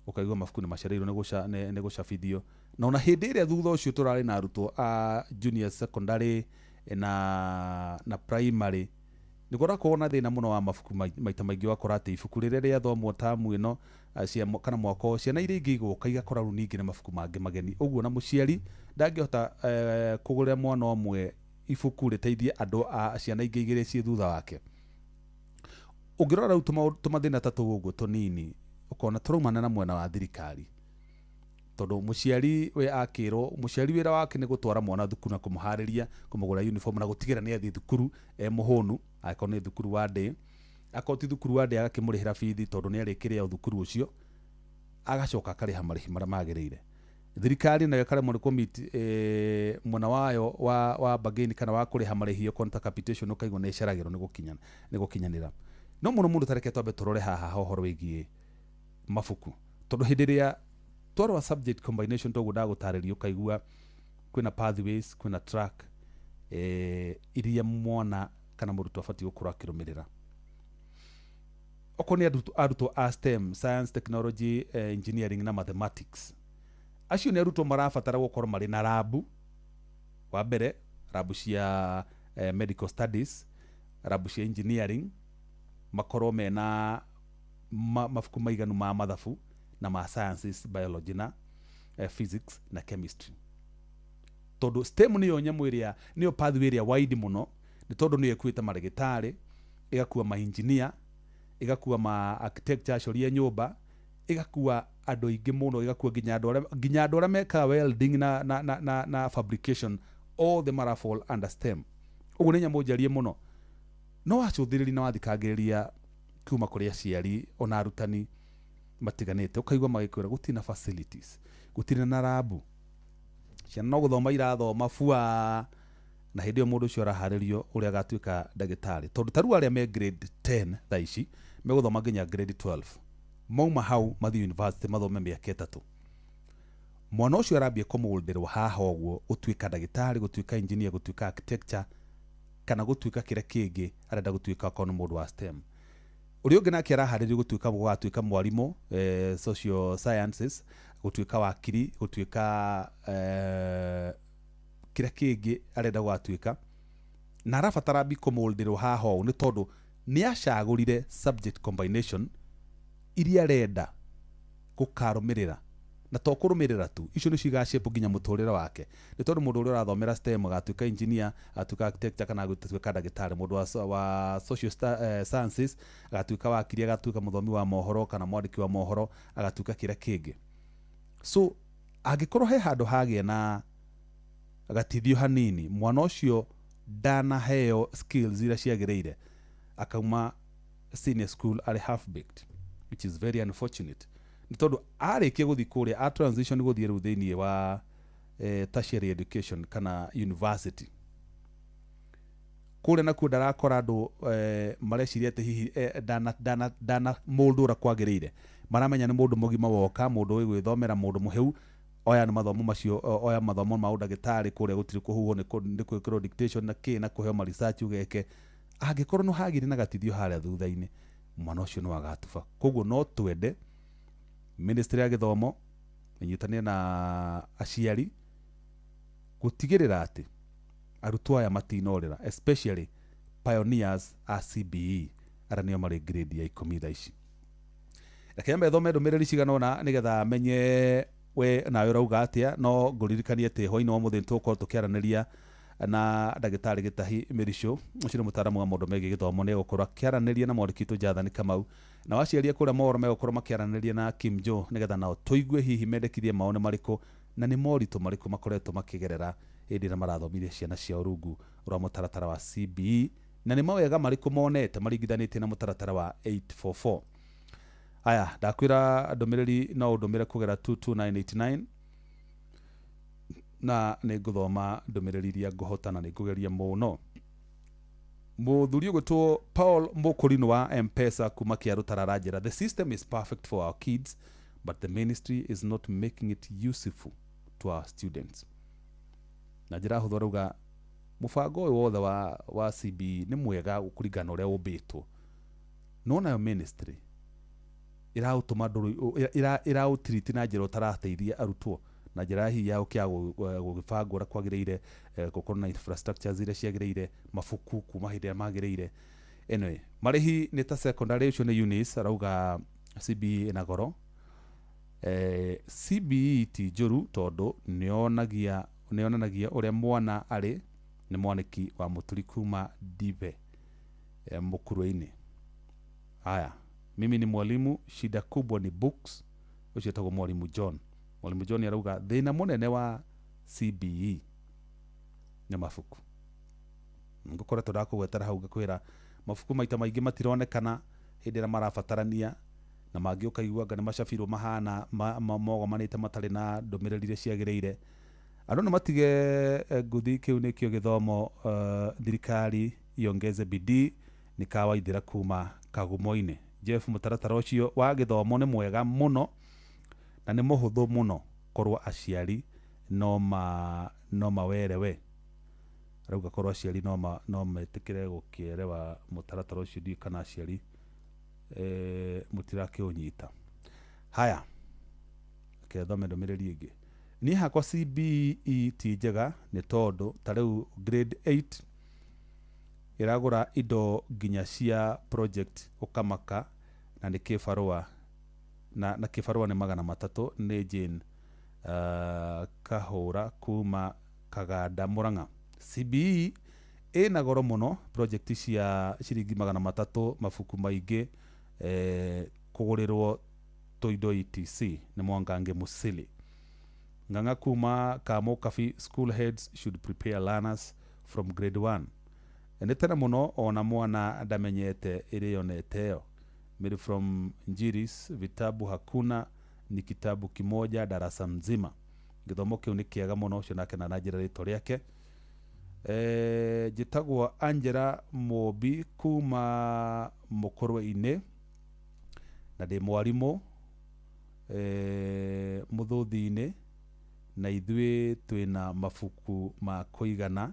Ũkaigua mabuku nĩ macereirwo nĩ gũcabithio. Na ona hĩndĩ ĩrĩa thutha ũcio tũrarĩ na arutwo a junior secondary na primary, nĩ gũrakorwo na thĩna mũno wa mabuku. Maita maingĩ ũgakora atĩ ibuku rĩrĩa rĩathomwo tamu ĩno kana mwaka ũyũ, ciana iria ingĩ igũka igakora rĩu ningĩ nĩ mabuku mangĩ mageni. Ũguo na mũciari ndangĩhota kũgũrĩra mwana ũmwe ibuku rĩteithie andũ a ciana ingĩ igĩrĩ ciĩ thutha wake. Ũngĩrora rĩu tũmathĩna ta tũu ũguo tũnini, ũkona tũraumana na mwena wa thirikari. Tondũ mũciari we akĩrwo, mũciari wĩra wake nĩ gũtwara mwana thukuru na kũmũharĩria, kũmũgũra uniform na gũtigĩra nĩ athiĩ thukuru e mũhũnu, angĩkorwo nĩ thukuru wa day. Akorwo ti thukuru wa day agakĩmũrĩhĩra bithi tondũ nĩ arĩkĩrĩa thukuru ũcio, agacoka akarĩha marĩhi marĩa magĩrĩire. Thirikari nayo ĩkaremwo nĩ kũmeet mwena wayo wa bargain kana wa kũrĩha marĩhi okorwo nĩ ta capitation, ũkaigua nĩ ĩceragĩrwo nĩ gũkinyanĩra. No mũno mũno tareke twambe tũrore haha ũhoro wĩgiĩ mabuku, tondũ hĩndĩ ĩrĩa twarora subject combination toguo ndagũtarĩria, ũkaigua kwĩna pathways, kwĩna track iria mwana kana mũrutwo abatiĩ gũkorwo akĩrũmĩrĩra. Okorwo nĩ arutwo a STEM, science, technology, engineering na mathematics, acio nĩ arutwo marabatara gũkorwo marĩ na rabu. Wa mbere, rabu cia medical studies, rabu cia engineering, makorwo mena mabuku maiganu ma mathabu na ma sciences, biology na physics na chemistry. Tondũ STEM nĩyo nyamũ ĩrĩa, nĩyo pathway ĩrĩa wide mũno, nĩ tondũ nĩyo ĩkuĩte marĩgĩtarĩ, ĩgakua ma engineer, ĩgakua ma architecture acio a nyũmba, ĩgakua andũ aingĩ mũno, ĩgakua nginya andũ arĩa mekaga welding na fabrication, othe mara fall under STEM. Ũguo nĩ nyamũ njarie mũno. No wacũthĩrĩria na wathikagĩrĩria kuma kũrĩ aciari ona arutani matiganĩte, ũkaigua magĩkwĩra gũtirĩ na facilities, gũtirĩ na rabu, ciana no gũthoma irathoma bua, na hĩndĩ ĩyo mũndũ ũcio araharĩrio ũrĩa agatuĩka ndagĩtarĩ. Tondũ ta rĩu arĩa me grade 10 thaa ici megũthoma nginya grade 12, mauma hau mathiĩ university mathome mĩaka 3. Mwana ũcio arambia kũmũldĩrwo haha ũguo gũtuĩka ndagĩtarĩ, gũtuĩka engineer, gũtuĩka architecture, kana gũtuĩka kĩrĩa kĩngĩ arenda gũtuĩka okorwo nĩ mũndũ wa STEM. Ũrĩa ũngĩ nake araharĩrio gũtuĩka gũgatuĩka mwarimũ, social sciences, gũtuĩka wakiri, gũtuĩka kĩrĩa kĩngĩ arenda gũgatuĩka, na arabatara ambi kũmũldĩrwo haha ũũ nĩ tondũ nĩ acagũrire subject combination iria arenda gũkarũmĩrĩra. Na to kũrũmĩrĩra tu, icio nĩcio igacĩpũ nginya mũtũrĩre wake. Nĩ tondũ mũndũ ũrĩa ũrathomera STEM agatuĩka engineer, agatuĩka architecture kana agatuĩka ndagĩtarĩ, mũndũ wa social sciences agatuĩka wakiri, agatuĩka mũthomi wa mohoro kana mwandĩki wa mohoro, agatuĩka kĩrĩa kĩngĩ. So angĩkorwo he handũ hagĩa na gatithio hanini, mwana ũcio ndanaheo skills iria ciagĩrĩire, akauma senior school arĩ half baked. which is very unfortunate nĩ tondũ arĩkia gũthiĩ kũrĩa a transition gũthiĩ rĩu thĩinĩ wa tertiary education kana university kũrĩa nakuo ndarakora andũ mareciria atĩ hihi ndana mũndũ ũrĩa kwagĩrĩire, maramenya nĩ mũndũ mũgima woka, mũndũ ũĩ gwĩthomera, mũndũ mũhĩu, oya nĩ mathomo macio, oya mathomo ma ũndagĩtarĩ kũrĩa gũtirĩ kũhuhwo, nĩ gwĩkĩrwo dictation na kĩ na kũheo ma research ũgeke. Angĩkorwo nĩ hagĩire na gatithio harĩa thutha-inĩ, mwana ũcio no agatuba. Koguo no twende ministry ya gĩthomo ĩnyitanĩre na aciari gũtigĩrĩra atĩ arutwo aya matinorĩra, especially pioneers a CBE arĩa nĩo marĩ grade ya 10 thaa ici. Reke nyambe thome ndũmĩrĩri cigana ũna nĩgetha menye we nawe ũrauga atĩa. No ngũririkanie atĩ hwaĩ-inĩ wa ũmũthĩ nĩtũgũkorwo tũkĩaranĩria na ndagĩtarĩ Gĩtahi Mĩricũ, ũcio nĩ mũtaaramu wa maũndũ megiĩ gĩthomo, nĩ egũkorwo akĩaranĩria na mwandĩki witũ Jathani Kamau, na aciari a kũrĩa mohoro megũkorwo makĩaranĩria na Kim Joe nĩgetha nao tũigue hihi mendekithia mao nĩ marĩkũ na nĩ moritũ marĩkũ makoretwo makĩgerera hĩndĩ ĩrĩa marathomithia ciana ciao rungu rwa mũtaratara wa CBE, na nĩ mawega marĩkũ monete maringithanĩtie na mũtaratara wa 844. Aya, ndakwĩra ndũmĩrĩri no ũndũmĩre kũgera 22989 na nĩ ngũthoma ndũmĩrĩri iria ngũhota na nĩ ngũgeria mũno. Mũthuri ũgwĩtwo Paul Mũkũrinũ wa M-Pesa kuma Kĩarũ aranjĩra, the system is perfect for our kids but the ministry is not making it useful to our students. Na njĩra hũthũ arauga mũbango ũyũ wothe wa CBE nĩ mwega kũringana na ũrĩa ũmbĩtwo, no nayo ministry ĩraũtũma ĩraũtiriti na njĩra ũtarateithia arutwo na njĩra hihi ya ũkĩaga gũgĩbangwo ũrĩa kwagĩrĩire, gũkorwo na infrastructures iria ciagĩrĩire, mabuku kuma hĩndĩ ĩrĩa magĩrĩire. Anyway, marĩhi nĩ ta secondary, ũcio nĩ Eunice arauga CBE ĩna goro. CBE ti njũru tondũ nĩyonanagia ũrĩa mwana arĩ. Nĩ mwanĩki wa mũturi kuma Ndibe Mũkurwe-inĩ. Haya, mimi ni mwalimu, shida kubwa ni books. Ũcio etagwo Mwalimu John. Mwalimu John arauga thĩna mũnene wa CBE nĩ mabuku. Ngũkoretwo ndakũgwetera hau ngakwĩra mabuku maita maingĩ matironekana hĩndĩ ĩrĩa marabatarania, na mangĩ ũkaigua anga nĩ macabirwo mahana mogomanĩte matarĩ na ndũmĩrĩri iria ciagĩrĩire. Andũ no matige ngũthi kĩu nĩkĩo gĩthomo, thirikari iongeze bidii. Nĩ kawaithĩra kuma Kagumo-inĩ. Jeff, mũtaratara ũcio wa gĩthomo nĩ mwega mũno na nĩ mũhũthũ mũno korwo aciari no mawerewe. Arauga korwo aciari no metĩkĩre gũkĩerewa mũtaratara ũcio, ndiũĩ kana aciari mũtirakĩũnyita. Haya, reke thome ndũmĩrĩri ĩngĩ. Niĩ hakwa CBE ti njega nĩ tondũ ta rĩu grade 8 ĩragũra indo nginya cia project ũkamaka, na nĩ kĩbarũa na kĩbarũa nĩ 300. Nĩ Jane Kahũra kuma Kaganda Murang'a. CBE ĩna goro mũno, project cia ciringi 300, mabuku maingĩ, kũgũrĩrwo tũindo etc. Nĩ Mwangangi Musili. Ng'ang'a kuma Kamo Kabi, school heads should prepare learners from grade 1. Nĩ tene mũno ona mwana ndamenyete ĩrĩyonete ĩyo. Mary from Njiris, vitabu hakuna, ni kitabu kimoja darasa mzima. Gĩthomo kĩu nĩ kĩega mũno, ũcio nake na njĩra rĩtwa rĩake. Njĩtagwo Angela Mũmbi kuma Mũkũrwe-inĩ na ndĩ mwarimũ mũthũthi-inĩ, na ithuĩ twĩna mabuku ma kũigana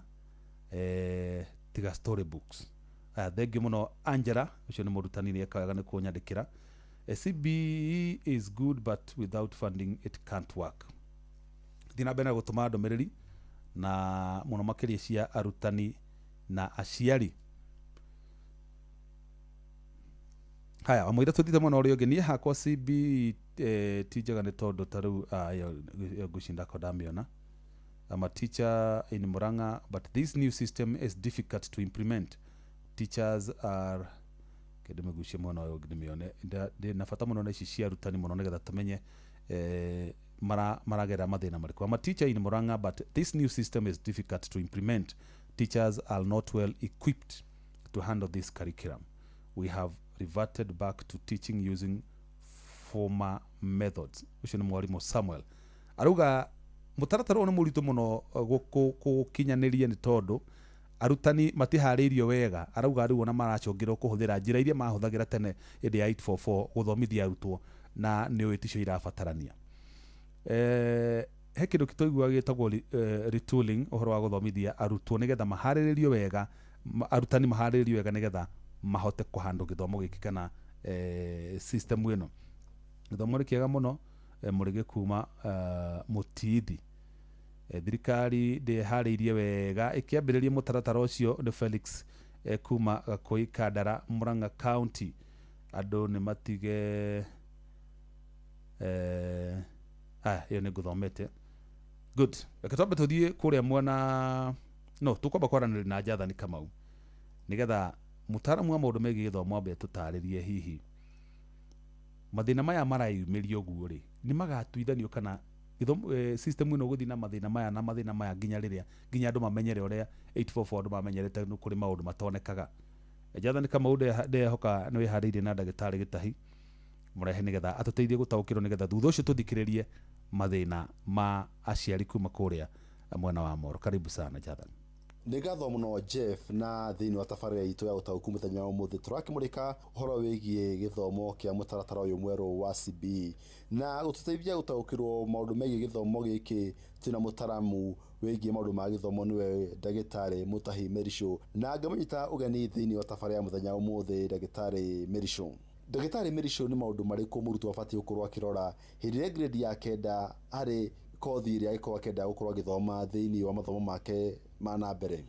tiga story books. Aya, thengiũ mũno Angela, ũcio nĩ mũrutani, nĩ eka wega nĩ kũnyandĩkĩra. CBE is good but without funding it can't work. Thiĩ na mbere na gũtũma ndũmĩrĩri na mũno makĩria cia arutani na aciari. Haya, wamũira tũthiĩte mwena ũrĩa ũngĩ. Niĩ hakwa CBE ti njega nĩ tondũ ta rĩu ĩyo ngwĩciria ndakwa ndamĩona. I'm a teacher in Murang'a, but this new system is difficult to implement. Teachers are kĩndũ mĩgucie mwena ũyũ ũngĩ ndĩmĩone. Ndĩ na bata mũno na ici cia arutani mũno nĩgetha tũmenye maragera mathĩna marĩkũ. I'm a teacher in Murang'a, but this new system is difficult to implement. Teachers are not well equipped to handle this curriculum. We have reverted back to teaching using former methods. Ucio nĩ mwarimũ Samuel arauga mũtaratara ũyũ nĩ mũritũ mũno gũkinyanĩria nĩ tondũ arutani matiharĩirio wega. Arauga rĩu ona maracũngĩrwo kũhũthĩra njĩra iria mahũthagĩra tene hĩndĩ ya 844 gũthomithia arutwo, na nĩ ũĩ ticio irabatarania. He kĩndũ kĩtũiguaga gĩtagwo retooling, ũhoro wa gũthomithia arutwo nĩgetha maharĩrĩrio wega, arutani maharĩrĩrio wega nĩgetha mahote kũhandwo gĩthomo gĩkĩ kana system ĩno. Gĩthomo nĩ kĩega mũno, mũrĩgĩ kuma mũtithi. Thirikari ndĩharĩirie wega ĩkĩambĩrĩria mũtaratara ũcio. Nĩ Felix kuma Gakũi Kandara, Murang'a County. Andũ nĩ matige ĩyo nĩ ngũthomete. Good, reke twambe tũthiĩ kũrĩa mwena no tũkwamba kwaranĩria na Jathani Kamau nĩgetha mũtaaramu wa maũndũ megiĩ gĩthomo ambe tũtarĩrie hihi mathĩna maya marayumĩria ũguo rĩ nĩ magatuithanio kana gĩthomo system ĩno gũthiĩ na mathĩna maya na mathĩna maya nginya rĩrĩa nginya andũ mamenyere ũrĩa 844 andũ mamenyerete kũrĩ maũndũ matonekaga. Jathani Kamau ndehoka nĩ wĩharĩirie na ndagĩtarĩ Gĩtahi mũrehe nĩgetha atũteithie gũtaũkĩrwo nĩgetha thutha ũcio tũthikĩrĩrie mathĩna ma aciari kuma kũrĩa mwena wa Moro. Karibu sana Jathani. Nĩ ngatho mũno Jeff, na thĩinĩ wa tabarĩra itũ ya ũtaũku mũthenya wa ũmũthĩ tũrakĩmũrĩka ũhoro wĩgiĩ gĩthomo kĩa mũtaratara ũyũ mwerũ wa CBE, na gũtũteithia gũtaũkĩrwo maũndũ megiĩ gĩthomo gĩkĩ twĩna mũtaramu wĩgiĩ maũndũ ma gĩthomo nĩwe ndagĩtarĩ Mutahi Merisho, na ngamũnyita ũgeni thĩinĩ wa tabarĩra ya mũthenya wa ũmũthĩ ndagĩtarĩ Merisho. Ndagĩtarĩ Merisho, nĩ maũndũ marĩkũ mũrutwo abatiĩ gũkorwo akĩrora hĩndĩ ĩrĩa grade ya kenda harĩ kothi ĩrĩa agĩkorwo akĩenda gũkorwo agĩthoma thĩinĩ wa mathomo make ma na mbere?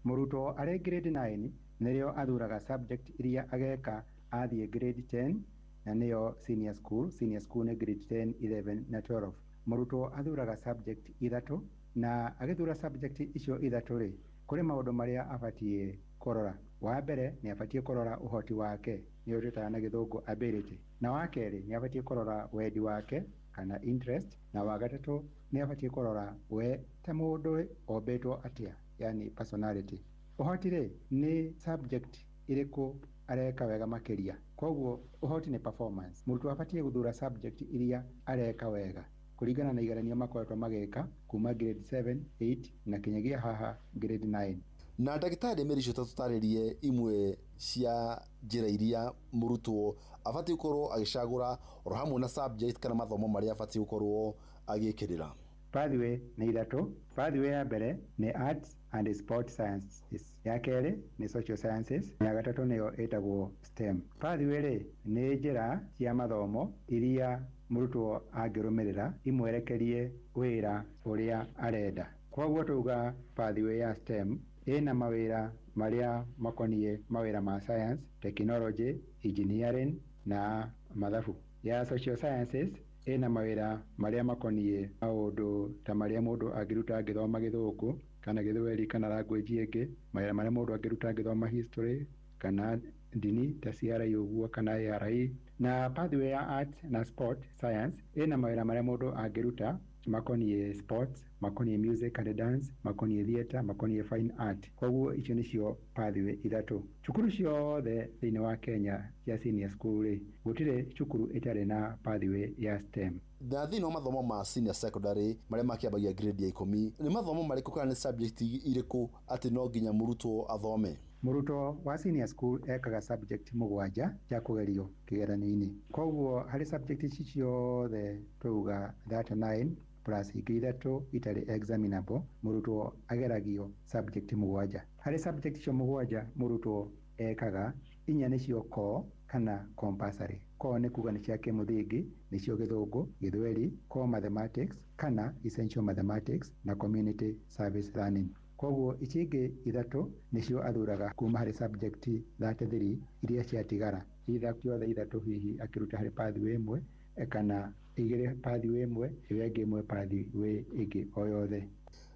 Mũrutwo arĩ grade 9 nĩrĩo athuraga subject iria ageka athiĩ grade 10, na nĩyo senior school. Senior school nĩ grade 10, 11 na 12. Mũrutwo athuraga subject ithatũ, na agĩthura subject icio ithatũ rĩ, kũrĩ maũndũ marĩa abatiĩ kũrora. Wa mbere nĩ abatiĩ kũrora ũhoti wake, nĩyo twĩtaga na gĩthũngũ ability, na wa kerĩ nĩ abatiĩ kũrora wendi wake kana interest, na wa gatatũ nĩ abatiĩ kũrora we ta mũndũ ombĩtwo atĩa, yani personality. Ũhoti rĩ, nĩ subject ĩrĩkũ areka wega makĩria. Koguo ũhoti nĩ performance. Mũrutwo abatiĩ gũthura subject iria areka wega kũringana na igeranio makoretwo magĩka kuma grade 7, 8 na kinyagia haha grade 9. Na ndagĩtarĩ Merisho, tũtarĩrie imwe cia njĩra iria mũrutwo abatiĩ gũkorwo agĩcagũra oro hamwe na subject kana mathomo marĩa abatiĩ gũkorwo agĩkĩrĩra. Pathway nĩ ithatũ. Pathway ya mbere nĩ arts and sport sciences, ya kerĩ nĩ social sciences, ya gatatũ nĩyo ĩtagwo STEM. Pathway rĩ nĩ njĩra cia mathomo iria mũrutwo angĩrũmĩrĩra imwerekerie wĩra ũrĩa arenda. Koguo tuga pathway ya STEM ĩna mawĩra marĩa makoniĩ mawĩra ma science, technology, engineering na mathabu. Ya social sciences ĩna mawĩra marĩa makoniĩ maũndũ ta marĩa mũndũ angĩruta angĩthoma gĩthũngũ kana gĩthweri kana language ĩngĩ, mawĩra marĩa mũndũ angĩruta angĩthoma history kana ndini ta CRE ũguo kana ARE. Na pathway ya arts na sport science ĩna mawĩra marĩa mũndũ angĩruta makoniĩ sports, makoniĩ music and dance, makoniĩ theatre, makoniĩ fine art. Koguo icio nĩcio pathway ithatũ. Cukuru ciothe thĩinĩ wa Kenya cia senior school rĩ, gũtirĩ cukuru ĩtarĩ na pathway ya STEM. Na thĩinĩ wa mathomo ma senior secondary marĩa makĩambagia grade ya 10, nĩ mathomo marĩkũ kana nĩ subject irĩkũ atĩ no nginya mũrutwo athome? Mũrutwo wa senior school ekaga subject 7 cia kũgerio kĩgeranio-inĩ. Koguo harĩ subject ici ciothe twauga 39 plus ingĩ ithatũ itarĩ examinable, mũrutwo ageragio subject 7. Harĩ subject icio 7 mũrutwo ekaga, 4 nĩcio core kana compulsory. Core nĩ kuga nĩ cia kĩmũthingi, nĩcio gĩthũngũ, gĩthweri, core mathematics kana essential mathematics na community service learning. Koguo ici ingĩ ithatũ nĩcio athuraga kuma harĩ subject 33 iria ciatigara. Either ciothe ithatũ hihi akĩruta harĩ pathway ĩmwe kana igĩrĩ pathway ĩmwe, ĩyo ĩngĩ ĩmwe pathway ĩngĩ o yothe.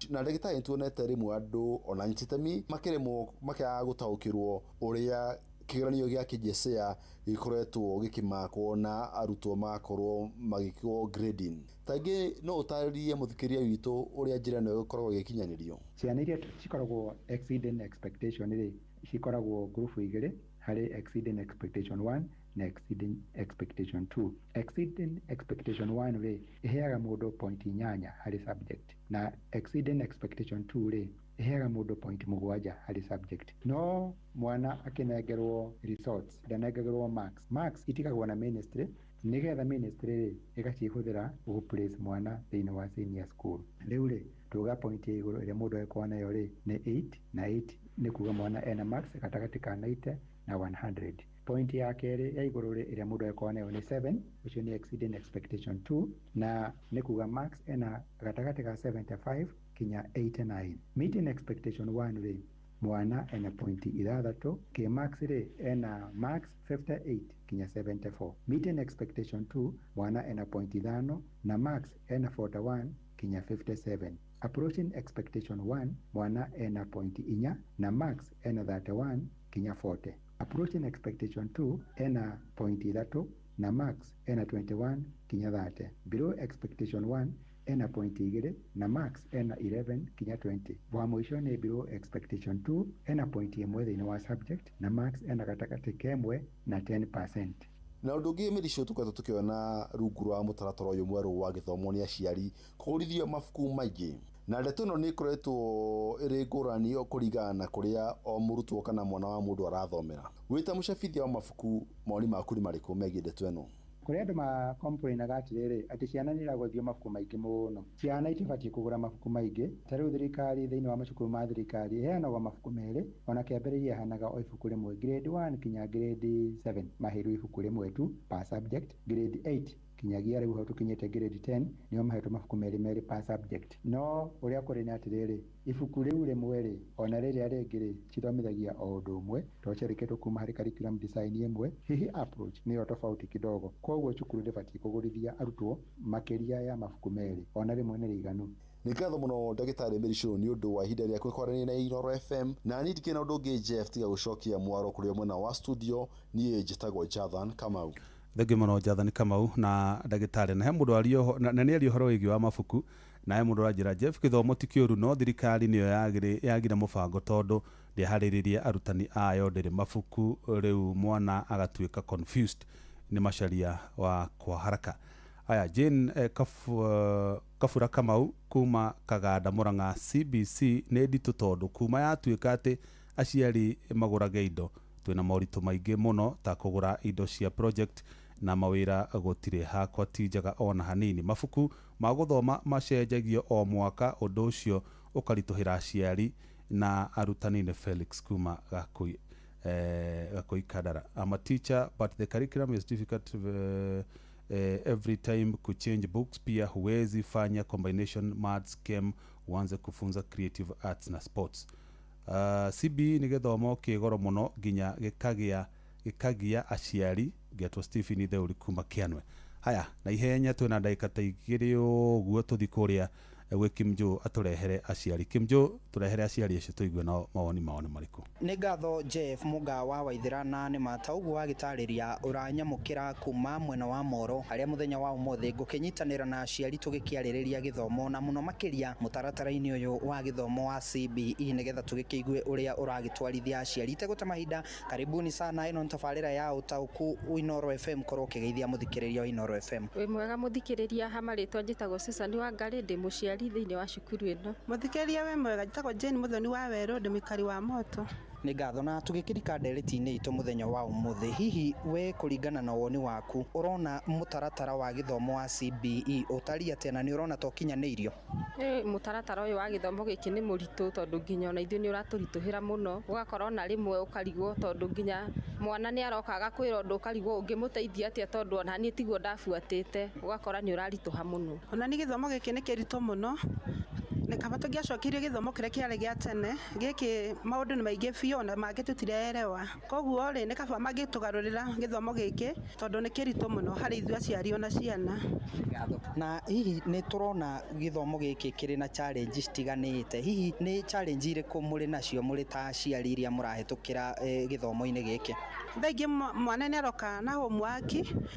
Na ndagĩtarĩ nĩtuonete rĩmwe andũ ona nyititemi makĩremwo makĩaga gũtaũkĩrwo ũrĩa kĩgeranio gĩa KJSEA gĩkoretwo gĩkĩmakwo na arutwo magakorwo magĩkwo grading. Tangĩ no ũtarĩrie mũthikĩria witũ ũrĩa njĩra ĩno ĩkoragwo ĩgĩkinyanĩrio? Ciana iria cikoragwo exceeding expectation rĩ, cikoragwo ngurubu igĩrĩ, harĩ exceeding expectation 1 na exceeding expectation 2. Exceeding expectation 1 rĩ ĩheaga mũndũ point 8 harĩ subject, na exceeding expectation 2 rĩ ĩheaga mũndũ point 7 harĩ subject. No mwana akĩnengerwo results ndanengerwo marks. Marks itigagwo na ministry nĩgetha ministry rĩ ĩgacihũthĩra gũ place mwana thĩinĩ wa senior school. Rĩu rĩ tuga point ya igũrũ ĩrĩa mũndũ angĩkorwo nayo rĩ nĩ 8, na 8 nĩ kuga mwana ena marks gatagatĩ ka 90 na 100. Point ya kerĩ ya igũrũ rĩ ĩrĩa mũndũ angĩkorwo nayo nĩ 7, ũcio nĩ exceeding expectation 2, na nĩ kuga marks ena gatagatĩ ka 75 kinya 89. Meeting expectation 1 rĩ mwana ena point 6, kĩ marks rĩ ena marks 58 kinya 74. Meeting expectation 2 mwana ena point 5 na marks ena 41 kinya 57. Approaching expectation 1 mwana ena point 4 na marks ena 31 kinya 40. Approaching expectation 2 ena point 3 na marks ena 21 kinya 30. Below expectation 1 ena point 2 na marks ena 11 kinya 20. Wa mũico nĩ below expectation 2 ena point 1 thĩinĩ wa subject na marks ena gatagatĩ kemwe na 10%. Na ũndũ ũngĩ Mĩricho tũkoretwo tũkĩona rungu rwa mũtaratara ũyũ mwerũ wa gĩthomo nĩ aciari kũgũrithio mabuku maingĩ, na ndeto ĩno nĩ ĩkoretwo ĩrĩ ngũrani kũringana na kũrĩa o mũrutwo kana mwana wa mũndũ arathomera. Wĩ ta mũcabithia wa mabuku, mawoni maku nĩ marĩkũ megiĩ ndeto ĩno? Kũrĩ andũ makomplainaga atĩrĩrĩ atĩ ciana nĩ iragũthio mabuku maingĩ mũno. Ciana itibatiĩ kũgũra mabuku maingĩ. Ta rĩu thirikari thĩinĩ wa macukuru ma thirikari ĩheanagwo mabuku 2, ona kĩambĩrĩria ĩheanaga o ibuku rĩmwe, grade 1 kinya grade 7 maheirwo ibuku rĩmwe tu per subject, grade 8 kinyagia rĩu hau tũkinyĩte grade 10 nĩo mahetwo mabuku 2 per subject. No ũrĩa kũrĩ nĩ atĩrĩrĩ, ibuku rĩu rĩmwe rĩ ona rĩrĩa rĩngĩ rĩ cithomithagia o ũndũ ũmwe, tondũ ciandĩkĩtwo kuma harĩ curriculum design ĩmwe, hihi approach nĩyo tofauti kidogo. Koguo cukuru ndĩbatiĩ kũgũrithia arutwo makĩria ya mabuku 2, ona rĩmwe nĩ rĩiganu. Nĩ ngatho mũno ndagĩtarĩ Mĩricho nĩ ũndũ wa ihinda rĩaku kwaranĩria na Inooro FM, na niĩ ndikĩrĩ na ũndũ ũngĩ Jeff tiga gũcokia mwaro kũrĩ mwena wa studio. Niĩ njĩtagwo Jathan Kamau. Thengiũ mũno Jathan Kamau na ndagĩtarĩ. Na he mũndũ ario na nĩ ario ũhoro wĩgiĩ wa mabuku, na he mũndũ ũranjĩra Jeff gĩthomo ti kĩũru, no thirikari nĩyo yagire mũbango tondũ ndĩharĩrĩrie arutani ayo, ndĩrĩ mabuku, rĩu mwana agatuĩka confused. Nĩ Macharia wa kwa haraka. Aya, Jane Kabura Kamau kuma Kaganda Murang'a, CBC nĩ nditũ tondũ kuma yatuĩka atĩ aciari magũrage indo twĩna moritũ maingĩ mũno ta kũgũra indo cia project na mawĩra gũtirĩ, hakwa ti njega ona hanini. Mabuku ma gũthoma macenjagio o mwaka, ũndũ ũcio ũkaritũhĩra aciari na arutani. Nĩ Felix kuma Gakui Gakui Kandara. I'm a teacher but the curriculum is difficult every time kuchange books, pia huwezi fanya combination maths chem uanze kufunza creative arts na sports. CBE nĩ gĩthomo kĩ goro mũno nginya gĩkagia aciari. Getwo Stephen Theuri kuma Kĩanwe. Haya, na ihenya twĩna ndagĩka ta 2 ũguo tũthi kũrĩa gwĩ Kimjo atũrehere aciari. Kimjo, tũrehere aciari acio tũigue nao mawoni mao nĩ marĩkũ. Nĩ ngatho Jeff Mũga wa Waithĩra, na nĩ mata ũguo wagĩtarĩria ũranyamũkĩra kuma mwena wa Moro harĩa mũthenya wa ũmũthĩ ngũkĩnyitanĩra na aciari tũgĩkĩarĩrĩria gĩthomo na mũno makĩria mũtaratara-inĩ ũyũ wa gĩthomo wa CBE nĩgetha tũgĩkĩigue ũrĩa ũragĩtwarithia aciari. Itegũte mahinda, karibuni sana. Ĩno nĩ tabarĩra ya Ũtaũku Inooro FM, korwo ũkĩgeithia mũthikĩrĩria wa Inooro FM. Wĩ mwega mũthikĩrĩria, ha marĩtwa njĩtagwo Susan Wangari, ndĩ mũciari thĩinĩ wa cukuru ĩno. Mũthikĩrĩria wĩ mwega, njĩtagwo Jane Muthoni wa Werũ, ndĩ mũikari wa Moto. Nĩ ngatho. Na tũgĩkĩrika ndereti-inĩ itũ mũthenya wa ũmũthĩ, hihi we kũringana na woni waku ũrona mũtaratara wa gĩthomo wa CBE ũtariĩ atĩa, na nĩ ũrona ta ũkinyanĩirio? Mũtaratara ũyũ wa gĩthomo gĩkĩ nĩ mũritũ tondũ nginya ona ithuĩ nĩ ũratũritũhĩra mũno, ũgakorwo na rĩmwe ũkarigwo tondũ nginya mwana nĩ aroka agakwĩra ũndũ ũkarigwo ũngĩmũteithia atĩa tondũ ona niĩ tiguo ndabuatĩte, ũgakora nĩ ũraritũha mũno. Ona nĩ gĩthomo gĩkĩ nĩ kĩritũ mũno, nĩ kaba tũngĩacokirie gĩthomo kĩrĩa kĩarĩ gĩa tene gĩkĩ, maũndũ nĩ maingĩ biũ na mangĩ tũtirerewa, koguo rĩ nĩ kaba mangĩtũgarũrĩra gĩthomo gĩkĩ tondũ nĩ kĩritũ mũno harĩ ithuĩ aciari ona ciana. Na hihi nĩ tũrona gĩthomo gĩkĩ kĩrĩ na challenge citiganĩte, hihi nĩ challenge irĩkũ mũrĩ nacio mũrĩ ta aciari iria mũrahĩtũkĩra gĩthomo-inĩ gĩkĩ? Thaa ingĩ mwana nĩ aroka na homework,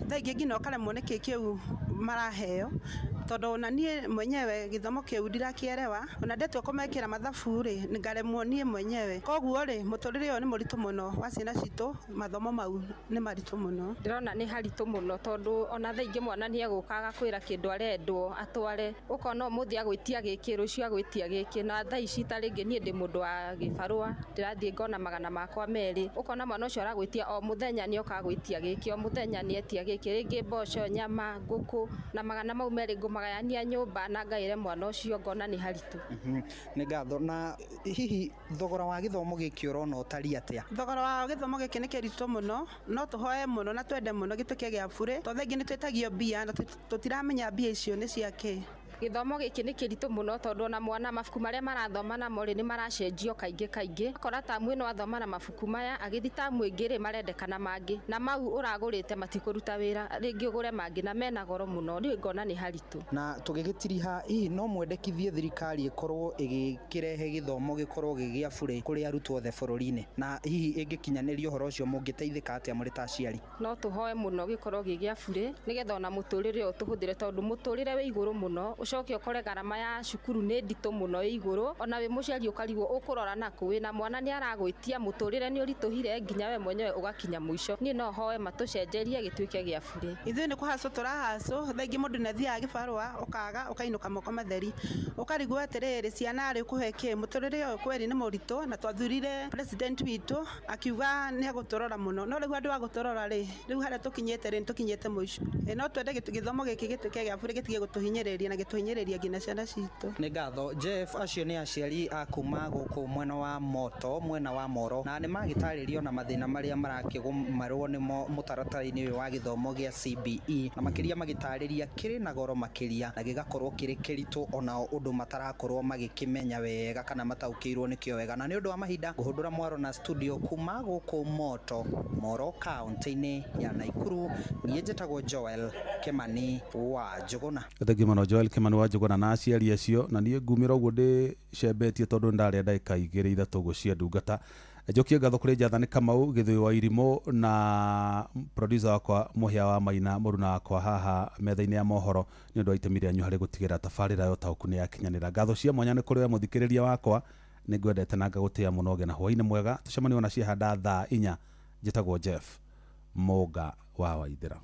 thaa ingĩ nginya ũkaremwo nĩkĩ kĩu maraheo, Tondũ ona niĩ mwenyewe gĩthomo kĩu ndirakĩerewa, ona ndetua kũmekĩra mathabu rĩ, ngaremwo niĩ mwenyewe. Koguo rĩ, mũtũrĩre ũyũ nĩ mũritũ mũno wa ciana citũ, mathomo mau nĩ maritũ mũno. Ndĩrona nĩ haritũ mũno tondũ ona thaa ingĩ mwana nĩ egũka agakwĩra kĩndũ arendwo atware, ũkona ũmũthĩ agwĩtia gĩkĩ, rũciũ agwĩtia gĩkĩ, na thaa ici ta rĩngĩ niĩ ndĩ mũndũ wa gĩbarũa, ndĩrathiĩ ngona 200, ũkona mwana ũcio aragwĩtia o mũthenya nĩ oka agwĩtia gĩkĩ, o mũthenya nĩ etia gĩkĩ, rĩngĩ mboco, nyama, ngũkũ, na 200 ngũmagayania nyũmba na ngaĩre mwana ũcio, ngona nĩ haritũ. Nĩ ngatho. Na hihi thogora wa gĩthomo gĩkĩ ũrona ũtariĩ atĩa? Thogora wa gĩthomo gĩkĩ nĩ kĩritũ mũno, no tũhoe mũno na twende mũno gĩtuĩke gĩa burĩ, tondũ thaa ingĩ nĩ twĩtagio mbia na tũtiramenya mbia icio nĩ cia kĩ. Gĩthomo gĩkĩ nĩ kĩritũ mũno tondũ ona mwana mabuku marĩa marathoma namo rĩ nĩ maracenjio kaingĩ kaingĩ. Akora tamu ĩno athoma na mabuku maya, agĩthiĩ tamu ĩngĩ rĩ marendekana mangĩ, na mau ũragũrĩte matikũruta wĩra, rĩngĩ ũgũre mangĩ na mena goro mũno, rĩu ngona nĩ haritũ. Na tũgĩgĩtiriha, hihi no mwendekithie thirikari ĩkorwo ĩgĩkĩrehe gĩthomo gĩkorwo gĩ gĩa burĩ kũrĩ arutwo othe bũrũri-inĩ, na hihi ĩngĩkinyanĩria ũhoro ũcio mũngĩteithĩka atĩa mũrĩ ta aciari? No tũhoe mũno gĩkorwo gĩ gĩa burĩ nĩgetha ona mũtũrĩre ũyũ tũhũthĩre, tondũ mũtũrĩre wĩ igũrũ mũno, ũcoke ũkore garama ya cukuru nĩ nditũ mũno ĩ igũrũ, ona wĩ mũciari ũkarigwo ũkũrora nakũ, wĩna mwana nĩ aragwĩtia, mũtũrĩre nĩ ũritũhire nginya we mwenyewe ũgakinya mũico. Niĩ no hoe matũcenjerie gĩtuĩke gĩa burĩ. Ithuĩ nĩ kũhacwo tũrahacwo, thaa ingĩ mũndũ nĩ athiaga gĩbarũa ũkaga ũkainũka moko matheri, ũkarigwo atĩrĩrĩ ciana rĩ ũkũhe kĩ, mũtũrĩre ũyũ kweri nĩ mũritũ, na twathurire president witũ akiuga nĩ egũtũrora mũno, no rĩu andũ a gũtũrora rĩ, rĩu harĩa tũkinyĩte rĩ nĩ tũkinyĩte mũico. No twende gĩthomo gĩkĩ gĩtuĩke gĩa burĩ, gĩtige gũtũhinyĩrĩria na gĩtũhinyĩrĩria nginya ciana citũ. Nĩ ngatho Jeff. Acio nĩ aciari a kuma gũkũ mwena wa Moto, mwena wa Moro, na nĩ magĩtarĩrio na mathĩna marĩa marakĩgũmarwo nĩmo mũtaratara-inĩ ũyũ wa gĩthomo gĩa CBE, na makĩria magĩtarĩria kĩrĩ na goro makĩria na gĩgakorwo kĩrĩ kĩritũ onao ũndũ matarakorwo magĩkĩmenya wega kana mataũkĩirwo nĩkĩo wega. Na nĩ ũndũ wa mahinda ngũhũndũra mwaro na studio kuma gũkũ Moto, Moro, kaunti-inĩ ya Naikuru, niĩ njĩtagwo Joel Kimani wa Njũgũna. Thengiũ mũno Joel Kimani wa Njũgũna na aciari acio, na niĩ ngumĩra ũguo ndĩcembetie tondũ ndarĩa ndagĩka 2 3 ũguo cia ndungata. Njokie ngatho kũrĩ Jathani Kamau Gĩthũi wa Irimũ na producer wakwa Mũhĩa wa Maina mũruna wakwa haha metha-inĩ ya mohoro nĩ ũndũ wa itemi rĩanyu harĩ gũtigĩrĩra tabarĩra ya ũtaũku nĩ yakinyanĩra. Ngatho cia mwanya nĩ kũrĩ we mũthikĩrĩria wakwa, nĩ ngwendete na ngagũtĩĩa mũno, ũgĩe na hwaĩ-inĩ mwega. Tũcemanie ona ciahanda thaa 4. Njĩtagwo Jeff Mũnga wa Waithĩra.